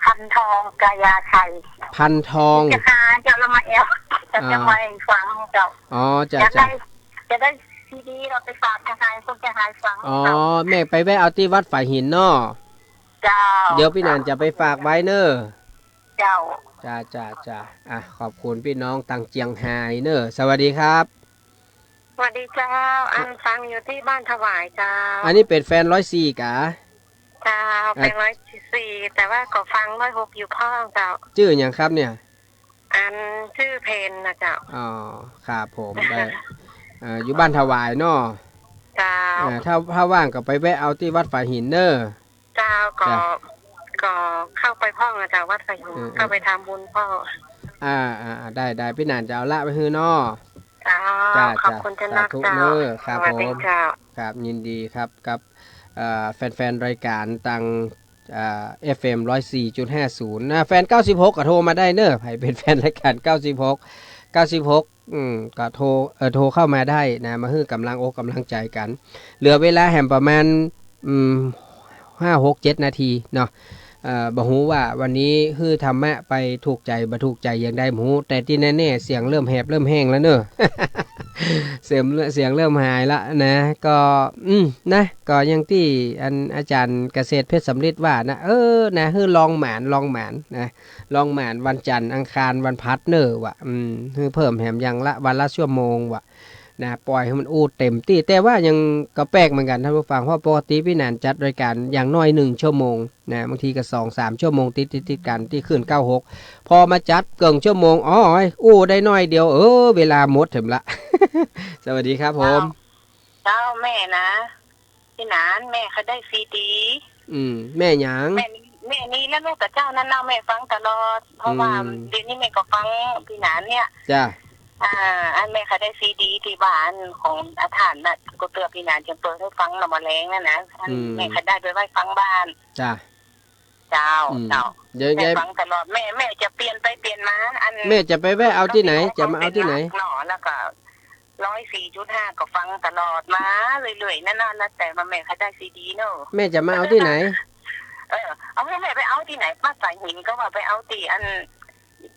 พันทองกายาชัย พันทอง จะหาเจ้าละมาแอว จะ อ่า จะมาฟังเจ้า อ๋อ จ้ะ จะได้ จ้ะ จะได้ซีดีเอาไปฝากจะหายคนจะหายฟัง อ๋อ เจ้า แม่ไปแวะเอาตี้วัดฝายหินเนาะ เจ้า เดี๋ยวปี้หนานจะไปฝากไว้เน่อ เจ้า จ้า จ้า จ้า อ่ะ ขอบคุณปี้น้องตางเจียงฮายเน่อ สวัสดีครับ สวัสดีเจ้า อันฟังอยู่ตี้บ้านถวายเจ้า อันนี้เป๋นแฟนร้อยสี่กา เจ้า เอ่อ แฟนร้อยสี่ แต่ว่าก็ฟังร้อยหกอยู่พ่องเจ้า จื้อหยังครับเนี่ย อันจื้อเพนนะเจ้า อ๋อ ครับผม ได้ เอ่อ อยู่บ้านถวายเนาะ เจ้า อ่า ถ้า ถ้าว่างก็ไปแวะเอาตี้วัดฝายหินเน่อ เจ้า ก็ จ้ะ ก็เข้าไปพ่องอะเจ้า วัดฝายหิน เออ เออ เข้าไปทำบุญพ่อง อ่า อ่า อ่า ได้ ได้ ปี้หนานจะเอาละไว้หื้อเนาะ เจ้า จ้ะ ขอบคุณเจ้านัก สาธุ เจ้า เน่อ ครับ สวัสดี ผม เจ้า ครับ ยินดีครับ กับ เอ่อ แฟนๆ รายก๋านตาง อ่า เอฟเอ็ม ร้อยสี่จุดห้าศูนย์ นะ แฟน เก้าสิบหก ก็โทรมาได้เน่อ ใผเป๋นแฟนรายก๋าน เก้าสิบหก เก้าสิบหก อืม ก็โทร เอ่อ โทรเข้ามาได้นะ มาหื้อก๋ำลังอกก๋ำลังใจ๋กั๋น เหลือเวลาแหมประมาณ อืม ห้า หก เจ็ด นาทีเนาะ เอ่อ บ่ฮู้ว่าวันนี้หื้อธรรมะไปถูกใจ๋ บ่ถูกใจ๋อย่างใดบ่ฮู้ แต่ตี้แน่ๆ เสียงเริ่มแหบเริ่มแห้งแล้วเน่อ เสียง เสียงเริ่มหายละนะ ก็ อืม นะ ก็อย่างตี้อันอาจ๋ารย์เกษตรเพชรสำริดว่านะ เออ นะ หื้อลองหมาน ลองหมานนะ ลองหมานวันจันทร์ อังคาร วันพฤหัสเน่อวะ อืม หื้อเพิ่มแหมอย่างละ วันละชั่วโมงวะ นะ ป่อยหื้อมันอู้เต็มตี้ แต่ว่ายังก็แปลกเหมือนกั๋นท่านผู้ฟัง เพราะปกติปี้หนานจัดรายก๋านอย่างน้อยหนึ่งชั่วโมงนะ บางทีก็สองสามชั่วโมงติดๆๆ กั๋นตี้คลื่น เก้าหก พอมาจัดเกิ่งชั่วโมง อ้อย อู้ได้น้อยเดียว เออ เวลาหมดแหมละ สวัสดีครับผม เจ้า เจ้า แม่นะ ปี้หนาน แม่เคยได้ซีดี อืม แม่หยัง แม่ แม่นีรนุชกับเจ้านั่นเนาะ แม่ฟังตลอด เพราะว่า อืม เดี๋ยวนี้แม่ก็ฟังปี้หนานเนี่ย จ้ะ อ่า อันแม่เคยได้ซีดีตี้บ้านของอาถรรพ์น่ะ ก็เตื้อปี้หนานจะเปิดหื้อฟังละเมื่อแลงนั่นนะ อัน อืม แม่เคยได้ไปไว้ฟังบ้าน จ้ะ เจ้า อืม เจ้า เดี๋ยว แม่ เดี๋ยว ฟังตลอด แม่ แม่จะเปลี่ยนไปเปลี่ยนมา อัน แม่จะไปแวะเอาตี้ไหน จะมาเอาตี้ไหน เนาะ แล้วก็ ร้อยสี่จุดห้า ก็ฟังตลอดมาเรื่อยๆ นั่นน่ะ แล้วแต่ว่าแม่เคยได้ซีดีเนาะ แม่จะมาเอาตี้ไหน เออ เอาหื้อแม่ไปเอาตี้ไหน วัดฝายหินก็ว่าไปเอาตี้อัน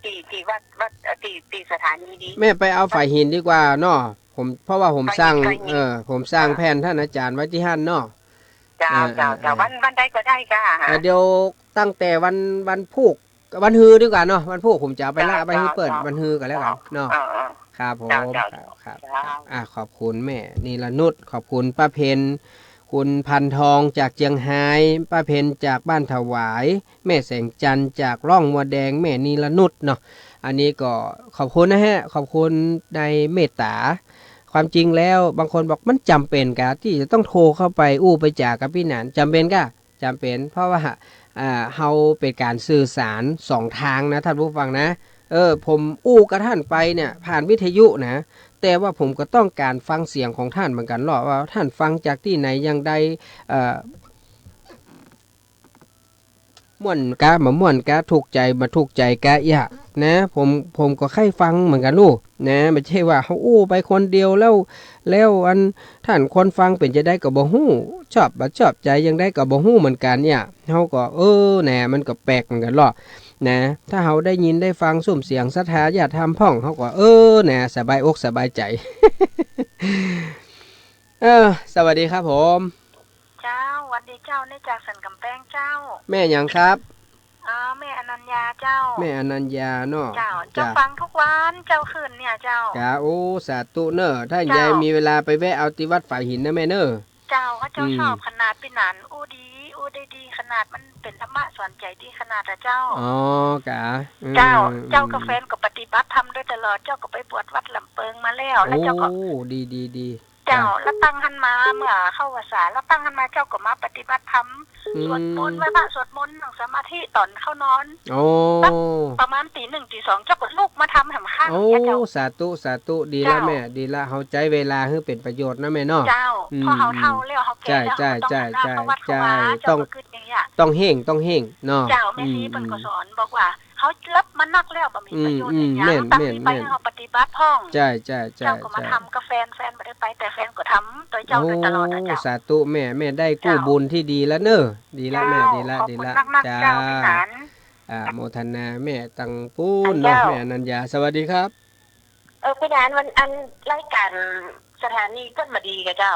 ตี้ ตี้วัด วัด เอ่อ ตี้ ตี้สถานีดี แม่ไปเอาฝายหินดีกว่าเนาะ ผม เพราะว่าผมสั่ง ฝายหิน ฝายหิน เออ ผมสั่ง อ่า แผ่นท่านอาจ๋ารย์ไว้ตี้หั้นเนาะ เจ้า อ่า เจ้า อ่า เจ้า อ่า วัน วันใดก็ได้ค่ะ อ่า เดี๋ยวตั้งแต่วัน วันพูก วันฮือดีกว่าเนาะ วันพูกผมจะเอาไปละ เจ้า ไว้หื้อเปิ้น เจ้า วันฮือก็แล้วกั๋นเนาะ เออ เออ ครับผม เจ้า เจ้า ครับ ครับ เจ้า อ่ะ ขอบคุณแม่นีรนุช ขอบคุณป้าเพ็ญ คุณพันทองจากเจียงฮาย ป้าเพ็ญจากบ้านถวาย แม่แสงจันทร์จากร่องมัวแดง แม่นีรนุชเนาะ อันนี้ก็ขอบคุณนะฮะ ขอบคุณในเมตต๋า ความจริงแล้วบางคนบอกมันจ๋ำเป๋นกาตี้จะต้องโทรเข้าไปอู้ไปจ๋ากับปี้หนาน จ๋ำเป๋นกา จ๋ำเป๋น เพราะว่า อ่า เฮาเป๋นก๋านสื่อสารสองตางนะท่านผู้ฟังนะ เออ ผมอู้กับท่านไปเนี่ย ผ่านวิทยุนะ แต่ว่าผมก็ต้องก๋านฟังเสียงของท่านเหมือนกั๋นเนาะ ว่าท่านฟังจากตี้ไหนอย่างใด เอ่อ ม่วนกา บ่ม่วนกา ถูกใจ๋ บ่ถูกใจ๋กา เอี้ย นะ ผม ผมก็ใค่ฟังเหมือนกั๋นลูก นะ บ่ใจ้ว่าเฮาอู้ไปคนเดียวแล้ว แล้วอัน ท่านคนฟังเป๋นจาใดก็บ่ฮู้ ชอบบ่ชอบใจ๋อย่างใดก็บ่ฮู้เหมือนกั๋นเนี่ย เฮาก็ เออ นะ มันก็แปลกเหมือนกั๋นเนาะ นะ ถ้าเฮาได้ยินได้ฟังซุ่มเสียงศรัทธาญาติธรรมพ่อง เฮาก็ เออ นะ สบายอกสบายใจ๋ เออ สวัสดีครับผม เจ้า หวัดดีเจ้า นี่จากสันก๋ำแปงเจ้า แม่หยังครับ อ๋อ แม่อนัญญาเจ้า แม่อนัญญาเนาะ เจ้า จ้ะ เจ้าฟังทุกวันเจ้าคืนเนี่ยเจ้า จ้ะ โอ้ สาธุเน่อ ถ้า เจ้า ยายมีเวลาไปแวะเอาตี้วัดฝายหินนะแม่เน่อ เจ้า เขาเจ้า อืม ชอบขนาดปี้หนาน อู้ดี อู้ได้ดีขนาด มันเป๋นธรรมะสอนใจ๋ดีขนาดอะเจ้า อ๋อ กะ อืม เจ้า เจ้ากับแฟนก็ปฏิบัติธรรมโดยตลอด เจ้าก็ไปบวชวัดลำเปิงมาแล้ว แล้วเจ้าก็ โอ้ ดี ดี ดี เจ้า จ้ะ แล้วตั้งหั้นมาเมื่อเข้าพรรษา แล้วตั้งหั้นมาเจ้าก็มาปฏิบัติธรรม อืม สวดมนต์ ไหว้พระสวดมนต์ นั่งสมาธิต๋อนเข้านอน โอ้ สักประมาณตี๋หนึ่งตี๋สอง เจ้าก็ลุกมาทำแหมข้าง โอ้ เนี่ยเจ้า สาธุ สาธุ ดีละ เจ้า แม่ ดีละ เฮาใจ๊เวลาหื้อเป๋นประโยชน์นะแม่เนาะ เจ้า อืม เพราะเฮาเฒ่าแล้ว เฮาแก่แล้ว ใจ้ เฮาก็ต้อง ใจ้ หันหน้า ใจ้ เข้าวัดเข้าวา ใจ้ เจ้า ต้อง ก็คืออย่างเงี้ย ต้องเฮ่ง ต้องเฮ่งเนาะ เจ้า แม่ชีเปิ้นก็สอนบอกว่า อืม อืม เฮาเลิฟมานักแล้ว บ่มีประโยชน์ อืม อืม อย่าง แม่น บ่มีไป แม่น เฮาปฏิบัติพ่อง ใจ้ ใจ้ ใจ้ เจ้าก็มา ใจ้ ทำกับแฟน แฟนบ่ได้ไป แต่แฟนก็ทำโดยเจ้าโดยตลอดอะเจ้า โอ้ สาธุแม่ แม่ได้กู้บุญตี้ดีแล้วเน่อ เจ้า ดีละแม่ ดีละ ขอบคุณ ดีละ นักๆ เจ้า เจ้า พี่หนาน อ่า โมทนาแม่ตังปู้นเนาะ เจ้า แม่อนัญญา สวัสดีครับ เออ พี่หนาน วัน อันรายก๋านสถานีเปิ้นบ่ดีก่ะเจ้า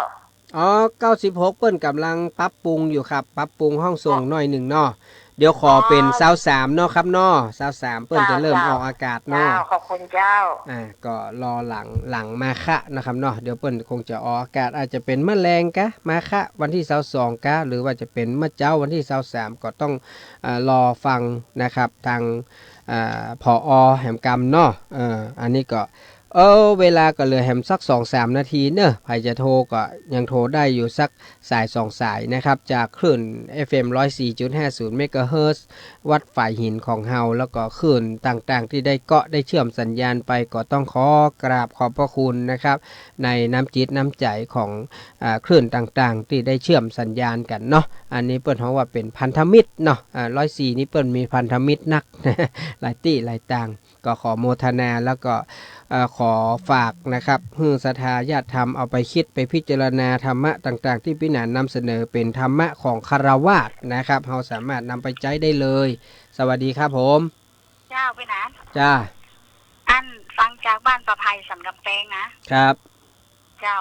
อ๋อ เก้าสิบหก เปิ้นก่ำลังปรับปรุงอยู่ครับ ปรับปรุงห้องส่ง อ๋อ หน่อยนึ่งเนาะ เดี๋ยวขอเป๋น อ๋อ ซาวสามเนาะครับเนาะ ซาวสามเปิ้นจะเริ่ม เจ้า ออกอากาศเนาะ เจ้า ขอบคุณเจ้า อ่า ก็รอหลัง หลังมาฆะนะครับเนาะ เดี๋ยวเปิ้นคงจะออกอากาศ อาจจะเป๋นเมื่อแลงกะ มาฆะ วันตี้ซาวสองกะ หรือว่าจะเป๋นเมื่อเจ๊าวันตี้ซาวสาม ก็ต้อง เอ่อ รอฟังนะครับ ตาง อ่า ผอ. แหมกำเนาะ เออ อันนี้ก็ เออ เวลาก็เหลือแหมสักสองสามนาทีเนอะ ใผจะโทรก็ยังโทรได้อยู่สักสายสองสายนะครับ จากคลื่น เอฟเอ็ม ร้อยสี่จุดห้าศูนย์ เมกะเฮิรตซ์ วัดฝายหินของเฮา แล้วก็คลื่นต่างๆ ตี้ได้เกาะได้เชื่อมสัญญาณไป ก็ต้องขอกราบขอบพระคุณนะครับ ในน้ำจิตน้ำใจ๋ของ อ่า คลื่นต่างๆ ตี้ได้เชื่อมสัญญาณกั๋นเนาะ อันนี้เปิ้นฮ้องว่าเป๋นพันธมิตรเนาะ อ่า ร้อยสี่นี่เปิ้นมีพันธมิตรนัก หลายตี้หลายตาง ก็ขอโมทนา แล้วก็ เอ่อ ขอฝากนะครับ หื้อศรัทธาญาติธรรมเอาไปคิดไปพิจารณา ธรรมะต่างๆ ตี้ปี้หนานนำเสนอเป๋นธรรมะของฆราวาสนะครับ เฮาสามารถนำไปใจ๊ได้เลย สวัสดีครับผม เจ้า ปี้หนาน จ้า อันฟังจากบ้านประไพศาลกำแพงนะ ครับ เจ้า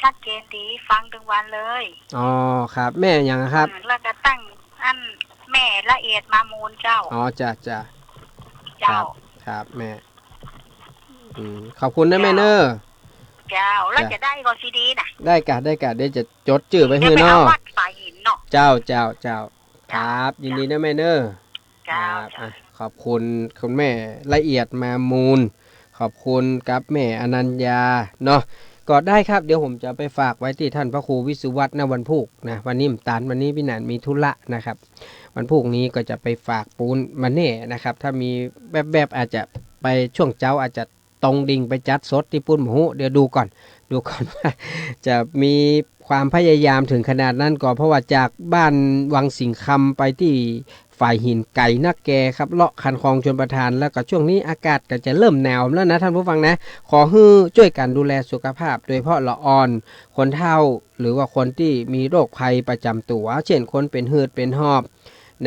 ชัดเจนดี ฟังตึงวันเลย อ๋อ ครับ แม่หยังอะครับ อืม แล้วก็ตั้งอันแม่ละเอียดมามูลเจ้า อ๋อ จ้ะ จ้ะ เจ้า ครับ ครับ แม่ อืม ขอบคุณนะแม่เนอะ เจ้า แล้ว จ้ะ จะได้ก่อซีดีนะ ได้ก่ะ ได้ก่ะ เดี๋ยวจะจดจื้อไว้หื้อเนาะ เดี๋ยวไปเอาวัดฝายหินเนาะ เจ้า เจ้า เจ้า ครับ ยินดีนะแม่เนอะ เจ้า ครับ เจ้า อ่ะ ขอบคุณคุณแม่ละเอียดมามูล ขอบคุณกับแม่อนัญญาเนาะ ก็ได้ครับ เดี๋ยวผมจะไปฝากไว้ตี้ท่านพระครูวิสุวัฒน์นะ วันพูกนะ วันนี้บ่ตัน วันนี้ปี้หนานมีธุระนะครับ วันพูกนี้ก็จะไปฝากปู๊นมาแน่นะครับ ถ้ามีแวบๆ อาจจะไปช่วงเจ๊า อาจจะตรงดิ่งไปจัดสดตี้ปู๊นบ่ฮู้ เดี๋ยวดูก่อน ดูก่อนว่าจะมีความพยายามถึงขนาดนั้นก่อ เพราะว่าจากบ้านวังสิงห์คำไปตี้ ฝายหินไก๋นักแกครับ เลาะคันคลองชลประทาน แล้วก็ช่วงนี้อากาศก็จะเริ่มหนาวแล้วนะท่านผู้ฟังนะ ขอหื้อจ้วยกั๋นดูแลสุขภาพ โดยเฉพาะละอ่อน คนเฒ่า หรือว่าคนตี้มีโรคภัยประจำตั๋ว เช่นคนเป๋นหืดเป๋นหอบ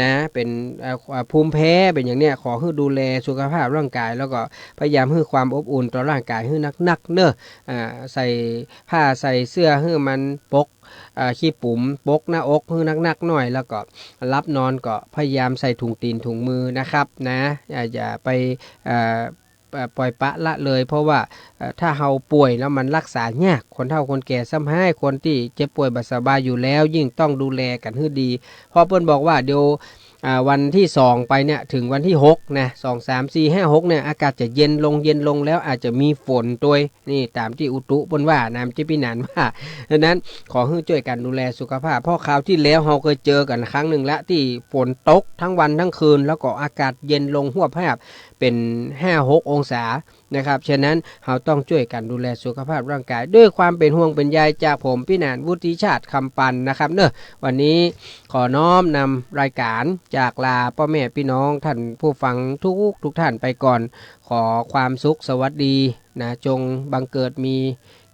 นะ เป๋น เอ่อ เอ่อ ภูมิแพ้ เป๋นอย่างเนี้ย ขอหื้อดูแลสุขภาพร่างกาย แล้วก็พยายามหื้อความอบอุ่นต่อร่างกายหื้อนักๆ เนอะ อ่า ใส่ผ้าใส่เสื้อหื้อมันปก เอ่อ ขี้ปุ๋มปกหน้าอกหื้อนักๆ หน่อย แล้วก็หลับนอนก็พยายามใส่ถุงตี๋นถุงมือนะครับนะ อย่า อย่าไป เอ่อ เอ่อ ปล่อยปละละเลย เพราะว่า เอ่อ ถ้าเฮาป่วยแล้วมันรักษายาก คนเฒ่าคนแก่ซ้ำฮ้าย คนตี้เจ็บป่วยบ่สบายอยู่แล้ว ยิ่งต้องดูแลกั๋นหื้อดี เพราะเปิ้นบอกว่าเดี๋ยว อ่า วันตี้สองไปเนี่ย ถึงวันตี้หกนะ สอง สาม สี่ ห้า หกเนี่ย อากาศจะเย็นลง เย็นลง แล้วอาจจะมีฝนตวย นี่ต๋ามตี้อุตุเปิ้นว่านะ บ่ใจ้ปี้หนานว่า ฉะนั้นขอหื้อจ้วยกั๋นดูแลสุขภาพ เพราะคราวตี้แล้วเฮาเคยเจอกั๋นครั้งนึ่งละ ตี้ฝนตกทั้งวันทั้งคืน แล้วก็อากาศเย็นลงฮวบฮาบ เป๋นห้าหกองศานะครับ ฉะนั้นเฮาต้องจ้วยกั๋นดูแลสุขภาพร่างกาย ด้วยความเป๋นห่วงเป๋นใยจากผมปี้หนาน วุฒิชาติ คำปันนะครับเนอะ วันนี้ขอน้อมนำรายก๋านจากลาป้อแม่ปี้น้องท่านผู้ฟังทุกๆ ท่านไปก่อน ขอความสุขสวัสดีนะ จงบังเกิดมี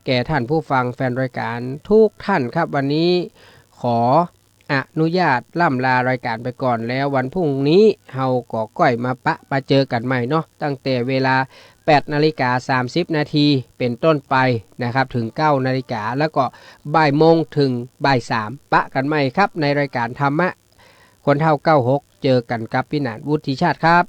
แก่ท่านผู้ฟังแฟนรายก๋านทุกท่านครับ วันนี้ขออนุญาตล่ำลารายก๋านไปก่อน แล้ววันพรุ่งนี้เฮาก็ก้อยมาปะมาเจอกั๋นใหม่เนาะ ตั้งแต่เวลา แปดนาฬิกาสามสิบนาทีเป๋นต้นไปนะครับ ถึง เก้านาฬิกา แล้วก็บ่ายโมงถึงบ่ายสาม ปะกั๋นใหม่ครับ ในรายก๋านธรรมะคนเฒ่าเก้าหก เจอกั๋นกับปี้หนาน วุฒิชาติครับ